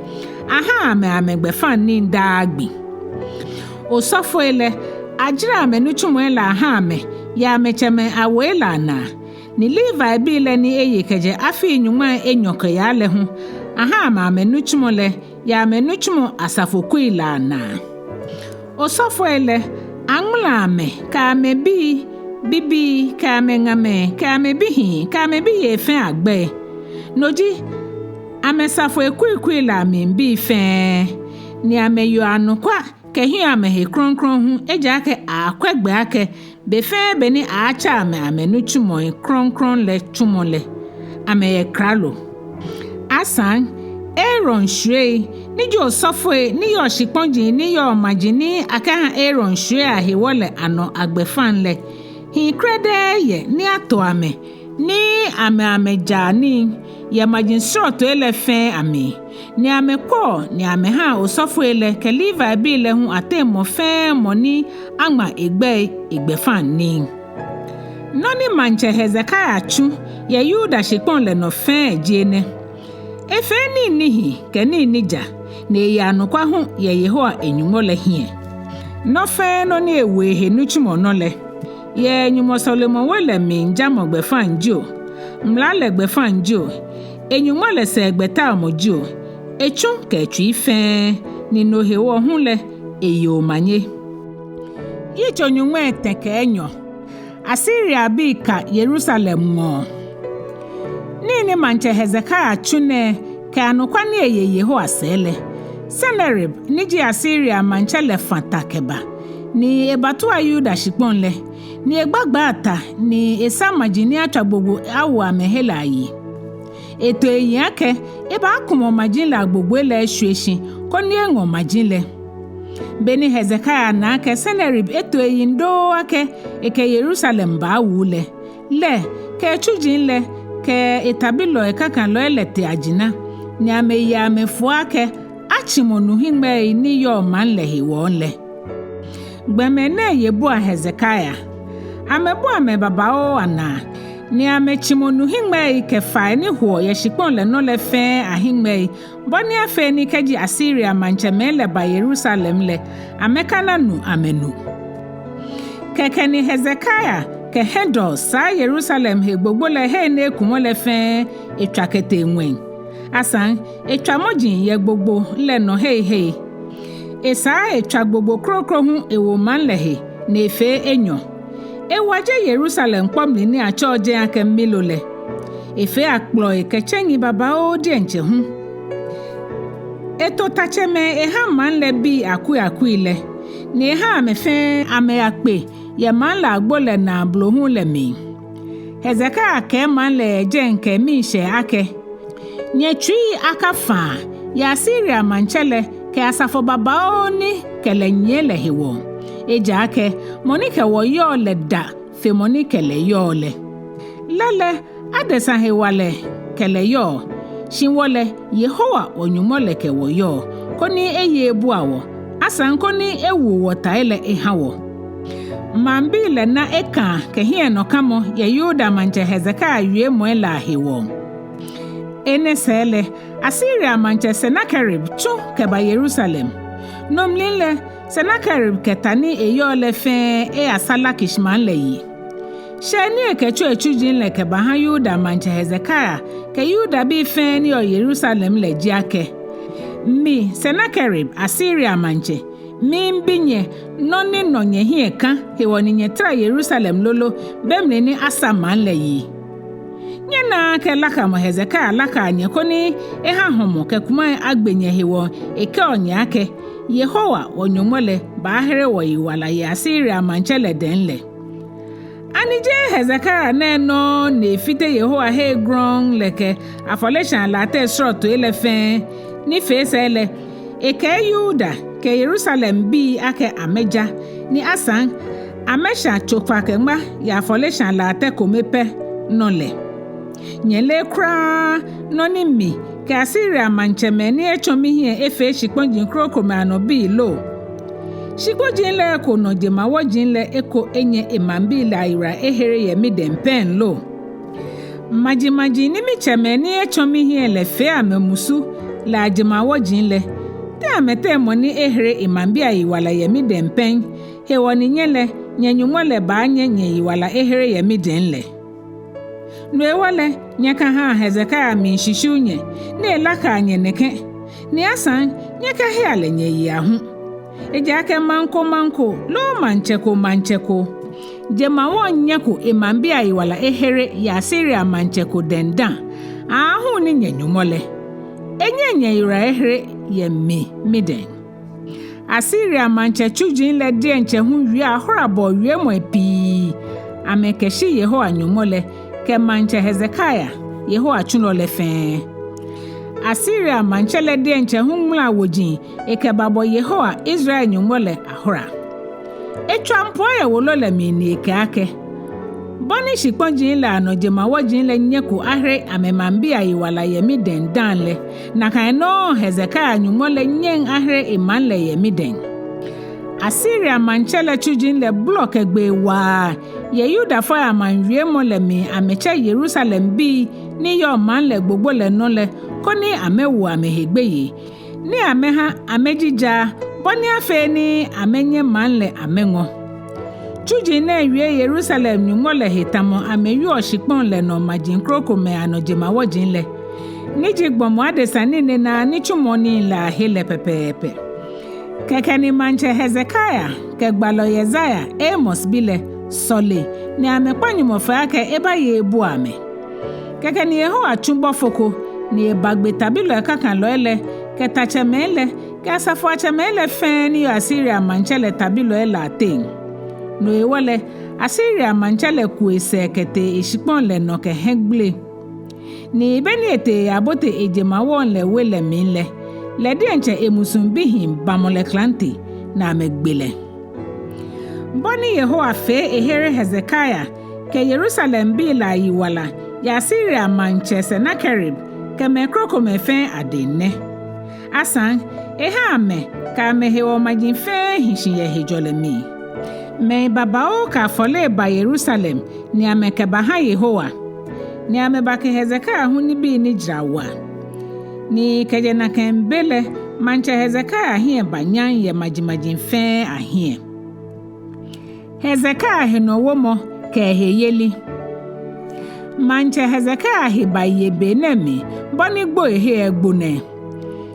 ahaa amɛ amɛgbɛfaŋ nii daa gbi. Osɔfoi lɛ, ajara amɛnitsumɔi lɛ aha amɛ yɛ amɛtsɛmɛi awei lɛ anaa, ni Levibii lɛ ni eye kɛjɛ afii nyɔŋmai enyɔ kɛyaa lɛ hu, aha amɛ amɛnitsumɔ lɛ yɛ amɛnitsumɔ asafokui lɛ anaa. Osɔfoi lɛ, aŋmala amɛ kɛ amɛbii bibii kɛ amɛŋamɛi kɛ amɛbihii kɛ amɛbiyei fɛɛ agbɛi, no ji amɛsafoi kuikui lɛ amli bii fɛɛ, ni amɛyeɔ anɔkwa kɛhiɛɔ amɛhe krɔŋkrɔŋ hu, ejaakɛ akwɛ gbɛ akɛ be fɛɛ be ni aatsa amɛ amɛnitsumɔi krɔŋkrɔŋ lɛ tsumɔ lɛ, amɛyɛ klalo. Asaŋ, Aaron shwiei ni ji osɔfoi ni yɔɔ shikpɔji ni yɔɔ maji ni akɛha Aaron shwiei ahewɔ lɛ anɔ agbɛfaŋ lɛ, hii krɛdɛɛ yɛ ni ato amɛ ni amɛ amɛjaa nii yɛ maji srɔtoi lɛ fɛɛ amli, ni amɛkwɛɔ ni amɛhaa osɔfoi lɛ kɛ Levibii lɛ hu ateŋ mɔ fɛɛ mɔ ni aŋma egbɛi egbɛfaŋ nii. Nɔ ni maŋtsɛ Hezekia tsu yɛ Yuda shikpɔŋ lɛ nɔ fɛɛ ji enɛ. Efee nii ni hi kɛ nii ni ja, ni eye anɔkwa hu yɛ Yehowa e-Nyɔŋmɔ lɛ hiɛ. Nɔ fɛɛ nɔ ni ewo ehe nitsumɔ nɔ lɛ, yɛ Nyɔŋmɔ sɔlemɔwe lɛ mlijamɔ gbɛfaŋ jio, mla lɛ gbɛfaŋ jio, e-Nyɔŋmɔ lɛ sɛɛgbɛtaomɔ jio, etsu kɛ etsui fɛɛ, ni no hewɔ hu lɛ eye omanye. Yitso nyɔŋmai etɛ kɛ enyɔ. Asiriabii ka Yerusalem ŋɔɔ. Nii ni maŋtsɛ Hezekia tsu nɛɛ kɛ anɔkwa ni eye Yehowa sɛɛ lɛ, Senakerib ni ji Asiria maŋtsɛ lɛ fã ta kɛba, ni ebatua Yuda shikpɔŋ lɛ, Ni egbagbaa ta ni esa maji ni atswa gbogbo awo amɛhe lɛ ayi. Eto eyiŋ akɛ ebaakumɔ maji lɛ agbogboi lɛ eshwie shi koni eŋɔ maji lɛ. Beni Hezekia na akɛ Senakerib eto eyiŋ doo akɛ ekɛ Yerusalem baawu lɛ, lɛ kɛ etsuji lɛ kɛ etabilɔi kãkãlɔi lɛ tee ajina, ni amɛye amɛfua akɛ atsimɔ nu hiŋmɛii ni yɔɔ maŋ lɛ hewɔ lɛ. Gbɔmɛi nɛɛ ye bua Hezekia. Amɛbu amɛ babaoo anaa, ni amɛtsimɔ nu hiŋmɛii kɛ fai ni hoɔ yɛ shikpɔŋ lɛ nɔ lɛ fɛɛ ahiŋmɛii, bɔ ni afee ni kɛji Asiria maŋtsɛmɛi lɛ ba Yerusalem lɛ, amɛkana nu amɛnu. Kɛkɛ ni Hezekia kɛ hiɛdɔɔ saa Yerusalem he gbogbo lɛ hei ni ekumɔ lɛ fɛɛ etswa kɛtee ŋwɛi. Asaŋ etswa mɔji yɛ gbogbo lɛ nɔ hei hei. Esaa etswa gbogbo kroko hu ewo maŋ lɛ he ni efee enyɔ. Ewaje Yerusalem kpɔ mli ni atsɛɔ jɛi akɛ Milo lɛ. Efee akplɔi kɛ tsɛŋi babaoo diɛŋtsɛ hu. Eto tatsɛmɛi eha maŋ lɛ bii akui akui lɛ, ni eha amɛ fɛɛ amɛyakpe yɛ maŋ lɛ agbo lɛ naa blohu lɛ mli. Hezekia kɛɛ maŋ lɛ yɛ jɛi kɛ miishɛɛ akɛ: Nyɛtsui akafaa yɛ Asiria maŋtsɛ lɛ kɛ asafo babaoo ni kɛ lɛ nyiɛ lɛ hewɔ. Ejaakɛ mɔ ni kɛ wɔ yɔɔ lɛ da fe mɔ ni kɛ lɛ yɔɔ lɛ. Lɛ lɛ, adesa hewalɛ kɛ lɛ yɔɔ, shi wɔ lɛ, Yehowa wɔ-Nyɔŋmɔ lɛ kɛ wɔ yɔɔ, koni eye ebua wɔ, asaŋ koni ewo wɔtai lɛ eha wɔ. Maŋbii lɛ na ekãa kɛ hiɛnɔkamɔ yɛ Yuda maŋtsɛ Hezekia wiemɔi lɛ ahewɔ. Enɛ sɛɛ lɛ, Asiria maŋtsɛ Senakerib tsu kɛba Yerusalem. No mli lɛ, Senakerib kɛ ta ni eyɔɔ lɛ fɛɛ eyasa Lakish maŋ lɛ yi. Shɛɛ ni ekɛtsu etsuji lɛ kɛbaha Yuda maŋtsɛ Hezekia kɛ Yudabii fɛɛ ni yɔɔ Yerusalem lɛ ji akɛ: Mi, Senakerib, Asiria maŋtsɛ, miibi nyɛ nɔ ni nɔ nyɛhiɛ kã hewɔ ni nyɛtara Yerusalem lolo be mli ni asa maŋ lɛ yi. Nyɛnaaa akɛ lakamɔ Hezekia lakaa nyɛ koni eha hɔmɔ kɛ kumai agbe nyɛ hewɔ ekɛɔ nyɛ akɛ: Yehowa wɔ-Nyɔŋmɔ lɛ baahere wɔyiwala yɛ Asiria maŋtsɛ lɛ dɛŋ lɛ? Ani jeee Hezekia nɛɛ nɔŋŋ ni efite Yehowa he grɔŋŋ lɛ kɛ afɔleshaa latɛ srɔtoi lɛ fɛɛ, ni fee sɛɛ lɛ ekɛɛ Yuda kɛ Yerusalembii akɛ amɛja, ni asaŋ amɛsha tsokpakɛŋma yɛ afɔleshaa latɛ kome pɛ nɔ lɛ? Nyɛleee kwraa nɔ ni mi kɛ Asiria maŋtsɛmɛi ni etsɔ mihiɛ efee shikpɔji krokomɛi anɔ bii lo? Shikpɔji lɛ eko nɔ jemawɔji lɛ eko enyɛ emaŋbii lɛ ayiwala ehere yɛ midɛŋ pɛŋ lo? Majimaji ni mitsɛmɛi ni etsɔ mihiɛ lɛ fee amɛ musu lɛ ajemawɔji lɛ, te amɛteŋ mɔ ni ehere emaŋbii ayiwala yɛ midɛŋ pɛŋ, hewɔ ni nyɛ lɛ, nyɛ-Nyɔŋmɔ lɛ baanyɛ nyɛyiwala ehere yɛ midɛŋ lɛ? No hewɔ lɛ, nyɛkahaa Hezekia miishishiu nyɛ, ni elakaa nyɛ nɛkɛ, ni asaŋ nyɛkahea lɛ nyɛyea hu. Ejaakɛ maŋ ko maŋ ko loo maŋtsɛ ko maŋtsɛ ko, jemawɔŋ nyɛko emaŋbii ayiwala ehere yɛ Asiria maŋtsɛ ko dɛŋ dã, aahu ni nyɛ-Nyɔŋmɔ lɛ, enyɛŋ nyɛyiwala ehere yɛ mi midɛŋ. Asiria maŋtsɛ tsuji lɛ diɛŋtsɛ hu wie ahorabɔɔ wiemɔi pii amɛkɛshi Yehowa Nyɔŋmɔ lɛ kɛ maŋtsɛ Hezekia, Yehowa tsulɔ lɛ fɛɛ. Asiria maŋtsɛ lɛ diɛŋtsɛ hu ŋmala woji ekɛbabɔ Yehowa, Israel Nyɔŋmɔ lɛ ahora. Etswa mpoo yɛ wolo lɛ mli ni ekɛɛ akɛ: Bɔ ni shikpɔji lɛ anɔ jemawɔji lɛ nyɛko ahere amɛmaŋbii ayiwala yɛ midɛŋ dã lɛ, nakai nɔŋŋ Hezekia Nyɔŋmɔ lɛ nyɛŋ ahere emaŋ lɛ yɛ midɛŋ. Asiria maŋtsɛ lɛ tsuji lɛ bolɔ kɛ gbee waa yɛ Yudafoi amaŋ wiemɔ lɛ mli amɛtsɛ Yerusalembii ni yɔɔ maŋ lɛ gbogbo lɛ nɔ lɛ, koni amɛwo amɛhe gbeyei, ni amɛha amɛjijaa, bɔ ni afee ni amɛnyɛ maŋ lɛ amɛŋɔ. Tsuji nɛɛ wie Yerusalem Nyɔŋmɔ lɛ he tamɔ amɛwieɔ shikpɔŋ lɛ nɔ maji krokomɛi anɔ jemawɔji lɛ, ni ji gbɔmɔ adesa ninenaa nitsumɔ nii lɛ ahe lɛ pɛpɛɛpɛ. Kɛkɛ ni maŋtsɛ Hezekia kɛ gbalɔ Yesaia, Amoz bi lɛ, sɔle, ni amɛkpa Nyɔŋmɔ fai akɛ ebaye ebua amɛ. Kɛkɛ ni Yehowa tsu bɔfo ko, ni ebagbe tabilɔi kãkãlɔi lɛ kɛ tatsɛmɛi lɛ kɛ asafoiatsɛmɛi lɛ fɛɛ ni yɔɔ Asiria maŋtsɛ lɛ tabilɔi lɛ ateŋ. No hewɔ lɛ, Asiria maŋtsɛ lɛ ku esɛɛ kɛtee eshikpɔŋ lɛ nɔ kɛ hiɛgbele. Ni be ni etee eyabote ejemawɔŋ lɛ we lɛ mli lɛ, lɛ diɛŋtsɛ emusuŋ bihii bamɔ lɛ klante, ni amɛgbe lɛ. Bɔ ni Yehowa fee ehere Hezekia kɛ Yerusalembii lɛ ayiwala yɛ Asiria maŋtsɛ Senakerib kɛ mɛi krokomɛi fɛɛ adɛŋ nɛ. Asaŋ, eha amɛ kɛ amɛhewɔ maji fɛɛ hi shi yɛ hejɔlɛ mli. Mɛi babaoo kɛ afɔlei ba Yerusalem, ni amɛkɛbaha Yehowa. Ni amɛbake Hezekia hu nibii ni jara wa. Ni kɛjɛ nakai be lɛ, maŋtsɛ Hezekia hiɛ ba nyam yɛ majimaji fɛɛ ahiɛ. Hezekia henɔwomɔ kɛ eheyeli. Maŋtsɛ Hezekia he baye be nɛɛ mli bɔ ni gbo ehe egbo nɛɛ.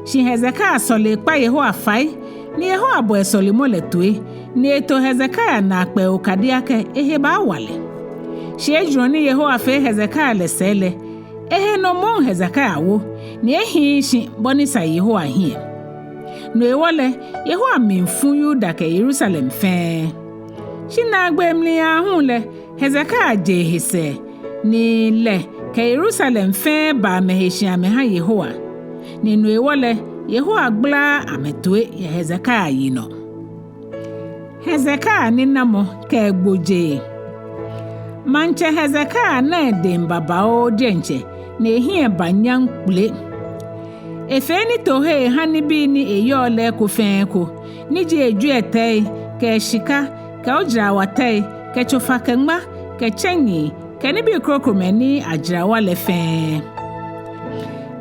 Shi Hezekia sɔle ekpa Yehowa fai, ni Yehowa bo esɔlemɔ lɛ toi, ni eto Hezekia naakpɛɛ okadi akɛ ehe baawa lɛ. Shi ejurɔ ni Yehowa fee Hezekia lɛ sɛɛ lɛ, ehe nɔ moŋ Hezekia wo, ni ehiii shi bɔ ni sa Yehowa hiɛ. No hewɔ lɛ, Yehowa mli fu Yuda kɛ Yerusalem fɛɛ. Shi naagbee mli aahu lɛ, Hezekia je ehe sɛɛ, ni lɛ kɛ Yerusalem fɛɛ ba amɛhe shi amɛha Yehowa. Ni no hewɔ lɛ, Yehowa gbala amɛtoi yɛ Hezekia yinɔ. Hezekia ninamɔ kɛ egbojee. Maŋtsɛ Hezekia na edɛŋ babaoo diɛŋtsɛ, ni ehiɛ ba nyam kpele. Efee nitoohe eha nibii ni eyɔɔ lɛ eko fɛɛ eko, ni ji ejwiɛtɛi, kɛ shika, kɛ ojarawatɛi, kɛ tsofa kɛ ŋma, kɛ tsɛŋi, kɛ nibii krokomɛi ni ajara wa lɛ fɛɛ.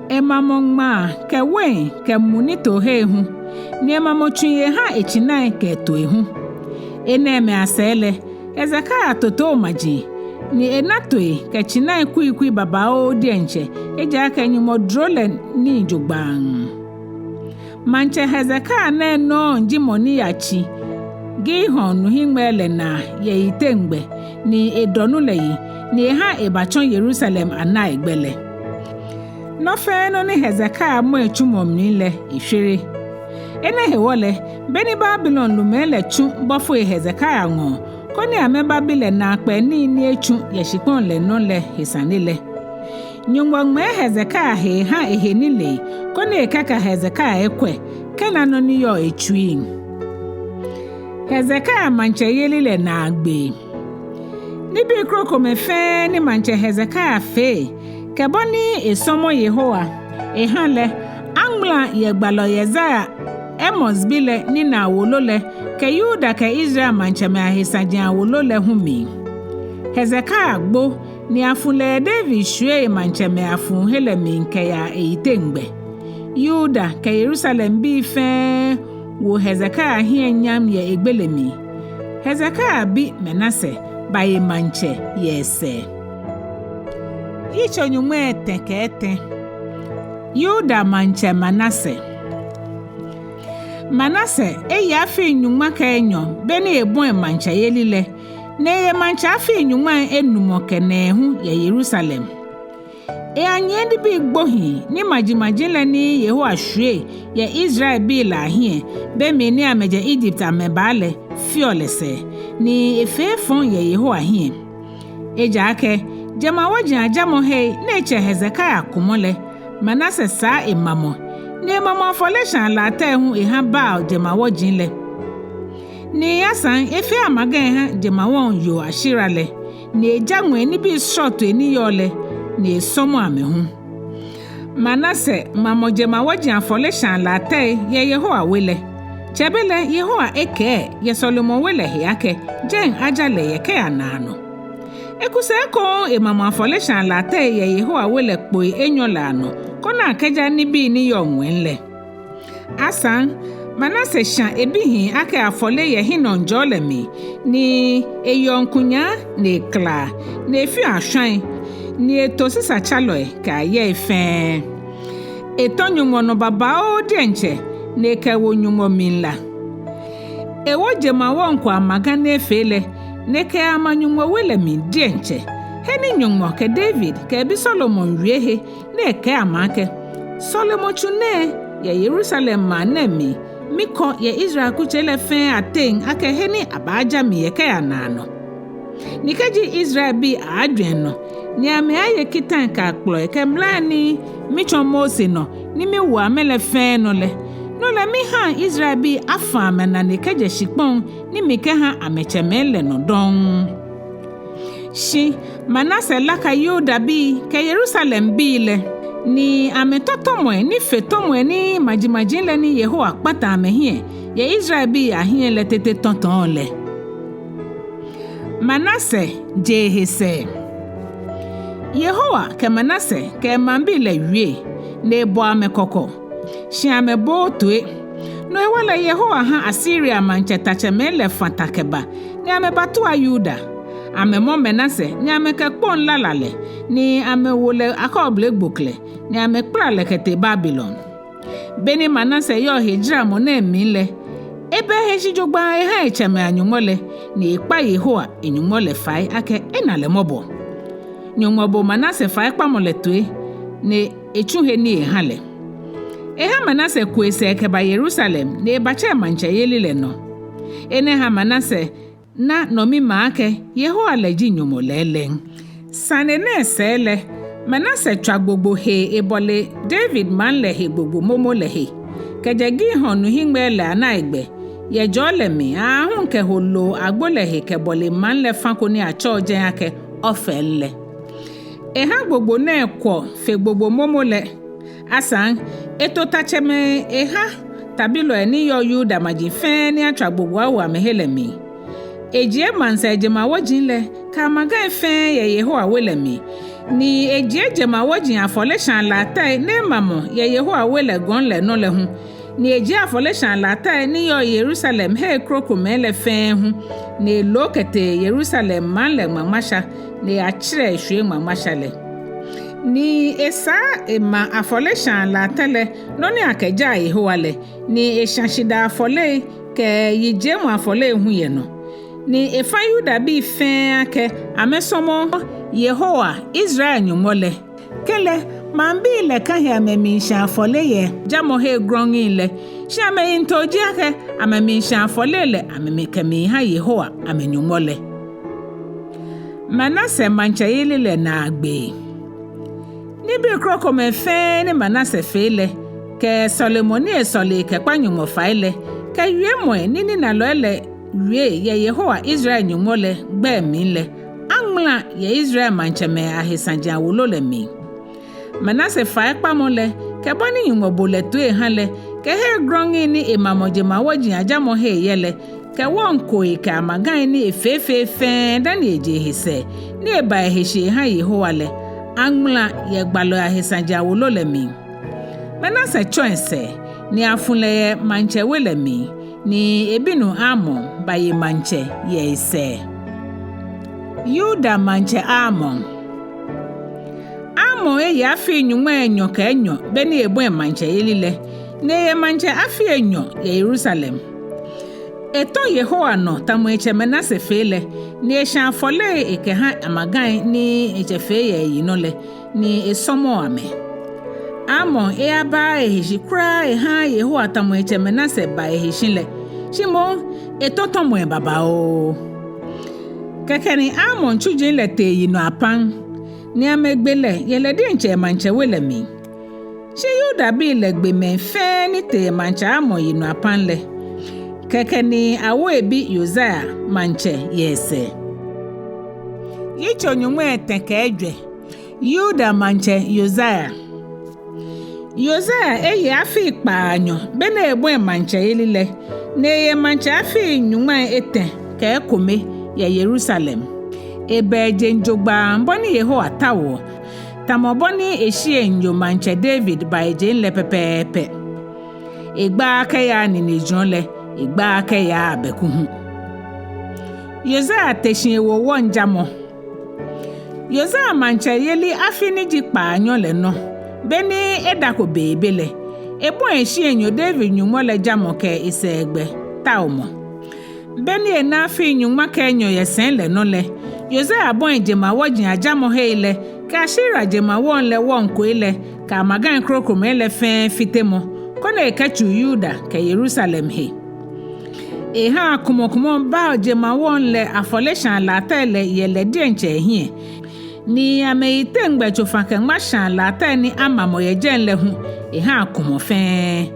Emamɔ ŋmaa kɛ wein kɛ mu nitoohe hu, ni emamɔ tsui eha etsinai kɛ etooi hu. Enɛɛmɛi asɛɛ lɛ, Hezekia toto maji, ni ena tooi kɛ tsinai kuikui babaoo diɛŋtsɛ, ejaakɛ Nyɔŋmɔ duro lɛ nii jogbaŋŋ. Maŋtsɛ Hezekia nɛɛ nɔŋŋ ji mɔ ni yatsi Gihon nuhiŋmɛi lɛ naa yɛ eyiteŋgbɛ, ni edɔ nu lɛ yi, ni eha ebatsɔ Yerusalem anaigbɛ lɛ. Nɔ fɛɛ nɔ ni Hezekia mɔ etsumɔ mli lɛ, eshwere. Enɛ hewɔ lɛ, be ni Babilon lumɛi lɛ tsu bɔfoi yɛ Hezekia ŋɔɔ, koni amɛbabi lɛ naakpɛɛ nii ni etsu yɛ shikpɔŋ lɛ nɔ lɛ he sane lɛ, Nyɔŋmɔ ŋmɛɛ Hezekia he eha ehe nilee, koni ekɛka Hezekia ekwɛ, kɛna nɔ ni yɔɔ etsuiŋ. Hezekia maŋtsɛyeli lɛ naagbee. Nibii krokomɛi fɛɛ ni maŋtsɛ Hezekia fee, kɛ bɔ ni esɔmɔ Yehowa eha lɛ, aŋmala yɛ gbalɔ Yesaia, Amoz bi lɛ, ninaa wolo lɛ, kɛ Yuda kɛ Israel maŋtsɛmɛi ahe saji awolo lɛ hu mli. Hezekia gbo, ni afu lɛ David shwie emaŋtsɛmɛi afuhe lɛ mli kɛya eyiteŋgbɛ. Yuda kɛ Yerusalembii fɛɛ wo Hezekia hiɛ nyam yɛ egbele mli. Hezekia bi Manase baye maŋtsɛ yɛ esɛɛ. Yitso nyɔŋmai etɛ kɛ etɛ. Yuda maŋtsɛ Manase. Manase eye afii nyɔŋma kɛ enyɔ be ni ebɔi maŋtsɛyeli lɛ, ni eye maŋtsɛ afii nyɔŋmai enumɔ kɛ nɛɛhu yɛ Yerusalem. Eyanyiɛ nibii gbohii ni majimaji lɛ ni Yehowa shwie yɛ Israelbii lɛ ahiɛ, be mli ni amɛjɛ Egypt amɛba lɛ, feɔ lɛ sɛɛ, ni efee efɔŋ yɛ Yehowa hiɛ. Ejaakɛ jemawɔji ajamɔhe ni etsɛ Hezekia kumɔ lɛ, Manase saa emamɔ, ni emamɔ afɔleshaa latɛi hu eha Baal jemawɔji lɛ. Ni asaŋ efee amaga eha jemawɔŋ yoo Ashera lɛ, ni eja ŋwɛi nibii srɔtoi ni yɔɔ lɛ, ni esɔmɔ amɛ hu. Manase mamɔ jemawɔji afɔleshaa latɛi yɛ Yehowa we lɛ. Tsɛbelɛ Yehowa ekɛɛ yɛ sɔlemɔwe lɛ he akɛ, jɛi aja lɛ yɛ kɛya naanɔ. Eku sɛɛ ekoŋŋ emamɔ afɔleshaa latɛi yɛ Yehowa we lɛ kpoi enyɔ lɛ anɔ, koni akɛja nibii ni yɔɔ ŋwɛi lɛ. Asaŋ, Manase shã ebihii akɛ afɔle yɛ hiɛnɔjɔɔ lɛ mli, ni eyɔɔ ŋkunyaa, ni eklaa, ni efeɔ ashwaŋ, ni eto sisatsalɔi kɛ ayɛi fɛɛ. Etɔ̃ Nyɔŋmɔ nɔ babaoo diɛŋtsɛ, ni ekɛwo Nyɔŋmɔ mli la. Ewo jemawɔŋ ko amaga ni efee lɛ, ni ekɛma Nyɔŋmɔ we lɛ mli diɛŋtsɛ, he ni Nyɔŋmɔ kɛ David kɛ ebi Solomon wie he, ni ekɛɛ amɛ akɛ, sɔlemɔtsu nɛɛ yɛ Yerusalem maŋ nɛɛ mli, mikɔ yɛ Israel kutsei lɛ fɛɛ ateŋ akɛ he ni abaaja mi yɛ kɛya naanɔ. Ni kɛji Israelbii aaajwɛŋ nɔ, ni amɛaaye kitai kɛ akplɔi kɛ mlai ni mitsɔ Mose nɔ ni miwo amɛ lɛ fɛɛ nɔ lɛ, no lɛ mihaŋ Israelbii afã amɛnane kɛjɛ shikpɔŋ ni mikɛha amɛtsɛmɛi lɛ nɔ dɔŋŋ. Shi Manase laka Yudabii kɛ Yerusalembii lɛ, ni amɛtɔ̃ tɔ̃mɔi ni fe tɔ̃mɔi ni majimaji lɛ ni Yehowa kpãtã amɛhiɛ yɛ Israelbii ahiɛ lɛ tete tɔ̃tɔ̃ɔ lɛ. Manase je ehe sɛɛ. Yehowa kɛ Manase kɛ emaŋbii lɛ wie, ni ebɔ amɛ kɔkɔ, shi amɛbooo toi. No hewɔ lɛ Yehowa ha Asiria maŋtsɛ tatsɛmɛi lɛ fã ta kɛba, ni amɛbatua Yuda. Amɛmɔ Manase ni amɛkɛ kpoŋ lala lɛ, ni amɛwo lɛ akɔɔble gboklɛ, ni amɛkpala lɛ kɛtee Babilon. Beni Manase yɔɔ hejaramɔ nɛɛ mli lɛ, eba ehe shi jogbaŋŋ eha etsɛmɛi a-Nyɔŋmɔ lɛ, ni ekpa Yehowa e-Nyɔŋmɔ lɛ fai akɛ ena lɛ mɔbɔ. Nyɔŋmɔ bo Manase faikpamɔ lɛ toi, ni etsu he nii eha lɛ. Eha Manase ku esɛɛ kɛba Yerusalem, ni ebatsɛ emaŋtsɛyeli lɛ nɔ. Enɛ ha Manase na nɔmimaa akɛ Yehowa lɛ ji Nyɔŋmɔ lɛɛlɛŋ. Sane nɛɛ sɛɛ lɛ, Manase tswa gbogbo hee ebɔle David maŋ lɛ he gbogbo momo lɛ he, kɛjɛ Gihon nuhiŋmɛi lɛ anaigbɛ, yɛ jɔɔ lɛ mli aahu kɛho Loo Agbo lɛ he kɛbɔle maŋ lɛ fã ko ni atsɛɔ jɛi akɛ Ofel lɛ. Eha gbogbo nɛɛ kwɔ fe gbogbo momo lɛ. Asaŋ, eto tatsɛmɛi eha tabilɔi ni yɔɔ Yuda maji fɛɛ ni atswa gbogbo awo amɛhe lɛ mli. Ejie maŋsɛɛ jemawɔji lɛ kɛ amagai fɛɛ yɛ Yehowa we lɛ mli, ni ejie jemawɔji afɔleshaa latɛi ni emamɔ yɛ Yehowa we lɛ gɔŋ lɛ nɔ lɛ hu, ni ejie afɔleshaa latɛi ni yɔɔ Yerusalem hei krokomɛi lɛ fɛɛ hu, ni elo kɛtee Yerusalem maŋ lɛ ŋmaŋmasha, ni eyatsirɛ eshwie ŋmaŋmasha lɛ. Ni esaa ema afɔleshaa latɛ lɛ nɔ ni akɛjaa Yehowa lɛ, ni esha shidaa afɔlei kɛ yijiemɔ afɔlei hu yɛ nɔ. Ni efã Yudabii fɛɛ akɛ amɛsɔmɔ Yehowa, Israel Nyɔŋmɔ lɛ. Kɛlɛ, maŋbii lɛ kã he amɛmiishã afɔle yɛ jamɔhei grɔŋŋi lɛ, shi amɛyiŋtoo ji akɛ amɛmiishã afɔle lɛ amɛkɛmiiha Yehowa amɛ-Nyɔŋmɔ lɛ. Manase maŋtsɛyeli lɛ naagbee. Nibii krokomɛi fɛɛ ni Manase fee lɛ, kɛ sɔlemɔ ni esɔle kɛkpa Nyɔŋmɔ fai lɛ, kɛ wiemɔi ni ninalɔi lɛ wie yɛ Yehowa, Israel Nyɔŋmɔ lɛ gbɛi mli lɛ, aŋmala yɛ Israel maŋtsɛmɛi ahe saji awolo lɛ mli. Manase faikpamɔ lɛ, kɛ bɔ ni Nyɔŋmɔ bo lɛ toi eha lɛ, kɛ hei grɔŋŋi ni emamɔ jemawɔji ajamɔhei yɛ lɛ, kɛ wɔŋkoi kɛ amagai ni efeefee fɛɛ dani eje ehe sɛɛ ni eba ehe shi eha Yehowa lɛ, aŋmala yɛ gbalɔi ahe saji awolo lɛ mli. Manase tsɔ esɛɛ, ni afu lɛ yɛ maŋtsɛ we lɛ mli, ni ebinuu Amon baye maŋtsɛ yɛ esɛɛ. Yuda maŋtsɛ Amon. Amon eye afii nyɔŋmai enyɔ kɛ enyɔ beni ebɔi maŋtsɛyeli lɛ, ni eye maŋtsɛ afii enyɔ yɛ Yerusalem. Etɔ̃ Yehowa nɔ tamɔ etsɛ Manase fee lɛ, ni eshã afɔlei ekɛha amagai ni etsɛ fee yɛ eyi nɔ lɛ, ni esɔmɔɔ amɛ. Amon eyabaaa ehe shi kwraa ehaaa Yehowa tamɔ etsɛ Manase ba ehe shi lɛ, shi moŋ etɔ̃ tɔ̃mɔi babaoo. Kɛkɛ ni Amon tsuji lɛ tee yinɔ apam, ni amɛgbe lɛ yɛ lɛ diɛŋtsɛ maŋtsɛ we lɛ mli. Shi Yudabii lɛ gbe mɛi fɛɛ ni tee maŋtsɛ Amon yinɔ apam lɛ. Kɛkɛ ni awo ebi Yosia maŋtsɛ yɛ esɛɛ. Yitso nyɔŋmai etɛ kɛ ejwɛ. Yuda maŋtsɛ Yosia. Yosia eye afii kpaanyɔ beni ebɔi maŋtsɛyeli lɛ, ni eye maŋtsɛ afii nyɔŋmai etɛ kɛ ekome yɛ Yerusalem. Eba ejeŋ jogbaŋŋ bɔ ni Yehowa taoɔ, tamɔ bɔ ni eshieŋnyɔ maŋtsɛ David ba ejeŋ lɛ pɛpɛɛpɛ. Egbaaa kɛyaaa ninejurɔ lɛ, egbaaa kɛyaaa abɛku hu. Yosia te shi ewo wɔŋjamɔ. Yosia maŋtsɛyeli afi ni ji kpaanyɔ lɛ nɔ, beni edako beebe lɛ, ebɔi eshieŋnyɔ David Nyɔŋmɔ lɛ jamɔ kɛ esɛɛgbɛ taomɔ. Beni ena afii nyɔŋma kɛ enyɔ yɛ sɛi lɛ nɔ lɛ, Yosia bɔi jemawɔji ajamɔhei lɛ, kɛ Asera jemawɔŋ lɛ wɔŋkoi lɛ, kɛ amagai krokomɛi lɛ fɛɛ fitemɔ, koni ekɛtsuu Yuda kɛ Yerusalem he. Ehaa kumɔkumɔ Baal jemawɔŋ lɛ afɔleshaa latɛi lɛ yɛ lɛ diɛŋtsɛ ehiɛ, ni amɛyiteŋgbɛ tsofa-kɛ-ŋma shaa latɛi ni amamɔ yɛ jɛi lɛ hu ehaa kumɔ fɛɛ.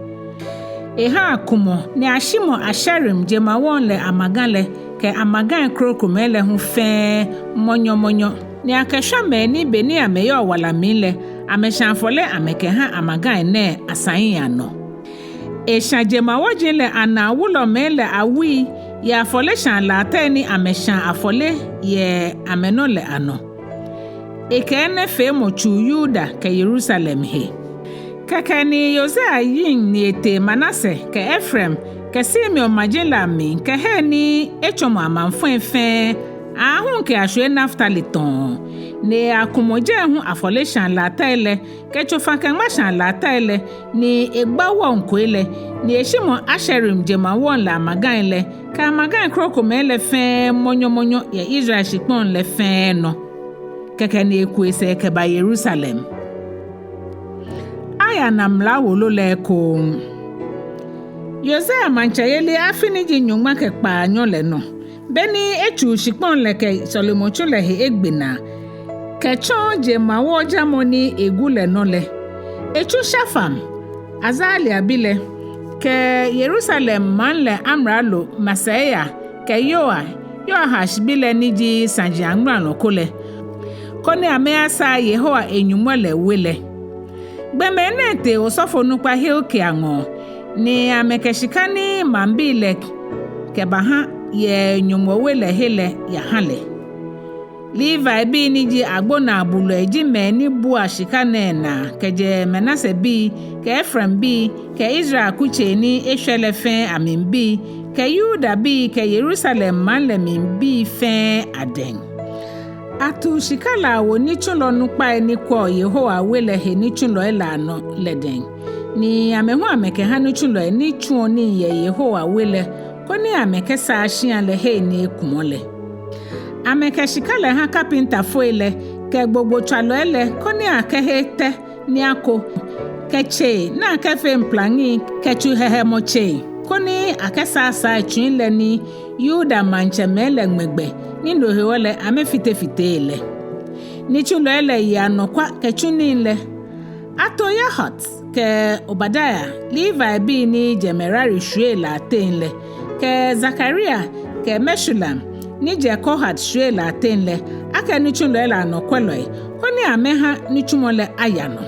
Ehaa kumɔ ni ashimɔ Asherim jemawɔŋ lɛ amaga lɛ kɛ amagai krokomɛi lɛ hu fɛɛ mɔnyɔmɔnyɔ, ni akɛshwa mɛi ni be ni amɛyɔɔ wala mli lɛ amɛshã afɔle amɛkɛha amagai nɛɛ asai anɔ. Eshã jemawɔji lɛ anaa wulɔmɛi lɛ awui yɛ afɔleshaa latɛi ni amɛshã afɔle yɛ amɛnɔ lɛ anɔ. Ekɛ enɛ feemɔ tsuu Yuda kɛ Yerusalem he. Kɛkɛ ni Yosia yiŋ ni etee Manase kɛ Efraim kɛ Simeon maji lɛ amli kɛ hei ni etsɔmɔ amaŋfɔi fɛɛ, aahu kɛyashwie Naftali tɔɔ, ni ekumɔ jɛi hu afɔleshaa latɛi lɛ kɛ tsofa-kɛ-ŋma shaa latɛi lɛ, ni egba wɔŋkoi lɛ, ni eshimɔ Asherim jemawɔŋ lɛ amagai lɛ kɛ amagai krokomɛi lɛ fɛɛ mɔnyɔmɔnyɔ yɛ Israel shikpɔŋ lɛ fɛɛ nɔ. Kɛkɛ ni eku esɛɛ kɛba Yerusalem. Ayana mla wolo lɛ ekoŋŋ. Yosia maŋtsɛyeli afi ni ji nyɔŋma kɛ kpaanyɔ lɛ nɔ, be ni etsuu shikpɔŋ lɛ kɛ sɔlemɔtsu lɛ he egbe naa kɛtsɔ jemawɔŋjamɔ ni egu lɛ nɔ lɛ, etsu Shafan, Azalia bi lɛ, kɛ Yerusalem maŋ lɛ amralo Maaseia kɛ Yoa, Yoahaz bi lɛ ni ji saji amralo ko lɛ, koni amɛyasaa Yehowa e-Nyɔŋmɔ lɛ we lɛ. Gbɔmɛi nɛɛ tee osɔfonukpa Hilkia ŋɔɔ, ni amɛkɛ shika ni maŋbii lɛ kɛbaha yɛ Nyɔŋmɔ we lɛ he lɛ yaha lɛ. Levibii ni ji agbonaabuui ji mɛi ni bua shika nɛɛ naa, kɛjɛ Manase bii, kɛ Efraim bii, kɛ Israel akutsei ni eshwɛ lɛ fɛɛ amli bii, kɛ Yuda bii, kɛ Yerusalem maŋ lɛ mli bii fɛɛ adɛŋ. Atu shika lɛ awo nitsulɔ nukpai ni kwɛɔ Yehowa we lɛ he nitsulɔi lɛ anɔ lɛ dɛŋ, ni amɛ hu amɛkɛha nitsulɔi ni tsuɔ nii yɛ Yehowa we lɛ, koni amɛkɛsaa shia lɛ hei ni ekumɔ lɛ. Amɛkɛ shika lɛ ha kapintafoi lɛ kɛ gbogbotswalɔi lɛ, koni akɛ hetɛ ni ako, kɛ tsei ni akɛfee mplaŋi, kɛ tsu hɛhɛmɔ tsei, koni akɛsaa saa tsui lɛ ni Yuda maŋtsɛmɛi lɛ ŋmɛ gbɛ, ni no hewɔ lɛ amɛfitefite lɛ. Nitsulɔi lɛ ye anɔkwa kɛtsu nii lɛ. Ato Yahat kɛ Obadia, Levibii ni jɛ Merari shwiei lɛ ateŋ lɛ, kɛ Zakaria kɛ Meshulam ni jɛ Kohat shwiei lɛ ateŋ lɛ, akɛ nitsulɔi lɛ anɔkwɛlɔi, koni amɛha nitsumɔ lɛ aya nɔ.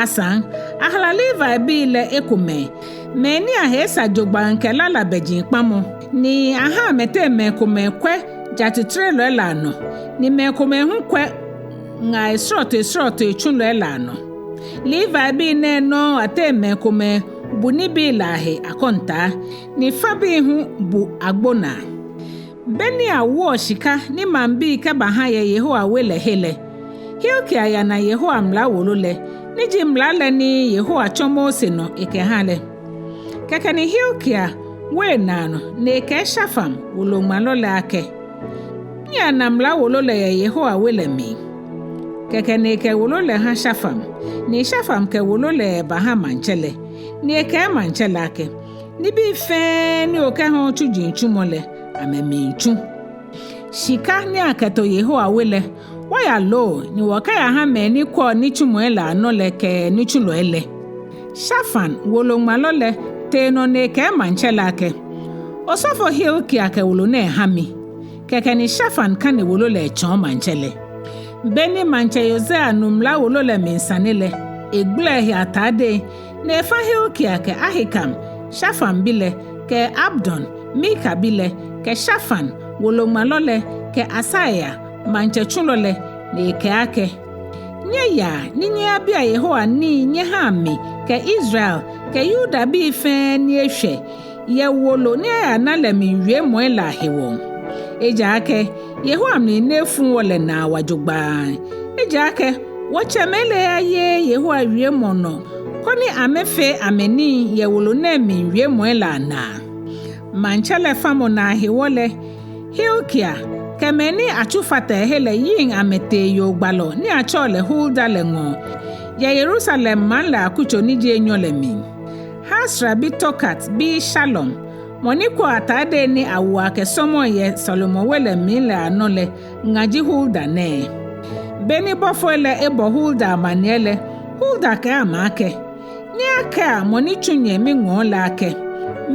Asaŋ, ahala Levibii lɛ ekomɛi, mɛi ni ahe esa jogbaŋŋ kɛ lala bɛji kpamɔ, ni aha amɛteŋ mɛi komɛi kwɛ jatsutrelɔi lɛ anɔ, ni mɛi komɛi hu kwɛ ŋai srɔtoi srɔtoi tsulɔi lɛ anɔ. Levibii nɛɛ nɔŋŋ ateŋ mɛi komɛi bu nibii lɛ ahe akɔntaa, ni fabii hu bu agbonaa. Be ni awoɔ shika ni maŋbii kɛbaha yɛ Yehowa we lɛ he lɛ, Hilkia yana Yehowa mla wolo lɛ, ni ji mla lɛ ni Yehowa tsɔ Mose nɔ ekɛha lɛ. Kɛkɛ ni Hilkia wo enaa nɔ, ni ekɛɛ Shafan, woloŋmalɔ lɛ akɛ: Miyana mla wolo lɛ yɛ Yehowa we lɛ mli. Kɛkɛ ni ekɛ wolo lɛ ha Shafan, ni Shafan kɛ wolo lɛ baha maŋtsɛ lɛ, ni ekɛɛ maŋtsɛ lɛ akɛ: Nibii fɛɛ ni okɛha otsuji tsumɔ lɛ, amɛmiitsu. Shika ni akɛto Yehowa we lɛ, wɔyaloo ni wɔkɛyaha mɛi ni kwɛɔ nitsumɔi lɛ anɔ lɛ kɛ nitsulɔi lɛ. Shafan, woloŋmalɔ lɛ, tee nɔ ni ekɛɛ maŋtsɛ lɛ akɛ: Osɔfo Hilkia kɛ wolo nɛɛ ha mi. Kɛkɛ ni Shafan kane wolo lɛ etsɔɔ maŋtsɛ lɛ. Be ni maŋtsɛ Yosia nu mla wolo lɛ mli sane lɛ, egbala ehe atade, ni efa Hilkia kɛ Ahikam, Shafan bi lɛ, kɛ Abdon, Mika bi lɛ, kɛ Shafan, woloŋmalɔ lɛ, kɛ Asaia, maŋtsɛ tsulɔ lɛ, ni ekɛɛ akɛ: Nyɛyaa ni nyɛyabia Yehowa nii nyɛhaa mi kɛ Israel kɛ Yudabii fɛɛ ni eshwɛ, yɛ wolo ni ayana lɛ mli wiemɔi lɛ ahewɔ. Ejaakɛ Yehowa mli ni efu wɔ lɛ naa wa jogbaŋŋ. Ejaakɛ wɔtsɛmɛi lɛ yayeee Yehowa wiemɔ nɔ, koni amɛfee amɛnii yɛ wolo nɛɛ mli wiemɔi lɛ anaa. Maŋtsɛ lɛ famɔ naa hewɔ lɛ, Hilkia kɛ mɛi ni atsu fata ehe lɛ yiŋ amɛtee yoo gbalɔ ni atsɛɔ lɛ Hulda lɛ ŋɔɔ, yɛ Yerusalem maŋ lɛ akutso ni ji enyɔ lɛ mli. Hasra bi Tokat bi Shalum, Mɔ ni kwɛɔ atadei ni awoɔ akɛ sɔmɔi yɛ Sɔlemɔ we lɛ mli lɛ anɔ lɛ ŋa ji Hulda nɛɛ. Beni bɔfoi lɛ ebɔ Hulda amaniɛ lɛ, Hulda kɛɛ amɛ akɛ: Nyɛyakɛa mɔ ni tsu nyɛ miŋɔɔ lɛ akɛ: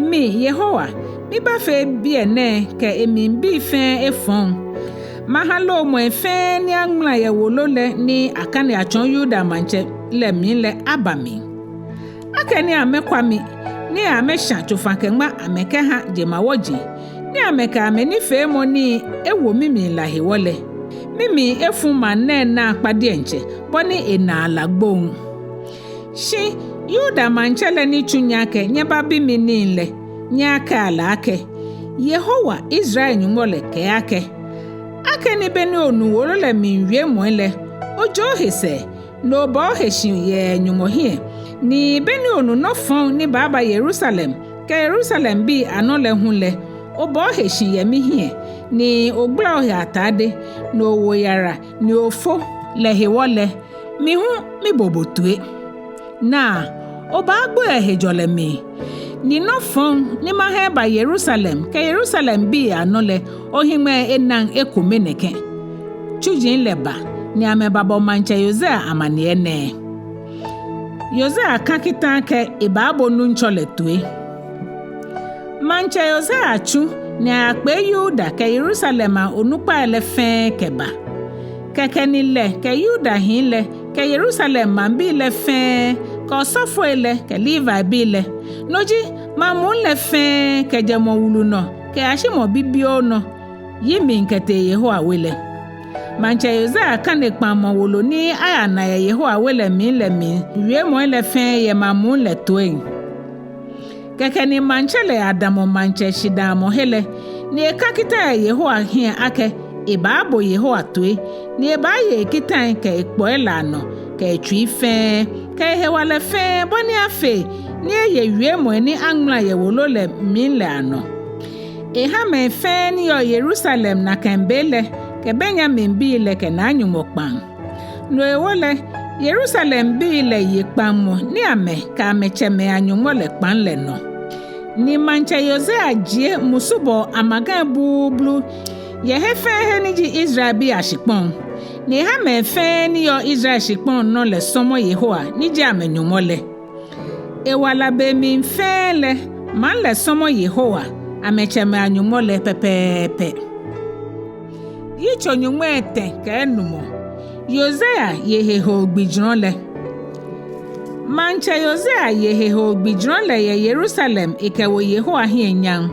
Mi, Yehowa, mibaafee biɛ nɛɛ kɛ emlibii fɛɛ efɔŋ. Maha loomɔi fɛɛ ni aŋmala yɛ wolo lɛ ni akane atsɔɔ Yuda maŋtsɛ lɛ mli lɛ aba mli. Akɛni amɛkwa mi, ni amɛshã tsofa-kɛ-ŋma amɛkɛha jemawɔji, ni amɛkɛ amɛnifeemɔ nii ewo mimli la hewɔ lɛ, mimli efu maŋ nɛɛ naakpa diɛŋtsɛ, bɔ ni enaa la gboŋ. Shi Yuda maŋtsɛ lɛ ni tsu nyɛ akɛ nyɛbabi mi nii lɛ, nyɛyakɛa lɛ akɛ: Yehowa, Israel Nyɔŋmɔ lɛ, kɛɛ akɛ: Akɛni beni onu wolo lɛ mli wiemɔi lɛ, ojɛ ohe sɛɛ, ni oba ohe shi yɛ Nyɔŋmɔ hiɛ, ni beni onu nɔ fɔŋ ni baaba Yerusalem kɛ Yerusalembii anɔ lɛ hu lɛ, oba ohe shi yɛ mihiɛ, ni ogbala ohe atade, ni owo yara, ni ofo lɛ hewɔ lɛ, mi hu mibo bo toi. Naa, obaagbo yɛ hejɔlɛ mli, ni nɔ fɔŋ ni maha eba Yerusalem kɛ Yerusalembii anɔ lɛ, ohiŋmɛi enaŋ ekome nɛkɛ. Tsuji lɛ ba, ni amɛbabɔ maŋtsɛ Yosia amaniɛ nɛɛ. Yosia kã kita akɛ ebaabo Nuŋtsɔ lɛ toi. Maŋtsɛ Yosia tsu ni ayakpee Yuda kɛ Yerusalem maŋ onukpai lɛ fɛɛ kɛba. Kɛkɛ ni lɛ kɛ Yuda hii lɛ kɛ Yerusalem maŋbii lɛ fɛɛ kɛ osɔfoi lɛ kɛ Levibii lɛ, no ji maŋ muu lɛ fɛɛ kɛjɛ mɔ wulu nɔ kɛyashi mɔ bibioo nɔ, yi mli kɛtee Yehowa we lɛ. Maŋtsɛ Yosia kane kpaŋmɔ wolo ni ayana yɛ Yehowa we lɛ mli lɛ mli wiemɔi lɛ fɛɛ yɛ maŋ muu lɛ toiŋ. Kɛkɛ ni maŋtsɛ lɛ yadamɔ maŋtsɛ shidaamɔhe lɛ, ni ekã kita yɛ Yehowa hiɛ akɛ ebaabo Yehowa toi, ni ebaaye ekitai kɛ ekpɔi lɛ anɔ, kɛ etsui fɛɛ, kɛ ehewalɛ fɛɛ, bɔ ni afee ni eye wiemɔi ni aŋmala yɛ wolo lɛ mli lɛ anɔ. Eha mɛi fɛɛ ni yɔɔ Yerusalem nakai be lɛ kɛ Benyaminbii lɛ kɛ Naa Nyɔŋmɔ kpaŋ. No hewɔ lɛ, Yerusalembii lɛ ye kpaŋmɔ ni amɛkɛ amɛtsɛmɛi a-Nyɔŋmɔ lɛ kpaŋ lɛ nɔ. Ni maŋtsɛ Yosia jie musubɔɔ amagai buublu yɛ he fɛɛ he ni ji Israelbii ashikpɔŋ, ni eha mɛi fɛɛ ni yɔɔ Israel shikpɔŋ nɔ lɛ sɔmɔ Yehowa ni ji amɛ-Nyɔŋmɔ lɛ. Ewala be mli fɛɛ lɛ, maŋ lɛ sɔmɔ Yehowa, amɛtsɛmɛi a-Nyɔŋmɔ lɛ pɛpɛɛpɛ. Yitso nyɔŋmai etɛ kɛ enumɔ. Yosia ye hehoo gbijurɔ lɛ. Maŋtsɛ Yosia ye hehoo gbijurɔ lɛ yɛ Yerusalem ekɛwo Yehowa hiɛ nyam.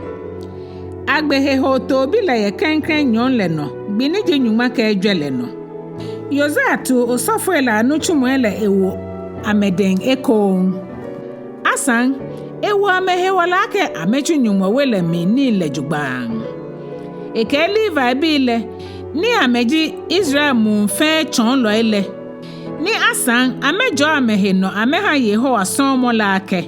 Agbe hehoo toobi lɛ yɛ klɛŋklɛŋ nyɔɔŋ lɛ nɔ, gbi ni ji nyɔŋma kɛ ejwɛ lɛ nɔ. Yosia tu osɔfoi lɛ anitsumɔi lɛ ewo amɛdɛŋ ekoŋŋ. Asaŋ, ewo amɛ hewalɛ akɛ amɛtsu Nyɔŋmɔ we lɛ mli nii lɛ jogbaŋŋ. Ekɛɛ Levibii lɛ, ni amɛji Israel muu fɛɛ tsɔɔlɔi lɛ, ni asaŋ amɛjɔɔ amɛhe nɔ amɛha Yehowa sɔɔmɔ lɛ akɛ: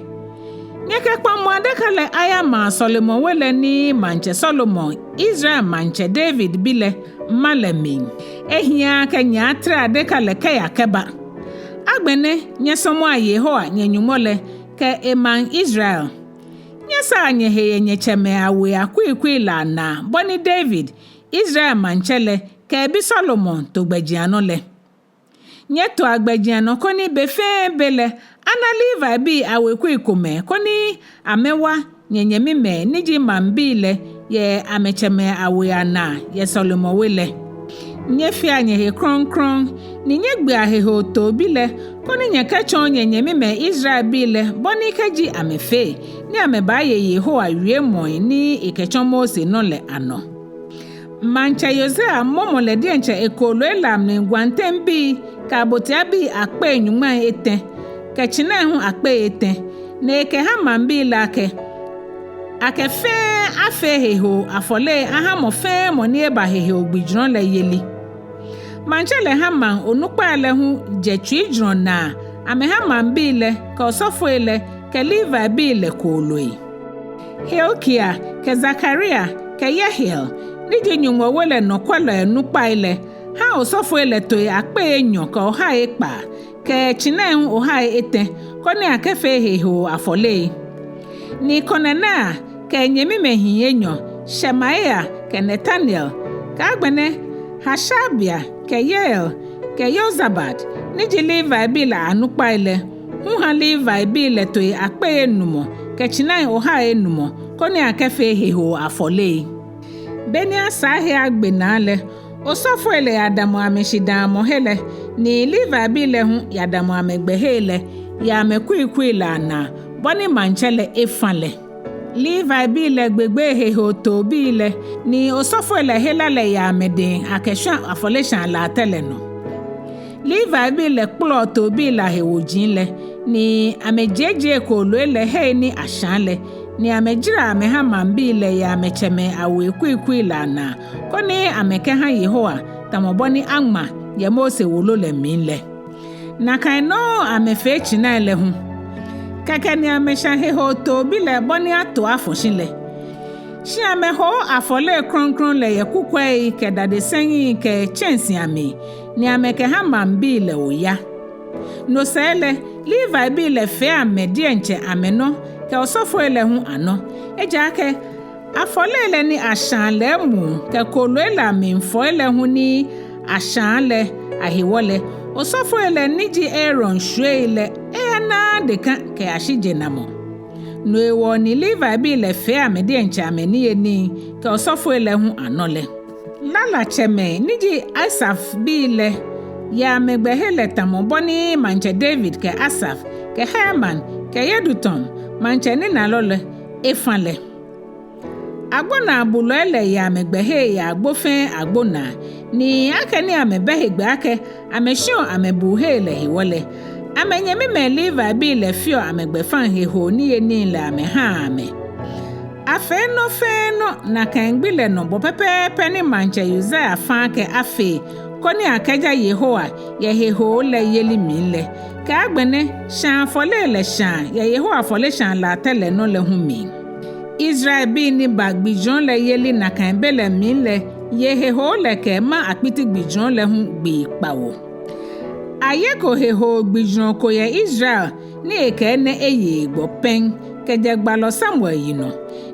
Nyɛkɛ kpaŋmɔ adaka lɛ ayamaa sɔlemɔwe lɛ ni maŋtsɛ Salomo, Israel maŋtsɛ David bi lɛ, ma lɛ mli. Ehiaaa akɛ nyɛatere adaka lɛ kɛya kɛba. Agbɛnɛ nyɛsɔmɔa Yehowa nyɛ-Nyɔŋmɔ lɛ kɛ emaŋ Israel. Nyɛsaa nyɛhe yɛ nyɛtsɛmɛi awei akuikui lɛ anaa bɔ ni David, Israel maŋtsɛ lɛ, kɛ ebi Salomo to gbɛjianɔ lɛ. Nyɛtoa gbɛjianɔ koni be fɛɛ be lɛ ana Levibii awekui komɛi koni amɛwa nyɛnyɛmimɛi ni ji maŋbii lɛ yɛ amɛtsɛmɛi awei anaa yɛ sɔlemɔwe lɛ. Nyɛfea nyɛhe krɔŋkrɔŋ, ni nyɛgbea hehoo toobi lɛ koni nyɛkɛtsɔɔ nyɛnyɛmimɛi Israelbii lɛ bɔ ni kɛji amɛfee, ni amɛbaaye Yehowa wiemɔi ni ekɛtsɔ Mose nɔ lɛ anɔ. Maŋtsɛ Yosia mɔmɔ lɛ diɛŋtsɛ ekooloi lɛ amli gwantɛŋbii kɛ abotiabii akpei nyɔŋmai etɛ, kɛ tsinai hu akpei etɛ, ni ekɛha maŋbii lɛ akɛ akɛ fɛɛ afee hehoo afɔlei aha mɔ fɛɛ mɔ ni eba hehoo gbijurɔ lɛ yeli. Maŋtsɛ lɛ ha maŋ onukpai lɛ hu jɛ tsuijurɔ naa amɛha maŋbii lɛ kɛ osɔfoi lɛ kɛ Levibii lɛ kooloi. Hilkia kɛ Zakaria kɛ Yehiel, ni ji Nyɔŋmɔ we lɛ nɔkwɛlɔi nukpai lɛ, ha osɔfoi lɛ tooi akpei enyɔ kɛ ohai ekpaa, kɛ tsinai hu ohai etɛ, koni akɛfee hehoo afɔlei. Ni Konania kɛ enyɛmimɛi hii enyɔ, Shemaia kɛ Netanel, kɛ agbɛnɛ Hashabia kɛ Yeiel kɛ Yozabad, ni ji Levibii lɛ anukpai lɛ, hu ha Levibii lɛ tooi akpei enumɔ kɛ tsinai ohai enumɔ, koni akɛfee hehoo afɔlei. Beni asaa he agbe naa lɛ, osɔfoi lɛ yadamɔ amɛshidaamɔhe lɛ, ni Levibii lɛ hu yadamɔ amɛgbɛhei lɛ yɛ amɛkuikui lɛ anaa, bɔ ni maŋtsɛ lɛ efã lɛ. Levibii lɛ gbegbee hehoo toobii lɛ, ni osɔfoi lɛ hela lɛ yɛ amɛdɛŋ akɛshwã afɔleshaa latɛ lɛ nɔ. Levibii lɛ kpɔlɔɔ toobii lɛ ahe woji lɛ, ni amɛjiejie kooloi lɛ hei ni ashãa lɛ, ni amɛjara amɛha maŋbii lɛ yɛ amɛtsɛmɛi awoe kuikui lɛ anaa, koni amɛkɛha Yehowa, tamɔ bɔ ni aŋma yɛ Mose wolo lɛ mli lɛ. Nakai nɔŋŋ amɛfee tsinai lɛ hu. Kɛkɛ ni amɛshã hehoo toobi lɛ bɔ ni ato afɔ̃ shi lɛ. Shi amɛhoo afɔlei krɔŋkrɔŋi lɛ yɛ kukwɛi kɛ dadesɛŋi kɛ tsɛnsi amli, ni amɛkɛha maŋbii lɛ oya. No sɛɛ lɛ, Levibii lɛ fee amɛ diɛŋtsɛ amɛnɔ kɛ osɔfoi lɛ hu anɔ. Ejaakɛ afɔlei lɛ ni ashãa lɛ emuu kɛ kooloi lɛ amli fɔi lɛ hu ni ashãa lɛ ahewɔ lɛ, osɔfoi lɛ ni ji Aaron shwiei lɛ eyanaaa dekã kɛyashi jenamɔ. No hewɔ ni Levibii lɛ fee amɛ diɛŋtsɛ amɛniyenii kɛ osɔfoi lɛ hu anɔ lɛ. Lalatsɛmɛi ni ji Asafbii lɛ yɛ amɛgbɛhe lɛ tamɔ bɔ ni maŋtsɛ David kɛ Asaf kɛ Heman kɛ Yedutun, maŋtsɛ ninalɔ lɛ, efã lɛ. Agbonaabulɔi lɛ yɛ amɛgbɛhe yɛ agbo fɛɛ agbo naa, ni akɛni amɛbɛ hegbɛ akɛ amɛshiɔ amɛbuuhei lɛ hewɔ lɛ, amɛnyɛmimɛi Levibii lɛ feɔ amɛgbɛfaŋ hehoo niyenii lɛ amɛhaa amɛ. Afee nɔ fɛɛ nɔ nakai gbi lɛ nɔ bɔ pɛpɛɛpɛ ni maŋtsɛ Yosia fã akɛ afee, koni akɛja Yehowa yɛ hehoo lɛ yeli mli lɛ. Kɛ agbɛnɛ shãa afɔlei lɛ shãa yɛ Yehowa afɔleshaa latɛ lɛ nɔ lɛ hu mli. Israelbii ni ba gbijurɔ lɛ yeli nakai be lɛ mli lɛ ye hehoo lɛ kɛ maŋ akpiti gbijurɔ lɛ hu gbii kpawo. Ayeko hehoo gbijurɔ ko yɛ Israel ni ekɛ enɛ eye egbɔ pɛŋ kɛjɛ gbalɔ Samuel yinɔ.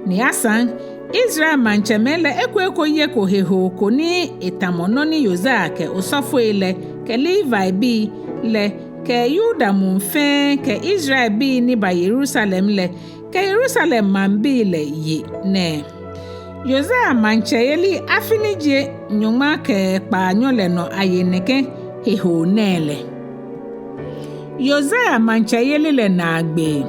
Ni asaŋ, Israel maŋtsɛmɛi lɛ eko eko yeko hehoo ko ni etamɔ nɔ ni Yosia kɛ osɔfoi lɛ kɛ Levibii lɛ kɛ Yuda muu fɛɛ kɛ Israelbii ni ba Yerusalem lɛ kɛ Yerusalem maŋbii lɛ ye nɛɛ. Yosia maŋtsɛyeli afi ni ji nyɔŋma kɛ kpaanyɔ lɛ nɔ aye nɛkɛ hehoo nɛɛ lɛ. Yosia maŋtsɛyeli lɛ naagbee.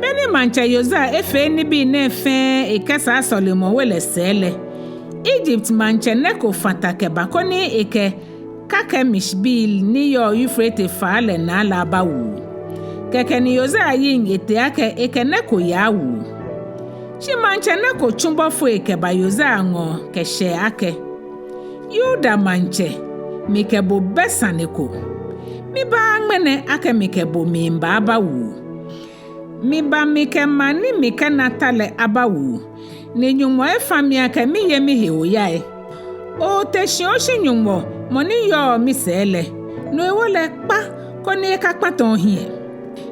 Beni maŋtsɛ Yosia efee nibii nɛɛ fɛɛ ekɛsaa sɔlemɔwe lɛ sɛɛ lɛ, Egypt maŋtsɛ Neko fã ta kɛba koni ekɛ Karkemish bii ni yɔɔ Eufrate faa lɛ naa lɛ abawu. Kɛkɛ ni Yosia yiŋ etee akɛ ekɛ Neko yawu. Shi maŋtsɛ Neko tsu bɔfoi kɛba Yosia ŋɔɔ kɛshɛ akɛ: Yuda maŋtsɛ, mikɛ bo bɛ sane ko. Mibaaa ŋmɛnɛ akɛ mikɛ bo miiba abawu. Miba mikɛ maŋ ni mikɛna ta lɛ abawu, ni Nyɔŋmɔ efã mi akɛ miye mihe oyai. Ote shi oshi Nyɔŋmɔ mɔ ni yɔɔ misɛɛ lɛ, no hewɔ lɛ kpa koni ekakpata ohiɛ.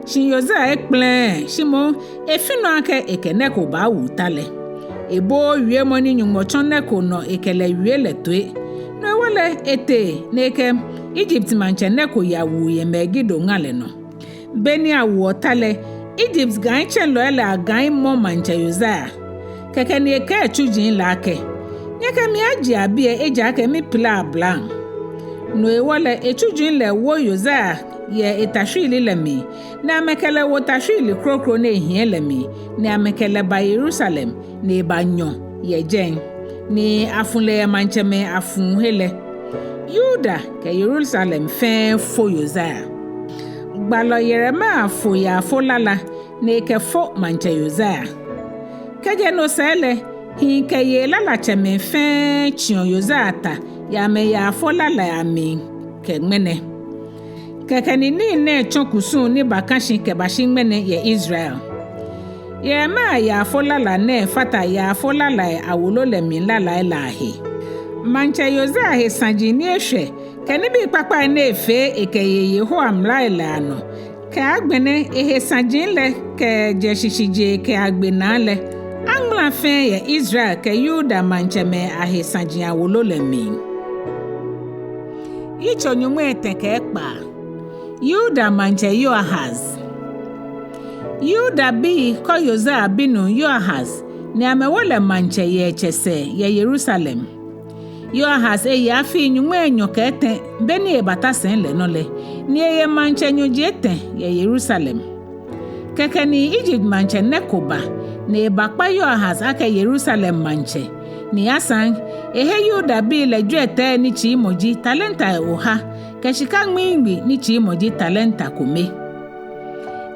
Shi Yosia ekpɛlɛɛɛ, shi moŋ efi nɔ akɛ ekɛ Neko baawu ta lɛ. Ebooo wiemɔ ni Nyɔŋmɔ tsɔ Neko nɔ ekɛ lɛ wie lɛ toi. No hewɔ lɛ etee ni ekɛ Egypt maŋtsɛ Neko yawu yɛ Megido ŋa lɛ nɔ. Beni awuɔ ta lɛ, Egypt gãitsɛ̃lɔi lɛ agãi mɔ maŋtsɛ Yosia. Kɛkɛ ni ekɛɛ etsuji lɛ akɛ: Nyɛkɛ mi ajea biɛ, ejaakɛ mipila ablaŋ. No hewɔ lɛ etsuji lɛ wo Yosia yɛ eta shwiili lɛ mli, ni amɛkɛ lɛ wo ta shwiili kroko ni ehiɛ lɛ mli, ni amɛkɛ lɛ ba Yerusalem, ni ebanyɔ yɛ jɛi, ni afu lɛ yɛ maŋtsɛmɛi afuuhe lɛ. Yuda kɛ Yerusalem fɛɛ fo Yosia. Gbalɔ Yeremia fo yaafo lala ni ekɛfo maŋtsɛ Yosia. Kɛjɛ no sɛɛ lɛ, hii kɛ yei lalatsɛmɛi fɛɛ tsiɔ Yosia ta yɛ amɛyaafo lalai amli kɛ ŋmɛnɛ. Kɛkɛ ni nii nɛɛ tsɔ kusum ni bakã shi kɛbashi ŋmɛnɛ yɛ Israel. Yeremia yaafo lala nɛɛ fata yaafo lalai awolo lɛ mli lalai lɛ ahe. Maŋtsɛ Yosia he saji ni eshwɛ kɛ nibii kpakpai ni efee ekɛye Yehowa mlai lɛ anɔ, Kɛ agbɛnɛ ehe saji lɛ kɛjɛ shishijee kɛyagbe naa lɛ, aŋmala fɛɛ yɛ Israel kɛ Yuda maŋtsɛmɛi ahe saji awolo lɛ mli. Yitso nyɔŋmai etɛ kɛ ekpaa. Yuda maŋtsɛ Yoahaz. Yuda bi kɔ Yosia binuu Yoahaz, ni amɛwo lɛ maŋtsɛ yɛ etsɛ sɛɛ yɛ Yerusalem. Yoahaz eye afii nyɔŋmai enyɔ kɛ etɛ be ni ebata sɛi lɛ nɔ lɛ, ni eye maŋtsɛ nyɔji etɛ yɛ Yerusalem. Kɛkɛ ni Egypt maŋtsɛ Neko ba, ni ebakpa Yoahaz akɛ Yerusalem maŋtsɛ, ni asaŋ ehe Yuda bii lɛ jwiɛtɛi ni tsiimɔ ji talentai oha, kɛ shika ŋmiiŋmi ni tsiimɔ ji talenta kome.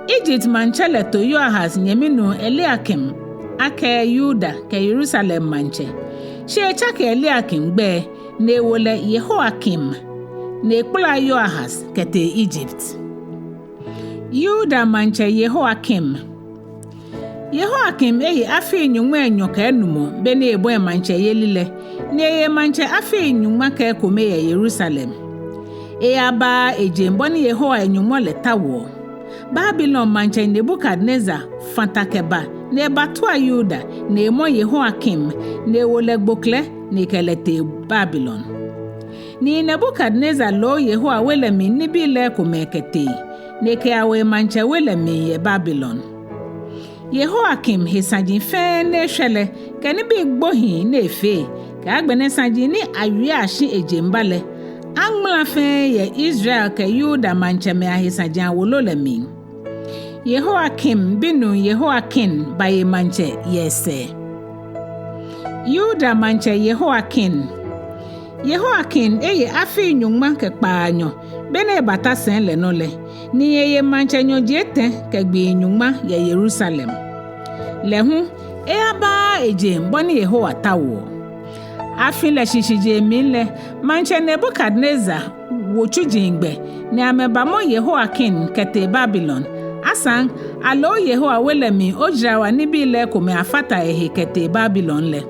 Egypt maŋtsɛ lɛ to Yoahaz nyɛminuu Eliakim akɛ Yuda kɛ Yerusalem maŋtsɛ. Shi etsake Eliakim gbɛi, ni ewo lɛ Yehoiakim, ni ekpala Yoahaz kɛtee Egypt. Yuda maŋtsɛ Yehoiakim. Yehoiakim eye afii nyɔŋmai enyɔ kɛ enumɔ be ni ebɔi maŋtsɛyeli lɛ, ni eye maŋtsɛ afii nyɔŋma kɛ ekome yɛ Yerusalem. Eyabaaa ejeŋ bɔ ni Yehowa e-Nyɔŋmɔ lɛ taoɔ. Babilon maŋtsɛ Nebukadnezar fã ta kɛba, ni ebatua Yuda, ni emɔ Yehoiakim, ni ewo lɛ gboklɛ, ni ekɛ lɛ tee Babilon. Ni Nebukadnezar loo Yehowa we lɛ mli nibii lɛ ekomɛi kɛtee, ni ekɛyawo emaŋtsɛ we lɛ mli yɛ Babilon. Yehoiakim he saji fɛɛ ni eshwɛ lɛ, kɛ nibii gbohii ni efee, kɛ agbɛnɛ saji ni awieɔ ashi ejeŋba lɛ, aŋmala fɛɛ yɛ Israel kɛ Yuda maŋtsɛmɛi ahe saji awolo lɛ mli. Yehoiakim binuu Yehoiakin baye maŋtsɛ yɛ esɛɛ. Yuda maŋtsɛ Yehoiakin. Yehoiakin eye afii nyɔŋma kɛ kpaanyɔ be ni ebata sɛi lɛ nɔ lɛ, ni eye maŋtsɛ nyɔji etɛ kɛ gbii nyɔŋma yɛ Yerusalem. Lɛ hu eyabaaa ejeŋ bɔ ni Yehowa taoɔ. Afi lɛ shishijee mli lɛ, maŋtsɛ Nebukadnezar wo tsuji gbɛ, ni amɛbamɔ Yehoiakin kɛtee Babilon. Asaŋ aloo Yehowa we lɛ mli ojarawa nibii lɛ ekomɛi afata ehe kɛtee Babilon lɛ.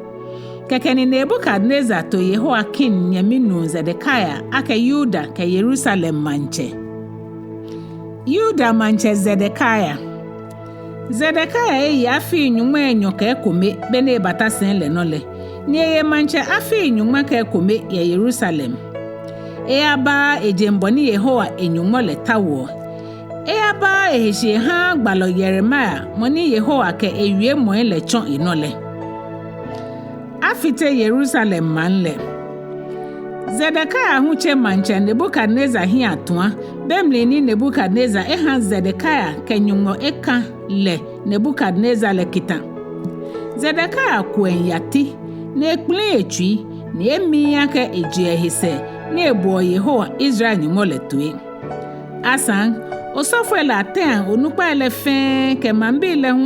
Kɛkɛ ni Nebukadnezar to Yehoiakin nyɛminuu Zedekia akɛ Yuda kɛ Yerusalem maŋtsɛ. Yuda maŋtsɛ Zedekia. Zedekia eye afii nyɔŋmai enyɔ kɛ ekome be ni ebata sɛi lɛ nɔ lɛ, ni eye maŋtsɛ afii nyɔŋma kɛ ekome yɛ Yerusalem. Eyabaaa ejeŋ bɔ ni Yehowa e-Nyɔŋmɔ lɛ taoɔ. Eyabaaa ehe shi ehaaa gbalɔ Yeremia, mɔ ni Yehowa kɛ ewiemɔi lɛ tsɔ enɔ lɛ. Afite Yerusalem maŋ lɛ. Zedekia hu tse maŋtsɛ Nebukadnezar hiɛ atua, be mli ni Nebukadnezar eha Zedekia kɛ nyɔŋmɔ eka lɛ Nebukadnezar lɛ kita. Zedekia kuɛ yati, ni ekpili etsui, ni emiii akɛ eje ehe sɛɛ ni ebuɔ Yehowa Israel Nyɔŋmɔ lɛ toi. Asaŋ, osɔfoi lɛ ateŋ onukpai lɛ fɛɛ kɛ maŋbii lɛ hu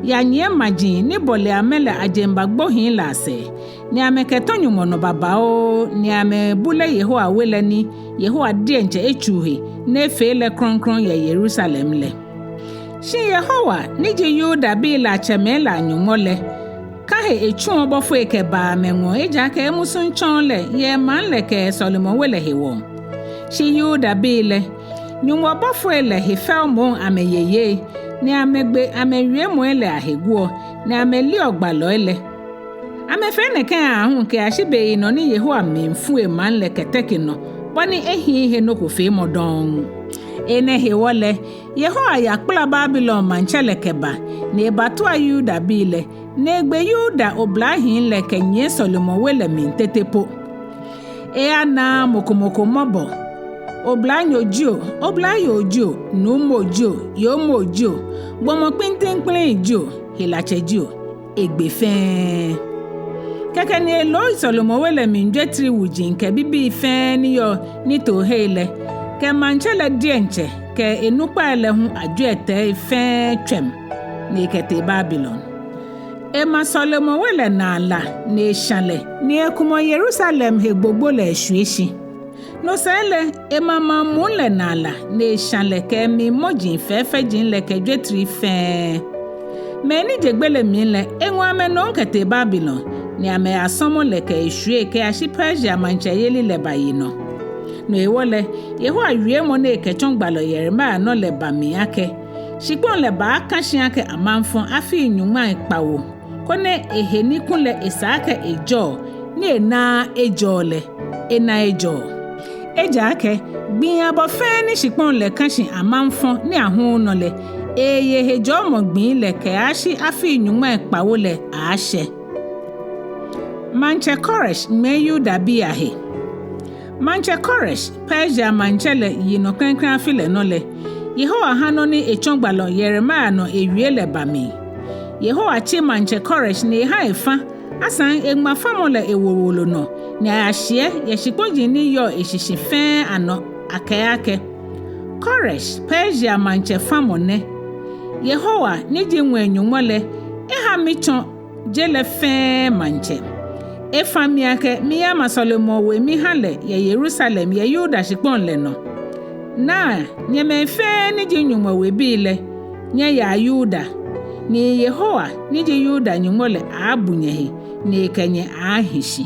yanyiɛ maji ni bɔle amɛ lɛ ajeŋba gbohii lɛ asɛɛ, ni amɛkɛtɔ Nyɔŋmɔ nɔ babaoo, ni amɛbule Yehowa we lɛ ni Yehowa diɛŋtsɛ etsuu he ni efee lɛ krɔŋkrɔŋ yɛ Yerusalem lɛ. Shi Yehowa ni ji Yudabii lɛ atsɛmɛi lɛ a-Nyɔŋmɔ lɛ, ka he etsuɔ bɔfoi kɛbaa amɛŋɔɔ, ejaakɛ emusuŋ tsɔɔ lɛ yɛ maŋ lɛ kɛ sɔlemɔwe lɛ hewɔ. Shi Yudabii lɛ, Nyɔŋmɔ bɔfoi lɛ hefɛo moŋ amɛyeyee, ni amɛgbe amɛwiemɔi lɛ ahe guɔ, ni amɛliɔ gbalɔi lɛ. Amɛfee nɛkɛ aahu kɛyashi beyinɔ ni Yehowa mli fu emaŋ lɛ kɛteke nɔ, bɔ ni ehiii he nɔ ko feemɔ dɔŋŋ. Enɛ hewɔ lɛ, Yehowa yakpala Babilon maŋtsɛ lɛ kɛba, ni ebatua Yudabii lɛ, ni egbe Yuda oblahii lɛ kɛnyiɛ sɔlemɔwe lɛ mli tete po. Eyanaaa mɔ ko mɔ ko mɔbɔ. Oblanyo jio, oblayoo jio, nuumo jio, yoomo jio, gbɔmɔ kpintiŋkpiliŋ jio, helatsɛ jio, egbe fɛɛ. Kɛkɛ ni elo sɔlemɔwe lɛ mli jwetri wuji kɛ bibii fɛɛ ni yɔɔ nitoohei lɛ, kɛ maŋtsɛ lɛ diɛŋtsɛ kɛ enukpai lɛ hu ajwetrii fɛɛ tswɛm, ni ekɛtee Babilon. Ema sɔlemɔwe lɛ naa la ni eshã lɛ, ni ekumɔ Yerusalem he gbogbo lɛ eshwie shi. No sɛɛ lɛ, ema maŋ muu lɛ naa la ni eshã lɛ kɛ emli mɔji fɛfɛji lɛ kɛ jwetri fɛɛ. Mɛi ni je gbele mli lɛ, eŋɔ amɛ nom kɛtee Babilon, ni amɛyasɔmɔ lɛ kɛ eshwiei kɛyashi Persia maŋtsɛyeli lɛ bayi nɔ. No hewɔ lɛ, Yehowa wiemɔ ni ekɛtsɔ gbalɔ Yeremia nɔ lɛ ba mli akɛ, shikpɔŋ lɛ baaka shi akɛ amaŋfɔ afii nyɔŋmai kpawo, koni ehe ni kulɛ esa akɛ ejɔɔ, ni enaaa ejɔɔ lɛ, ena ejɔɔ. Ejaakɛ gbii abɔ fɛɛ ni shikpɔŋ lɛ ka shi amaŋfɔ ni ahuu nɔ lɛ, eye hejɔɔmɔ gbii lɛ kɛyashi afii nyɔŋmai kpawo lɛ aaashɛ. Maŋtsɛ Koresh ŋmɛɛ Yudabii ahe. Maŋtsɛ Koresh, Persia maŋtsɛ lɛ yinɔ klɛŋklɛŋ afi lɛ nɔ lɛ, Yehowa ha nɔ ni etsɔ gbalɔ Yeremia nɔ ewie lɛ ba mli. Yehowa tsi Maŋtsɛ Koresh ni eha efa, asaŋ eŋma famɔ lɛ ewo wolo nɔ, ni ayashiɛ yɛ shikpɔji ni yɔɔ eshishi fɛɛ anɔ akɛɛ akɛ, Koresh, Persia maŋtsɛ famɔ nɛ. Yehowa ni ji ŋwɛi Nyɔŋmɔ lɛ, eha mitsɔ je lɛ fɛɛ maŋtsɛ. Efa mi akɛ miyama sɔlemɔwe miha lɛ yɛ Yerusalem yɛ Yuda shikpɔŋ lɛ nɔ. Naa, nyɛ mɛi fɛɛ ni ji Nyɔŋmɔ webii lɛ, nyɛyaa Yuda, ni Yehowa ni ji Yuda Nyɔŋmɔ lɛ aaabu nyɛhe, ni ekɛ nyɛ aaahi shi.